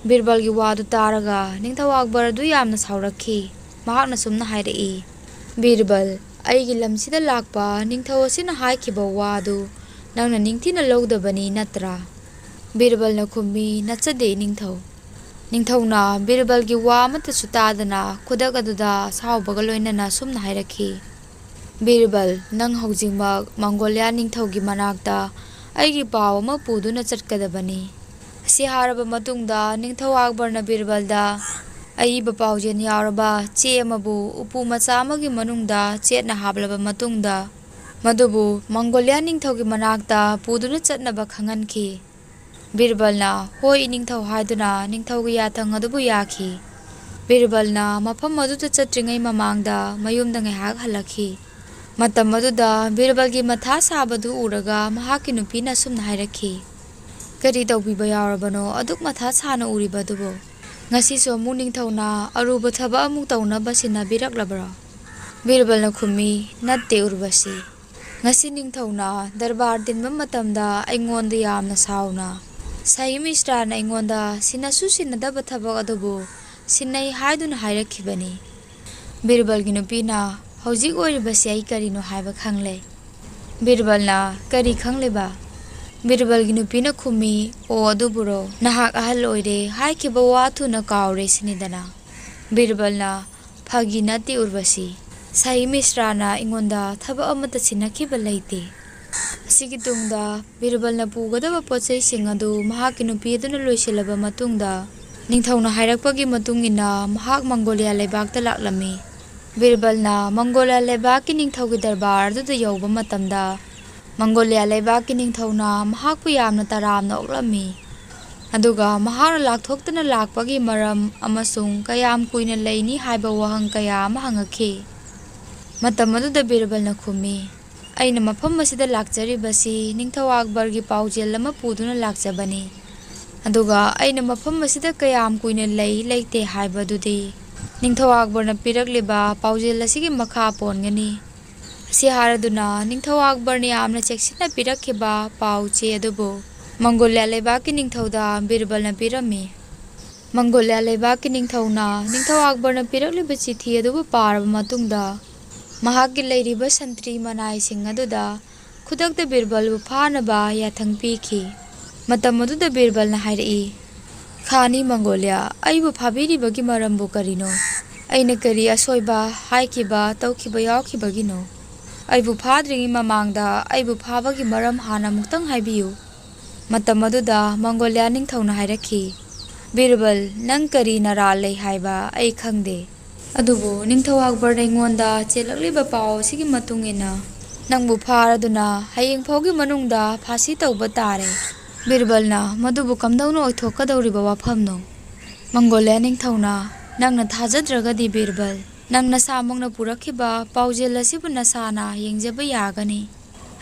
ꯕꯤꯔꯕꯜꯒꯤ ꯋꯥꯗꯨ ꯇꯥꯔꯒ ꯅꯤꯡꯊꯧ ꯑꯛꯕꯔ ꯑꯗꯨ ꯌꯥꯝꯅ ꯁꯥꯎꯔꯛꯈꯤ꯫ ꯃꯍꯥꯛꯅ ꯁꯨꯝꯅ ꯍꯥꯏꯔꯛꯏ, "ꯕꯤꯔꯕꯜ, ꯑꯩꯒꯤ ꯂꯝꯁꯤꯗ ꯂꯥꯛꯄ ꯅꯤꯡꯊꯧ ꯑꯁꯤꯅ ꯍꯥꯏꯈꯤꯕ ꯋꯥꯗꯨ ꯅꯪꯅ ꯅꯤꯡꯊꯤꯅ ꯂꯧꯗꯕꯅꯤ ꯅꯠꯇ꯭ꯔꯥ?" ꯕꯤꯔꯕꯜꯅ ꯈꯨꯝꯃꯤ, "ꯅꯠꯆꯗꯦ ꯏꯅꯤꯡꯊꯧ꯫" ꯅꯤꯡꯊꯧꯅ ꯕꯤꯔꯕꯜꯒꯤ ꯋꯥ ꯑꯃꯠꯇꯁꯨ ꯇꯥꯗꯅ ꯈꯨꯗꯛ ꯑꯗꯨꯗ ꯑꯁꯥꯎꯕꯒ ꯂꯣꯏꯅꯅ ꯑꯁꯨꯝꯅ ꯍꯥꯏꯔꯛꯈꯤ, "ꯕꯤꯔꯕꯜ, ꯅꯪ ꯍꯧꯖꯤꯛꯃꯛ ꯃꯪꯒꯣꯂꯤꯌꯥ ꯅꯤꯡꯊꯧꯒꯤ ꯃꯅꯥꯛꯇ ꯑꯩꯒꯤ ꯄꯥꯎ ꯑꯃ ꯄꯨꯗꯨꯅ ꯆꯠꯀꯗꯕꯅꯤ꯫" ꯑꯁꯤ ꯍꯥꯏꯔꯕ ꯃꯇꯨꯡꯗ ꯅꯤꯡꯊꯧ ꯑꯛꯕꯔꯅ ꯕꯤꯔꯕꯜꯗ ꯑꯏꯕ ꯄꯥꯎꯖꯦꯜ ꯌꯥꯎꯔꯕ ꯆꯦ ꯑꯃꯕꯨ ꯎꯄꯨ ꯃꯆꯥ ꯑꯃꯒꯤ ꯃꯅꯨꯡꯗ ꯆꯦꯠꯅ ꯍꯥꯞꯂꯕ ꯃꯇꯨꯡꯗ ꯃꯗꯨꯕꯨ ꯃꯪꯒꯣꯂꯤꯌꯥ ꯅꯤꯡꯊꯧꯒꯤ ꯃꯅꯥꯛꯇ ꯄꯨꯗꯨꯅ ꯆꯠꯅꯕ ꯈꯪꯍꯟꯈꯤ꯫ ꯕꯤꯔꯕꯜꯅ "ꯍꯣꯏ, ꯏꯅꯤꯡꯊꯧ" ꯍꯥꯏꯗꯨꯅ ꯅꯤꯡꯊꯧꯒꯤ ꯌꯥꯊꯪ ꯑꯗꯨꯕꯨ ꯌꯥꯈꯤ꯫ ꯕꯤꯔꯕꯜꯅ ꯃꯐꯝ ꯑꯗꯨꯗ ꯆꯠꯇ꯭ꯔꯤꯉꯩ ꯃꯃꯥꯡꯗ ꯃꯌꯨꯝꯗ ꯉꯥꯏꯍꯥꯛ ꯍꯜꯂꯛꯈꯤ꯫ ꯃꯇꯝ ꯑꯗꯨꯗ ꯕꯤꯔꯕꯜꯒꯤ ꯃꯊꯥ ꯁꯥꯕꯗꯨ ꯎꯔꯒ ꯃꯍꯥꯛꯀꯤ ꯅꯨꯄꯤꯅ ꯑꯁꯨꯝꯅ ꯍꯥꯏꯔꯛꯈꯤ, "ꯀꯔꯤ ꯇꯧꯕꯤꯕ ꯌꯥꯎꯔꯕꯅꯣ ꯑꯗꯨꯛ ꯃꯊꯥ ꯁꯥꯅ ꯎꯔꯤꯕꯗꯨꯕꯨ? ꯉꯁꯤꯁꯨ ꯑꯃꯨꯛ ꯅꯤꯡꯊꯧꯅ ꯑꯔꯨꯕ ꯊꯕꯛ ꯑꯃꯨꯛ ꯇꯧꯅꯕ ꯁꯤꯟꯅꯕꯤꯔꯛꯂꯕ꯭ꯔꯣ?" ꯕꯤꯔꯕꯜꯅ ꯈꯨꯝꯃꯤ, "ꯅꯠꯇꯦ ꯎꯔꯕꯁꯤ꯫ ꯉꯁꯤ ꯅꯤꯡꯊꯧꯅ ꯗꯔꯕꯥꯔ ꯇꯤꯟꯕ ꯃꯇꯝꯗ ꯑꯩꯉꯣꯟꯗ ꯌꯥꯝꯅ ꯁꯥꯎꯅ ꯁꯍꯤ ꯃꯤꯁ꯭ꯔꯥꯅ ꯑꯩꯉꯣꯟꯗ ꯁꯤꯟꯅꯁꯨ ꯁꯤꯟꯅꯗꯕ ꯊꯕꯛ ꯑꯗꯨꯕꯨ ꯁꯤꯟꯅꯩ ꯍꯥꯏꯗꯨꯅ ꯍꯥꯏꯔꯛꯈꯤꯕꯅꯤ꯫" ꯕꯤꯔꯕꯜꯒꯤ ꯅꯨꯄꯤꯅ, "ꯍꯧꯖꯤꯛ ꯑꯣꯏꯔꯤꯕꯁꯤ ꯑꯩ ꯀꯔꯤꯅꯣ ꯍꯥꯏꯕ ꯈꯪꯂꯦ꯫" ꯕꯤꯔꯕꯜꯅ, "ꯀꯔꯤ ꯈꯪꯂꯤꯕ?" ꯕꯤꯔꯕꯜꯒꯤ ꯅꯨꯄꯤꯅ ꯈꯨꯝꯃꯤ, "ꯑꯣ ꯑꯗꯨꯕꯨꯔꯣ, ꯅꯍꯥꯛ ꯑꯍꯜ ꯑꯣꯏꯔꯦ, ꯍꯥꯏꯈꯤꯕ ꯋꯥ ꯊꯨꯅ ꯀꯥꯎꯔꯦ ꯁꯤꯅꯤꯗꯅ꯫" ꯕꯤꯔꯕꯜꯅ, "ꯐꯥꯒꯤ ꯅꯠꯇꯦ ꯎꯔꯕꯁꯤ, ꯁꯍꯤ ꯃꯤꯁ꯭ꯔꯥꯅ ꯑꯩꯉꯣꯟꯗ ꯊꯕꯛ ꯑꯃꯠꯇ ꯁꯤꯟꯅꯈꯤꯕ ꯂꯩꯇꯦ꯫" ꯑꯁꯤꯒꯤ ꯇꯨꯡꯗ ꯕꯤꯔꯕꯜꯅ ꯄꯨꯒꯗꯕ ꯄꯣꯠ ꯆꯩꯁꯤꯡ ꯑꯗꯨ ꯃꯍꯥꯛꯀꯤ ꯅꯨꯄꯤ ꯑꯗꯨꯅ ꯂꯣꯏꯁꯤꯜꯂꯕ ꯃꯇꯨꯡꯗ, ꯅꯤꯡꯊꯧꯅ ꯍꯥꯏꯔꯛꯄꯒꯤ ꯃꯇꯨꯡ ꯏꯟꯅ ꯃꯍꯥꯛ ꯃꯪꯒꯣꯂꯤꯌꯥ ꯂꯩꯕꯥꯛꯇ ꯂꯥꯛꯂꯝꯃꯤ꯫ ꯕꯤꯔꯕꯜꯅ ꯃꯪꯒꯣꯂꯤꯌꯥ ꯂꯩꯕꯥꯛꯀꯤ ꯅꯤꯡꯊꯧꯒꯤ ꯗꯔꯕꯥꯔ ꯑꯗꯨꯗ ꯌꯧꯕ ꯃꯇꯝꯗ, ꯃꯪꯒꯣꯂꯤꯌꯥ ꯂꯩꯕꯥꯛꯀꯤ ꯅꯤꯡꯊꯧꯅ ꯃꯍꯥꯛꯄꯨ ꯌꯥꯝꯅ ꯇꯔꯥꯝꯅ ꯑꯣꯛꯂꯝꯃꯤ꯫ ꯑꯗꯨꯒ ꯃꯍꯥꯛꯅ ꯂꯥꯛꯊꯣꯛꯇꯅ ꯂꯥꯛꯄꯒꯤ ꯃꯔꯝ ꯑꯃꯁꯨꯡ ꯀꯌꯥꯝ ꯀꯨꯏꯅ ꯂꯩꯅꯤ ꯍꯥꯏꯕ ꯋꯥꯍꯪ ꯀꯌꯥ ꯑꯃ ꯍꯪꯉꯛꯈꯤ꯫ ꯃꯇꯝ ꯑꯗꯨꯗ ꯕꯤꯔꯕꯜꯅ ꯈꯨꯝꯃꯤ, "ꯑꯩꯅ ꯃꯐꯝ ꯑꯁꯤꯗ ꯂꯥꯛꯆꯔꯤꯕꯁꯤ ꯅꯤꯡꯊꯧ ꯑꯛꯕꯔꯒꯤ ꯄꯥꯎꯖꯦꯜ ꯑꯃ ꯄꯨꯗꯨꯅ ꯂꯥꯛꯆꯕꯅꯤ꯫ ꯑꯗꯨꯒ ꯑꯩꯅ ꯃꯐꯝ ꯑꯁꯤꯗ ꯀꯌꯥꯝ ꯀꯨꯏꯅ ꯂꯩ ꯂꯩꯇꯦ ꯍꯥꯏꯕꯗꯨꯗꯤ ꯅꯤꯡꯊꯧ ꯑꯛꯕꯔꯅ ꯄꯤꯔꯛꯂꯤꯕ ꯄꯥꯎꯖꯦꯜ ꯑꯁꯤꯒꯤ ꯃꯈꯥ ꯄꯣꯟꯒꯅꯤ꯫" ꯑꯁꯤ ꯍꯥꯏꯔꯗꯨꯅ ꯅꯤꯡꯊꯧ ꯑꯛꯕꯔꯅ ꯌꯥꯝꯅ ꯆꯦꯛꯁꯤꯟꯅ ꯄꯤꯔꯛꯈꯤꯕ ꯄꯥꯎ ꯆꯦ ꯑꯗꯨꯕꯨ ꯃꯪꯒꯣꯂꯤꯌꯥ ꯂꯩꯕꯥꯛꯀꯤ ꯅꯤꯡꯊꯧꯗ ꯕꯤꯔꯕꯜꯅ ꯄꯤꯔꯝꯃꯤ꯫ ꯃꯪꯒꯣꯂꯤꯌꯥ ꯂꯩꯕꯥꯛꯀꯤ ꯅꯤꯡꯊꯧꯅ ꯅꯤꯡꯊꯧ ꯑꯛꯕꯔꯅ ꯄꯤꯔꯛꯂꯤꯕ ꯆꯤꯊꯤ ꯑꯗꯨꯕꯨ ꯄꯥꯔꯕ ꯃꯇꯨꯡꯗ, ꯃꯍꯥꯛꯀꯤ ꯂꯩꯔꯤꯕ ꯁꯟꯇ꯭ꯔꯤ ꯃꯅꯥꯏꯁꯤꯡ ꯑꯗꯨꯗ ꯈꯨꯗꯛꯇ ꯕꯤꯔꯕꯜꯕꯨ ꯐꯥꯅꯕ ꯌꯥꯊꯪ ꯄꯤꯈꯤ꯫ ꯃꯇꯝ ꯑꯗꯨꯗ ꯕꯤꯔꯕꯜꯅ ꯍꯥꯏꯔꯛꯏ, "ꯈꯥꯅꯤ ꯃꯪꯒꯣꯂꯤꯌꯥ, ꯑꯩꯕꯨ ꯐꯥꯕꯤꯔꯤꯕꯒꯤ ꯃꯔꯝꯕꯨ ꯀꯔꯤꯅꯣ? ꯑꯩꯅ ꯀꯔꯤ ꯑꯁꯣꯏꯕ ꯍꯥꯏꯈꯤꯕ, ꯇꯧꯈꯤꯕ ꯌꯥꯎꯈꯤꯕꯒꯤꯅꯣ? ꯑꯩꯕꯨ ꯐꯥꯗ꯭ꯔꯤꯉꯩ ꯃꯃꯥꯡꯗ ꯑꯩꯕꯨ ꯐꯥꯕꯒꯤ ꯃꯔꯝ ꯍꯥꯟꯅ ꯑꯃꯨꯛꯇꯪ ꯍꯥꯏꯕꯤꯌꯨ꯫" ꯃꯇꯝ ꯑꯗꯨꯗ ꯃꯪꯒꯣꯂꯤꯌꯥ ꯅꯤꯡꯊꯧꯅ ꯍꯥꯏꯔꯛꯈꯤ, "ꯕꯤꯔꯕꯜ, ꯅꯪ ꯀꯔꯤ ꯅꯔꯥꯜ ꯂꯩ ꯍꯥꯏꯕ ꯑꯩ ꯈꯪꯗꯦ꯫ ꯑꯗꯨꯕꯨ ꯅꯤꯡꯊꯧ ꯑꯛꯕꯔꯅ ꯑꯩꯉꯣꯟꯗ ꯆꯦꯜꯂꯛꯂꯤꯕ ꯄꯥꯎ ꯑꯁꯤꯒꯤ ꯃꯇꯨꯡ ꯏꯟꯅ ꯅꯪꯕꯨ ꯐꯥꯔꯗꯨꯅ ꯍꯌꯦꯡ ꯐꯥꯎꯒꯤ ꯃꯅꯨꯡꯗ ꯐꯥꯁꯤ ꯇꯧꯕ ꯇꯥꯔꯦ꯫" ꯕꯤꯔꯕꯜꯅ, "ꯃꯗꯨꯕꯨ ꯀꯝꯗꯧꯅ ꯑꯣꯏꯊꯣꯛꯀꯗꯧꯔꯤꯕ ꯋꯥꯐꯝꯅꯣ?" ꯃꯪꯒꯣꯂꯤꯌꯥ ꯅꯤꯡꯊꯧꯅ, "ꯅꯪꯅ ꯊꯥꯖꯗ꯭ꯔꯒꯗꯤ ꯕꯤꯔꯕꯜ, ꯅꯪ ꯅꯁꯥꯃꯛꯅ ꯄꯨꯔꯛꯈꯤꯕ ꯄꯥꯎꯖꯦꯜ ꯑꯁꯤꯕꯨ ꯅꯁꯥꯅ ꯌꯦꯡꯖꯕ ꯌꯥꯒꯅꯤ꯫"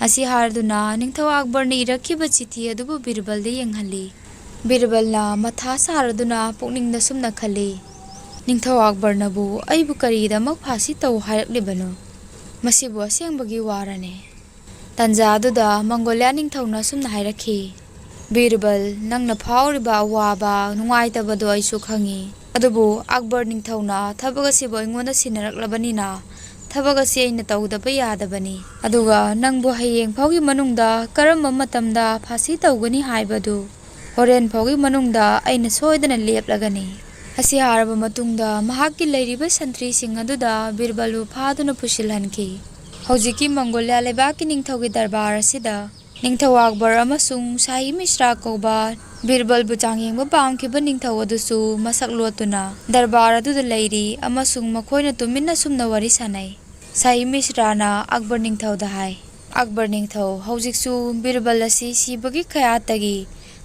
ꯑꯁꯤ ꯍꯥꯏꯔꯗꯨꯅ ꯅꯤꯡꯊꯧ ꯑꯛꯕꯔꯅ ꯏꯔꯛꯈꯤꯕ ꯆꯤꯊꯤ ꯑꯗꯨꯕꯨ ꯕꯤꯔꯕꯜꯗ ꯌꯦꯡꯍꯜꯂꯤ꯫ ꯕꯤꯔꯕꯜꯅ ꯃꯊꯥ ꯁꯥꯔꯗꯨꯅ ꯄꯨꯛꯅꯤꯡꯗ ꯁꯨꯝꯅ ꯈꯜꯂꯤ, "ꯅꯤꯡꯊꯧ ꯑꯛꯕꯔꯅꯕꯨ ꯑꯩꯕꯨ ꯀꯔꯤꯒꯤꯗꯃꯛ ꯐꯥꯁꯤ ꯇꯧ ꯍꯥꯏꯔꯛꯂꯤꯕꯅꯣ? ꯃꯁꯤꯕꯨ ꯑꯁꯦꯡꯕꯒꯤ ꯋꯥꯔꯅꯦ?" ꯇꯥꯟꯖꯥ ꯑꯗꯨꯗ ꯃꯪꯒꯣꯂꯤꯌꯥ ꯅꯤꯡꯊꯧꯅ ꯑꯁꯨꯝꯅ ꯍꯥꯏꯔꯛꯈꯤ, "ꯕꯤꯔꯕꯜ, ꯅꯪꯅ ꯐꯥꯎꯔꯤꯕ ꯑꯋꯥꯕ, ꯅꯨꯡꯉꯥꯏꯇꯕꯗꯣ ꯑꯩꯁꯨ ꯈꯪꯉꯤ꯫ ꯑꯗꯨꯕꯨ ꯑꯛꯕꯔ ꯅꯤꯡꯊꯧꯅ ꯊꯕꯛ ꯑꯁꯤꯕꯨ ꯑꯩꯉꯣꯟꯗ ꯁꯤꯟꯅꯔꯛꯂꯕꯅꯤꯅ, ꯊꯕꯛ ꯑꯁꯤ ꯑꯩꯅ ꯇꯧꯗꯕ ꯌꯥꯗꯕꯅꯤ꯫ ꯑꯗꯨꯒ ꯅꯪꯕꯨ ꯍꯌꯦꯡ ꯐꯥꯎꯒꯤ ꯃꯅꯨꯡꯗ ꯀꯔꯝꯕ ꯃꯇꯝꯗ ꯐꯥꯁꯤ ꯇꯧꯒꯅꯤ ꯍꯥꯏꯕꯗꯨ ꯍꯣꯔꯦꯟ ꯐꯥꯎꯒꯤ ꯃꯅꯨꯡꯗ ꯑꯩꯅ ꯁꯣꯏꯗꯅ ꯂꯦꯞꯂꯒꯅꯤ꯫" ꯑꯁꯤ ꯍꯥꯏꯔꯕ ꯃꯇꯨꯡꯗ ꯃꯍꯥꯛꯀꯤ ꯂꯩꯔꯤꯕ ꯁꯟꯇ꯭ꯔꯤꯁꯤꯡ ꯑꯗꯨꯗ ꯕꯤꯔꯕꯜꯕꯨ ꯐꯥꯗꯨꯅ ꯄꯨꯁꯤꯜꯍꯟꯈꯤ꯫ ꯍꯧꯖꯤꯛꯀꯤ ꯃꯪꯒꯣꯂꯤꯌꯥ ꯂꯩꯕꯥꯛꯀꯤ ꯅꯤꯡꯊꯧꯒꯤ ꯗꯔꯕꯥꯔ ꯑꯁꯤꯗ ꯅꯤꯡꯊꯧ ꯑꯛꯕꯔ ꯑꯃꯁꯨꯡ ꯁꯥꯍꯤ ꯃꯤꯁ꯭ꯔꯥ ꯀꯧꯕ ꯕꯤꯔꯕꯜꯕꯨ ꯆꯥꯡꯌꯦꯡꯕ ꯄꯥꯝꯈꯤꯕ ꯅꯤꯡꯊꯧ ꯑꯗꯨꯁꯨ ꯃꯁꯛ ꯂꯣꯠꯇꯨꯅ ꯗꯔꯕꯥꯔ ꯑꯗꯨꯗ ꯂꯩꯔꯤ ꯑꯃꯁꯨꯡ ꯃꯈꯣꯏꯅ ꯇꯨꯃꯤꯟꯅ ꯑꯁꯨꯝꯅ ꯋꯥꯔꯤ ꯁꯥꯅꯩ꯫ ꯁꯥꯍꯤ ꯃꯤꯁ꯭ꯔꯥꯅ ꯑꯛꯕꯔ ꯅꯤꯡꯊꯧꯗ ꯍꯥꯏ, "ꯑꯛꯕꯔ ꯅꯤꯡꯊꯧ, ꯍꯧꯖꯤꯛꯁꯨ ꯕꯤꯔꯕꯜ ꯑꯁꯤ ꯁꯤꯕꯒꯤ ꯀꯌꯥꯠꯇꯒꯤ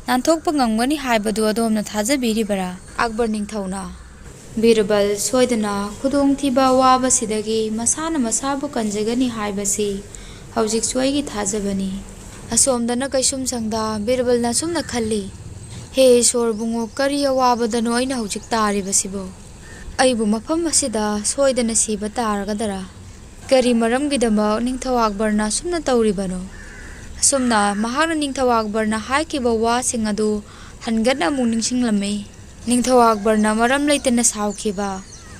ꯅꯥꯟꯊꯣꯛꯄ ꯉꯝꯒꯅꯤ ꯍꯥꯏꯕꯗꯨ ꯑꯗꯣꯝꯅ ꯊꯥꯖꯕꯤꯔꯤꯕꯔꯥ?" ꯑꯛꯕꯔ ꯅꯤꯡꯊꯧꯅ, "ꯕꯤꯔꯕꯜ ꯁꯣꯏꯗꯅ ꯈꯨꯗꯣꯡꯊꯤꯕ ꯑꯋꯥꯕꯁꯤꯗꯒꯤ ꯃꯁꯥꯅ ꯃꯁꯥꯕꯨ ꯀꯟꯖꯒꯅꯤ ꯍꯥꯏꯕꯁꯤ ꯍꯧꯖꯤꯛꯁꯨ ꯑꯩꯒꯤ ꯊꯥꯖꯕꯅꯤ꯫" ꯑꯁꯣꯝꯗꯅ ꯀꯩꯁꯨꯝꯁꯪꯗ ꯕꯤꯔꯕꯜꯅ ꯑꯁꯨꯝꯅ ꯈꯜꯂꯤ, "ꯍꯦ ꯏꯁꯣꯔ ꯕꯨꯡꯉꯣ, ꯀꯔꯤ ꯑꯋꯥꯕꯗꯅꯣ ꯑꯩꯅ ꯍꯧꯖꯤꯛ ꯇꯥꯔꯤꯕꯁꯤꯕꯣ? ꯑꯩꯕꯨ ꯃꯐꯝ ꯑꯁꯤꯗ ꯁꯣꯏꯗꯅ ꯁꯤꯕ ꯇꯥꯔꯒꯗꯔꯥ? ꯀꯔꯤ ꯃꯔꯝꯒꯤꯗꯃꯛ ꯅꯤꯡꯊꯧ ꯑꯛꯕꯔꯅ ꯑꯁꯨꯝꯅ ꯇꯧꯔꯤꯕꯅꯣ?" ꯑꯁꯨꯝꯅ ꯃꯍꯥꯛꯅ ꯅꯤꯡꯊꯧ ꯑꯛꯕꯔꯅ ꯍꯥꯏꯈꯤꯕ ꯋꯥꯁꯤꯡ ꯑꯗꯨ ꯍꯟꯒꯠꯅ ꯑꯃꯨꯛ ꯅꯤꯡꯁꯤꯡꯂꯝꯃꯤ꯫ ꯅꯤꯡꯊꯧ ꯑꯛꯕꯔꯅ ꯃꯔꯝ ꯂꯩꯇꯅ ꯁꯥꯎꯈꯤꯕ,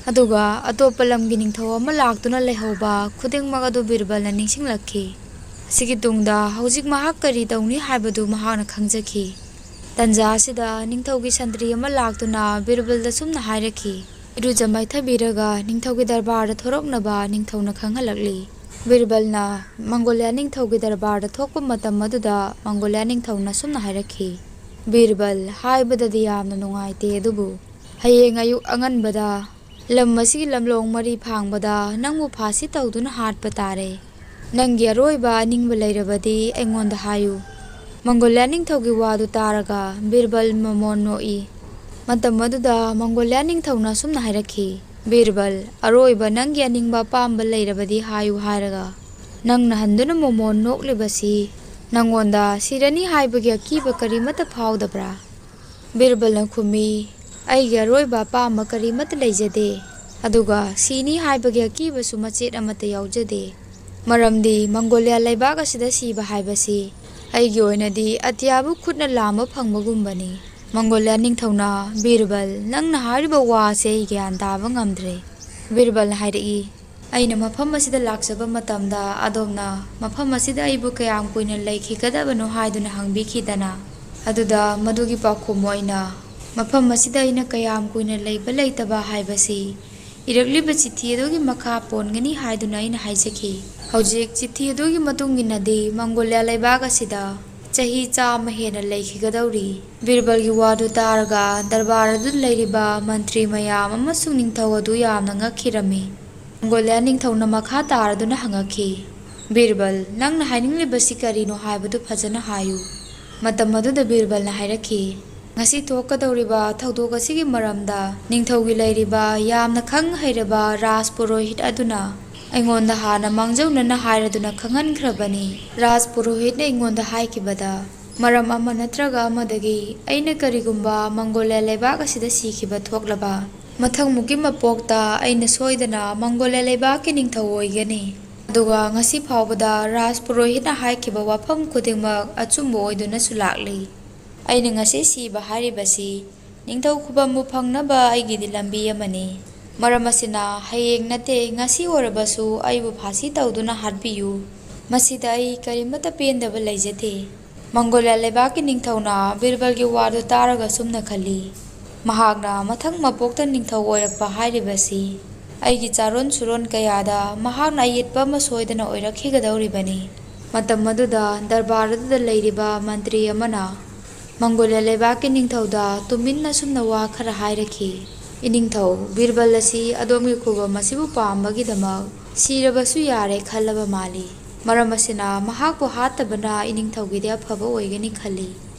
ꯑꯗꯨꯒ ꯑꯇꯣꯞꯄ ꯂꯝꯒꯤ ꯅꯤꯡꯊꯧ ꯑꯃ ꯂꯥꯛꯇꯨꯅ ꯂꯩꯍꯧꯕ ꯈꯨꯗꯤꯡꯃꯛ ꯑꯗꯨ ꯕꯤꯔꯕꯜꯅ ꯅꯤꯡꯁꯤꯡꯂꯛꯈꯤ꯫ ꯑꯁꯤꯒꯤ ꯇꯨꯡꯗ ꯍꯧꯖꯤꯛ ꯃꯍꯥꯛ ꯀꯔꯤ ꯇꯧꯅꯤ ꯍꯥꯏꯕꯗꯨ ꯃꯍꯥꯛꯅ ꯈꯪꯖꯈꯤ꯫ ꯇꯟꯖꯥ ꯑꯁꯤꯗ ꯅꯤꯡꯊꯧꯒꯤ ꯁꯟꯇ꯭ꯔꯤ ꯑꯃ ꯂꯥꯛꯇꯨꯅ ꯕꯤꯔꯕꯜꯗ ꯁꯨꯝꯅ ꯍꯥꯏꯔꯛꯈꯤ, "ꯏꯔꯨꯖ ꯃꯥꯏꯊꯕꯤꯔꯒ ꯅꯤꯡꯊꯧꯒꯤ ꯗꯔꯕꯥꯔꯗ ꯊꯣꯔꯛꯅꯕ ꯅꯤꯡꯊꯧꯅ ꯈꯪꯍꯜꯂꯛꯂꯤ꯫" ꯕꯤꯔꯕꯜꯅ ꯃꯪꯒꯣꯂꯤꯌꯥ ꯅꯤꯡꯊꯧꯒꯤ ꯗꯔꯕꯥꯔꯗ ꯊꯣꯛꯄ ꯃꯇꯝ ꯑꯗꯨꯗ ꯃꯪꯒꯣꯂꯤꯌꯥ ꯅꯤꯡꯊꯧꯅ ꯁꯨꯝꯅ ꯍꯥꯏꯔꯛꯈꯤ, "ꯕꯤꯔꯕꯜ, ꯍꯥꯏꯕꯗꯗꯤ ꯌꯥꯝꯅ ꯅꯨꯡꯉꯥꯏꯇꯦ, ꯑꯗꯨꯕꯨ ꯍꯌꯦꯡ ꯑꯌꯨꯛ ꯑꯉꯟꯕꯗ ꯂꯝ ꯑꯁꯤꯒꯤ ꯂꯝꯂꯣꯡ ꯃꯔꯤ ꯐꯥꯡꯕꯗ ꯅꯪꯕꯨ ꯐꯥꯁꯤ ꯇꯧꯗꯨꯅ ꯍꯥꯠꯄ ꯇꯥꯔꯦ꯫ ꯅꯪꯒꯤ ꯑꯔꯣꯏꯕ ꯑꯅꯤꯡꯕ ꯂꯩꯔꯕꯗꯤ ꯑꯩꯉꯣꯟꯗ ꯍꯥꯏꯌꯨ꯫" ꯃꯪꯒꯣꯂꯤꯌꯥ ꯅꯤꯡꯊꯧꯒꯤ ꯋꯥꯗꯨ ꯇꯥꯔꯒ ꯕꯤꯔꯕꯜ ꯃꯃꯣꯟ ꯅꯣꯛꯏ꯫ ꯃꯇꯝ ꯑꯗꯨꯗ ꯃꯪꯒꯣꯂꯤꯌꯥ ꯅꯤꯡꯊꯧꯅ ꯑꯁꯨꯝꯅ ꯍꯥꯏꯔꯛꯈꯤ, "ꯕꯤꯔꯕꯜ, ꯑꯔꯣꯏꯕ ꯅꯪꯒꯤ ꯑꯅꯤꯡꯕ ꯑꯄꯥꯝꯕ ꯂꯩꯔꯕꯗꯤ ꯍꯥꯏꯌꯨ ꯍꯥꯏꯔꯒ ꯅꯪꯅ ꯍꯟꯗꯨꯅ ꯃꯃꯣꯟ ꯅꯣꯛꯂꯤꯕꯁꯤ ꯅꯪꯉꯣꯟꯗ ꯁꯤꯔꯅꯤ ꯍꯥꯏꯕꯒꯤ ꯑꯀꯤꯕ ꯀꯔꯤꯃꯠꯇ ꯐꯥꯎꯗꯕ꯭ꯔꯥ?" ꯕꯤꯔꯕꯜꯅ ꯈꯨꯝꯃꯤ, ꯑꯩꯒꯤ ꯑꯔꯣꯏꯕ ꯑꯄꯥꯝꯕ ꯀꯔꯤꯃꯠꯇ ꯂꯩꯖꯗꯦ, ꯑꯗꯨꯒ ꯁꯤꯅꯤ ꯍꯥꯏꯕꯒꯤ ꯑꯀꯤꯕꯁꯨ ꯃꯆꯦꯠ ꯑꯃꯠꯇ ꯌꯥꯎꯖꯗꯦ꯫ ꯃꯔꯝꯗꯤ ꯃꯪꯒꯣꯂꯤꯌꯥ ꯂꯩꯕꯥꯛ ꯑꯁꯤꯗ ꯁꯤꯕ ꯍꯥꯏꯕꯁꯤ ꯑꯩꯒꯤ ꯑꯣꯏꯅꯗꯤ ꯑꯇꯤꯌꯥꯕꯨ ꯈꯨꯠꯅ ꯂꯥꯝꯕ ꯐꯪꯕꯒꯨꯝꯕꯅꯤ꯫ ꯃꯪꯒꯣꯂꯤꯌꯥ ꯅꯤꯡꯊꯧꯅ, "ꯕꯤꯔꯕꯜ, ꯅꯪꯅ ꯍꯥꯏꯔꯤꯕ ꯋꯥ ꯑꯁꯦ ꯑꯩ ꯒ꯭ꯌꯥꯟ ꯇꯥꯕ ꯉꯝꯗ꯭ꯔꯦ꯫" ꯕꯤꯔꯕꯜꯅ ꯍꯥꯏꯔꯛꯏ, "ꯑꯩꯅ ꯃꯐꯝ ꯑꯁꯤꯗ ꯂꯥꯛꯆꯕ ꯃꯇꯝꯗ ꯑꯗꯣꯝꯅ ꯃꯐꯝ ꯑꯁꯤꯗ ꯑꯩꯕꯨ ꯀꯌꯥꯝ ꯀꯨꯏꯅ ꯂꯩꯈꯤꯒꯗꯕꯅꯣ ꯍꯥꯏꯗꯨꯅ ꯍꯪꯕꯤꯈꯤꯗꯅ, ꯑꯗꯨꯗ ꯃꯗꯨꯒꯤ ꯄꯥꯎꯈꯨꯝ ꯑꯣꯏꯅ ꯃꯐꯝ ꯑꯁꯤꯗ ꯑꯩꯅ ꯀꯌꯥꯝ ꯀꯨꯏꯅ ꯂꯩꯕ ꯂꯩꯇꯕ ꯍꯥꯏꯕꯁꯤ ꯏꯔꯛꯂꯤꯕ ꯆꯤꯊꯤ ꯑꯗꯨꯒꯤ ꯃꯈꯥ ꯄꯣꯟꯒꯅꯤ ꯍꯥꯏꯗꯨꯅ ꯑꯩꯅ ꯍꯥꯏꯖꯈꯤ꯫ ꯍꯧꯖꯤꯛ ꯆꯤꯊꯤ ꯑꯗꯨꯒꯤ ꯃꯇꯨꯡ ꯏꯟꯅꯗꯤ ꯃꯪꯒꯣꯂꯤꯌꯥ ꯂꯩꯕꯥꯛ ꯑꯁꯤꯗ ꯆꯍꯤ ꯆꯥꯝꯃ ꯍꯦꯟꯅ ꯂꯩꯈꯤꯒꯗꯧꯔꯤ꯫" ꯕꯤꯔꯕꯜꯒꯤ ꯋꯥꯗꯨ ꯇꯥꯔꯒ ꯗꯔꯕꯥꯔ ꯑꯗꯨꯗ ꯂꯩꯔꯤꯕ ꯃꯟꯇ꯭ꯔꯤ ꯃꯌꯥꯝ ꯑꯃꯁꯨꯡ ꯅꯤꯡꯊꯧ ꯑꯗꯨ ꯌꯥꯝꯅ ꯉꯛꯈꯤꯔꯝꯃꯤ꯫ ꯃꯪꯒꯣꯂꯤꯌꯥ ꯅꯤꯡꯊꯧꯅ ꯃꯈꯥ ꯇꯥꯔꯗꯨꯅ ꯍꯪꯉꯛꯈꯤ, "ꯕꯤꯔꯕꯜ, ꯅꯪꯅ ꯍꯥꯏꯅꯤꯡꯂꯤꯕꯁꯤ ꯀꯔꯤꯅꯣ ꯍꯥꯏꯕꯗꯨ ꯐꯖꯅ ꯍꯥꯏꯌꯨ꯫" ꯃꯇꯝ ꯑꯗꯨꯗ ꯕꯤꯔꯕꯜꯅ ꯍꯥꯏꯔꯛꯈꯤ, "ꯉꯁꯤ ꯊꯣꯛꯀꯗꯧꯔꯤꯕ ꯊꯧꯗꯣꯛ ꯑꯁꯤꯒꯤ ꯃꯔꯝꯗ ꯅꯤꯡꯊꯧꯒꯤ ꯂꯩꯔꯤꯕ ꯌꯥꯝꯅ ꯈꯪ ꯍꯩꯔꯕ ꯔꯥꯖ ꯄꯨꯔꯣꯍꯤꯠ ꯑꯗꯨꯅ ꯑꯩꯉꯣꯟꯗ ꯍꯥꯟꯅ ꯃꯥꯡꯖꯧꯅꯅ ꯍꯥꯏꯔꯗꯨꯅ ꯈꯪꯍꯟꯈ꯭ꯔꯕꯅꯤ꯫ ꯔꯥꯖ ꯄꯨꯔꯣꯍꯤꯠꯅ ꯑꯩꯉꯣꯟꯗ ꯍꯥꯏꯈꯤꯕꯗ, ꯃꯔꯝ ꯑꯃ ꯅꯠꯇ꯭ꯔꯒ ꯑꯃꯗꯒꯤ ꯑꯩꯅ ꯀꯔꯤꯒꯨꯝꯕ ꯃꯪꯒꯣꯂꯤꯌꯥ ꯂꯩꯕꯥꯛ ꯑꯁꯤꯗ ꯁꯤꯈꯤꯕ ꯊꯣꯛꯂꯕ, ꯃꯊꯪꯃꯨꯛꯀꯤ ꯃꯄꯣꯛꯇ ꯑꯩꯅ ꯁꯣꯏꯗꯅ ꯃꯪꯒꯣꯂꯤꯌꯥ ꯂꯩꯕꯥꯛꯀꯤ ꯅꯤꯡꯊꯧ ꯑꯣꯏꯒꯅꯤ꯫ ꯑꯗꯨꯒ ꯉꯁꯤ ꯐꯥꯎꯕꯗ ꯔꯥꯖ ꯄꯨꯔꯣꯍꯤꯠꯅ ꯍꯥꯏꯈꯤꯕ ꯋꯥꯐꯝ ꯈꯨꯗꯤꯡꯃꯛ ꯑꯆꯨꯝꯕ ꯑꯣꯏꯗꯨꯅꯁꯨ ꯂꯥꯛꯂꯤ꯫ ꯑꯩꯅ ꯉꯁꯤ ꯁꯤꯕ ꯍꯥꯏꯔꯤꯕꯁꯤ ꯅꯤꯡꯊꯧ ꯈꯨꯕꯝꯕꯨ ꯐꯪꯅꯕ ꯑꯩꯒꯤꯗꯤ ꯂꯝꯕꯤ ꯑꯃꯅꯤ꯫ ꯃꯔꯝ ꯑꯁꯤꯅ ꯍꯌꯦꯡ ꯅꯠꯇꯦ, ꯉꯁꯤ ꯑꯣꯏꯔꯕꯁꯨ ꯑꯩꯕꯨ ꯐꯥꯁꯤ ꯇꯧꯗꯨꯅ ꯍꯥꯠꯄꯤꯌꯨ꯫ ꯃꯁꯤꯗ ꯑꯩ ꯀꯔꯤꯃꯠꯇ ꯄꯦꯟꯗꯕ ꯂꯩꯖꯗꯦ꯫" ꯃꯪꯒꯣꯂꯤꯌꯥ ꯂꯩꯕꯥꯛꯀꯤ ꯅꯤꯡꯊꯧꯅ ꯕꯤꯔꯕꯜꯒꯤ ꯋꯥꯗꯨ ꯇꯥꯔꯒ ꯁꯨꯝꯅ ꯈꯜꯂꯤ, "ꯃꯍꯥꯛꯅ ꯃꯊꯪ ꯃꯄꯣꯛꯇ ꯅꯤꯡꯊꯧ ꯑꯣꯏꯔꯛꯄ ꯍꯥꯏꯔꯤꯕꯁꯤ ꯑꯩꯒꯤ ꯆꯥꯔꯣꯟ ꯁꯨꯔꯣꯟ ꯀꯌꯥꯗ ꯃꯍꯥꯛꯅ ꯑꯌꯦꯠꯄ ꯑꯃ ꯁꯣꯏꯗꯅ ꯑꯣꯏꯔꯛꯈꯤꯒꯗꯧꯔꯤꯕꯅꯤ꯫" ꯃꯇꯝ ꯑꯗꯨꯗ ꯗꯔꯕꯥꯔ ꯑꯗꯨꯗ ꯂꯩꯔꯤꯕ ꯃꯟꯇ꯭ꯔꯤ ꯑꯃꯅ ꯃꯪꯒꯣꯂꯤꯌꯥ ꯂꯩꯕꯥꯛꯀꯤ ꯅꯤꯡꯊꯧꯗ ꯇꯨꯃꯤꯟꯅ ꯑꯁꯨꯝꯅ ꯋꯥ ꯈꯔ ꯍꯥꯏꯔꯛꯈꯤ, "ꯏꯅꯤꯡꯊꯧ, ꯕꯤꯔꯕꯜ ꯑꯁꯤ ꯑꯗꯣꯝꯒꯤ ꯈꯨꯕꯝ ꯑꯁꯤꯕꯨ ꯄꯥꯝꯕꯒꯤꯗꯃꯛ ꯁꯤꯔꯕꯁꯨ ꯌꯥꯔꯦ ꯈꯜꯂꯕ ꯃꯥꯜꯂꯤ꯫ ꯃꯔꯝ ꯑꯁꯤꯅ ꯃꯍꯥꯛꯄꯨ ꯍꯥꯠꯇꯕꯅ ꯏꯅꯤꯡꯊꯧꯒꯤꯗꯤ ꯑꯐꯕ ꯑꯣꯏꯒꯅꯤ ꯈꯜꯂꯤ꯫"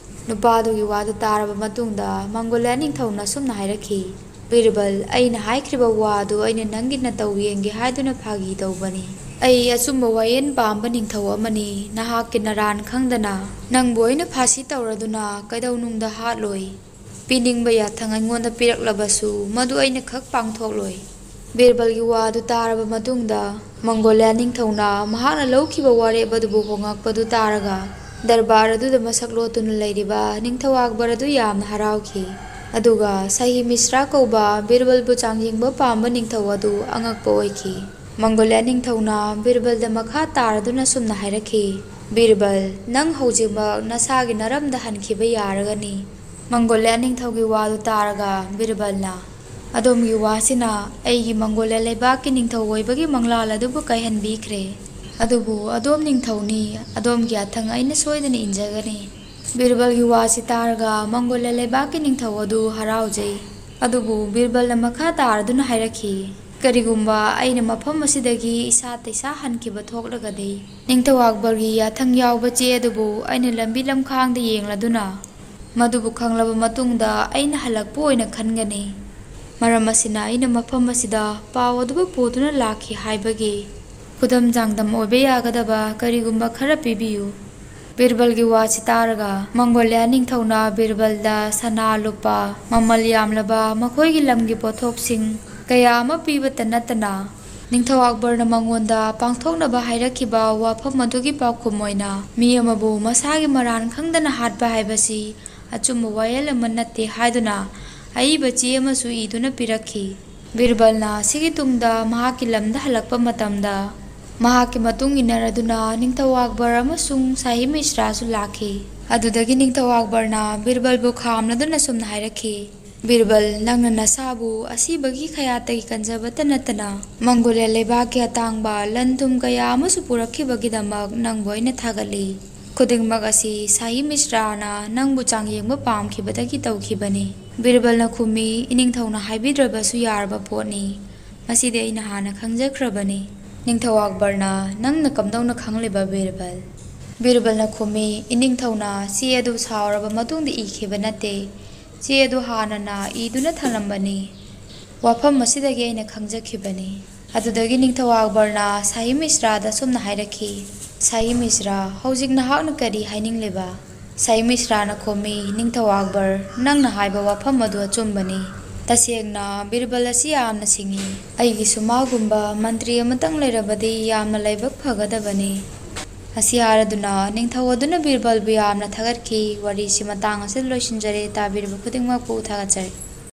ꯅꯨꯄꯥꯗꯨꯒꯤ ꯋꯥꯗꯨ ꯇꯥꯔꯕ ꯃꯇꯨꯡꯗ ꯃꯪꯒꯣꯂꯤꯌꯥ ꯅꯤꯡꯊꯧꯅ ꯑꯁꯨꯝꯅ ꯍꯥꯏꯔꯛꯈꯤ, "ꯕꯤꯔꯕꯜ, ꯑꯩꯅ ꯍꯥꯏꯈ꯭ꯔꯤꯕ ꯋꯥ ꯑꯗꯨ ꯑꯩꯅ ꯅꯪꯒꯤ ꯅꯇꯧ ꯌꯦꯡꯒꯦ ꯍꯥꯏꯗꯨꯅ ꯐꯥꯒꯤ ꯇꯧꯕꯅꯤ꯫ ꯑꯩ ꯑꯆꯨꯝꯕ ꯋꯥꯌꯦꯟ ꯄꯥꯝꯕ ꯅꯤꯡꯊꯧ ꯑꯃꯅꯤ꯫ ꯅꯍꯥꯛꯀꯤ ꯅꯔꯥꯟ ꯈꯪꯗꯅ ꯅꯪꯕꯨ ꯑꯩꯅ ꯐꯥꯁꯤ ꯇꯧꯔꯗꯨꯅ ꯀꯩꯗꯧꯅꯨꯡꯗ ꯍꯥꯠꯂꯣꯏ꯫" ꯄꯤꯅꯤꯡꯕ ꯌꯥꯊꯪ ꯑꯩꯉꯣꯟꯗ ꯄꯤꯔꯛꯂꯕꯁꯨ ꯃꯗꯨ ꯑꯩꯅ ꯈꯛ ꯄꯥꯡꯊꯣꯛꯂꯣꯏ꯫ ꯕꯤꯔꯕꯜꯒꯤ ꯋꯥꯗꯨ ꯇꯥꯔꯕ ꯃꯇꯨꯡꯗ ꯃꯪꯒꯣꯂꯤꯌꯥ ꯅꯤꯡꯊꯧꯅ ꯃꯍꯥꯛꯅ ꯂꯧꯈꯤꯕ ꯋꯥꯔꯦꯞ ꯑꯗꯨꯕꯨ ꯍꯣꯉꯛꯄꯗꯨ ꯇꯥꯔꯒ ꯗꯔꯕꯥꯔ ꯑꯗꯨꯗ ꯃꯁꯛ ꯂꯣꯠꯇꯨꯅ ꯂꯩꯔꯤꯕ ꯅꯤꯡꯊꯧ ꯑꯛꯕꯔ ꯑꯗꯨ ꯌꯥꯝꯅ ꯍꯔꯥꯎꯈꯤ꯫ ꯑꯗꯨꯒ ꯁꯍꯤ ꯃꯤꯁ꯭ꯔꯥ ꯀꯧꯕ ꯕꯤꯔꯕꯜꯕꯨ ꯆꯥꯡꯌꯦꯡꯕ ꯄꯥꯝꯕ ꯅꯤꯡꯊꯧ ꯑꯗꯨ ꯑꯉꯛꯄ ꯑꯣꯏꯈꯤ꯫ ꯃꯪꯒꯣꯂꯤꯌꯥ ꯅꯤꯡꯊꯧꯅ ꯕꯤꯔꯕꯜꯗ ꯃꯈꯥ ꯇꯥꯔꯗꯨꯅ ꯁꯨꯝꯅ ꯍꯥꯏꯔꯛꯈꯤ, "ꯕꯤꯔꯕꯜ, ꯅꯪ ꯍꯧꯖꯤꯛꯃꯛ ꯅꯁꯥꯒꯤ ꯅꯔꯝꯗ ꯍꯟꯈꯤꯕ ꯌꯥꯔꯒꯅꯤ꯫" ꯃꯪꯒꯣꯂꯤꯌꯥ ꯅꯤꯡꯊꯧꯒꯤ ꯋꯥꯗꯨ ꯇꯥꯔꯒ ꯕꯤꯔꯕꯜꯅ, "ꯑꯗꯣꯝꯒꯤ ꯋꯥꯁꯤꯅ ꯑꯩꯒꯤ ꯃꯪꯒꯣꯂꯤꯌꯥ ꯂꯩꯕꯥꯛꯀꯤ ꯅꯤꯡꯊꯧ ꯑꯣꯏꯕꯒꯤ ꯃꯪꯂꯥꯜ ꯑꯗꯨꯕꯨ ꯀꯥꯏꯍꯟꯕꯤꯈ꯭ꯔꯦ꯫ ꯑꯗꯨꯕꯨ ꯑꯗꯣꯝ ꯅꯤꯡꯊꯧꯅꯤ, ꯑꯗꯣꯝꯒꯤ ꯑꯊꯪ ꯑꯩꯅ ꯁꯣꯏꯗꯅ ꯏꯟꯖꯒꯅꯤ꯫" ꯕꯤꯔꯕꯜꯒꯤ ꯋꯥꯁꯤ ꯇꯥꯔꯒ ꯃꯪꯒꯣꯂꯤꯌꯥ ꯂꯩꯕꯥꯛꯀꯤ ꯅꯤꯡꯊꯧ ꯑꯗꯨ ꯍꯔꯥꯎꯖꯩ꯫ ꯑꯗꯨꯕꯨ ꯕꯤꯔꯕꯜꯅ ꯃꯈꯥ ꯇꯥꯔꯗꯨꯅ ꯍꯥꯏꯔꯛꯈꯤ, "ꯀꯔꯤꯒꯨꯝꯕ ꯑꯩꯅ ꯃꯐꯝ ꯑꯁꯤꯗꯒꯤ ꯏꯁꯥ ꯇꯩꯁꯥ ꯍꯟꯈꯤꯕ ꯊꯣꯛꯂꯒꯗꯤ, ꯅꯤꯡꯊꯧ ꯑꯛꯕꯔꯒꯤ ꯌꯥꯊꯪ ꯌꯥꯎꯕ ꯆꯦ ꯑꯗꯨꯕꯨ ꯑꯩꯅ ꯂꯝꯕꯤ ꯂꯝꯈꯥꯡꯗ ꯌꯦꯡꯂꯗꯨꯅ, ꯃꯗꯨꯕꯨ ꯈꯪꯂꯕ ꯃꯇꯨꯡꯗ ꯑꯩꯅ ꯍꯜꯂꯛꯄ ꯑꯣꯏꯅ ꯈꯟꯒꯅꯤ꯫ ꯃꯔꯝ ꯑꯁꯤꯅ ꯑꯩꯅ ꯃꯐꯝ ꯑꯁꯤꯗ ꯄꯥꯎ ꯑꯗꯨꯕꯨ ꯄꯨꯗꯨꯅ ꯂꯥꯛꯈꯤ ꯍꯥꯏꯕꯒꯤ ꯈꯨꯗꯝ ꯆꯥꯡꯗꯝ ꯑꯣꯏꯕ ꯌꯥꯒꯗꯕ ꯀꯔꯤꯒꯨꯝꯕ ꯈꯔ ꯄꯤꯕꯤꯌꯨ꯫" ꯕꯤꯔꯕꯜꯒꯤ ꯋꯥꯁꯤ ꯇꯥꯔꯒ ꯃꯪꯒꯣꯂꯤꯌꯥ ꯅꯤꯡꯊꯧꯅ ꯕꯤꯔꯕꯜꯗ ꯁꯅꯥ ꯂꯨꯄꯥ ꯃꯃꯜ ꯌꯥꯝꯂꯕ ꯃꯈꯣꯏꯒꯤ ꯂꯝꯒꯤ ꯄꯣꯠꯊꯣꯛꯁꯤꯡ ꯀꯌꯥ ꯑꯃ ꯄꯤꯕꯇ ꯅꯠꯇꯅ, ꯅꯤꯡꯊꯧ ꯑꯛꯕꯔꯅ ꯃꯉꯣꯟꯗ ꯄꯥꯡꯊꯣꯛꯅꯕ ꯍꯥꯏꯔꯛꯈꯤꯕ ꯋꯥꯐꯝ ꯑꯗꯨꯒꯤ ꯄꯥꯎꯈꯨꯝ ꯑꯣꯏꯅ, "ꯃꯤ ꯑꯃꯕꯨ ꯃꯁꯥꯒꯤ ꯃꯔꯥꯟ ꯈꯪꯗꯅ ꯍꯥꯠꯄ ꯍꯥꯏꯕꯁꯤ ꯑꯆꯨꯝꯕ ꯋꯥꯌꯦꯜ ꯑꯃ ꯅꯠꯇꯦ" ꯍꯥꯏꯗꯨꯅ ꯑꯏꯕ ꯆꯦ ꯑꯃꯁꯨ ꯏꯗꯨꯅ ꯄꯤꯔꯛꯈꯤ꯫ ꯕꯤꯔꯕꯜꯅ ꯁꯤꯒꯤ ꯇꯨꯡꯗ ꯃꯍꯥꯛꯀꯤ ꯂꯝꯗ ꯍꯜꯂꯛꯄ ꯃꯇꯝꯗ, ꯃꯍꯥꯛꯀꯤ ꯃꯇꯨꯡ ꯏꯟꯅꯔꯗꯨꯅ ꯅꯤꯡꯊꯧ ꯑꯛꯕꯔ ꯑꯃꯁꯨꯡ ꯁꯥꯍꯤ ꯃꯤꯁ꯭ꯔꯥꯁꯨ ꯂꯥꯛꯈꯤ꯫ ꯑꯗꯨꯗꯒꯤ ꯅꯤꯡꯊꯧ ꯑꯛꯕꯔꯅ ꯕꯤꯔꯕꯜꯕꯨ ꯈꯥꯝꯂꯗꯨꯅ ꯁꯨꯝꯅ ꯍꯥꯏꯔꯛꯈꯤ, "ꯕꯤꯔꯕꯜ, ꯅꯪꯅ ꯅꯁꯥꯕꯨ ꯑꯁꯤꯕꯒꯤ ꯈꯌꯥꯠꯇꯒꯤ ꯀꯟꯖꯕꯇ ꯅꯠꯇꯅ, ꯃꯪꯒꯣꯂꯤꯌꯥ ꯂꯩꯕꯥꯛꯀꯤ ꯑꯇꯥꯡꯕ ꯂꯟ ꯊꯨꯝ ꯀꯌꯥ ꯑꯃꯁꯨ ꯄꯨꯔꯛꯈꯤꯕꯒꯤꯗꯃꯛ ꯅꯪꯕꯨ ꯑꯩꯅ ꯊꯥꯒꯠꯂꯤ꯫ ꯈꯨꯗꯤꯡꯃꯛ ꯑꯁꯤ ꯁꯥꯍꯤ ꯃꯤꯁ꯭ꯔꯥꯅ ꯅꯪꯕꯨ ꯆꯥꯡꯌꯦꯡꯕ ꯄꯥꯝꯈꯤꯕꯗꯒꯤ ꯇꯧꯈꯤꯕꯅꯤ꯫" ꯕꯤꯔꯕꯜꯅ ꯈꯨꯝꯃꯤ, "ꯏꯅꯤꯡꯊꯧꯅ ꯍꯥꯏꯕꯤꯗ꯭ꯔꯕꯁꯨ ꯌꯥꯔꯕ ꯄꯣꯠꯅꯤ꯫ ꯃꯁꯤꯗꯤ ꯑꯩꯅ ꯍꯥꯟꯅ ꯈꯪꯖꯈ꯭ꯔꯕꯅꯤ꯫" ꯅꯤꯡꯊꯧ ꯑꯛꯕꯔꯅ, "ꯅꯪꯅ ꯀꯝꯗꯧꯅ ꯈꯪꯂꯤꯕ, ꯕꯤꯔꯕꯜ?" ꯕꯤꯔꯕꯜꯅ ꯈꯨꯝꯃꯤ, "ꯏꯅꯤꯡꯊꯧꯅ ꯆꯦ ꯑꯗꯨ ꯁꯥꯎꯔꯕ ꯃꯇꯨꯡꯗ ꯏꯈꯤꯕ ꯅꯠꯇꯦ꯫ ꯆꯦ ꯑꯗꯨ ꯍꯥꯟꯅꯅ ꯏꯗꯨꯅ ꯊꯝꯂꯝꯕꯅꯤ꯫ ꯋꯥꯐꯝ ꯑꯁꯤꯗꯒꯤ ꯑꯩꯅ ꯈꯪꯖꯈꯤꯕꯅꯤ꯫" ꯑꯗꯨꯗꯒꯤ ꯅꯤꯡꯊꯧ ꯑꯛꯕꯔꯅ ꯁꯥꯍꯤ ꯃꯤꯁ꯭ꯔꯥꯗ ꯁꯨꯝꯅ ꯍꯥꯏꯔꯛꯈꯤ, "ꯁꯥꯍꯤ ꯃꯤꯁ꯭ꯔꯥ, ꯍꯧꯖꯤꯛ ꯅꯍꯥꯛꯅ ꯀꯔꯤ ꯍꯥꯏꯅꯤꯡꯂꯤꯕ?" ꯁꯥꯍꯤ ꯃꯤꯁ꯭ꯔꯥꯅ ꯈꯨꯝꯃꯤ, "ꯅꯤꯡꯊꯧ ꯑꯛꯕꯔ, ꯅꯪꯅ ꯍꯥꯏꯕ ꯋꯥꯐꯝ ꯑꯗꯨ ꯑꯆꯨꯝꯕꯅꯤ꯫ ꯇꯁꯦꯡꯅ ꯕꯤꯔꯕꯜ ꯑꯁꯤ ꯌꯥꯝꯅ ꯁꯤꯡꯏ꯫ ꯑꯩꯒꯤꯁꯨ ꯃꯥꯒꯨꯝꯕ ꯃꯟꯇ꯭ꯔꯤ ꯑꯃꯇꯪ ꯂꯩꯔꯕꯗꯤ ꯌꯥꯝꯅ ꯂꯥꯏꯕꯛ ꯐꯒꯗꯕꯅꯤ"꯫ ꯑꯁꯤ ꯍꯥꯏꯔꯗꯨꯅ ꯅꯤꯡꯊꯧ ꯑꯗꯨꯅ ꯕꯤꯔꯕꯜꯕꯨ ꯌꯥꯝꯅ ꯊꯥꯒꯠꯈꯤ꯫ ꯋꯥꯔꯤꯁꯤ ꯃꯇꯥꯡ ꯑꯁꯤꯗ ꯂꯣꯏꯁꯤꯟꯖꯔꯦ꯫ ꯇꯥꯕꯤꯔꯤꯕ ꯈꯨꯗꯤꯡꯃꯛꯄꯨ ꯊꯥꯒꯠꯆꯔꯤ꯫